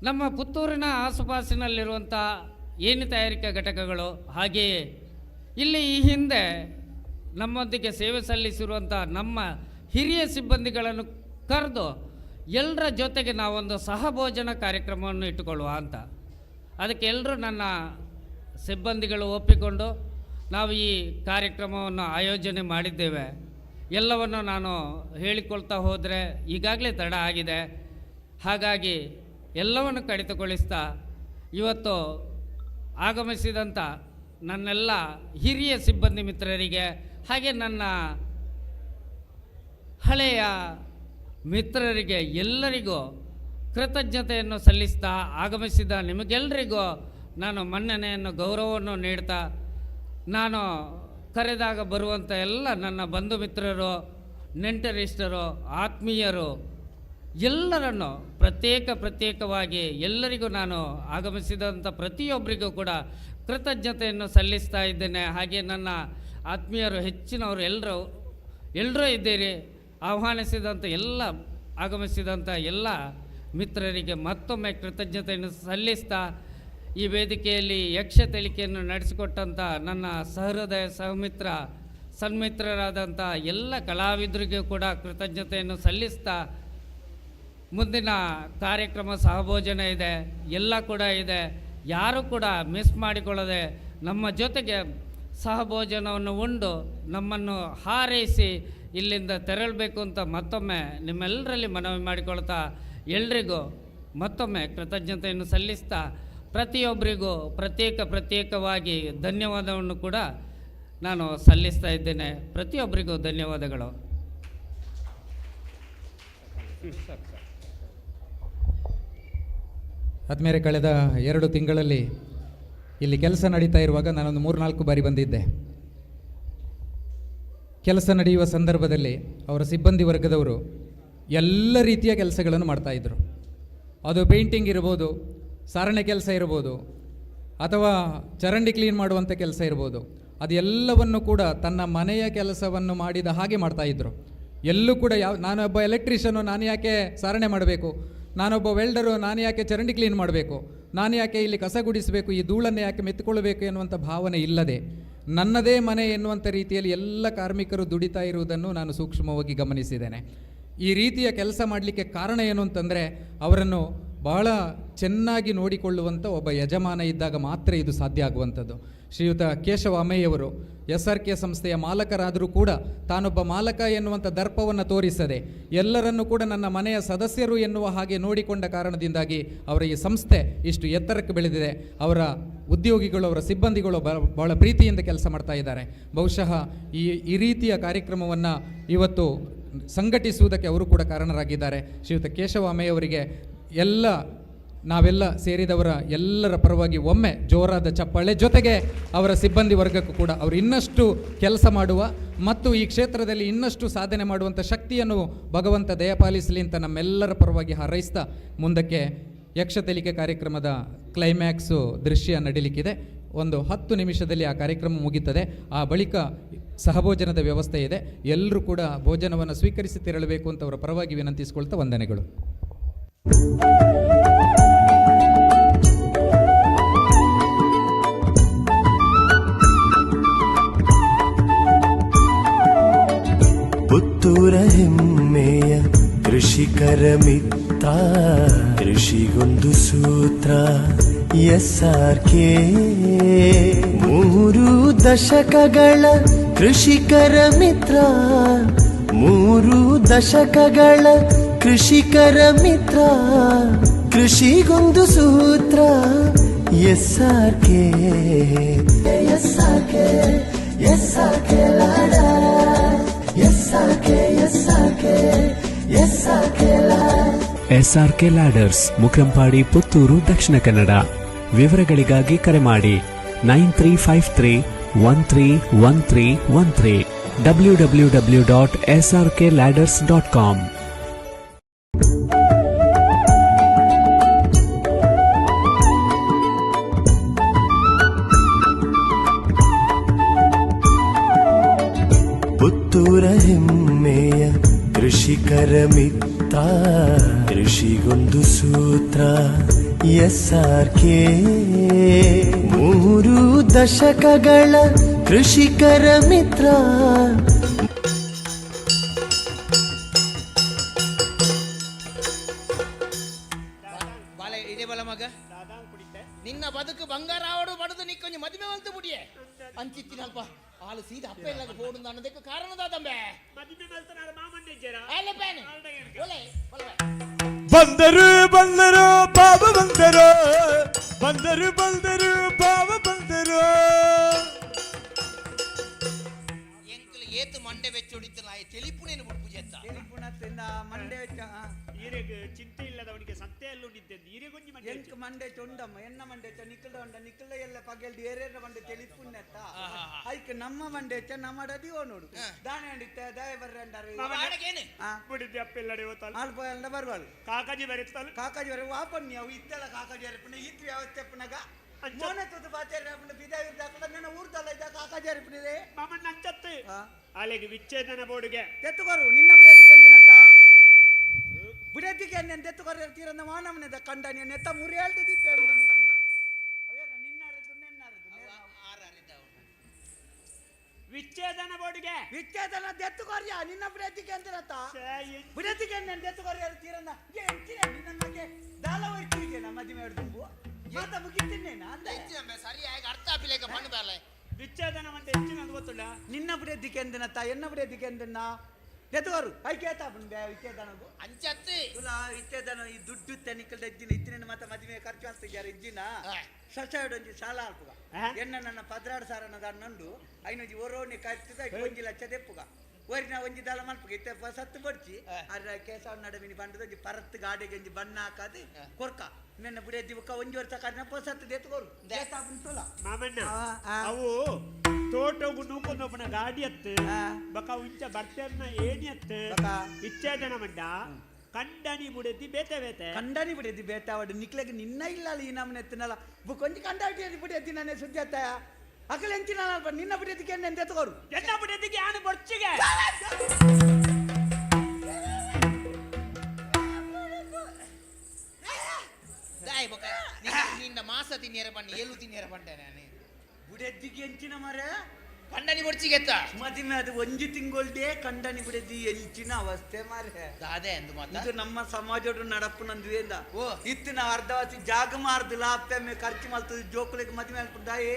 ನಮ್ಮ ಪುತ್ತೂರಿನ ಆಸುಪಾಸಿನಲ್ಲಿರುವಂಥ ಏಣಿ ತಯಾರಿಕಾ ಘಟಕಗಳು, ಹಾಗೆಯೇ ಇಲ್ಲಿ ಈ ಹಿಂದೆ ನಮ್ಮೊಂದಿಗೆ ಸೇವೆ ಸಲ್ಲಿಸಿರುವಂಥ ನಮ್ಮ ಹಿರಿಯ ಸಿಬ್ಬಂದಿಗಳನ್ನು ಕರೆದು ಎಲ್ಲರ ಜೊತೆಗೆ ನಾವೊಂದು ಸಹಭೋಜನ ಕಾರ್ಯಕ್ರಮವನ್ನು ಇಟ್ಟುಕೊಳ್ಳುವ ಅಂತ. ಅದಕ್ಕೆ ಎಲ್ಲರೂ ನನ್ನ ಸಿಬ್ಬಂದಿಗಳು ಒಪ್ಪಿಕೊಂಡು ನಾವು ಈ ಕಾರ್ಯಕ್ರಮವನ್ನು ಆಯೋಜನೆ ಮಾಡಿದ್ದೇವೆ. ಎಲ್ಲವನ್ನು ನಾನು ಹೇಳಿಕೊಳ್ತಾ ಹೋದರೆ ಈಗಾಗಲೇ ತಡ ಆಗಿದೆ. ಹಾಗಾಗಿ ಎಲ್ಲವನ್ನು ಕಡಿತಗೊಳಿಸ್ತಾ ಇವತ್ತು ಆಗಮಿಸಿದಂಥ ನನ್ನೆಲ್ಲ ಹಿರಿಯ ಸಿಬ್ಬಂದಿ ಮಿತ್ರರಿಗೆ, ಹಾಗೆ ನನ್ನ ಹಳೆಯ ಮಿತ್ರರಿಗೆ ಎಲ್ಲರಿಗೂ ಕೃತಜ್ಞತೆಯನ್ನು ಸಲ್ಲಿಸ್ತಾ, ಆಗಮಿಸಿದ ನಿಮಗೆಲ್ಲರಿಗೂ ನಾನು ಮನ್ನಣೆಯನ್ನು, ಗೌರವವನ್ನು ನೀಡ್ತಾ, ನಾನು ಕರೆದಾಗ ಬರುವಂಥ ಎಲ್ಲ ನನ್ನ ಬಂಧು ಮಿತ್ರರು, ನೆಂಟರಿಷ್ಟರು, ಆತ್ಮೀಯರು ಎಲ್ಲರನ್ನು ಪ್ರತ್ಯೇಕ ಪ್ರತ್ಯೇಕವಾಗಿ ಎಲ್ಲರಿಗೂ ನಾನು ಆಗಮಿಸಿದಂಥ ಪ್ರತಿಯೊಬ್ಬರಿಗೂ ಕೂಡ ಕೃತಜ್ಞತೆಯನ್ನು ಸಲ್ಲಿಸ್ತಾ ಇದ್ದೇನೆ. ಹಾಗೆ ನನ್ನ ಆತ್ಮೀಯರು ಹೆಚ್ಚಿನವರು ಎಲ್ಲರೂ ಇದ್ದೀರಿ. ಆಹ್ವಾನಿಸಿದಂಥ ಎಲ್ಲ, ಆಗಮಿಸಿದಂಥ ಎಲ್ಲ ಮಿತ್ರರಿಗೆ ಮತ್ತೊಮ್ಮೆ ಕೃತಜ್ಞತೆಯನ್ನು ಸಲ್ಲಿಸ್ತಾ, ಈ ವೇದಿಕೆಯಲ್ಲಿ ಯಕ್ಷ ತೆಲಿಕೆಯನ್ನು ನಡೆಸಿಕೊಟ್ಟಂಥ ನನ್ನ ಸಹೃದಯ ಸಹಮಿತ್ರ ಸನ್ಮಿತ್ರರಾದಂಥ ಎಲ್ಲ ಕಲಾವಿದರಿಗೂ ಕೂಡ ಕೃತಜ್ಞತೆಯನ್ನು ಸಲ್ಲಿಸ್ತಾ, ಮುಂದಿನ ಕಾರ್ಯಕ್ರಮ ಸಹಭೋಜನ ಇದೆ, ಎಲ್ಲ ಕೂಡ ಇದೆ. ಯಾರೂ ಕೂಡ ಮಿಸ್ ಮಾಡಿಕೊಳ್ಳದೆ ನಮ್ಮ ಜೊತೆಗೆ ಸಹಭೋಜನವನ್ನು ಉಂಡು ನಮ್ಮನ್ನು ಹಾರೈಸಿ ಇಲ್ಲಿಂದ ತೆರಳಬೇಕು ಅಂತ ಮತ್ತೊಮ್ಮೆ ನಿಮ್ಮೆಲ್ಲರಲ್ಲಿ ಮನವಿ ಮಾಡಿಕೊಳ್ತಾ, ಎಲ್ರಿಗೂ ಮತ್ತೊಮ್ಮೆ ಕೃತಜ್ಞತೆಯನ್ನು ಸಲ್ಲಿಸ್ತಾ, ಪ್ರತಿಯೊಬ್ಬರಿಗೂ ಪ್ರತ್ಯೇಕ ಪ್ರತ್ಯೇಕವಾಗಿ ಧನ್ಯವಾದವನ್ನು ಕೂಡ ನಾನು ಸಲ್ಲಿಸ್ತಾ ಇದ್ದೇನೆ. ಪ್ರತಿಯೊಬ್ಬರಿಗೂ ಧನ್ಯವಾದಗಳು. ಆದ್ಮೇಲೆ ಕಳೆದ 2 ತಿಂಗಳಲ್ಲಿ ಇಲ್ಲಿ ಕೆಲಸ ನಡೀತಾ ಇರುವಾಗ ನಾನೊಂದು 3-4 ಬಾರಿ ಬಂದಿದ್ದೆ. ಕೆಲಸ ನಡೆಯುವ ಸಂದರ್ಭದಲ್ಲಿ ಅವರ ಸಿಬ್ಬಂದಿ ವರ್ಗದವರು ಎಲ್ಲ ರೀತಿಯ ಕೆಲಸಗಳನ್ನು ಮಾಡ್ತಾಯಿದ್ರು. ಅದು ಪೇಂಟಿಂಗ್ ಇರ್ಬೋದು, ಸಾರಣೆ ಕೆಲಸ ಇರ್ಬೋದು, ಅಥವಾ ಚರಂಡಿ ಕ್ಲೀನ್ ಮಾಡುವಂಥ ಕೆಲಸ ಇರ್ಬೋದು, ಅದೆಲ್ಲವನ್ನು ಕೂಡ ತನ್ನ ಮನೆಯ ಕೆಲಸವನ್ನು ಮಾಡಿದ ಹಾಗೆ ಮಾಡ್ತಾಯಿದ್ರು. ಎಲ್ಲೂ ಕೂಡ ನಾನೊಬ್ಬ ಎಲೆಕ್ಟ್ರಿಷನು, ನಾನು ಯಾಕೆ ಸಾರಣೆ ಮಾಡಬೇಕು, ನಾನೊಬ್ಬ ವೆಲ್ಡರು, ನಾನು ಯಾಕೆ ಚರಂಡಿ ಕ್ಲೀನ್ ಮಾಡಬೇಕು, ನಾನು ಯಾಕೆ ಇಲ್ಲಿ ಕಸ ಗುಡಿಸಬೇಕು, ಈ ಧೂಳನ್ನು ಯಾಕೆ ಮೆತ್ತುಕೊಳ್ಳಬೇಕು ಎನ್ನುವಂಥ ಭಾವನೆ ಇಲ್ಲದೆ ನನ್ನದೇ ಮನೆ ಎನ್ನುವಂಥ ರೀತಿಯಲ್ಲಿ ಎಲ್ಲ ಕಾರ್ಮಿಕರು ದುಡಿತಾ ಇರುವುದನ್ನು ನಾನು ಸೂಕ್ಷ್ಮವಾಗಿ ಗಮನಿಸಿದ್ದೇನೆ. ಈ ರೀತಿಯ ಕೆಲಸ ಮಾಡಲಿಕ್ಕೆ ಕಾರಣ ಏನು ಅಂತಂದರೆ, ಅವರನ್ನು ಬಹಳ ಚೆನ್ನಾಗಿ ನೋಡಿಕೊಳ್ಳುವಂಥ ಒಬ್ಬ ಯಜಮಾನ ಇದ್ದಾಗ ಮಾತ್ರ ಇದು ಸಾಧ್ಯ ಆಗುವಂಥದ್ದು. ಶ್ರೀಯುತ ಕೇಶವ ಅಮೈಯವರು SRK ಸಂಸ್ಥೆಯ ಮಾಲಕರಾದರೂ ಕೂಡ ತಾನೊಬ್ಬ ಮಾಲಕ ಎನ್ನುವಂಥ ದರ್ಪವನ್ನು ತೋರಿಸದೆ ಎಲ್ಲರನ್ನೂ ಕೂಡ ನನ್ನ ಮನೆಯ ಸದಸ್ಯರು ಎನ್ನುವ ಹಾಗೆ ನೋಡಿಕೊಂಡ ಕಾರಣದಿಂದಾಗಿ ಅವರ ಈ ಸಂಸ್ಥೆ ಇಷ್ಟು ಎತ್ತರಕ್ಕೆ ಬೆಳೆದಿದೆ. ಅವರ ಉದ್ಯೋಗಿಗಳು, ಅವರ ಸಿಬ್ಬಂದಿಗಳು ಬಹಳ ಪ್ರೀತಿಯಿಂದ ಕೆಲಸ ಮಾಡ್ತಾ ಇದ್ದಾರೆ. ಬಹುಶಃ ಈ ರೀತಿಯ ಕಾರ್ಯಕ್ರಮವನ್ನು ಇವತ್ತು ಸಂಘಟಿಸುವುದಕ್ಕೆ ಅವರು ಕೂಡ ಕಾರಣರಾಗಿದ್ದಾರೆ. ಶ್ರೀಯುತ ಕೇಶವ ಅಮೈಯವರಿಗೆ ನಾವೆಲ್ಲ ಸೇರಿದವರ ಎಲ್ಲರ ಪರವಾಗಿ ಒಮ್ಮೆ ಜೋರಾದ ಚಪ್ಪಾಳೆ, ಜೊತೆಗೆ ಅವರ ಸಿಬ್ಬಂದಿ ವರ್ಗಕ್ಕೂ ಕೂಡ ಅವರು ಇನ್ನಷ್ಟು ಕೆಲಸ ಮಾಡುವ ಮತ್ತು ಈ ಕ್ಷೇತ್ರದಲ್ಲಿ ಇನ್ನಷ್ಟು ಸಾಧನೆ ಮಾಡುವಂಥ ಶಕ್ತಿಯನ್ನು ಭಗವಂತ ದಯಪಾಲಿಸಲಿ ಅಂತ ನಮ್ಮೆಲ್ಲರ ಪರವಾಗಿ ಹಾರೈಸ್ತಾ ಮುಂದಕ್ಕೆ ಯಕ್ಷ ತೆಲಿಕೆ ಕಾರ್ಯಕ್ರಮದ ಕ್ಲೈಮ್ಯಾಕ್ಸು ದೃಶ್ಯ ನಡೀಲಿಕ್ಕಿದೆ. ಒಂದು 10 ನಿಮಿಷದಲ್ಲಿ ಆ ಕಾರ್ಯಕ್ರಮ ಮುಗೀತದೆ. ಆ ಬಳಿಕ ಸಹಭೋಜನದ ವ್ಯವಸ್ಥೆ ಇದೆ. ಎಲ್ಲರೂ ಕೂಡ ಭೋಜನವನ್ನು ಸ್ವೀಕರಿಸಿ ತೆರಳಬೇಕು ಅಂತ ಅವರ ಪರವಾಗಿ ವಿನಂತಿಸಿಕೊಳ್ತಾ ವಂದನೆಗಳು. ಪುತ್ತೂರ ಹೆಮ್ಮೆಯ ಕೃಷಿಕರ ಮಿತ್ರ, ಕೃಷಿಗೊಂದು ಸೂತ್ರ SRK. 3 ದಶಕಗಳ ಕೃಷಿಕರ ಮಿತ್ರ, 3 ದಶಕಗಳ ಕೃಷಿಕರ ಮಿತ್ರ, ಕೃಷಿಗೊಂದು ಸೂತ್ರ SRK. SRK, SRK ಲಾಡ, SRK, SRK, SRK ಲಾಡ. SRK ladders, Mukrampadi, Puttur, Dakshina Kannada. ವಿವರಗಳಿಗಾಗಿ ಕರೆ ಮಾಡಿ 9353131313, www.srkladders.com. ಪುತ್ತೂರ ಹೆಮ್ಮೆಯ ಕೃಷಿಕರ ಮಿತ್ರ, ಕೃಷಿಗೊಂದು ಸೂತ್ರ SRK. 3 ದಶಕಗಳ ಕೃಷಿಕರ ಮಿತ್ರ. ಬಾಲ ಇದೇ ಬಲ ಮಗ, ನಿನ್ನ ಬದುಕು ಬಂಗಾರ ಆವಡು ಬಡದು ನಿಕ್ಕೊಂಜಿ ಮದುವೆ ಅಂತ ಬುಡಿಯೆ. ಅಂಚಿತ್ತಿನಲ್ಪ ಆಲು ಸೀದಾ ಅಪ್ಪ ಇಲ್ಲ ಫೋನ್ ಅನ್ನೋದಕ್ಕೆ ಕಾರಣ ದಾದಂಬೆ ಮದಿಮೆ ಮಲ್ತನಾರ ಮಾಮಣ್ಣ ಅಲ್ಲ ಪ್ಯಾನ್ ಒಲೆ ಒಲೆ ಬಂದರು ಬಂದರು ಬಾಬ ಬಂದರು ಬಂದರು ಬಂದರು ಬಾಬ ಬಂದರು. ಎಂಕುಲು ಏತು ಮಂಡೆ ಬೆಚ್ಚೊಡಿತ್ತು ನಾಯಿ ತೆಲಿಪುಣೇನು ಬಿಡ್ಪು ಜೆತ್ತ ತೆಲಿಪುಣತ್ತಿಂದ ಮಂಡೆ ಬೆಚ್ಚ. ಈರೆಗ್ ಚಿಂತೆ ಇಲ್ಲದವನಿಗೆ ಸಂತೆಯಲ್ಲೂ ನಿದ್ದೆಂದು ಈರೆಗೊಂಜಿ ಮಂಡೆ. ಎಂಕ್ ಮಂಡೆ ಚೊಂಡಮ್ಮ ಎನ್ನ ಮಂಡೆ ಚ ನಿಕ್ಕಲ್ದ ಉಂಡ ನಿಕ್ಕಲ್ದ ಎಲ್ಲ ಪಗೆಲ್ದು ಏರೇರ ಮಂಡೆ ತೆಲಿಪುಣ್ಣೆತ್ತ ಐಕ್ ನಮ್ಮ ಮಂಡೆ ಚ ನಮ್ಮ ಓ ನೋಡು ದಾನೆ ಅಂಡಿತ್ತ ದಯ ಬರ್ರಂಡಾರು. ಬಿಡಿದ್ದೆ ಅಪ್ಪೆಲ್ಲಡೆ ಹೋತಲ್ಲ. ಅಲ್ಪ ಎಲ್ಲ ಬರ್ವಾಳು. ಕಾಕಾಜಿ ಬರೆತ್ತಲ್ಲ. ಕಾಕಾಜಿ ಬರೆ ವಾಪನ್ನಿ ಅವು ಇತ್ತೆಲ್ಲ ಕಾಕಾಜಿ ಅರಿಪುಣ ಇತ್ತು ವ್ಯವಸ್ಥೆ ಪುನಗ ಮೋನೆ ತುದು ಬಾತೇರಿ ಅಪ್ಪನ ಬಿದಾಯಿ ದಾಖಲ ನನ್ನ ಊರ್ದಲ್ಲ ಇದ್ದ ಕಾಕಾಜಿ ಅರಿಪುಣಿದೆ. ಮಾಮಣ್ಣ ಅಂಚತ್ತು ಅಲೆಗೆ ವಿಚ್ಛೇದನ ಬೋರ್ಡ್ಗೆ ತೆತ್ತುಕೊರು ನಿನ್ನ ಬಿಡದಿಗೆ ಅಂದನತ್ತ ಬಿಡದಿಗೆ ಅನ್ನೆನ್ ತೆತ್ತುಕೊರ ತೀರಂದ ಮಾನವನದ ಕಂಡ ನೀನು ಎತ್ತ ಮುರಿ ಹೇಳ್ದು ದೀಪ ವಿಚ್ಛೇದನ ಬೋರ್ಡ್ಗೆ ವಿಚ್ಛೇದನ ದೆತ್ತುಕೊರ್ಯ ನಿನ್ನ ಬಿಡದಿಗೆ ಅಂದನತ್ತ ಬಿಡದಿಗೆ ಅನ್ನೆನ್ ದೆತ್ತುಕೊರ್ಯ ತೀರಂದ ಎಂಚಿನ ನಿನ್ನ ಮಗೆ ದಾಲ ಹೋಯ್ತಿದ್ದೆ ಮದುವೆ ಹಿಡ್ದು ಮಾತ ಮುಗಿತೀನೇನಾ ಅಂದೆ. ಸರಿಯಾಗಿ ಅರ್ಥ ಆಪಿಲೇಕ ಪಣ್ಣು ಬೇಲೆ. ವಿಚ್ಛೇದನ ಮಂಡೆ ಹೆಚ್ಚಿನ ಗೊತ್ತುಂಡ. ನಿನ್ನ ಬಿಡದಿಗೆ ಅಂದನತ್ತ ಎನ್ನ ಬಿಡದಿಗೆ ಅಂದನ್ನ ಎತ್ತುಕೋರು ಐಕೇತ ಬಂದೆ ವಿಚ್ಛೇದನಗು ಅಂಚತ್ತಿ ತುಲ ವಿಚ್ಛೇದನ ಈ ದುಡ್ಡು ತನಿಕಲ್ದ ಇದ್ದಿನ ಇತ್ತಿನ ಮಾತ ಮದುವೆ ಖರ್ಚು ಆಗ್ತಿದ್ದಾರೆ ಇದ್ದಿನ ಸಸಾಯಡೊಂಜಿ ಸಾಲ ಹಾಕುಗ ಎನ್ನ ನನ್ನ 16 ಸಾವಿರ ನಂಡು ಐನೊಂಜಿ ಒರೋನಿ ಖರ್ಚುದ 1 ಲಕ್ಷ ದೆಪ್ಪುಗ ಒರಿನ ಒಂಜಿ ದಲ ಮಲ್ಪುಗ ಇತ್ತೆ ಸತ್ತು ಬಡ್ಚಿ ಅದ್ರ ಕೇಸವ ನಡುವಿನ ಬಂಡದೊಂಜಿ ಪರತ್ತು ಗಾಡಿಗೆ ಒಂಜಿ ಬಣ್ಣ ಹಾಕದು ಕೊರ್ಕ ನನ್ನ ಬುಡಿಯ ದಿವಕ ಒಂಜಿ ವರ್ಷ ಕಾಡಿನ ಪೊಸತ್ತು ದೆತ್ತುಕೋರು ತುಲ. ಮಾಮಣ್ಣ ಅವು ತೋಟಗು ನೂಕೊಂಡೊಬ್ಬನ ಗಾಡಿ ಅತ್ತು ಬಕ ಉಂಚ ಬರ್ತೇರ್ನ ಏಣಿ ಅತ್ತು ವಿಚ್ಛೇದನ ಮಂಡ ಕಂಡನಿ ಬುಡೆದಿ ಬೇತೆ ಬೇತೆ ಕಂಡನಿ ಬಿಡದಿ ಬೇತೆ ಅವಡು ನಿಕ್ಲೆಗ್ ನಿನ್ನ ಇಲ್ಲ ಈ ನಮ್ಮನೆ ಎತ್ತಿನಲ್ಲ ಬುಕ್ಕೊಂಜಿ ಕಂಡ ಬಿಡದಿ ನಾನೇ ಸುಜ್ಜಾತ ಅಕಲ್ ಎಂಚಿನ ನಿನ್ನ ಬಿಡದಿಗೆ ಎಂತ ಎತ್ತುಕೋರು ಎನ್ನ ಬುಡೆದಿಗೆ ಆನು ಬೊರ್ಚಿಗೆ ದಾಯ್ ಬೊಕ ನಿನ್ನ ಮಾಸ ತಿನ್ನಿಯರ ಬಣ್ಣ ಏಳು ತಿನ್ನಿಯರ ಬಂಡೆ ನಾನು ಬುಡೆದಿಗೆ ಎಂಚಿನ ಮರೆ ಕಂಡನಿ ಬೊರ್ಚಿಗೆತ್ತ ಮದಿಮೆ ಅದು ಒಂಜಿ ತಿಂಗೊಳ್ದೇ ಕಂಡನಿ ಬಿಡದಿ ಎಂಚಿನ ಅವಸ್ಥೆ ಮಾರೆ ದಾದೆ ಅಂದು ಮಾತ ಇದು ನಮ್ಮ ಸಮಾಜಡು ನಡಪುನಂದು ಎಂದ ಇತ್ತಿನ ಅರ್ಧವಾಸಿ ಜಾಗ ಮಾರ್ದಿಲ್ಲ ಅಪ್ಪೆಮ್ಮೆ ಖರ್ಚು ಮಲ್ತದ ಜೋಕುಲಿಗೆ ಮದಿಮೆ ಅಲ್ಪುಂಡಾಯೆ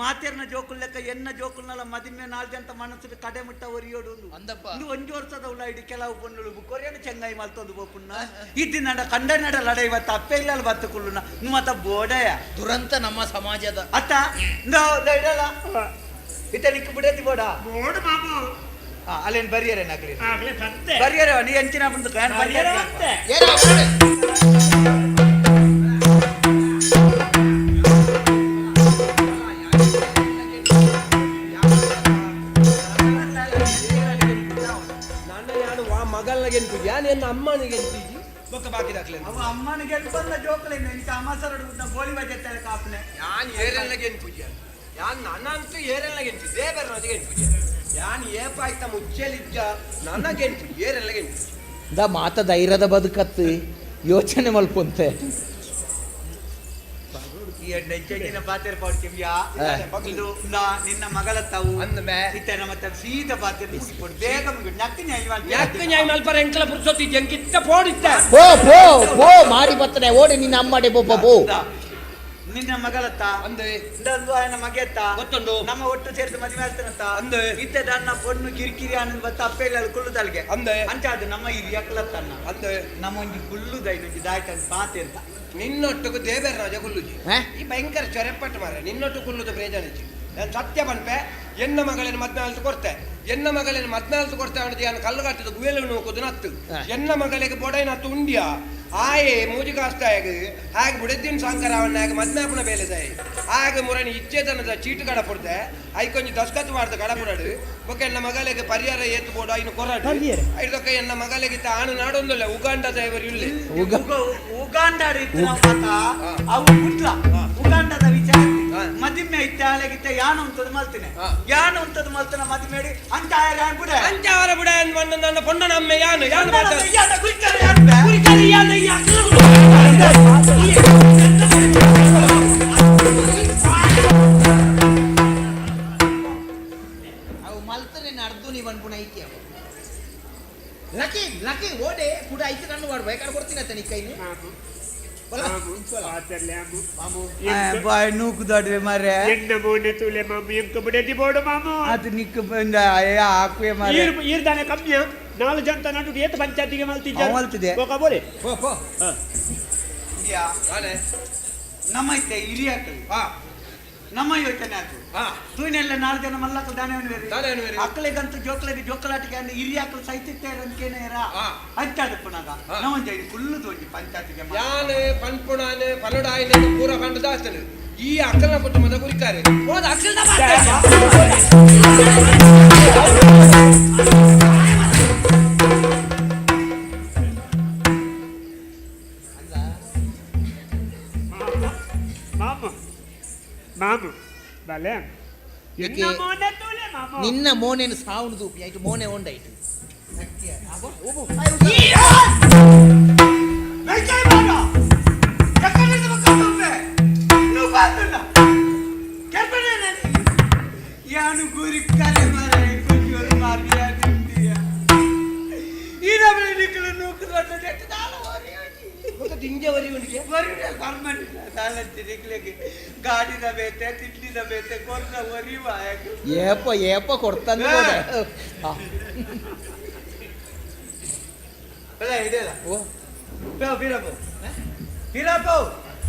ಮಾತೇರ್ನ ಜೋಕುಲ್ ಲೆಕ್ಕ ಎನ್ನ ಜೋಕುಲ್ನಲ್ಲ ಮದಿಮೆ ನಾಲ್ಕು ಜಂತ ಮನಸ್ಸು ಕಡೆ ಮುಟ್ಟ ಒರಿಯೋಡು ಅಂದಪ್ಪ ಇದು ಒಂಜಿ ವರ್ಷದ ಉಲ್ಲ ಇಡಿ ಕೆಲವು ಪೊಣ್ಣುಳು ಕೊರಿಯನ ಚೆಂಗಾಯಿ ಮಲ್ತೊಂದು ಬೋಪುಣ್ಣ ಇದ್ದಿನ ನಡ ಕಂಡ ನಡ ಲಡ ಇವತ್ತು ಅಪ್ಪೆ ಇಲ್ಲ ಬತ್ತು ಕುಳ್ಳುನ ಮತ್ತ ಬೋಡಯ ದುರಂತ ನಮ್ಮ ಸಮಾಜದ ಅತ್ತ ಇಡಲ್ಲ ಇತನಿಕ್ ಬಿಡತಿ ಬೋಡ ಬೋಡು ಮಾಮು ಅಲ್ಲೇನು ಬರಿಯರೆ ನಕಲಿ ಆಗ್ಲೇ ತಂದೆ ಬರಿಯರೆ ನೀ ಎಂಚಿನ ಬಂದು ಕಾನ್ ಬರಿಯರೆ ಅಂತೆ. ನನ್ನ ಯಾನು ವಾ ಮಗಲ್ನ ಗೆನ್ಪು ಯಾನ್ ಎನ್ನ ಅಮ್ಮನಿಗೆ ಗೆನ್ಪಿಜಿ ಬೊಕ್ಕ ಬಾಕಿ ದಾಖಲೆ ಅವ ಅಮ್ಮನಿಗೆ ಬಂದ ಜೋಕಲಿಂದ ಇಂಥ ಅಮ್ಮಸರಡು ಗೋಳಿ ಬಜೆ ಕಾಪನೆ ಯಾನ್ ಏರೆಲ್ಲ ಗೆನ್ಪುಜಿ ಯಾನ್ ನನ್ನಂತೂ ಏರೆಲ್ಲ ಗೆನ್ಪು ದೇವರ ಗೆನ್ಪುಜಿ ಯಾನ್ ಏಪಾಯ್ತ ಮುಚ್ಚಲಿಜ್ಜ ನನ್ನ ಗೆನ್ಪು ಏರೆಲ್ಲ ಗೆನ್ಪು the ಮಾತ ಧೈರ್ಯದ ಬದುಕತ್ತು ಯೋಚನೆ ಮಲ್ಪಂತೆ ಈ ಎಡ್ಡೆ ಪಾತೆರ್ ಪಾಡ್ತೀವ್ಯಾ ಇದು ನಿನ್ನ ಮಗಳ ತಾವು ಇತ್ತ ಮತ್ತೆ ಸೀದಾ ಪಾತೆರ್ ಮುಗಿಕೊಡು ಬೇಗ ಮುಗಿಡು ನಕ್ಕು ನ್ಯಾಯ ಯಾಕೆ ನ್ಯಾಯ ಮಲ್ಪರ ಎಂಕಲ ಪುರ್ಸೊತ್ತಿ ಎಂಕಿತ್ತ ಪೋಡಿತ್ತ ಪೋ ಪೋ ಪೋ ಮಾರಿ ಬರ್ತದೆ ಓಡಿ ನಿನ್ನ ಅಮ್ಮಡೆ ಪೋ ಪೋ ನಿನ್ನ ಮಗಳತ್ತ ಅಂದೆ ಇಂದೊಂದು ఆయన ಮಗೆತ್ತ ಗೊತ್ತುಂಡು ನಮ್ಮ ಒಟ್ಟು ಸೇರಿದ ಮದುವೆ ಆಗ್ತಾನಂತ ಅಂದೆ ಇತ್ತೆ ನನ್ನ ಪೊಣ್ಣು ಕಿರಿಕಿರಿ ಆನಂದ್ ಬತ್ತ ಅಪ್ಪ ಇಲ್ಲ ಕುಳ್ಳುದಲ್ಗೆ ಅಂದೆ ಅಂಚಾದು ನಮ್ಮ ಹಿರಿಯಕ್ಲತ್ತನ್ನ ಅಂದೆ ನಮ್ಮ ಒಂಜಿ ಕುಳ್ಳುದ ಇನ್ನೊಂಜಿ ದಾಯ್ತಂದು ಪಾತೆ ಅಂತ ನಿನ್ನೊಟ್ಟುಗು ದೇವೇರ ರಾಜ ಕುಲ್ಲುಜಿ ಈ ಭಯಂಕರ ಚೊರೆಪಟ್ಟು ಮಾರ ನಿನ್ನೊಟ್ಟು ಕುಲ್ಲುದು ಪ್ರಯೋಜನ ಇಜ್ಜಿ. ನಾನು ಸತ್ಯ ಪನ್ಪೆ ಎನ್ನ ಮಗಳನ್ನ ಮದ್ನಾಲ್ತು ಕೊಡ್ತೆ ಎನ್ನ ಮಗಳನ್ನ ಮದ್ನಾಲ್ತು ಕೊಡ್ತೆ ಅವನಿಗೆ ನಾನು ಕಲ್ಲು ಕಟ್ಟಿದ ಗುವೆಲು ನೋಕುದು ನತ್ತು ಎನ್ನ ಮಗಳಿಗೆ ಬೊಡೈನತ್ತು ಉಂಡಿಯ ಆಯೆ ಮೂಜಿ ಕಾಸ್ತಾಯಗ ಹಾಗೆ ಬುಡೆದ್ದಿನ ಸಂಕರ ಅವನ್ನ ಹಾಗೆ ಮದ್ನಾಪುನ ಬೇಲೆ ಸಾಯಿ ಆಗ ಮುರನಿ ಇಚ್ಛೆತನದ ಚೀಟು ಕಡಪುಡ್ದೆ ಐಕೊಂಜಿ ದಸ್ಕತ್ ಮಾಡ್ದ ಕಡಪುಡಡು ಬೊಕ್ಕ ಎನ್ನ ಮಗಳಿಗೆ ಪರಿಹಾರ ಏತು ಬೋಡು ಐನು ಕೊರಡು ಐದೊಕ್ಕ ಎನ್ನ ಮಗಳಿಗೆ ಆಣು ನಾಡೊಂದಲ್ಲ ಉಗಾಂಡ ದೈವರು ಇಲ್ಲಿ ಉಗಾಂಡ ಅವು ಕುಟ್ಲ ಉಗಾಂಡದ ವಿಚಾರ ಮದಿಮೆ ಇತ್ತೆ ಆಲೆಗಿತ್ತ ಯಾನು ಉಂಟದ ಮಲ್ತಿನಿ ಯಾನು ಉಂಟದ ಮಲ್ತನ ಮದಿಮೆ ಅಂತ ಯಾನ್ ಬಿಡ ಅಂಚ ಅವರ ಬಿಡ ನನ್ನ ಪೊಣ್ಣನ ಅಮ್ಮೆ ಯಾನು ಯಾನು ಅವು ಮಲ್ತನೆ ಅರ್ಧು ಬಂದ್ಪುಣ ಐಕೆ ಲಕ್ಕಿ ಲಕ್ಕಿ ಓಡೆ ಕೂಡ ಐತೆ ನನ್ನ ವಾಡ್ ಬೇಕಾದ್ರೆ ಕೊಡ್ತೀನಿ ಅತ್ತ ನಿಕ್ಕೈನು. ಬಾಯ್ ನೂಕುದಾಡ್ವೆ ಮಾರೆ ಎನ್ನ ಮೋನೆ ತೂಲೆ ಮಾಮು ಎಂಕ ಬುಡೆದಿ ಬೋಡು ಮಾಮು ಅದು ನಿಕ್ಕ ಬಂದ ಹಾಕುವೆ ಮಾರೆ ಈರ್ ಈರ್ದಾನೆ ಕಮ್ಮಿ ನಾಲ್ಕು ಜನ ನಡು ಏತ ಪಂಚಾಯತಿಗೆ ಮಲ್ತಿದ್ದೆ ಅವ ಮಲ್ತಿದ್ದೆ. ಹೋಗ ಬೋಲೆ ಪೋ ಪೋ ನಮ್ಮ ಇತ್ತೆ ಹಿರಿಯಾಕಲು ನಮ್ಮ ಯೋಚನೆ ಆತು ತೂನೆಲ್ಲ ನಾಲ್ಕು ಜನ ಮಲ್ಲಕ್ಕಲು ದಾನೆ ಅಕ್ಕಳಿಗಂತೂ ಜೋಕ್ಲಿಗೆ ಜೋಕಲಾಟಿಗೆ ಅಂದ್ರೆ ಹಿರಿಯಾಕಲು ಸೈತಿತ್ತೇರ ಅಂತೇನೇರ ಅಂಚಾದಪ್ಪನಾಗ ನಮ್ಮಂಜ ಕುಲ್ಲುದು ಒಂಜಿ ಪಂಚಾಯತಿಗೆ ಯಾನ್ ಪನ್ಪುಣಾನೆ ಪಲುಡಾಯಿನ ಪೂರ ಪಂಡ ದಾಸ್ತನು ಈ ಅಕ್ಕನ ಕುಟುಂಬದ ಗುರಿಕಾರೆ ಹೋದ ಅಕ್ಕಲ್ದ ಮಾಮು ಮಾಮು ಬಲೆ ಎನ್ನ ಮೋನೆ ತೂಲೆ ಮಾಮು ನಿನ್ನ ಮೋನೆನು ಸಾವುನು ದೂಪಿ ಆಯ್ತು ಮೋನೆ ಒಂಡಾಯ್ತು ಯಾನು ಗುರಿಕಾರೆ ಮಾರೆ కొంచెం ಮಾರಿಯ ಈ ನಮ್ಮನೆ ನಿಕ್ಕಲು ನೂಕುದು ದಿಂಜ ವರಿ ಉಂಡಿಗೆ ಗಾಡಿದ ಬೇತೆ ತಿಂಡಿದ ಬೇತೆ ಕೊರ್ನ ಒರಿವ ಏಪ ಏಪ ಕೊಡ್ತಾನೆ ಇದೆಯಲ್ಲ ಓ ಬೀರಪ್ಪ ಬೀರಪ್ಪ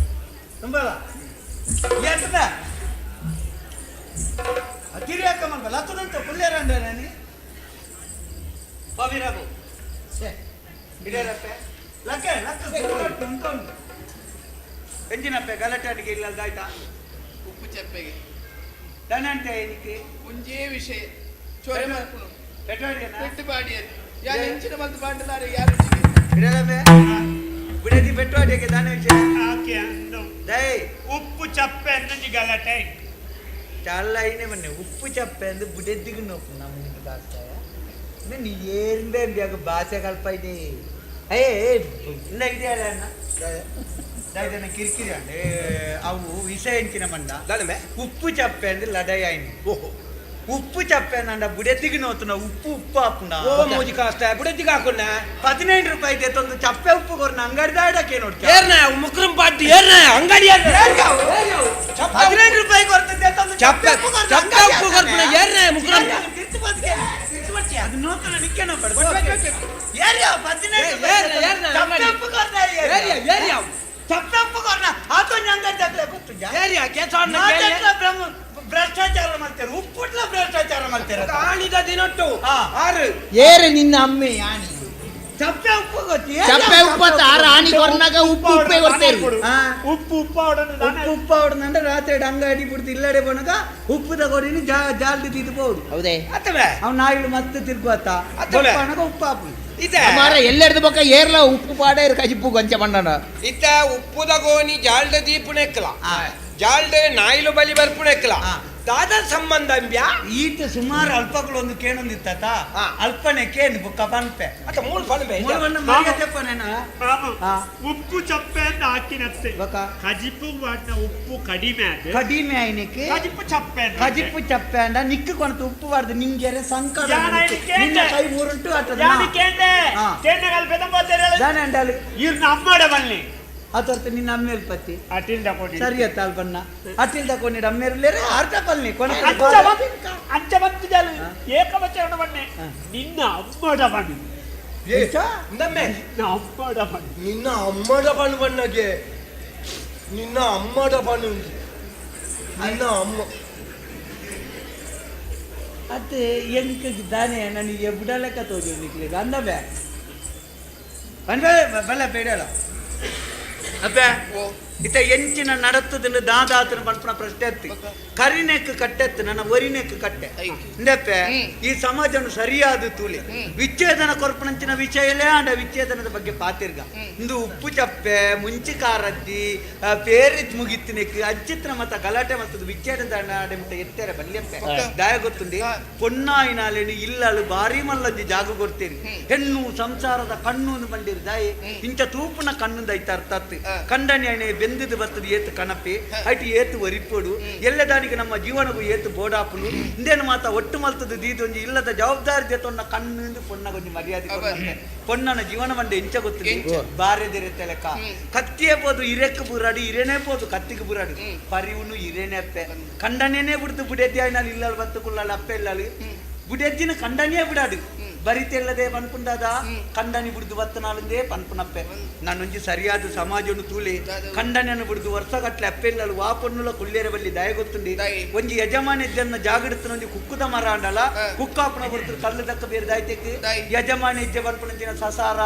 ತುಂಬಲ್ಲ ಎಂತದ ತಿರಿಯಾಕ ಮಲ್ಬಲ್ಲ ಅತ್ತದಂತ ಪುಲ್ಲೇರಂಡ ನಾನು ಬೀರಪ್ಪ ಇಡೇರಪ್ಪ ಲಕ್ಕೆ ಲಕ್ಕ ಉಂಟು ಎಂಜಿನಪ್ಪೆ ಗಲಾಟೆ ಇಲ್ಲ ಆಯ್ತಾ ಉಪ್ಪು ಚಪ್ಪೆಗೆ ದನ ಅಂತ ಏನಕ್ಕೆ ಒಂಜೇ ವಿಷಯ ಚೊರೆ ಮಲ್ಪುನು ಪೆಟ್ರೋಲಿಯನ ಪೆಟ್ಟು ಬಾಡಿಯರು ಯಾರು ಎಂಚಿನ ಮಲ್ತು ಬಾಂಡಲಾರೆ ಯಾರು ಇಡಲಮ್ಮೆ ಬಿಡದಿ ಪೆಟ್ರೋಲಿಯಕ್ಕೆ ದಾನ ವಿಷಯ ಆಕೆ ಅಂದು ದೈ ಉಪ್ಪು ಚಪ್ಪೆ ಅನ್ನಿ ಗಲಾಟೆ చాలా అయినా మన ఉప్పు చెప్పేందు బుడెద్దికి నొప్పు నమ్మ కాస్తాయ నీ ఏరిందే భాష కలపైది అయ్యే ಇಲ್ಲ ಇದೆ ಅಣ್ಣ దాని కిరికిరి అండి అవు విషయించిన మండ ఉప్పు చెప్పేందు లడై అయింది ఓహో ఉప్పు చెప్పానండ బుడెద్దికి నోతున్నా ఉప్పు ఉప్పు ఆపునా ఓ మోజి కాస్త బుడెద్ది కాకుండా 15 ರೂಪಾಯಿ ತಂದು ಚಪ್ಪೆ ಉಪ್ಪು ಕೊರ್ನ ಅಂಗಡಿ ದಾಡಕ್ಕೆ ನೋಡಿ ಏರ್ನ ಮುಕ್ರಂ ಪಾಟಿ ಏರ್ನ ಅಂಗಡಿ ಏರ್ನ 15 ರೂಪಾಯಿ ಕೊರ್ತದೆ ತಂದು ಚಪ್ಪೆ ಚಪ್ಪೆ ಉಪ್ಪು ಕೊರ್ಪುನ ಏರ್ನ ಮುಕ್ರಂ ಅದು ನೋತನ ನಿಕ್ಕೇನ ಬಡ ಏರ್ಯ 15 ರೂಪಾಯಿ ಚಪ್ಪೆ ಉಪ್ಪು ಕೊರ್ನ ಏರ್ಯ ಏರ್ಯ ಚಪ್ಪೆ ಉಪ್ಪು ಕೊರ್ನ ಆತೋ ಅಂಗಡಿ ದಾಖಲೆ ಗೊತ್ತು ಏರ್ಯ ಕೇಸಣ್ಣ ಬ್ರಹ್ಮ ಭ್ರಷ್ಟಾಚಾರ ಮಾಡ್ತಾರೆ ಉಪ್ಪುಟ್ಲ ಭ್ರಷ್ಟಾಚಾರ ಮಾಡ್ತಾರೆ ಆಣಿದ ದಿನೊಟ್ಟು ಆರು ಏರೆ ನಿನ್ನ ಅಮ್ಮೆ ಯಾನಿ ಚಪ್ಪೆ ಉಪ್ಪು ಗೊತ್ತಿ ಚಪ್ಪೆ ಉಪ್ಪು ಆರು ಆಣಿ ಕೊರ್ನಾಗ ಉಪ್ಪು ಉಪ್ಪೇ ಕೊಡ್ತೇವೆ ಉಪ್ಪು ಉಪ್ಪು ಉಪ್ಪು ಉಪ್ಪು ಆವಡಂದ್ರೆ ರಾತ್ರಿ ಅಂಗಡಿ ಬಿಡ್ತು ಇಲ್ಲಡೆ ಬಣಗ ಉಪ್ಪು ತಗೊಡಿನಿ ಜಾಲ್ದಿ ತಿದ್ದು ಪೋಡು ಹೌದೇ ಅತ್ತವೆ ಅವ್ ನಾಯಿಗಳು ಮತ್ತೆ ತಿರ್ಗುವತ್ತ ಅಣಗ ಉಪ್ಪು ಆಪು ಇತ್ತೆ ಮಾರ ಎಲ್ಲೆಡ್ದು ಬೊಕ್ಕ ಏರ್ಲ ಉಪ್ಪು ಪಾಡ ಇರು ಕಜಿಪ್ಪು ಗೊಂಚ ಬಣ್ಣನ ಇತ್ತ ಉಪ್ಪುದ ಗೋಣಿ ಜಾಲ್ಡ ದೀಪುನೆಕ್ಕಲ ಜಾಲ್ಡೆ ನಾಯಿಲು ಬಲಿ ಬರ್ಪುಣೆಕ್ಕಲ ದಾದ ಸಂಬಂಧ ಅಂಬ್ಯಾ ಈತ ಸುಮಾರು ಅಲ್ಪಗಳು ಒಂದು ಕೇಣೊಂದಿತ್ತ ಅಲ್ಪನೆ ಕೇನು ಬುಕ್ಕ ಪನ್ಪೆ ಅತ್ತ ಮೂರು ಪನ್ಪೆ ಉಪ್ಪು ಚಪ್ಪೆ ಅಂತ ಹಾಕಿನತ್ತೆ ಕಜಿಪು ವಾಟ್ನ ಉಪ್ಪು ಕಡಿಮೆ ಆದ ಕಡಿಮೆ ಆಯ್ನಕ್ಕೆ ಕಜಿಪು ಚಪ್ಪೆ ಕಜಿಪು ಚಪ್ಪೆ ಅಂಡ ನಿಕ್ಕು ಕೊನತು ಉಪ್ಪು ವಾರ್ದು ನಿಂಗೆರೆ ಸಂಕಟ ನಿನ್ನ ಕೈ ಮೂರುಂಟು ಆಟದ ಯಾನು ಕೇಂದೆ ಕೇಂದೆ ಕಲ್ಪೆದ ಬೋತೇರೆ ದಾನೆ ಅಂಡಾಲು ಇರ್ನ ಅಮ್ಮಡ ಬನ್ನಿ ಆತರ್ತ ನಿನ್ನ ಅಮ್ಮೇಲ್ ಪತ್ತಿ ಅಟಿಲ್ ತಗೊಂಡಿ ಸರಿ ಅತ್ತ ಅಲ್ಪಣ್ಣ ಅಟಿಲ್ ತಗೊಂಡಿಡ ಅಮ್ಮೇರ್ಲೇರೆ ಅರ್ಧ ಪಲ್ನಿ ಕೊನೆ ಅಂಚ ಬಂತಿದ್ದಾಳು ಏಕವಚನ ಬನ್ನಿ ನಿನ್ನ ಅಮ್ಮಡ ಬನ್ನಿ ನಿನ್ನ ಅಮ್ಮಡ ಬನ್ನಿ ನಿನ್ನ ಅಮ್ಮಡ ಬಣ್ಣು ಬಣ್ಣಗೆ ನಿನ್ನ ಅಮ್ಮಡ ಬಣ್ಣು ನಿನ್ನ ಅಮ್ಮ ಅತ್ತೆ ಎಂಕ ದಾನೆ ನನಗೆ ಬುಡಲೆಕ್ಕ ತೋಜು ನಿಕ್ಲಿಗೆ ಅಂದಬೆ ಬಲ್ಲ ಬೇಡಲ್ಲ ಅಪ್ಪೆ ಇತ್ತ ಎಂಚಿನ ನಡತ್ತದನ್ನು ದಾದಾತನ ಪಲ್ಪನ ಪ್ರಶ್ನೆ ಎತ್ತಿ ಕರಿನೆಕ್ ಕಟ್ಟೆತ್ತು ನನ್ನ ಒರಿನೆಕ್ ಕಟ್ಟೆ ಇಂದಪ್ಪೆ ಈ ಸಮಾಜನು ಸರಿಯಾದ ತೂಲಿ ವಿಚ್ಛೇದನ ಕೊರ್ಪಣಂಚಿನ ವಿಷಯಲೇ ಅಂಡ ವಿಚ್ಛೇದನದ ಬಗ್ಗೆ ಪಾತಿರ್ಗ ಇಂದು ಉಪ್ಪು ಚಪ್ಪೆ ಮುಂಚಿ ಕಾರದ್ದಿ ಪೇರಿತ್ ಮುಗಿತ್ತಿನೆಕ್ ಅಚ್ಚಿತ್ರ ಮತ್ತ ಗಲಾಟೆ ಮತ್ತದು ವಿಚ್ಛೇದನ ಮತ್ತ ಎತ್ತೆರೆ ಬಲ್ಯಪ್ಪೆ ದಾಯ ಗೊತ್ತುಂಡಿ ಪೊನ್ನಾಯಿನಾಲೇನು ಇಲ್ಲಳು ಭಾರಿ ಮಲ್ಲಂಜಿ ಜಾಗ ಕೊಡ್ತೀರಿ ಹೆಣ್ಣು ಸಂಸಾರದ ಕಣ್ಣು ಬಂದಿರಿ ದಾಯಿ ಇಂಚ ತೂಪುನ ಕಣ್ಣು ದೈತ ಅರ್ಥಾತ್ ಕಂಡನಿ ಬೆಂದು ಬೆಂದಿದ್ದು ಬರ್ತದೆ ಏತು ಕಣಪೆ ಐಟ್ ಏತು ಒರಿಪೋಡು ಎಲ್ಲದಾನಿಗೆ ನಮ್ಮ ಜೀವನಗೂ ಏತು ಬೋಡಾಪುನು ಇಂದೇನು ಮಾತ ಒಟ್ಟು ಮಲ್ತದ್ದು ದೀದೊಂಜಿ ಇಲ್ಲದ ಜವಾಬ್ದಾರಿ ಜೊತೊನ್ನ ಕಣ್ಣು ಪೊನ್ನಗೊಂಜಿ ಮರ್ಯಾದೆ ಕೊಡ್ನಂತೆ. ಪೊನ್ನನ ಜೀವನ ಮಂಡೆ ಎಂಚ ಗೊತ್ತಿಲ್ಲ ಬಾರೆದಿರೆ ತೆಲಕ ಕತ್ತಿಯೇ ಪೋದು ಇರೆಕ್ ಬುರಾಡಿ ಇರೇನೇ ಪೋದು ಕತ್ತಿಗೆ ಬುರಾಡಿ ಪರಿವುನು ಇರೇನೆ ಅಪ್ಪೆ ಕಂಡನೇನೆ ಬಿಡ್ದು ಬುಡೆದ್ದಿ ಆಯ್ನಲ್ಲಿ ಇಲ್ಲಲ್ ಬತ್ತು ಕುಲ್ಲಲ್ ಅಪ್ಪೆ ಇಲ್ಲಲ್ ಬುಡೆದ್ದಿನ ಕಂಡನಿಯೇ ಬಿಡಾಡು ಬರಿತೆಲ್ಲದೆ ಪನ್ಪುಂಡಾದ ಕಂಡನಿ ಬಿಡ್ದು ಬತ್ತನಾಳಂದೇ ಪನ್ಪುನಪ್ಪೆ ನಾನೊಂಜಿ ಸರಿಯಾದ ಸಮಾಜವನ್ನು ತೂಲಿ ಕಂಡನಿಯನ್ನು ಬಿಡ್ದು ವರ್ಷಗಟ್ಲೆ ಅಪ್ಪೆ ಇಲ್ಲಲು ವಾ ಪೊನ್ನುಲ ಕುಲ್ಲೇರ ಬಲ್ಲಿ ದಯ ಗೊತ್ತುಂಡಿ ಒಂಜಿ ಯಜಮಾನ ಇದ್ದನ್ನ ಜಾಗೃತನ ಒಂಜಿ ಕುಕ್ಕುದ ಮರ ಅಂಡಲ ಕುಕ್ಕಾಪುನ ಬರ್ತದೆ ಕಲ್ಲು ದಕ್ಕ ಬೇರೆ ದಾಯ್ತೆಕ್ ಯಜಮಾನ ಇಜ್ಜೆ ಪನ್ಪುನಂಚಿನ ಸಸಾರ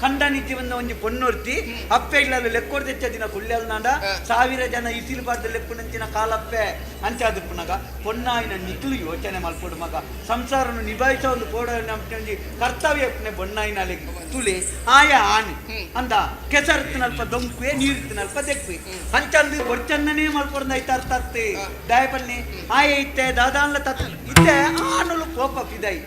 ಕಂಡನಿ ಜೀವನ ಒಂಜಿ ಪೊನ್ನೊರ್ತಿ ಅಪ್ಪೆ ಇಲ್ಲಲು ಲೆಕ್ಕೊಡ್ದೆಚ್ಚ ದಿನ ಕುಲ್ಲೆಲ್ ನಾಂಡ ಸಾವಿರ ಜನ ಇಸಿಲು ಬಾರ್ದು ಲೆಕ್ಕುನಂಚಿನ ಕಾಲಪ್ಪೆ ಅಂಚಾದುಪ್ಪುನಗ ಪೊನ್ನಾಯಿನ ನಿಕ್ಲು ಯೋಚನೆ ಮಲ್ಪೊಡು ಮಗ ಸಂಸಾರನು ನಿಭಾಯಿಸೋ ಒಂದು ಪೋಡ ಒಂಜಿ ಕರ್ತವ್ಯ ಬೊನ್ನಾಯಿನಾಲೆ ತುಳಿ ಆಯ ಆಣಿ ಅಂದ ಕೆಸರ್ತಿನಲ್ಪ ದೊಂಕುವೆ ನೀರ್ತಿನಲ್ಪ ದೆಕ್ಕುವೆ ಅಂಚಂದು ಬೊಡ್ಚನ್ನನೇ ಮಲ್ಪೊಡ್ದು ಐತ ಅರ್ಥ ಅರ್ತಿ ದಾಯಪಲ್ಲಿ ಆಯ ಇತ್ತೆ ದಾದಾನ್ಲ ತತ್ ಇತ್ತೆ ಆನುಲು ಕೋಪ ಪಿದಾಯಿ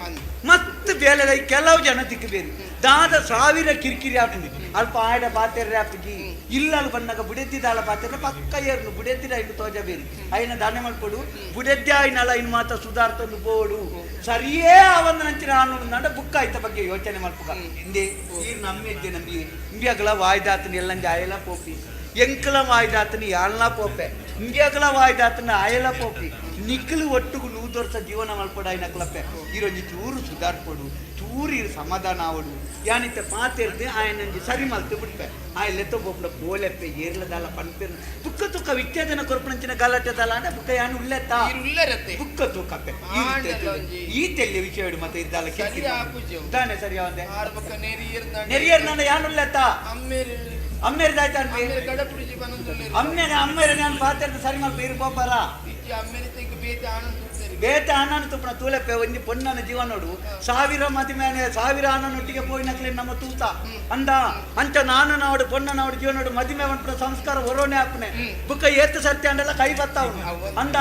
ಮತ್ತೆ ಬೇಲೆದೈ ಕೆಲವು ಜನ ತಿಕ್ಕಬೇರಿ ದಾದ ಸಾವಿರ ಕಿರಿಕಿರಿ ಆಪುಂಡು ಅಲ್ಪ ಆಯಡ ಪಾತೆರ್ರೆ ಆಪುಜಿ ಇಲ್ಲಲು ಬನ್ನಗ ಬುಡೆದ್ದಿದಾಳ ಪಾತೆರ್ರೆ ಪಕ್ಕ ಏರ್ನು ಬುಡೆದ್ದಿರ ಇನ್ನು ತೋಜಬೇರಿ ಐನ ದಾನೆ ಮಲ್ಪೊಡು ಬುಡೆದ್ದೆ ಆಯ್ನಲ್ಲ ಇನ್ನು ಮಾತ ಸುಧಾರ್ತೊಂದು ಬೋಡು ಸರಿಯೇ ಅವನ ನಂಚಿನ ಆನು ನಂಡ ಬುಕ್ಕ ಆಯ್ತ ಬಗ್ಗೆ ಯೋಚನೆ ಮಲ್ಪುಗ ಹಿಂದೆ ಈ ನಮ್ಮೆಜ್ಜೆ ನಂಬಿ ಇಂಬಿಯಗಲ ವಾಯ್ದಾತನ ಎಲ್ಲಂಜ ಆಯಲ ಪೋಪಿ ಎಂಕಲ ವಾಯ್ದಾತನ ಯಾಳ್ನ ಪೋಪೆ ಇಂಬಿಯಗಲ ವಾಯ್ದಾತನ ಆಯಲ ಪೋಪಿ ನಿಕ್ಕಲು ಒಟ್ಟುಗು ನೂದೊರ್ಸ ಜೀವನ ಮಲ್ಪಡ ಐನಕ್ಲಪ್ಪೆ ಈರೊಂಜಿ ಚೂರು ಸುಧಾರ್ಪೊಡು ಚೂರು ಇರು ಸಮಾಧಾನ ಆವಡು ಯಾನಿತ್ತೆ ಪಾತೆರ್ದು ಆಯನಂಜಿ ಸರಿ ಮಲ್ತು ಬಿಡ್ಪೆ ಆಯ ಲೆತ್ತೋ ಬೋಪ್ಲ ಪೋಲೆಪ್ಪೆ ಏರ್ಲದಾಲ ಪನ್ಪೆರ್ ತುಕ್ಕ ತುಕ್ಕ ವಿಚ್ಛೇದನ ಕೊರ್ಪಣಂಚಿನ ಗಲಾಟೆದಾಲ ಅಂಡ ಬುಕ್ಕ ಯಾನು ಉಲ್ಲೆತ್ತಾ ಬುಕ್ಕ ತೂಕಪ್ಪೆ ಈ ತೆಲ್ಲಿ ವಿಷಯ ಮತ್ತೆ ಇದ್ದಾಲ ದಾನೆ ಸರಿ ಅವಂದೆ ನೆರಿಯರ್ ನನ್ನ ಯಾನು ಉಲ್ಲೆತ್ತಾ ಅಮ್ಮೇರ್ದಾಯ್ತ ಅಮ್ಮೇರ ಅಮ್ಮೇರ ನಾನು ಪಾತೆರ್ದು ಸರಿ ಮಲ್ಪ ಇರು ಪೋಪರ ಬೇತೆ ಆನಂದ ತುಪ್ಪನ ತೂಲೆಪ್ಪೆ ಒಂಜಿ ಪೊನ್ನನ ಜೀವನೋಡು ಸಾವಿರ ಮದಿಮೇನೆ ಸಾವಿರ ಆನನೊಟ್ಟಿಗೆ ಪೋಯಿನಕ್ಲೆ ನಮ್ಮ ತೂತ ಅಂದ ಅಂಚ ನಾನು ನಾಡು ಪೊನ್ನನವಡು ಜೀವನೋಡು ಮದಿಮೆ ಒಂಟ್ರ ಸಂಸ್ಕಾರ ಹೊರೋನೆ ಆಪನೆ ಬುಕ್ಕ ಏತು ಸತ್ಯ ಅಂಡಲ್ಲ ಕೈ ಬತ್ತಾವನು ಅಂದ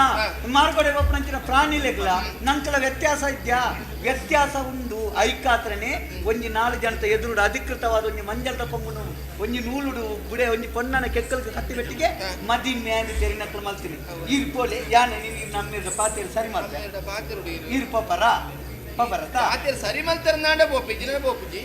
ಮಾರ್ಗೊಡೆ ಒಪ್ಪನಂಚಿನ ಪ್ರಾಣಿಲೆಗ್ಲ ನಂಕಲ ವ್ಯತ್ಯಾಸ ಇದ್ಯಾ ವ್ಯತ್ಯಾಸ ಉಂಡು ಐಕಾತ್ರನೆ ಒಂಜಿ ನಾಲು ಜನತ ಎದುರುಡು ಅಧಿಕೃತವಾದ ಒಂಜಿ ಮಂಜಲ್ದ ಕೊಂಬುನು ಒಂಜಿ ನೂಲುಡು ಬುಡೆ ಒಂಜಿ ಪೊನ್ನನ ಕೆಕ್ಕಲ್ಗೆ ಕತ್ತಿ ಬೆಟ್ಟಿಗೆ ಮದಿಮೆ ಅಂದ್ ತೆರಿನಕ್ಲು ಮಲ್ತೀನಿ ಈರ್ ಪೋಲೆ ಯಾನೆ ನೀನು ನಮ್ಮ ಪಾತೆರು ಸರಿ ಮಾಡ್ತೆ ಈರ್ ಪೋಪರ ಪೋಪರತ ಸರಿ ಮಲ್ತಾರ ನಾಂಡ ಪೋಪಿ ಜಿನ ಪೋಪುಜಿ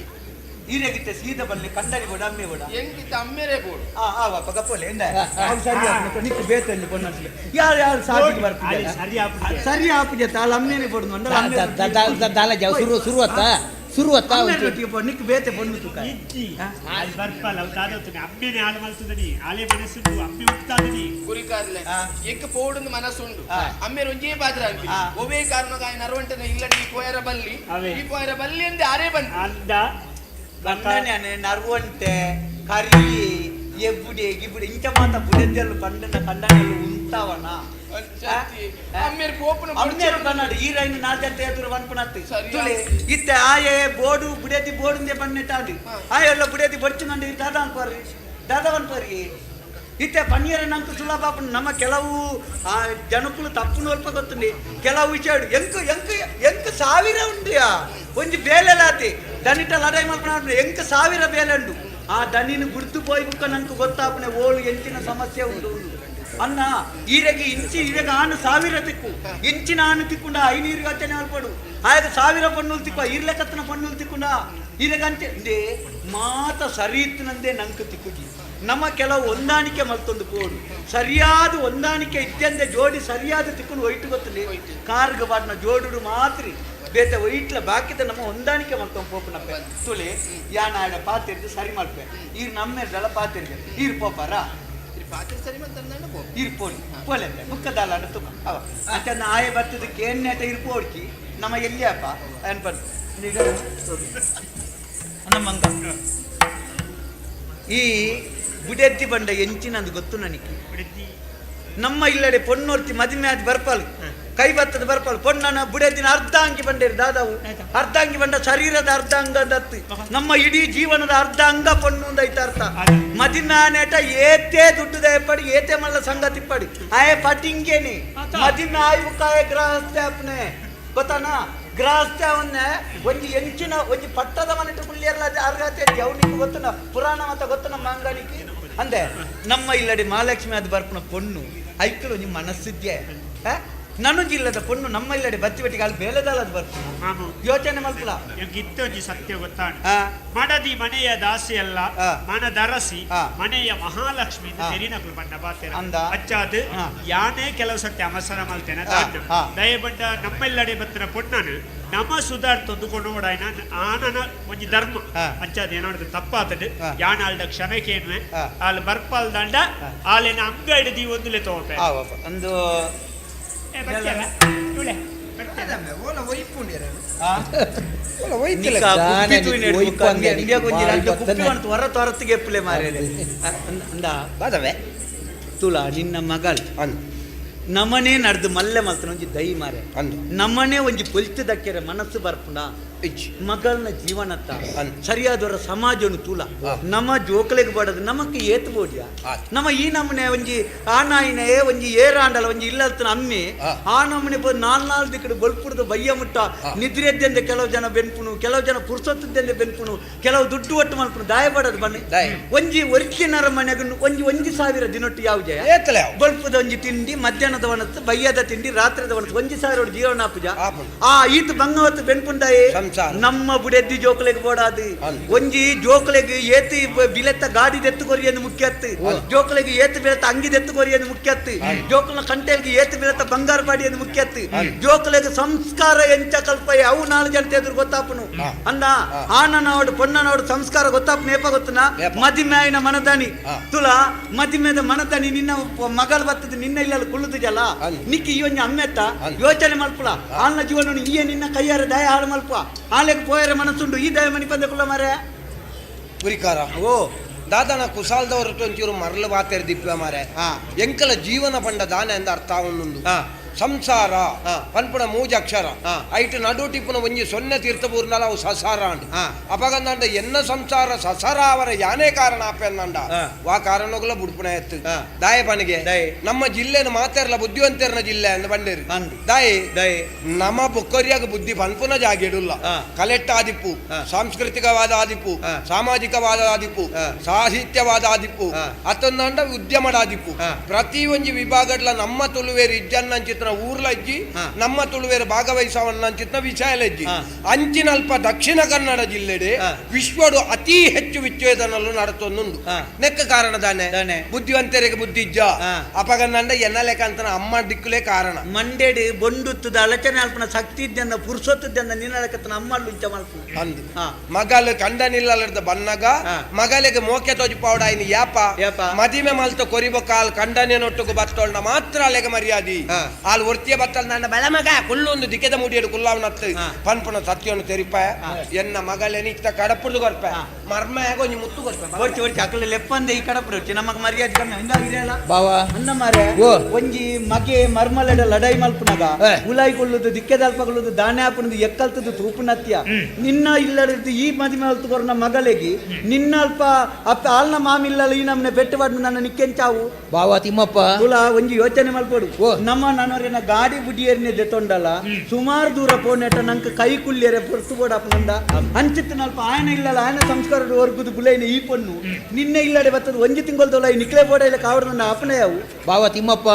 ಈರೆಗಿತ್ತೆ ಸೀದ ಬಲ್ಲೆ ಕಂಡರಿ ಬೋಡ ಅಮ್ಮೆ ಬೋಡ ಎಂಕಿತ್ತ ಅಮ್ಮೇರೆ ಬೋಡು ಆ ಆ ಪಗ ಪೋಲೆ ಎಂದ ಅವು ಸರಿ ಆಪುನ ನಿಕ್ಕು ಬೇತಲ್ಲಿ ಪೊನ್ನಸ್ಲೆ ಯಾರು ಯಾರು ಸಾಧಿಗೆ ಬರ್ತಿದ್ದಾರೆ ಸರಿ ಆಪುಜೆ ಸರಿ ಆಪುಜೆ ತಾಳ ಅಮ್ಮೇನೆ ಬೋಡು ಅಂಡ ದಾಲ ಜಾವ ಸುರು ಸುರುವತ್ತ ಸುರುವತ್ತ ಅಮ್ಮೇರೊಟ್ಟಿಗೆ ಪೋ ನಿಕ್ಕು ಬೇತೆ ಪೊಣ್ಣು ತುಕ ಇಜ್ಜಿ ಅಲ್ಲಿ ಬರ್ಪಲ್ಲ ಅವು ದಾದೋತನೆ ಅಮ್ಮೇನೆ ಹಾಳು ಮಲ್ತದನಿ ಆಲೆ ಮನಸ್ಸುಂಡು ಅಮ್ಮೆ ಉಟ್ತಾದನಿ ಗುರಿಕಾರ್ಲೆ ಎಂಕ್ ಪೋಡುಂದು ಮನಸ್ಸುಂಡು ಅಮ್ಮೇರು ಒಂಜೇ ಪಾತ್ರ ಅನ್ಪಿ ಒವೇ ಕಾರಣಕ್ಕಾಯಿ ನರವಂಟನೆ ಇಲ್ಲ ಈ ಪೋಯರ ಬಲ್ಲಿ ಈ ಪೋಯರ ಬಲ್ಲಿ ಅಂದೆ ಆರೇ ಬಂದು ಅಂದ ಬಂದನೆ ನರ್ವಂಟೆ ಕರಿ ಎಬ್ಬುಡೆ ಗಿಬುಡೆ ಇಂಚ ಮಾತ ಬುಡೆದ್ದೆಲ್ಲ ಪಂಡನ ಕಂಡನೆಲ್ಲ ಉಂತಾವನ ಅಮ್ಮೇರು ಕನ್ನಡ ಈ ರೈನ್ ನಾಲ್ಕು ಎದುರು ವನ್ಪುನತ್ತಿ ತುಳಿ ಇತ್ತೆ ಆಯೆ ಬೋಡು ಬುಡೆದಿ ಬೋಡುಂದೆ ಬನ್ನೆ ತಾಂಡಿ ಆಯೆ ಎಲ್ಲ ಬುಡೆದಿ ಬಡ್ಚುನಂಡಿ ದಾದಾ ಅನ್ಕೋರಿ ದಾದಾ ಅನ್ಕೋರಿ ಇತ್ತೆ ಪನ್ನೀರ ನಂಗೆ ಸುಲಭ ನಮ್ಮ ಕೆಲವು ಆ ಜನಕ್ಕೂ ತಪ್ಪು ನೋಲ್ಪ ಗೊತ್ತುಂಡಿ ಕೆಲವು ವಿಷಯ ಎಂಕ್ ಎಂಕ್ ಎಂಕ್ ಸಾವಿರ ಉಂಡಿಯಾ ಒಂಜಿ ಬೇಲೆಲಾತಿ ದನಿಟ ಲಡಾಯಿ ಮಲ್ಪನ ಎಂಕ್ ಸಾವಿರ ಬೇಲೆ ಉಂಡು ಆ ದನಿನ ಗುರ್ತು ಪೋಯ್ ಬುಕ್ಕ ನಂಗೆ ಗೊತ್ತಾಪನೆ ಓಳು ಎಂಚಿನ ಸಮಸ್ಯೆ ಉಂಡು ಅನ್ನ ಈರೆಗೆ ಇಂಚಿ ಈರೆಗೆ ಆನು ಸಾವಿರ ತಿಕ್ಕು ಇಂಚಿನ ಆನು ತಿಕ್ಕೊಂಡ ಐನೀರು ಯೋಚನೆ ಮಲ್ಪಡು ಆಯಗ ಸಾವಿರ ಪಣ್ಣುಲ್ ತಿಕ್ಕ ಈರ್ಲೆಕತ್ತನ ಪಣ್ಣುಲ್ ತಿಕ್ಕೊಂಡ ಈರೆಗಂಚೆ ಇಂದೇ ಮಾತ ಸರಿ ಇತ್ತನಂದೇ ನಂಗೆ ತಿಕ್ಕುಜಿ ನಮ್ಮ ಕೆಲವು ಹೊಂದಾಣಿಕೆ ಮಲ್ತೊಂದು ಕೋಡು ಸರಿಯಾದ ಹೊಂದಾಣಿಕೆ ಇತ್ಯಂದೆ ಜೋಡಿ ಸರಿಯಾದ ತಿಕ್ಕೊಂಡು ಒಯ್ಟು ಗೊತ್ತಿಲ್ಲ ಕಾರ್ಗೆ ಬಾಟ್ನ ಜೋಡುಡು ಮಾತ್ರಿ ಬೇತೆ ಒಯ್ಟ್ಲ ಬಾಕಿದ ನಮ್ಮ ಹೊಂದಾಣಿಕೆ ಮಲ್ತೊಂದು ಪೋಪುನಪ್ಪೆ ತುಳಿ ಯಾನಾಡ ಪಾತಿರ್ದು ಸರಿ ಮಲ್ಪೆ ಈರ್ ನಮ್ಮೆರ್ದಲ್ಲ ಪಾತಿರ್ದು ಈರ್ ಪೋಪಾರ ಈರ್ ಪೋಲಿ ಪೋಲೆ ಬುಕ್ಕದಾಲ ತುಕ ಅವ ಅಂಚ ಆಯೆ ಬರ್ತದ ಕೇನ್ನೇಟ ಇರ್ ಪೋಡ್ಕಿ ನಮ್ಮ ಎಲ್ಲಿಯಪ್ಪ ಅನ್ಪನ್ ನಮ್ಮಂಗ ಈ ಬುಡೆದ್ದಿ ಬಂಡ ಎಂಚಿನಂದು ಗೊತ್ತು ನನಗೆ ನಮ್ಮ ಇಲ್ಲಡೆ ಪೊನ್ನೊರ್ತಿ ಮದಿಮೆ ಆದ್ ಬರ್ಪಾಲು ಕೈ ಬತ್ತದ ಬರ್ಪಾಲು ಪೊನ್ನನ ಬುಡೆದಿನ ಅರ್ಧ ಅಂಗಿ ಬಂಡೇರಿ ದಾದಾವು ಅರ್ಧಾಂಗಿ ಬಂಡ ಶರೀರದ ಅರ್ಧ ಅಂಗ ದತ್ತು ನಮ್ಮ ಇಡೀ ಜೀವನದ ಅರ್ಧ ಅಂಗ ಪೊಣ್ಣು ಐತ ಅರ್ಥ ಮದಿನಾನೇಟ ಏತೇ ದುಡ್ಡು ದಯಪಡಿ ಏತೆ ಮಲ್ಲ ಸಂಗತಿ ಪಡಿ ಆಯೆ ಪಟಿಂಗೇನಿ ಮದಿಮೆ ಆಯುಕಾಯ ಗೃಹಸ್ಥೆ ಅಪ್ನೆ ಗೊತ್ತಾನಾ ಗೃಹಸ್ಥೆ ಅವನ್ನೇ ಒಂಜಿ ಎಂಚಿನ ಒಂಜಿ ಪಟ್ಟದ ಮನೆಟು ಕುಳ್ಳಿಯರ್ಲ ಅರ್ಹತೆ ಅವನಿಗೆ ಗೊತ್ತನ ಪುರಾಣ ಮತ ಗೊತ್ತನ ಮಾಂಗಾಣಿಕೆ ಅಂದೆ ನಮ್ಮ ಇಲ್ಲಡೆ ಮಹಾಲಕ್ಷ್ಮಿ ಅದು ಬರ್ಪುನ ಪೊಣ್ಣು ಐಕಳು ನಿಮ್ಮ ಮನಸ್ಸಿದ್ಯೆ ನಾನು ಜಿಲ್ಲದ ಪೊಣ್ಣು ನಮ್ಮ ಇಲ್ಲಡೆ ಬತ್ತಿ ಬಟ್ಟಿಗೆ ಅಲ್ಲಿ ಬೇಲೆದಾಲ ಅದು ಬರ್ಪುನ ಯೋಚನೆ ಮಲ್ಪುಲ ಇತ್ತೊಂಜಿ ಸತ್ಯ ಗೊತ್ತಾಣ. ಮಡದಿ ಮನೆಯ ದಾಸಿ ಅಲ್ಲ, ಮನದರಸಿ ಮನೆಯ ಮಹಾಲಕ್ಷ್ಮಿ ತೆರಿನಕುಲು ಬಣ್ಣ ಬಾತೆರ ಅಚ್ಚಾದು ಯಾನೇ ಕೆಲವು ಸತ್ಯ ಅವಸರ ಮಲ್ತೇನೆ. ದಯಬಂಡ ನಮ್ಮೆಲ್ಲಡೆ ಬತ್ತಿನ ಪೊಣ್ಣನು ನಮ್ಮ ಸುಧಾರ್ತೊಂದು ಕೊಂಡು ಆನನ ಒಂಜಿ ಧರ್ಮ ಅಂಚಾದ ಏನಾದ್ರು ತಪ್ಪಾತಡು ಯಾನಾಲ್ದ ಕ್ಷಮೆ ಕೇನ್ವೆ ಆಲ್ ಬರ್ಪಾಲ್ ದಂಡ ಆಲೆನ ಅಂಗಡಿ ದೀ ಒಂದುಲೆ ತೋಪೆ ಒಂದು ತುಲಾ ನಿನ್ನ ಮಗಳ್ ನಮನೇ ನಡೆದು ಮಲ್ಲೆ ಮಲ್ತನ ಒಂಜಿ ದೈ ಮಾರೆ ನಮ್ಮನೆ ಒಂಜಿ ಪೊಲ್ತು ದಕ್ಕೆರೆ ಮನಸ್ಸು ಬರ್ಪುಂಡ ಮಗಳನ್ನ ಜೀವನತ್ತ ಸರಿಯಾದವರ ಸಮಾಜನು ತೂಲ ನಮ್ಮ ಜೋಕಲೆಗೆ ಬಡದು ನಮಕ್ ಏತು ಬೋಡಿಯ ನಮ್ಮ ಈ ನಮ್ಮನೆ ಒಂಜಿ ಆ ನಾಯಿನೇ ಒಂಜಿ ಏರಾಂಡಲ ಒಂಜಿ ಇಲ್ಲಲ್ತನ ಅಮ್ಮಿ ಆ ನಮ್ಮನೆ ನಾಲ್ ನಾಲ್ ದಿಕ್ಕಡು ಬಲ್ಪುಡ್ದು ಬಯ್ಯ ಮುಟ್ಟ ನಿದ್ರೆದ್ದಂದೆ ಕೆಲವು ಜನ ಬೆನ್ಪುನು, ಕೆಲವು ಜನ ಪುರ್ಸೊತ್ತದ್ದಂದೆ ಬೆನ್ಪುನು, ಕೆಲವು ದುಡ್ಡು ಒಟ್ಟು ಮಲ್ಪುನು ದಾಯ ಬಡದು ಬನ್ನಿ ಒಂಜಿ ಒರಿಜಿನರ ಮನೆಗೆ ಒಂಜಿ ಒಂಜಿ ಸಾವಿರ ದಿನೊಟ್ಟು ಯಾವ ಜಯ ಬಲ್ಪುದ ಒಂಜಿ ತಿಂಡಿ, ಮಧ್ಯಾಹ್ನದ ಒಣತ್ತು, ಬಯ್ಯದ ತಿಂಡಿ, ರಾತ್ರಿದ ಒಣತ್ತು ಒಂಜಿ ಸಾವಿರ ಜೀವನ ಪೂಜಾ ಆ ಈತ ಬಂಗವತ್ತು ಬೆನ್ಪುಂಡಾಯೇ ನಮ್ಮ ಬುಡೆದ್ದಿ ಜೋಕುಲೆಗ್ ಬೋಡಾದು ಒಂಜಿ ಜೋಕುಲೆಗ್ ಏತಿ ಬಿಲೆತ್ತ ಗಾಡಿ ದೆತ್ತು ಕೊರಿಯಂದು ಮುಖ್ಯತ್ತು, ಜೋಕುಲೆಗ್ ಏತು ಬಿಲೆತ್ತ ಅಂಗಿ ದೆತ್ತು ಕೊರಿಯಂದು ಮುಖ್ಯತ್ತು, ಜೋಕುಲ ಕಂಟೆಲ್ಗೆ ಏತು ಬಿಲೆತ್ತ ಬಂಗಾರ ಬಾಡಿ ಎಂದು ಮುಖ್ಯತ್ತು, ಜೋಕುಲೆಗ್ ಸಂಸ್ಕಾರ ಎಂಚ ಕಲ್ಪಯ ಅವು ನಾಲ್ ಜನತೆ ಎದುರು ಗೊತ್ತಾಪನು ಅಂದ ಆನನವಡು ಪೊನ್ನನವಡು ಸಂಸ್ಕಾರ ಗೊತ್ತಾಪನ ಏಪ ಗೊತ್ತನ ಮದಿಮ್ಯಾಯಿನ ಮನದಾನಿ ತುಲಾ ಮದಿಮೆದ ಮನದಾನಿ ನಿನ್ನ ಮಗಳು ಬರ್ತದೆ ನಿನ್ನ ಇಲ್ಲ ಕುಳ್ಳುದಿಜಲ್ಲ ನಿಕ್ಕಿ ಈ ಒಂಜಿ ಅಮ್ಮೆತ್ತ ಯೋಚನೆ ಮಲ್ಪುಲ ಆಲ್ನ ಜೀವನ ಈಯ ನಿನ್ನ ಕೈಯಾರ ದಯ ಹಾಳು ಮಲ್ಪ ಆಲೆಗ್ ಪೋಯರ ಮನಸ್ಸುಂಡು ಈ ದಯ ಮನಿ ಪಂದ ಕುಲ್ಲ ಮಾರೆ ಗುರಿಕಾರ ಓ ದಾದನ ಕುಸಾಲ್ದವರು ಒಂಚೂರು ಮರಳು ಬಾತೆರ್ ದಿಪ್ಪ ಮಾರೆ ಎಂಕಲ ಜೀವನ ಪಂಡ ದಾನೆ ಅಂದ ಅರ್ಥ ಅವನೊಂದು ಸಂಸಾರ ಪನ್ಪುಣ ಮೂಜ ಅಕ್ಷರ ಐಟ್ ನಡುಟಿಪ್ಪುನ ಒಂಜಿ ಸೊನ್ನೆ ತೀರ್ಥಪೂರ್ಣಲ ಅವು ಸಸಾರ ಅಂಡ್ ಅಪಗಂದಾಂಡ ಎನ್ನ ಸಂಸಾರ ಸಸಾರ ಅವರ ಯಾನೇ ಕಾರಣ ಆಪೆನ್ನಂಡ ವಾ ಕಾರಣಗಳ ಬುಡ್ಪುಣ ಎತ್ತು ದಾಯ ಪನಿಗೆ ನಮ್ಮ ಜಿಲ್ಲೆನ ಮಾತಾರಲ್ಲ ಬುದ್ಧಿವಂತರನ ಜಿಲ್ಲೆ ಅಂದ ಬಂಡೇರು ದಾಯಿ ದಾಯಿ ನಮ್ಮ ಬೊಕ್ಕರಿಯಾಗ ಬುದ್ಧಿ ಪನ್ಪುನ ಜಾಗೆಡುಲ್ಲ ಕಲೆಟ್ಟ ಆದಿಪ್ಪು, ಸಾಂಸ್ಕೃತಿಕವಾದ ಆದಿಪ್ಪು, ಸಾಮಾಜಿಕವಾದ ಆದಿಪ್ಪು, ಸಾಹಿತ್ಯವಾದ ಆದಿಪ್ಪು, ಅತ್ತೊಂದಾಂಡ ಉದ್ಯಮದ ಆದಿಪ್ಪು ಪ್ರತಿ ಒಂಜಿ ವಿಭಾಗಡ್ಲ ನಮ್ಮ ತುಳುವೇರು ಇಜ್ಜನ್ನಂಚಿತ್ರ ಊರ್ಲಜ್ಜಿ ನಮ್ಮ ತುಳುವೇರು ಭಾಗವಹಿಸವನ್ನಂಚಿತ್ನ ವಿಷಯಲಜ್ಜಿ ಅಂಚಿನಲ್ಪ ದಕ್ಷಿಣ ಕನ್ನಡ ಜಿಲ್ಲೆಡೆ ವಿಶ್ವಡು ಅತಿ ಹೆಚ್ಚು ವಿಚ್ಛೇದನಲು ನಡತೊಂದುಂಡು ನೆಕ್ಕ ಕಾರಣ ದಾನೆ ಬುದ್ಧಿವಂತರಿಗೆ ಬುದ್ಧಿಜ್ಜ ಅಪಗನ್ನಂಡ ಎನ್ನಲೆಕಂತನ ಅಮ್ಮ ದಿಕ್ಕುಲೇ ಕಾರಣ ಮಂಡೇಡಿ ಬೊಂಡುತ್ತದ ಅಲಚನೆ ಅಲ್ಪನ ಶಕ್ತಿ ಇದ್ದ ಪುರುಷೊತ್ತದ್ದ ನಿನ್ನಲೆಕತ್ತನ ಅಮ್ಮ ಲುಂಚ ಮಲ್ಪು ಅಂದು ಮಗಲು ಕಂಡನಿಲ್ಲದ ಬನ್ನಗ ಮಗಲಿಗೆ ಮೋಕೆ ತೋಜಿ ಪೌಡ ಯಾಪ ಮದಿಮೆ ಮಲ್ತ ಕೊರಿಬ ಕಾಲ್ ಕಂಡನೇನೊಟ್ಟುಗು ಬತ್ತೋಳ್ನ ಮಾತ್ರ ಅಲೆಗೆ ಮರ್ಯಾದಿ ಆಲ್ ಒರ್ತಿಯ ಬತ್ತಲ್ ನನ್ನ ಬಲ ಮಗ ಕುಲ್ಲೊಂದು ದಿಕ್ಕೆದ ಮುಡಿಯಡು ಕುಲ್ಲಾವನತ್ತು ಪನ್ಪುನ ಸತ್ಯವನ್ನು ತೆರಿಪ ಎನ್ನ ಮಗಲೇನಿ ಇತ್ತ ಕಡಪುಡ್ದು ಕೊರ್ಪ ಮರ್ಮ ಹೇಗೋ ನೀ ಮುತ್ತು ಕೊರ್ಪ ಒರ್ಚಿ ಒರ್ಚಿ ಅಕಲ ಲೆಪ್ಪಂದೆ ಈ ಕಡಪುಡು ಒರ್ಚಿ ನಮಗ್ ಮರ್ಯಾದೆ ಕಮ್ಮಿ ಹಿಂಗಾಗಿರಲ್ಲ ಬಾವಾ ಅನ್ನ ಮಾರೆ ಒಂಜಿ ಮಗೆ ಮರ್ಮಲೆಡ ಲಡಾಯಿ ಮಲ್ಪುನಗ ಉಲಾಯಿ ಕೊಲ್ಲುದು ದಿಕ್ಕೆದಲ್ಪ ಕೊಲ್ಲುದು ದಾನೆ ಹಾಪುನದು ಎಕ್ಕಲ್ತದ್ದು ತೂಪುನತ್ಯ ನಿನ್ನ ಇಲ್ಲಡಿದ್ದು ಈ ಮದಿಮೆ ಅಲ್ತು ಕೊರ್ನ ಮಗಳಿಗೆ ನಿನ್ನ ಅಲ್ಪ ಅಪ್ಪ ಆಲ್ನ ಮಾಮಿಲ್ಲಲ್ಲ ಈ ನಮ್ಮನೆ ಬೆಟ್ಟವಾಡ್ ನನ್ನ ನಿಕ್ಕೆಂಚಾವು ಬಾವಾ ತಿಮ್ಮಪ್ಪ ತುಲಾ ಒಂಜಿ ಯೋಚನೆ ಮಲ್ಪಡು ನಮ್ಮ ನನ್ನವರಿನ ಗಾಡಿ ಬುಡಿಯರ್ನೆ ದೆತ್ತೊಂಡಲ್ಲ ಸುಮಾರು ದೂರ ಪೋನೆಟ ನಂಗೆ ಕೈ ಕುಳ್ಳಿಯರೆ ಪೊರ್ತು ಬೋಡಪ್ಪ ನಂದ ಅಂಚಿತ್ತನಲ್ಪ ಆಯನ ಇಲ್ಲಲ್ಲ ಆಯನ ಸಂಸ್ಕಾರ ಹೊರ್ಗುದು ಬುಲೈನ ಈ ಪೊಣ್ಣು ನಿನ್ನೆ ಇಲ್ಲಡೆ ಬರ್ತದೆ ಒಂಜಿ ತಿಂಗಳದೊಳ ನಿಕ್ಲೆ ಬೋಡ ಇಲ್ಲ ಕಾವಡ ನನ್ನ ಅಪ್ಪನೇ ಅವು ಬಾವ ತಿಮ್ಮಪ್ಪ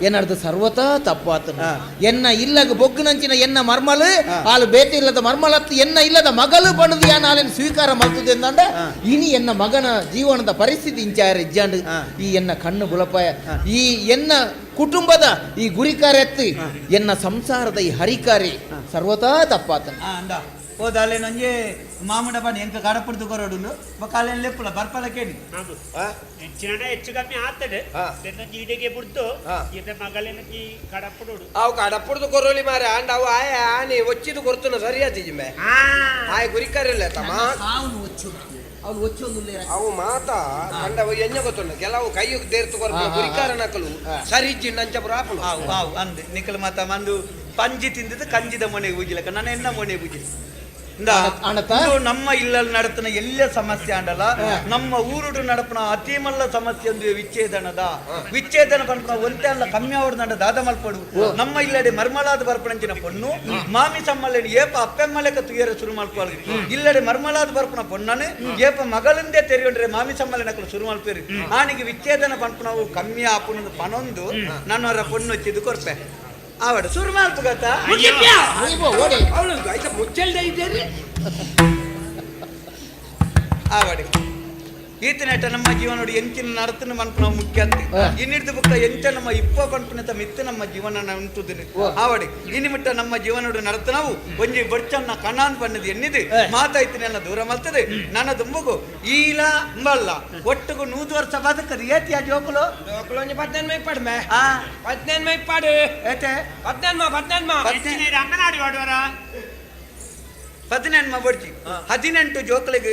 ಏನಾರ್ದು ಸರ್ವತಾ ತಪ್ಪಾತನು ಎನ್ನ ಇಲ್ಲಗ ಬೊಗ್ಗುನಂಚಿನ ಎನ್ನ ಮರ್ಮಲು ಆಲು ಬೇತೆ ಇಲ್ಲದ ಮರ್ಮಲತ್ತು ಎನ್ನ ಇಲ್ಲದ ಮಗಲು ಬಣದು ಯಾನ್ ಆಲೆನ್ ಸ್ವೀಕಾರ ಮಲ್ತದೆ ಎಂದಂಡ ಇನಿ ಎನ್ನ ಮಗನ ಜೀವನದ ಪರಿಸ್ಥಿತಿ ಇಂಚಾರ ಇಜ್ಜಾಂಡು ಈ ಎನ್ನ ಕಣ್ಣು ಬುಲಪಾಯ ಈ ಎನ್ನ ಕುಟುಂಬದ ಈ ಗುರಿಕಾರೆ ಎತ್ತಿ ಎನ್ನ ಸಂಸಾರದ ಈ ಹರಿಕಾರಿ ಸರ್ವತಾ ತಪ್ಪಾತನು ಅಂದ ಹೋದಾಲೆ ನಂಗೆ ಮಾಮೂಡ ಬನ್ನಿ ಎಂಕ ಕಡಪುಡ್ದು ಕೊರಡುಂಡು ಬೊಕ ಅಲ್ಲೇನು ಲೆಪ್ಪುಲ ಬರ್ಪಲ ಕೇಳಿ ಹೆಚ್ಚಿನ ಹೆಚ್ಚು ಕಮ್ಮಿ ಆತದೆ ಈಡೆಗೆ ಬುಡ್ದು ಇದ ಮಗಲೇನ ಈ ಕಡಪುಡು ಅವು ಕಡಪುಡ್ದು ಕೊರೋಲಿ ಮಾರೆ ಅಂಡ್ ಅವು ಆಯ ಆನೆ ಒಚ್ಚಿದು ಕೊರ್ತುನ ಸರಿಯಾತಿ ಜಿಮ್ಮೆ ಆಯ ಗುರಿಕಾರಿಲ್ಲ ತಮ್ಮ ಅವು ಮಾತಾ ಕಂಡ ಎಣ್ಣೆ ಗೊತ್ತುಂಡು ಕೆಲವು ಕೈ ದೇರ್ತು ಕೊರ್ಪು ಗುರಿಕಾರ ನಕಲು ಸರಿ ನಂಚ ಪುರ ಆವು ಆವು ಅಂದೆ ನಿಕಲ್ ಮಾತ ಮಂದು ಪಂಜಿ ತಿಂದದ್ದು ಕಂಜಿದ ಮೊನೆಗೆ ಬುಜಿಲಕ್ಕ ನನ್ನ ಎನ್ನ ಮೊನೆ ಬುಜಿಲ. ನಮ್ಮ ಇಲ್ಲಲ್ಲಿ ನಡತನ ಎಲ್ಲ ಸಮಸ್ಯೆ ಆಂಡಲ ನಮ್ಮ ಊರುಡು ನಡಪನ ಅತಿ ಮಲ್ಲ ಸಮಸ್ಯೆ ಒಂದು ವಿಚ್ಛೇದನದ ವಿಚ್ಛೇದನ ಪನ್ಪುನ ಒಂತೆ ಅಲ್ಲ ಕಮ್ಮಿ ಅವಡು ನಡ ದಾದ ಮಲ್ಪಡು ನಮ್ಮ ಇಲ್ಲಡೆ ಮರ್ಮಲಾದ ಬರ್ಪಣಂಚಿನ ಪೊಣ್ಣು ಮಾಮಿ ಸಮ್ಮಲೇನು ಏಪ ಅಪ್ಪೆಮ್ಮಲೆಕ ತುಯರ ಶುರು ಮಲ್ಪು ಇಲ್ಲಡೆ ಮರ್ಮಲಾದ ಬರ್ಪುನ ಪೊಣ್ಣನು ಏಪ ಮಗಳಿಂದೆ ತೆರಿಯೊಂಡ್ರೆ ಮಾಮಿ ಸಮ್ಮಲೆನಕಲು ಶುರು ಮಲ್ಪೇರು ಆನಿಗೆ ವಿಚ್ಛೇದನ ಪನ್ಪುನವು ಕಮ್ಮಿ ಆಪುನದು ಪನೊಂದು ನನ್ನವರ ಪೊಣ್ಣು ಹಚ್ಚಿದ್ದು ಕೊರ್ಪೆ ಆವಡ ಶುರು ಮಲ್ಪು ಗತಾ ಆವಡಿ ಈತನೇಟ ನಮ್ಮ ಜೀವನೋಡು ಎಂಚಿನ ನಡತನ ಮನ್ಪುನ ಮುಖ್ಯ ಅಂತ ಇನ್ನಿಡ್ದು ಬುಕ್ಕ ಎಂಚ ನಮ್ಮ ಇಪ್ಪ ಪನ್ಪುನತ ಮಿತ್ತ ನಮ್ಮ ಜೀವನ ಉಂಟುದಿನಿ ಆವಡಿ ಇನಿ ಮುಟ್ಟ ನಮ್ಮ ಜೀವನೋಡು ನಡತನವು ಒಂಜಿ ಬೊಡ್ಚನ್ನ ಕಣಾನ್ ಬಣ್ಣದ ಎನ್ನಿದು ಮಾತಾಯ್ತಿನೆಲ್ಲ ದೂರ ಮಲ್ತದೆ ನನ್ನ ದುಂಬುಗು ಈಲ ಅಂಬಲ್ಲ ಒಟ್ಟುಗು 100 ವರ್ಷ ಬದುಕದು ಏತಿಯ ಜೋಕುಲು ಏತೆ ಅಂಗನಾಡಿ ವಾಡುವರ 18 ಬೊಡ್ಚಿ 18 ಜೋಕುಲಿಗೆ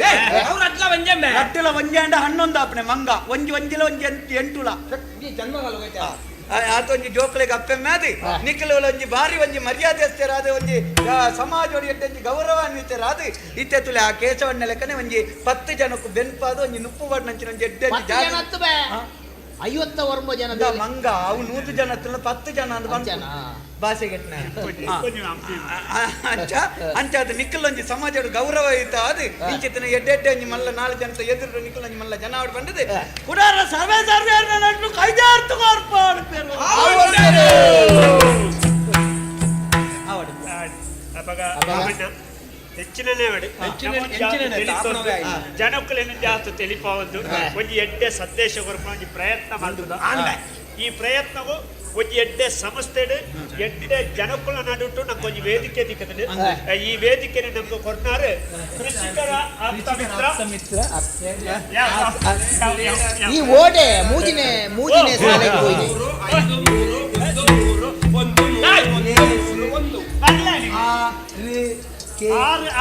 ಅಟ್ಟಲ ಒಂಜಾಂಡ 11 ಆಪಣೆ ಮಂಗ ಒಂಜಿ ಒಂಜಿಲ ಒಂಜಿ ಎಂಟುಲ ಆತ ಒಂಜಿ ಜೋಕುಲಿಗೆ ಅಪ್ಪೆ ಮ್ಯಾದಿ ನಿಖಲು ಒಂಜಿ ಬಾರಿ ಒಂಜಿ ಮರ್ಯಾದೆ ಅಸ್ತೆರಾದ ಒಂಜಿ ಸಮಾಜ ಒಂಜಿ ಗೌರವಾನ್ವಿತರಾದ ಇತ್ತೆ ತುಲೆ ಆ ಕೇಶವಣ್ಣ ಲೆಕ್ಕನೆ ಒಂಜಿ 10 ಜನಕ್ಕೂ ಬೆನ್ಪಾದ ಒಂಜಿ ನುಪ್ಪು ಬಣ್ಣಂಚಿನ ಒಂಜಿ ಎಡ್ಡೆ 50 ಜನ ಮಂಗ ಅವು 100 ಜನ 10 ಜನ ಅಂತ ಭಾಷೆಗೆಟ್ನ ಅಂಚ ಅಂಚ ಅದು ನಿಕ್ಕಲೊಂಜಿ ಸಮಾಜ ಗೌರವ ಇತ್ತ ಅದು ಇಂಚಿತ್ತಿನ ಎಡ್ಡೆ ಒಂಜಿ ಮಲ್ಲ 4 ಜನ ಎದುರು ನಿಕ್ಕಲೊಂಜಿ ಮಲ್ಲ ಜನ ಆಡ್ ಬಂದದೆ ಕುಡಾರ ಸರ್ವೇ ಸರ್ವೇ ನಡ್ಲು ಕೈಜಾರ್ತು ಜನಕ್ಕಲೇನು ಜಾಸ್ತಿ ತಿಳಿಪಾವೊಂದು ಒಂಜಿ ಎಡ್ಡೆ ಸಂದೇಶ ಕೊರ್ಪುನ ಒಂಜಿ ಪ್ರಯತ್ನ ಮಾಡುದು ಈ ಪ್ರಯತ್ನವು ಒಂಜಿ ಎಡ್ಡೆ ಸಂಸ್ಥೆಡ್ ಎಡ್ಡೆ ಜನಕ್ಕುಲ ನಡುಟು ನಮ್ಗೆ ಒಂಜಿ ವೇದಿಕೆ ದಿಕ್ಕದ ಈ ವೇದಿಕೆ ನಮ್ಗೆ ಕೊಡ್ನಾರು ಕೃಷಿಕರ ಆಪ್ತ ಮಿತ್ರ ಈ ಓಡೆ ಮೂಜಿನೆ ಮೂಜಿನೆ ಸಾಲೆಗೆ ಹೋಗಿದೆ 5 3 1 3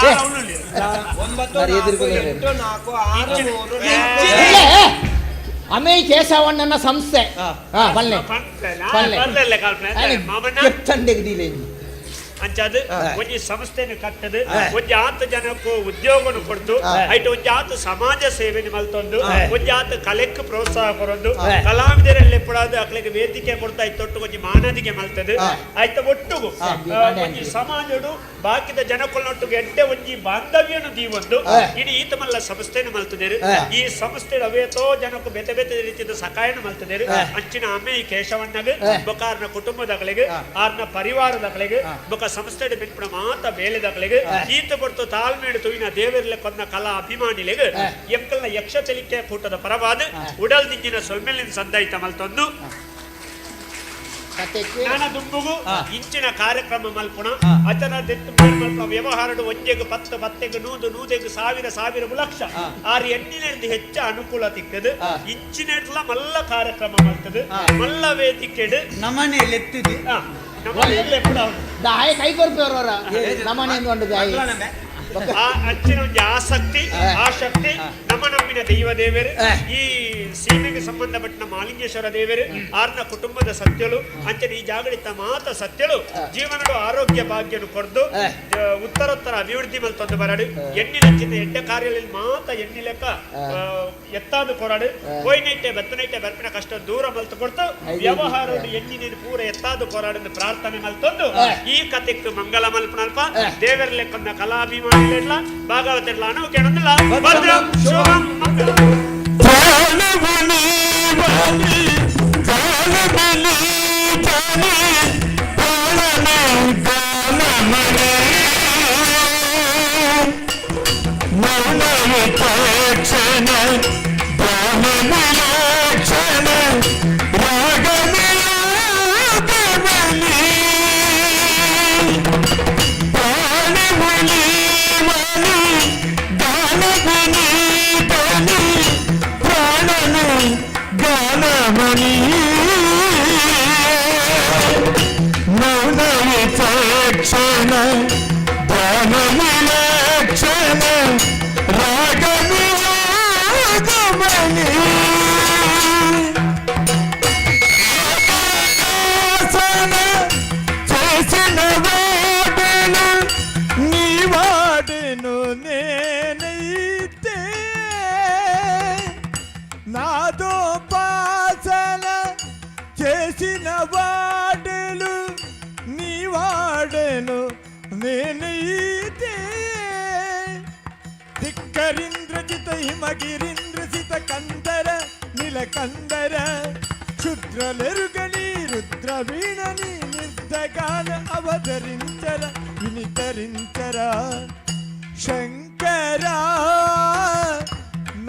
1 9 4 8 4 6 3 ಅಮೇ ಕೇಶವಣ್ಣನ ಸಂಸ್ಥೆ ಪಲ್ಲೆ ಅಂಚಾದ ಒಂಜಿ ಸಂಸ್ಥೆನ ಕಟ್ಟದು ಒಂಜಿ ಆತ ಜನಕ್ಕೂ ಉದ್ಯೋಗನು ಕೊಡ್ದು ಐಟ್ ಒಂಜಿ ಆತ ಸಮಾಜ ಸೇವೆನ ಮಲ್ತೊಂದು ಒಂಜಿ ಆತ ಕಲೆಕ್ ಪ್ರೋತ್ಸಾಹ ಕೊರೊಂದು ಕಲಾವಿದರಲ್ಲಿ ಎಪ್ಪಡಾದ ಅಕ್ಲೆಗ್ ವೇದಿಕೆ ಕೊಡ್ತಾ ಇತ್ತೊಟ್ಟು ಒಂಜಿ ಮಾನದಿಗೆ ಮಲ್ತದು ಆಯ್ತ ಒಟ್ಟುಗು ಒಂಜಿ ಸಮಾಜಡು ಬಾಕಿದ ಜನಕ್ಕುಲೊಟ್ಟುಗು ಎಡ್ಡೆ ಒಂಜಿ ಬಾಂಧವ್ಯನು ದೀವೊಂದು ಇಡೀ ಈತ ಮಲ್ಲ ಸಂಸ್ಥೆನ ಮಲ್ತದೇರು ಈ ಸಂಸ್ಥೆ ಅವೇತೋ ಜನಕ್ಕೂ ಬೇತೆ ಬೇತೆ ರೀತಿಯ ಸಕಾಯನ ಮಲ್ತದೇರು ಅಂಚಿನ ಅಮ್ಮೆ ಈ ಕೇಶವಣ್ಣಗ್ ಬೊಕ ಆರ್ನ ಕುಟುಂಬದಗಳಿಗೆ ಆರ್ನ ಪರಿವಾರದಗಳಿಗೆ ಬೊಕ ಸಂಸ್ಥೆ ಬಿಟ್ಬಿಡ ಮಾತ ಬೇಲೆದಗಳಿಗೆ ಈತ ಕೊಡ್ತು ತಾಳ್ಮೇಡು ತುವಿನ ದೇವರ್ಲೆ ಕೊಂದ ಕಲಾ ಅಭಿಮಾನಿಲೆಗ್ ಎಂಕಲ್ನ ಯಕ್ಷ ತೆಲಿಕೆ ಕೂಟದ ಪರವಾದ ಉಡಲ್ ದಿಂಜಿನ ಸೊಲ್ಮೆಲಿನ ಸಂದಾಯಿತ ಮಲ್ತೊಂದು ಜ್ಞಾನ ದುಂಬುಗು ಇಂಚಿನ ಕಾರ್ಯಕ್ರಮ ಮಲ್ಪುಣ ಅಚನ ದೆತ್ತು ಮಲ್ಪುಣ ವ್ಯವಹಾರಡು ಒಂಜೆಗ್ 10 10 100 100 1000 1000 ಲಕ್ಷ ಆರು ಎಣ್ಣಿನೆಡ್ದು ಹೆಚ್ಚ ಅನುಕೂಲ ತಿಕ್ಕದು ಇಂಚಿನೆಡ್ಲ ಮಲ್ಲ ಕಾರ್ಯಕ್ರಮ ಮಲ್ತದು ಮಲ್ಲ ವೇದಿಕೆಡು ನಮನೆ ಎತ್ತಿದ್ದು ಕೈ ಕೊರ್ಪೇವ್ರವರ ನಮನೆ ಆ ಅಂಚಿನ ಒಂಜಿ ಆಸಕ್ತಿ ಆಸಕ್ತಿ ನಮ್ಮ ನಂಬಿನ ದೈವ ದೇವರು ಈ ಸೀಮೆಗೆ ಸಂಬಂಧಪಟ್ಟ ಮಾಲಿಂಗೇಶ್ವರ ದೇವರು ಆರ್ನ ಕುಟುಂಬದ ಸತ್ಯಲು ಅಂಚನೆ ಈ ಜಾಗಡಿತ ಮಾತ ಸತ್ಯಲು ಜೀವನಡು ಆರೋಗ್ಯ ಭಾಗ್ಯನು ಕೊರ್ದು ಉತ್ತರೋತ್ತರ ಅಭಿವೃದ್ಧಿ ಮಲ್ತೊಂದು ಬರಡು ಎಣ್ಣಿನಂಚಿನ ಎಡ್ಡೆ ಕಾರ್ಯಗಳಲ್ಲಿ ಮಾತ ಎಣ್ಣಿ ಲೆಕ್ಕ ಎತ್ತಾದು ಕೊರಡು ಕೊಯ್ನೈಟೆ ಬೆತ್ತನೈಟೆ ಬರ್ಪಿನ ಕಷ್ಟ ದೂರ ಮಲ್ತು ಕೊಡ್ತು ವ್ಯವಹಾರ ಎಣ್ಣಿನ ಪೂರ ಎತ್ತಾದು ಕೊರಾಡು ಪ್ರಾರ್ಥನೆ ಮಲ್ತೊಂದು ಈ ಕತೆಕ್ ಮಂಗಲ ಮಲ್ಪನಲ್ಪ ದೇವರ ಲೆಕ್ಕಂದ ಕಲಾಭಿಮಾನಿ ಭಾಗವತಿರ್ಲ ಅನು ಭದ್ರಂ ಶುಭಂ ಮಂಗಲಂ. నేనైతే ధిక్కరింద్రజిత హిమగిరింద్రసిత కందర నీలకందర క్షుద్రలెరుగని రుద్రవీణని నిర్దగాన అవతరించర వినితరించరా శంకరా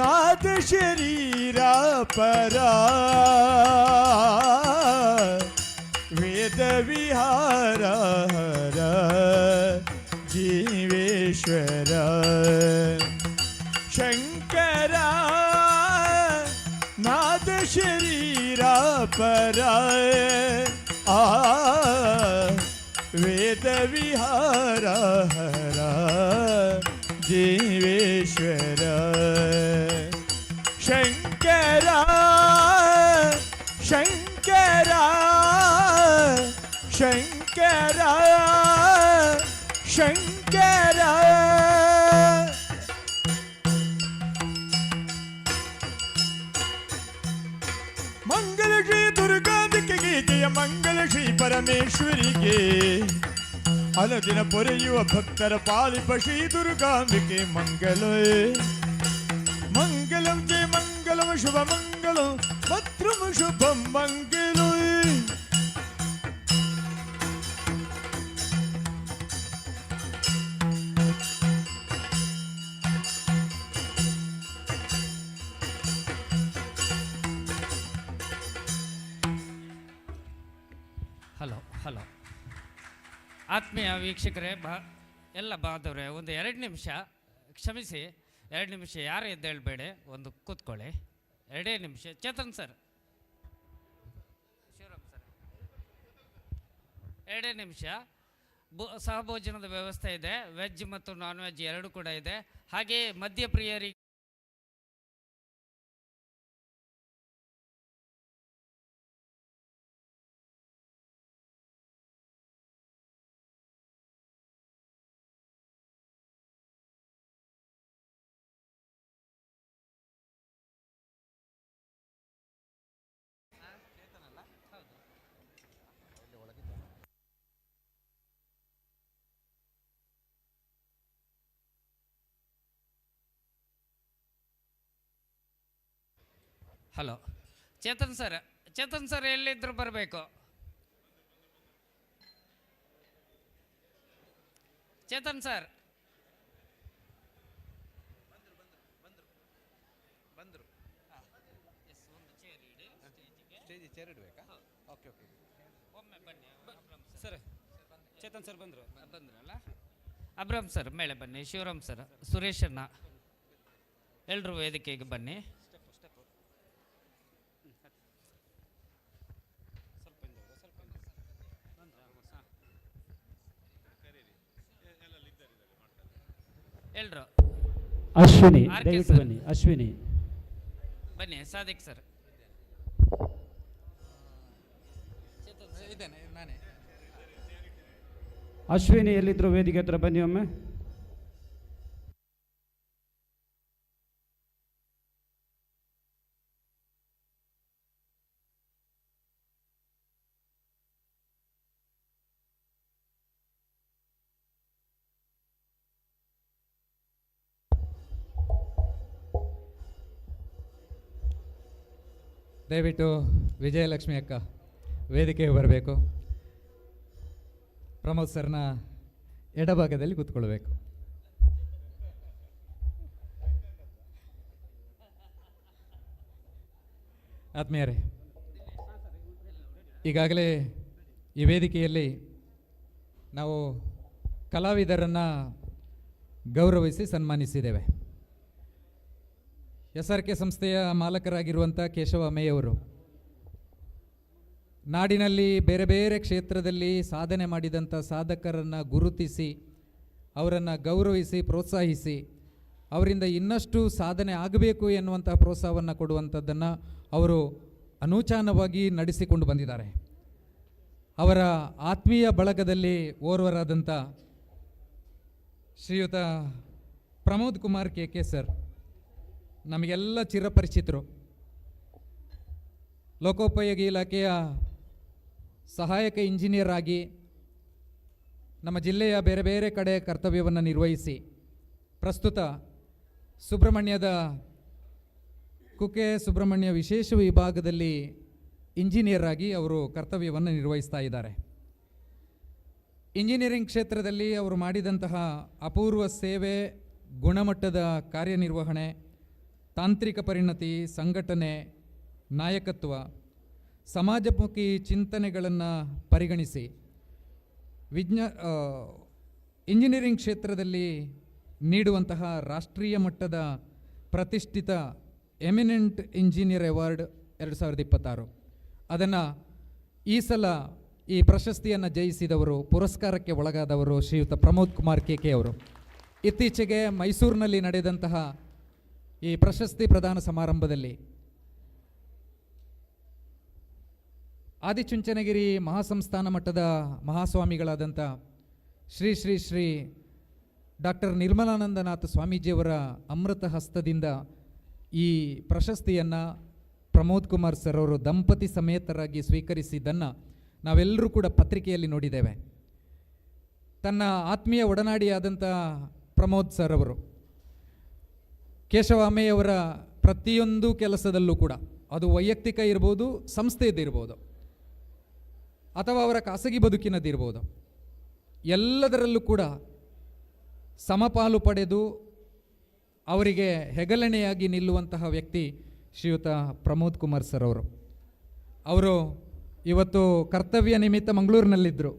నాద శరీరా పరా వేద విహార హర జీవేశ్వర శంకరా నాద శరీరా పరా ఆ వేద విహార హర జీవేశ్వర శంకరా శంకరా శంకరా శంకరా. ಮಂಗಲ ಶ್ರೀ ದುರ್ಗಾಂಬಿಕೆಗೆ ಜಯ ಮಂಗಲ ಶ್ರೀ ಪರಮೇಶ್ವರಿಗೆ ಅಲದಿನ ಪೊರೆಯುವ ಭಕ್ತರ ಪಾಲಿಪ ಶ್ರೀ ದುರ್ಗಾಂಬಿಕೆ ಮಂಗಲ ಮಂಗಲಂ ಜಯ ಮಂಗಲಂ ಶುಭ ಮಂಗಲಂ ಭದ್ರಂ ಶುಭಂ ಮಂಗಲಂ. ಹಲೋ ಹಲೋ, ಆತ್ಮೀಯ ವೀಕ್ಷಕರೇ, ಎಲ್ಲ ಬಾಂಧವರೇ, ಒಂದು 2 ನಿಮಿಷ ಕ್ಷಮಿಸಿ, 2 ನಿಮಿಷ ಯಾರು ಎದ್ದೇಳಬೇಡಿ, ಒಂದು ಕೂತ್ಕೊಳ್ಳಿ 2 ನಿಮಿಷ. ಚೇತನ್ ಸರ್, ಶಿವರಾಮ್ ಸರ್, 2 ನಿಮಿಷ. ಸಹಭೋಜನದ ವ್ಯವಸ್ಥೆ ಇದೆ, ವೆಜ್ ಮತ್ತು ನಾನ್ ವೆಜ್ ಎರಡೂ ಕೂಡ ಇದೆ. ಹಾಗೆಯೇ ಮದ್ಯಪ್ರಿಯರಿಗೆ hello Chetan sir, Chetan sir ಎಲ್ಲಿದ್ದರೂ ಬರಬೇಕು. ಚೇತನ್ ಸರ್ ಬಂದರು. ಸ್ಟೇಜ್ ಚೇರ್ ಇಡಬೇಕಾ? Okay okay. ಒಮ್ಮೆ ಬನ್ನಿ ಸರ್. ಚೇತನ್ ಸರ್ ಬಂದರು. ಬಂದ್ರಲ್ಲ? ಅಬ್ರಾಮ್ ಸರ್ ಮೇಲೆ ಬನ್ನಿ, ಶಿವರಾಮ್ ಸರ್, ಸುರೇಶಣ್ಣ, ಎಲ್ಲರೂ ವೇದಿಕೆಗೆ ಬನ್ನಿ. ಎಲ್ಲರೂ ಅಶ್ವಿನಿ, ಆರ್ ಕೆ ದಯವಿಟ್ಟು ಸರ್. ಬನ್ನಿ. ಅಶ್ವಿನಿ ಬನ್ನಿ. ಸಾದಿಕ್ ಸರ್ ಇದ್ದೇನೆ ನಾನೇ. ಅಶ್ವಿನಿ ಎಲ್ಲಿದ್ರು ವೇದಿಕೆ ಹತ್ರ ಬನ್ನಿ ಒಮ್ಮೆ. ದಯವಿಟ್ಟು ವಿಜಯಲಕ್ಷ್ಮಿ ಅಕ್ಕ ವೇದಿಕೆಗೆ ಬರಬೇಕು. ಪ್ರಮೋದ್ ಸರ್ನ ಎಡಭಾಗದಲ್ಲಿ ಕೂತ್ಕೊಳ್ಬೇಕು. ಆತ್ಮೀಯರೇ, ಈಗಾಗಲೇ ಈ ವೇದಿಕೆಯಲ್ಲಿ ನಾವು ಕಲಾವಿದರನ್ನು ಗೌರವಿಸಿ ಸನ್ಮಾನಿಸಿದ್ದೇವೆ. ಎಸ್ ಆರ್ ಕೆ ಸಂಸ್ಥೆಯ ಮಾಲಕರಾಗಿರುವಂಥ ಕೇಶವ ಅಮೇಯವರು ನಾಡಿನಲ್ಲಿ ಬೇರೆ ಬೇರೆ ಕ್ಷೇತ್ರದಲ್ಲಿ ಸಾಧನೆ ಮಾಡಿದಂಥ ಸಾಧಕರನ್ನು ಗುರುತಿಸಿ ಅವರನ್ನು ಗೌರವಿಸಿ ಪ್ರೋತ್ಸಾಹಿಸಿ ಅವರಿಂದ ಇನ್ನಷ್ಟು ಸಾಧನೆ ಆಗಬೇಕು ಎನ್ನುವಂಥ ಪ್ರೋತ್ಸಾಹವನ್ನು ಕೊಡುವಂಥದ್ದನ್ನು ಅವರು ಅನೂಚಾನವಾಗಿ ನಡೆಸಿಕೊಂಡು ಬಂದಿದ್ದಾರೆ. ಅವರ ಆತ್ಮೀಯ ಬಳಗದಲ್ಲಿ ಓರ್ವರಾದಂಥ ಶ್ರೀಯುತ Pramod Kumar K K sir ನಮಗೆಲ್ಲ ಚಿರಪರಿಚಿತರು. ಲೋಕೋಪಯೋಗಿ ಇಲಾಖೆಯ ಸಹಾಯಕ ಇಂಜಿನಿಯರ್ ಆಗಿ ನಮ್ಮ ಜಿಲ್ಲೆಯ ಬೇರೆ ಬೇರೆ ಕಡೆ ಕರ್ತವ್ಯವನ್ನು ನಿರ್ವಹಿಸಿ ಪ್ರಸ್ತುತ ಸುಬ್ರಹ್ಮಣ್ಯದ ಕುಕ್ಕೆ ಸುಬ್ರಹ್ಮಣ್ಯ ವಿಶೇಷ ವಿಭಾಗದಲ್ಲಿ ಇಂಜಿನಿಯರ್ ಆಗಿ ಅವರು ಕರ್ತವ್ಯವನ್ನು ನಿರ್ವಹಿಸ್ತಾ ಇದ್ದಾರೆ. ಇಂಜಿನಿಯರಿಂಗ್ ಕ್ಷೇತ್ರದಲ್ಲಿ ಅವರು ಮಾಡಿದಂತಹ ಅಪೂರ್ವ ಸೇವೆ, ಗುಣಮಟ್ಟದ ಕಾರ್ಯನಿರ್ವಹಣೆ, ತಾಂತ್ರಿಕ ಪರಿಣತಿ, ಸಂಘಟನೆ, ನಾಯಕತ್ವ, ಸಮಾಜಮುಖಿ ಚಿಂತನೆಗಳನ್ನು ಪರಿಗಣಿಸಿ ಇಂಜಿನಿಯರಿಂಗ್ ಕ್ಷೇತ್ರದಲ್ಲಿ ನೀಡುವಂತಹ ರಾಷ್ಟ್ರೀಯ ಮಟ್ಟದ ಪ್ರತಿಷ್ಠಿತ ಎಮಿನೆಂಟ್ ಇಂಜಿನಿಯರ್ ಅವಾರ್ಡ್ 2026, ಅದನ್ನು ಈ ಸಲ ಈ ಪ್ರಶಸ್ತಿಯನ್ನು ಜಯಿಸಿದವರು, ಪುರಸ್ಕಾರಕ್ಕೆ ಒಳಗಾದವರು ಶ್ರೀಯುತ ಪ್ರಮೋದ್ ಕುಮಾರ್ ಕೆ ಕೆ ಅವರು. ಇತ್ತೀಚೆಗೆ ಮೈಸೂರಿನಲ್ಲಿ ನಡೆದಂತಹ ಈ ಪ್ರಶಸ್ತಿ ಪ್ರದಾನ ಸಮಾರಂಭದಲ್ಲಿ ಆದಿಚುಂಚನಗಿರಿ ಮಹಾಸಂಸ್ಥಾನ ಮಠದ ಮಹಾಸ್ವಾಮಿಗಳಾದಂಥ ಶ್ರೀ ಶ್ರೀ ಶ್ರೀ ಡಾಕ್ಟರ್ ನಿರ್ಮಲಾನಂದನಾಥ ಸ್ವಾಮೀಜಿಯವರ ಅಮೃತ ಹಸ್ತದಿಂದ ಈ ಪ್ರಶಸ್ತಿಯನ್ನು ಪ್ರಮೋದ್ ಕುಮಾರ್ ಸರ್ ಅವರು ದಂಪತಿ ಸಮೇತರಾಗಿ ಸ್ವೀಕರಿಸಿದ್ದನ್ನು ನಾವೆಲ್ಲರೂ ಕೂಡ ಪತ್ರಿಕೆಯಲ್ಲಿ ನೋಡಿದ್ದೇವೆ. ತನ್ನ ಆತ್ಮೀಯ ಒಡನಾಡಿಯಾದಂಥ ಪ್ರಮೋದ್ ಸರ್ ಅವರು ಕೇಶವ ಅಮ್ಮೆಯವರ ಪ್ರತಿಯೊಂದು ಕೆಲಸದಲ್ಲೂ ಕೂಡ, ಅದು ವೈಯಕ್ತಿಕ ಇರ್ಬೋದು, ಸಂಸ್ಥೆಯದ್ದಿರ್ಬೋದು, ಅಥವಾ ಅವರ ಖಾಸಗಿ ಬದುಕಿನದ್ದಿರ್ಬೋದು, ಎಲ್ಲದರಲ್ಲೂ ಕೂಡ ಸಮಪಾಲು ಪಡೆದು ಅವರಿಗೆ ಹೆಗಲಣೆಯಾಗಿ ನಿಲ್ಲುವಂತಹ ವ್ಯಕ್ತಿ ಶ್ರೀಯುತ ಪ್ರಮೋದ್ ಕುಮಾರ್ ಸರ್ ಅವರು. ಅವರು ಇವತ್ತು ಕರ್ತವ್ಯ ನಿಮಿತ್ತ ಮಂಗಳೂರಿನಲ್ಲಿದ್ದರು.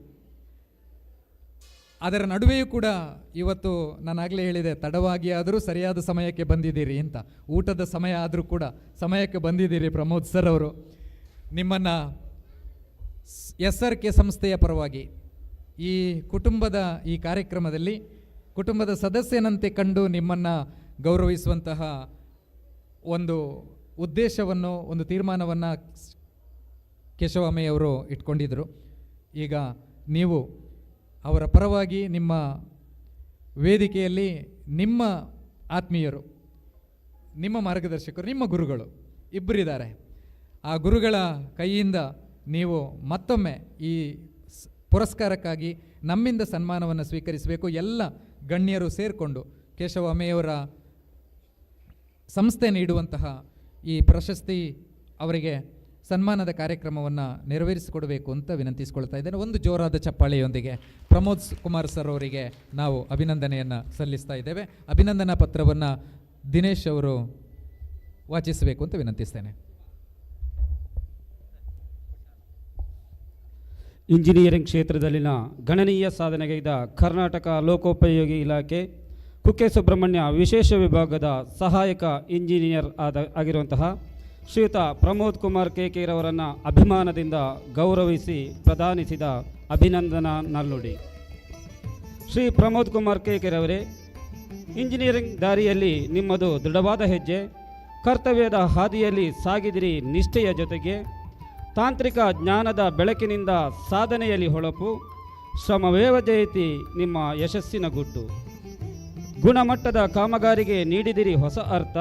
ಅದರ ನಡುವೆಯೂ ಕೂಡ ಇವತ್ತು ನಾನಾಗಲೇ ಹೇಳಿದೆ, ತಡವಾಗಿ ಆದರೂ ಸರಿಯಾದ ಸಮಯಕ್ಕೆ ಬಂದಿದ್ದೀರಿ ಅಂತ. ಊಟದ ಸಮಯ ಆದರೂ ಕೂಡ ಸಮಯಕ್ಕೆ ಬಂದಿದ್ದೀರಿ ಪ್ರಮೋದ್ ಸರ್ ಅವರು. ನಿಮ್ಮನ್ನು ಎಸ್ ಆರ್ ಕೆ ಸಂಸ್ಥೆಯ ಪರವಾಗಿ ಈ ಕುಟುಂಬದ ಈ ಕಾರ್ಯಕ್ರಮದಲ್ಲಿ ಕುಟುಂಬದ ಸದಸ್ಯನಂತೆ ಕಂಡು ನಿಮ್ಮನ್ನು ಗೌರವಿಸುವಂತಹ ಒಂದು ಉದ್ದೇಶವನ್ನು, ಒಂದು ತೀರ್ಮಾನವನ್ನು ಕೇಶವಾಮೆಯವರು ಇಟ್ಕೊಂಡಿದ್ದರು. ಈಗ ನೀವು ಅವರ ಪರವಾಗಿ ನಿಮ್ಮ ವೇದಿಕೆಯಲ್ಲಿ ನಿಮ್ಮ ಆತ್ಮೀಯರು, ನಿಮ್ಮ ಮಾರ್ಗದರ್ಶಕರು, ನಿಮ್ಮ ಗುರುಗಳು ಇಬ್ಬರಿದ್ದಾರೆ. ಆ ಗುರುಗಳ ಕೈಯಿಂದ ನೀವು ಮತ್ತೊಮ್ಮೆ ಈ ಪುರಸ್ಕಾರಕ್ಕಾಗಿ ನಮ್ಮಿಂದ ಸನ್ಮಾನವನ್ನು ಸ್ವೀಕರಿಸಬೇಕು. ಎಲ್ಲ ಗಣ್ಯರು ಸೇರಿಕೊಂಡು ಕೇಶವ ಅಮ್ಮೆಯವರ ಸಂಸ್ಥೆ ನೀಡುವಂತಹ ಈ ಪ್ರಶಸ್ತಿ ಅವರಿಗೆ ಸನ್ಮಾನದ ಕಾರ್ಯಕ್ರಮವನ್ನು ನೆರವೇರಿಸಿಕೊಡಬೇಕು ಅಂತ ವಿನಂತಿಸಿಕೊಳ್ತಾ ಇದ್ದೇನೆ. ಒಂದು ಜೋರಾದ ಚಪ್ಪಾಳೆಯೊಂದಿಗೆ ಪ್ರಮೋದ್ ಕುಮಾರ್ ಸರ್ ಅವರಿಗೆ ನಾವು ಅಭಿನಂದನೆಯನ್ನು ಸಲ್ಲಿಸ್ತಾ ಇದ್ದೇವೆ. ಅಭಿನಂದನಾ ಪತ್ರವನ್ನು ದಿನೇಶ್ ಅವರು ವಾಚಿಸಬೇಕು ಅಂತ ವಿನಂತಿಸ್ತೇನೆ. ಇಂಜಿನಿಯರಿಂಗ್ ಕ್ಷೇತ್ರದಲ್ಲಿನ ಗಣನೀಯ ಸಾಧನೆಗೈದ ಕರ್ನಾಟಕ ಲೋಕೋಪಯೋಗಿ ಇಲಾಖೆ ಕುಕ್ಕೆ ಸುಬ್ರಹ್ಮಣ್ಯ ವಿಶೇಷ ವಿಭಾಗದ ಸಹಾಯಕ ಇಂಜಿನಿಯರ್ ಆಗಿರುವಂತಹ ಶ್ರೀಯುತ ಪ್ರಮೋದ್ ಕುಮಾರ್ ಕೆ ಕೆ ರವರನ್ನು ಅಭಿಮಾನದಿಂದ ಗೌರವಿಸಿ ಪ್ರದಾನಿಸಿದ ಅಭಿನಂದನಾ ನಲ್ಲುಡಿ. ಶ್ರೀ ಪ್ರಮೋದ್ ಕುಮಾರ್ ಕೆ ಕೆ ರವರೇ, ಇಂಜಿನಿಯರಿಂಗ್ ದಾರಿಯಲ್ಲಿ ನಿಮ್ಮದು ದೃಢವಾದ ಹೆಜ್ಜೆ, ಕರ್ತವ್ಯದ ಹಾದಿಯಲ್ಲಿ ಸಾಗಿದಿರಿ ನಿಷ್ಠೆಯ ಜೊತೆಗೆ, ತಾಂತ್ರಿಕ ಜ್ಞಾನದ ಬೆಳಕಿನಿಂದ ಸಾಧನೆಯಲ್ಲಿ ಹೊಳಪು, ಶ್ರಮವೇವ ಜಯತಿ ನಿಮ್ಮ ಯಶಸ್ಸಿನ ಗುಟ್ಟು, ಗುಣಮಟ್ಟದ ಕಾಮಗಾರಿಗೆ ನೀಡಿದಿರಿ ಹೊಸ ಅರ್ಥ,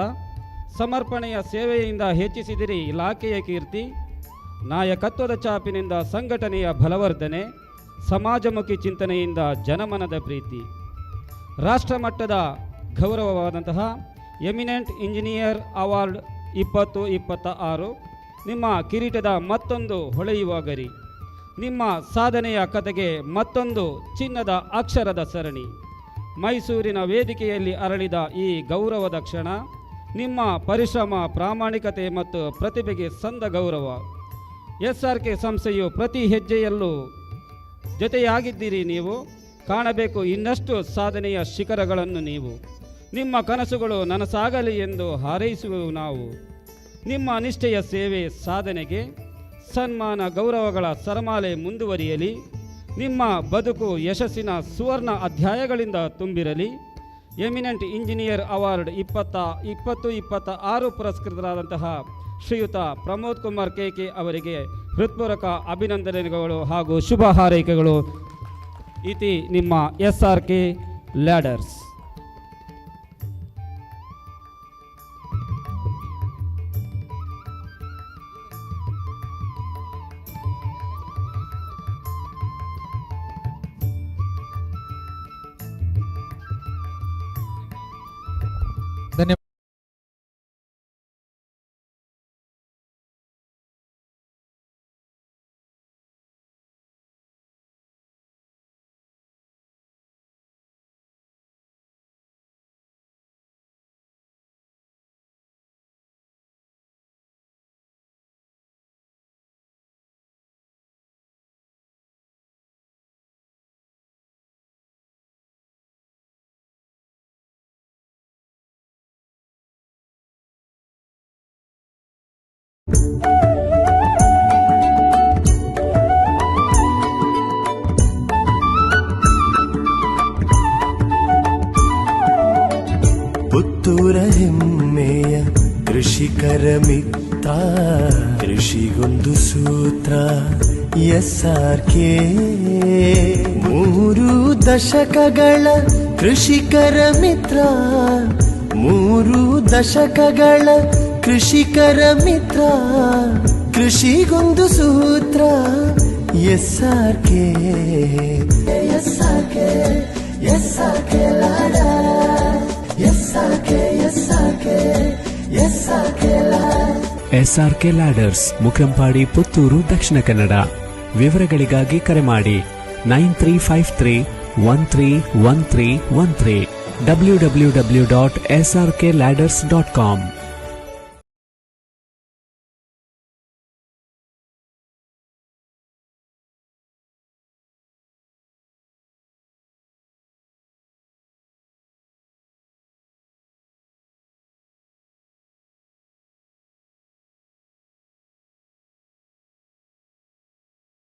ಸಮರ್ಪಣೆಯ ಸೇವೆಯಿಂದ ಹೆಚ್ಚಿಸಿದಿರಿ ಇಲಾಖೆಯ ಕೀರ್ತಿ, ನಾಯಕತ್ವದ ಚಾಪಿನಿಂದ ಸಂಘಟನೆಯ ಬಲವರ್ಧನೆ, ಸಮಾಜಮುಖಿ ಚಿಂತನೆಯಿಂದ ಜನಮನದ ಪ್ರೀತಿ, ರಾಷ್ಟ್ರಮಟ್ಟದ ಗೌರವವಾದಂತಹ ಎಮಿನೆಂಟ್ ಇಂಜಿನಿಯರ್ ಅವಾರ್ಡ್ 2026 ನಿಮ್ಮ ಕಿರೀಟದ ಮತ್ತೊಂದು ಹೊಳೆಯುವ ಗರಿ, ನಿಮ್ಮ ಸಾಧನೆಯ ಕತೆಗೆ ಮತ್ತೊಂದು ಚಿನ್ನದ ಅಕ್ಷರದ ಸರಣಿ. ಮೈಸೂರಿನ ವೇದಿಕೆಯಲ್ಲಿ ಅರಳಿದ ಈ ಗೌರವದ ಕ್ಷಣ ನಿಮ್ಮ ಪರಿಶ್ರಮ, ಪ್ರಾಮಾಣಿಕತೆ ಮತ್ತು ಪ್ರತಿಭೆಗೆ ಸಂದ ಗೌರವ. ಎಸ್ ಆರ್ ಕೆ ಸಂಸ್ಥೆಯು ಪ್ರತಿ ಹೆಜ್ಜೆಯಲ್ಲೂ ಜೊತೆಯಾಗಿದ್ದೀರಿ ನೀವು. ಕಾಣಬೇಕು ಇನ್ನಷ್ಟು ಸಾಧನೆಯ ಶಿಖರಗಳನ್ನು ನೀವು. ನಿಮ್ಮ ಕನಸುಗಳು ನನಸಾಗಲಿ ಎಂದು ಹಾರೈಸುವೆವು ನಾವು. ನಿಮ್ಮ ನಿಷ್ಠೆಯ ಸೇವೆ ಸಾಧನೆಗೆ ಸನ್ಮಾನ ಗೌರವಗಳ ಸರಮಾಲೆ ಮುಂದುವರಿಯಲಿ. ನಿಮ್ಮ ಬದುಕು ಯಶಸ್ಸಿನ ಸುವರ್ಣ ಅಧ್ಯಾಯಗಳಿಂದ ತುಂಬಿರಲಿ. ಎಮಿನೆಂಟ್ ಇಂಜಿನಿಯರ್ ಅವಾರ್ಡ್ 2026 ಪುರಸ್ಕೃತರಾದಂತಹ ಶ್ರೀಯುತ ಪ್ರಮೋದ್ ಕುಮಾರ್ ಕೆ ಕೆ ಅವರಿಗೆ ಹೃತ್ಪೂರ್ವಕ ಅಭಿನಂದನೆಗಳು ಹಾಗೂ ಶುಭ ಹಾರೈಕೆಗಳು. ಇತಿ ನಿಮ್ಮ ಎಸ್ ಆರ್ ಕೆ ಲ್ಯಾಡರ್ಸ್. ಪುತ್ತೂರ ಹೆಮ್ಮೆಯ ಕೃಷಿಕರ ಮಿತ್ರ, ಕೃಷಿಗೊಂದು ಸೂತ್ರ ಎಸ್ ಆರ್ ಕೆ. 3 ದಶಕಗಳ ಕೃಷಿಕರ ಮಿತ್ರ, 3 ದಶಕಗಳ ಕೃಷಿಕರ ಮಿತ್ರ, ಕೃಷಿಗೊಂದು ಸೂತ್ರ S R K. S R K, S R K ಲಾಡ, S R K, S R K, S R K ಲಾಡ. SRK ladders, Mukrampadi, Puttur, Dakshina Kannada. ವಿವರಗಳಿಗಾಗಿ ಕರೆ ಮಾಡಿ 9353131313, www.srkladders.com.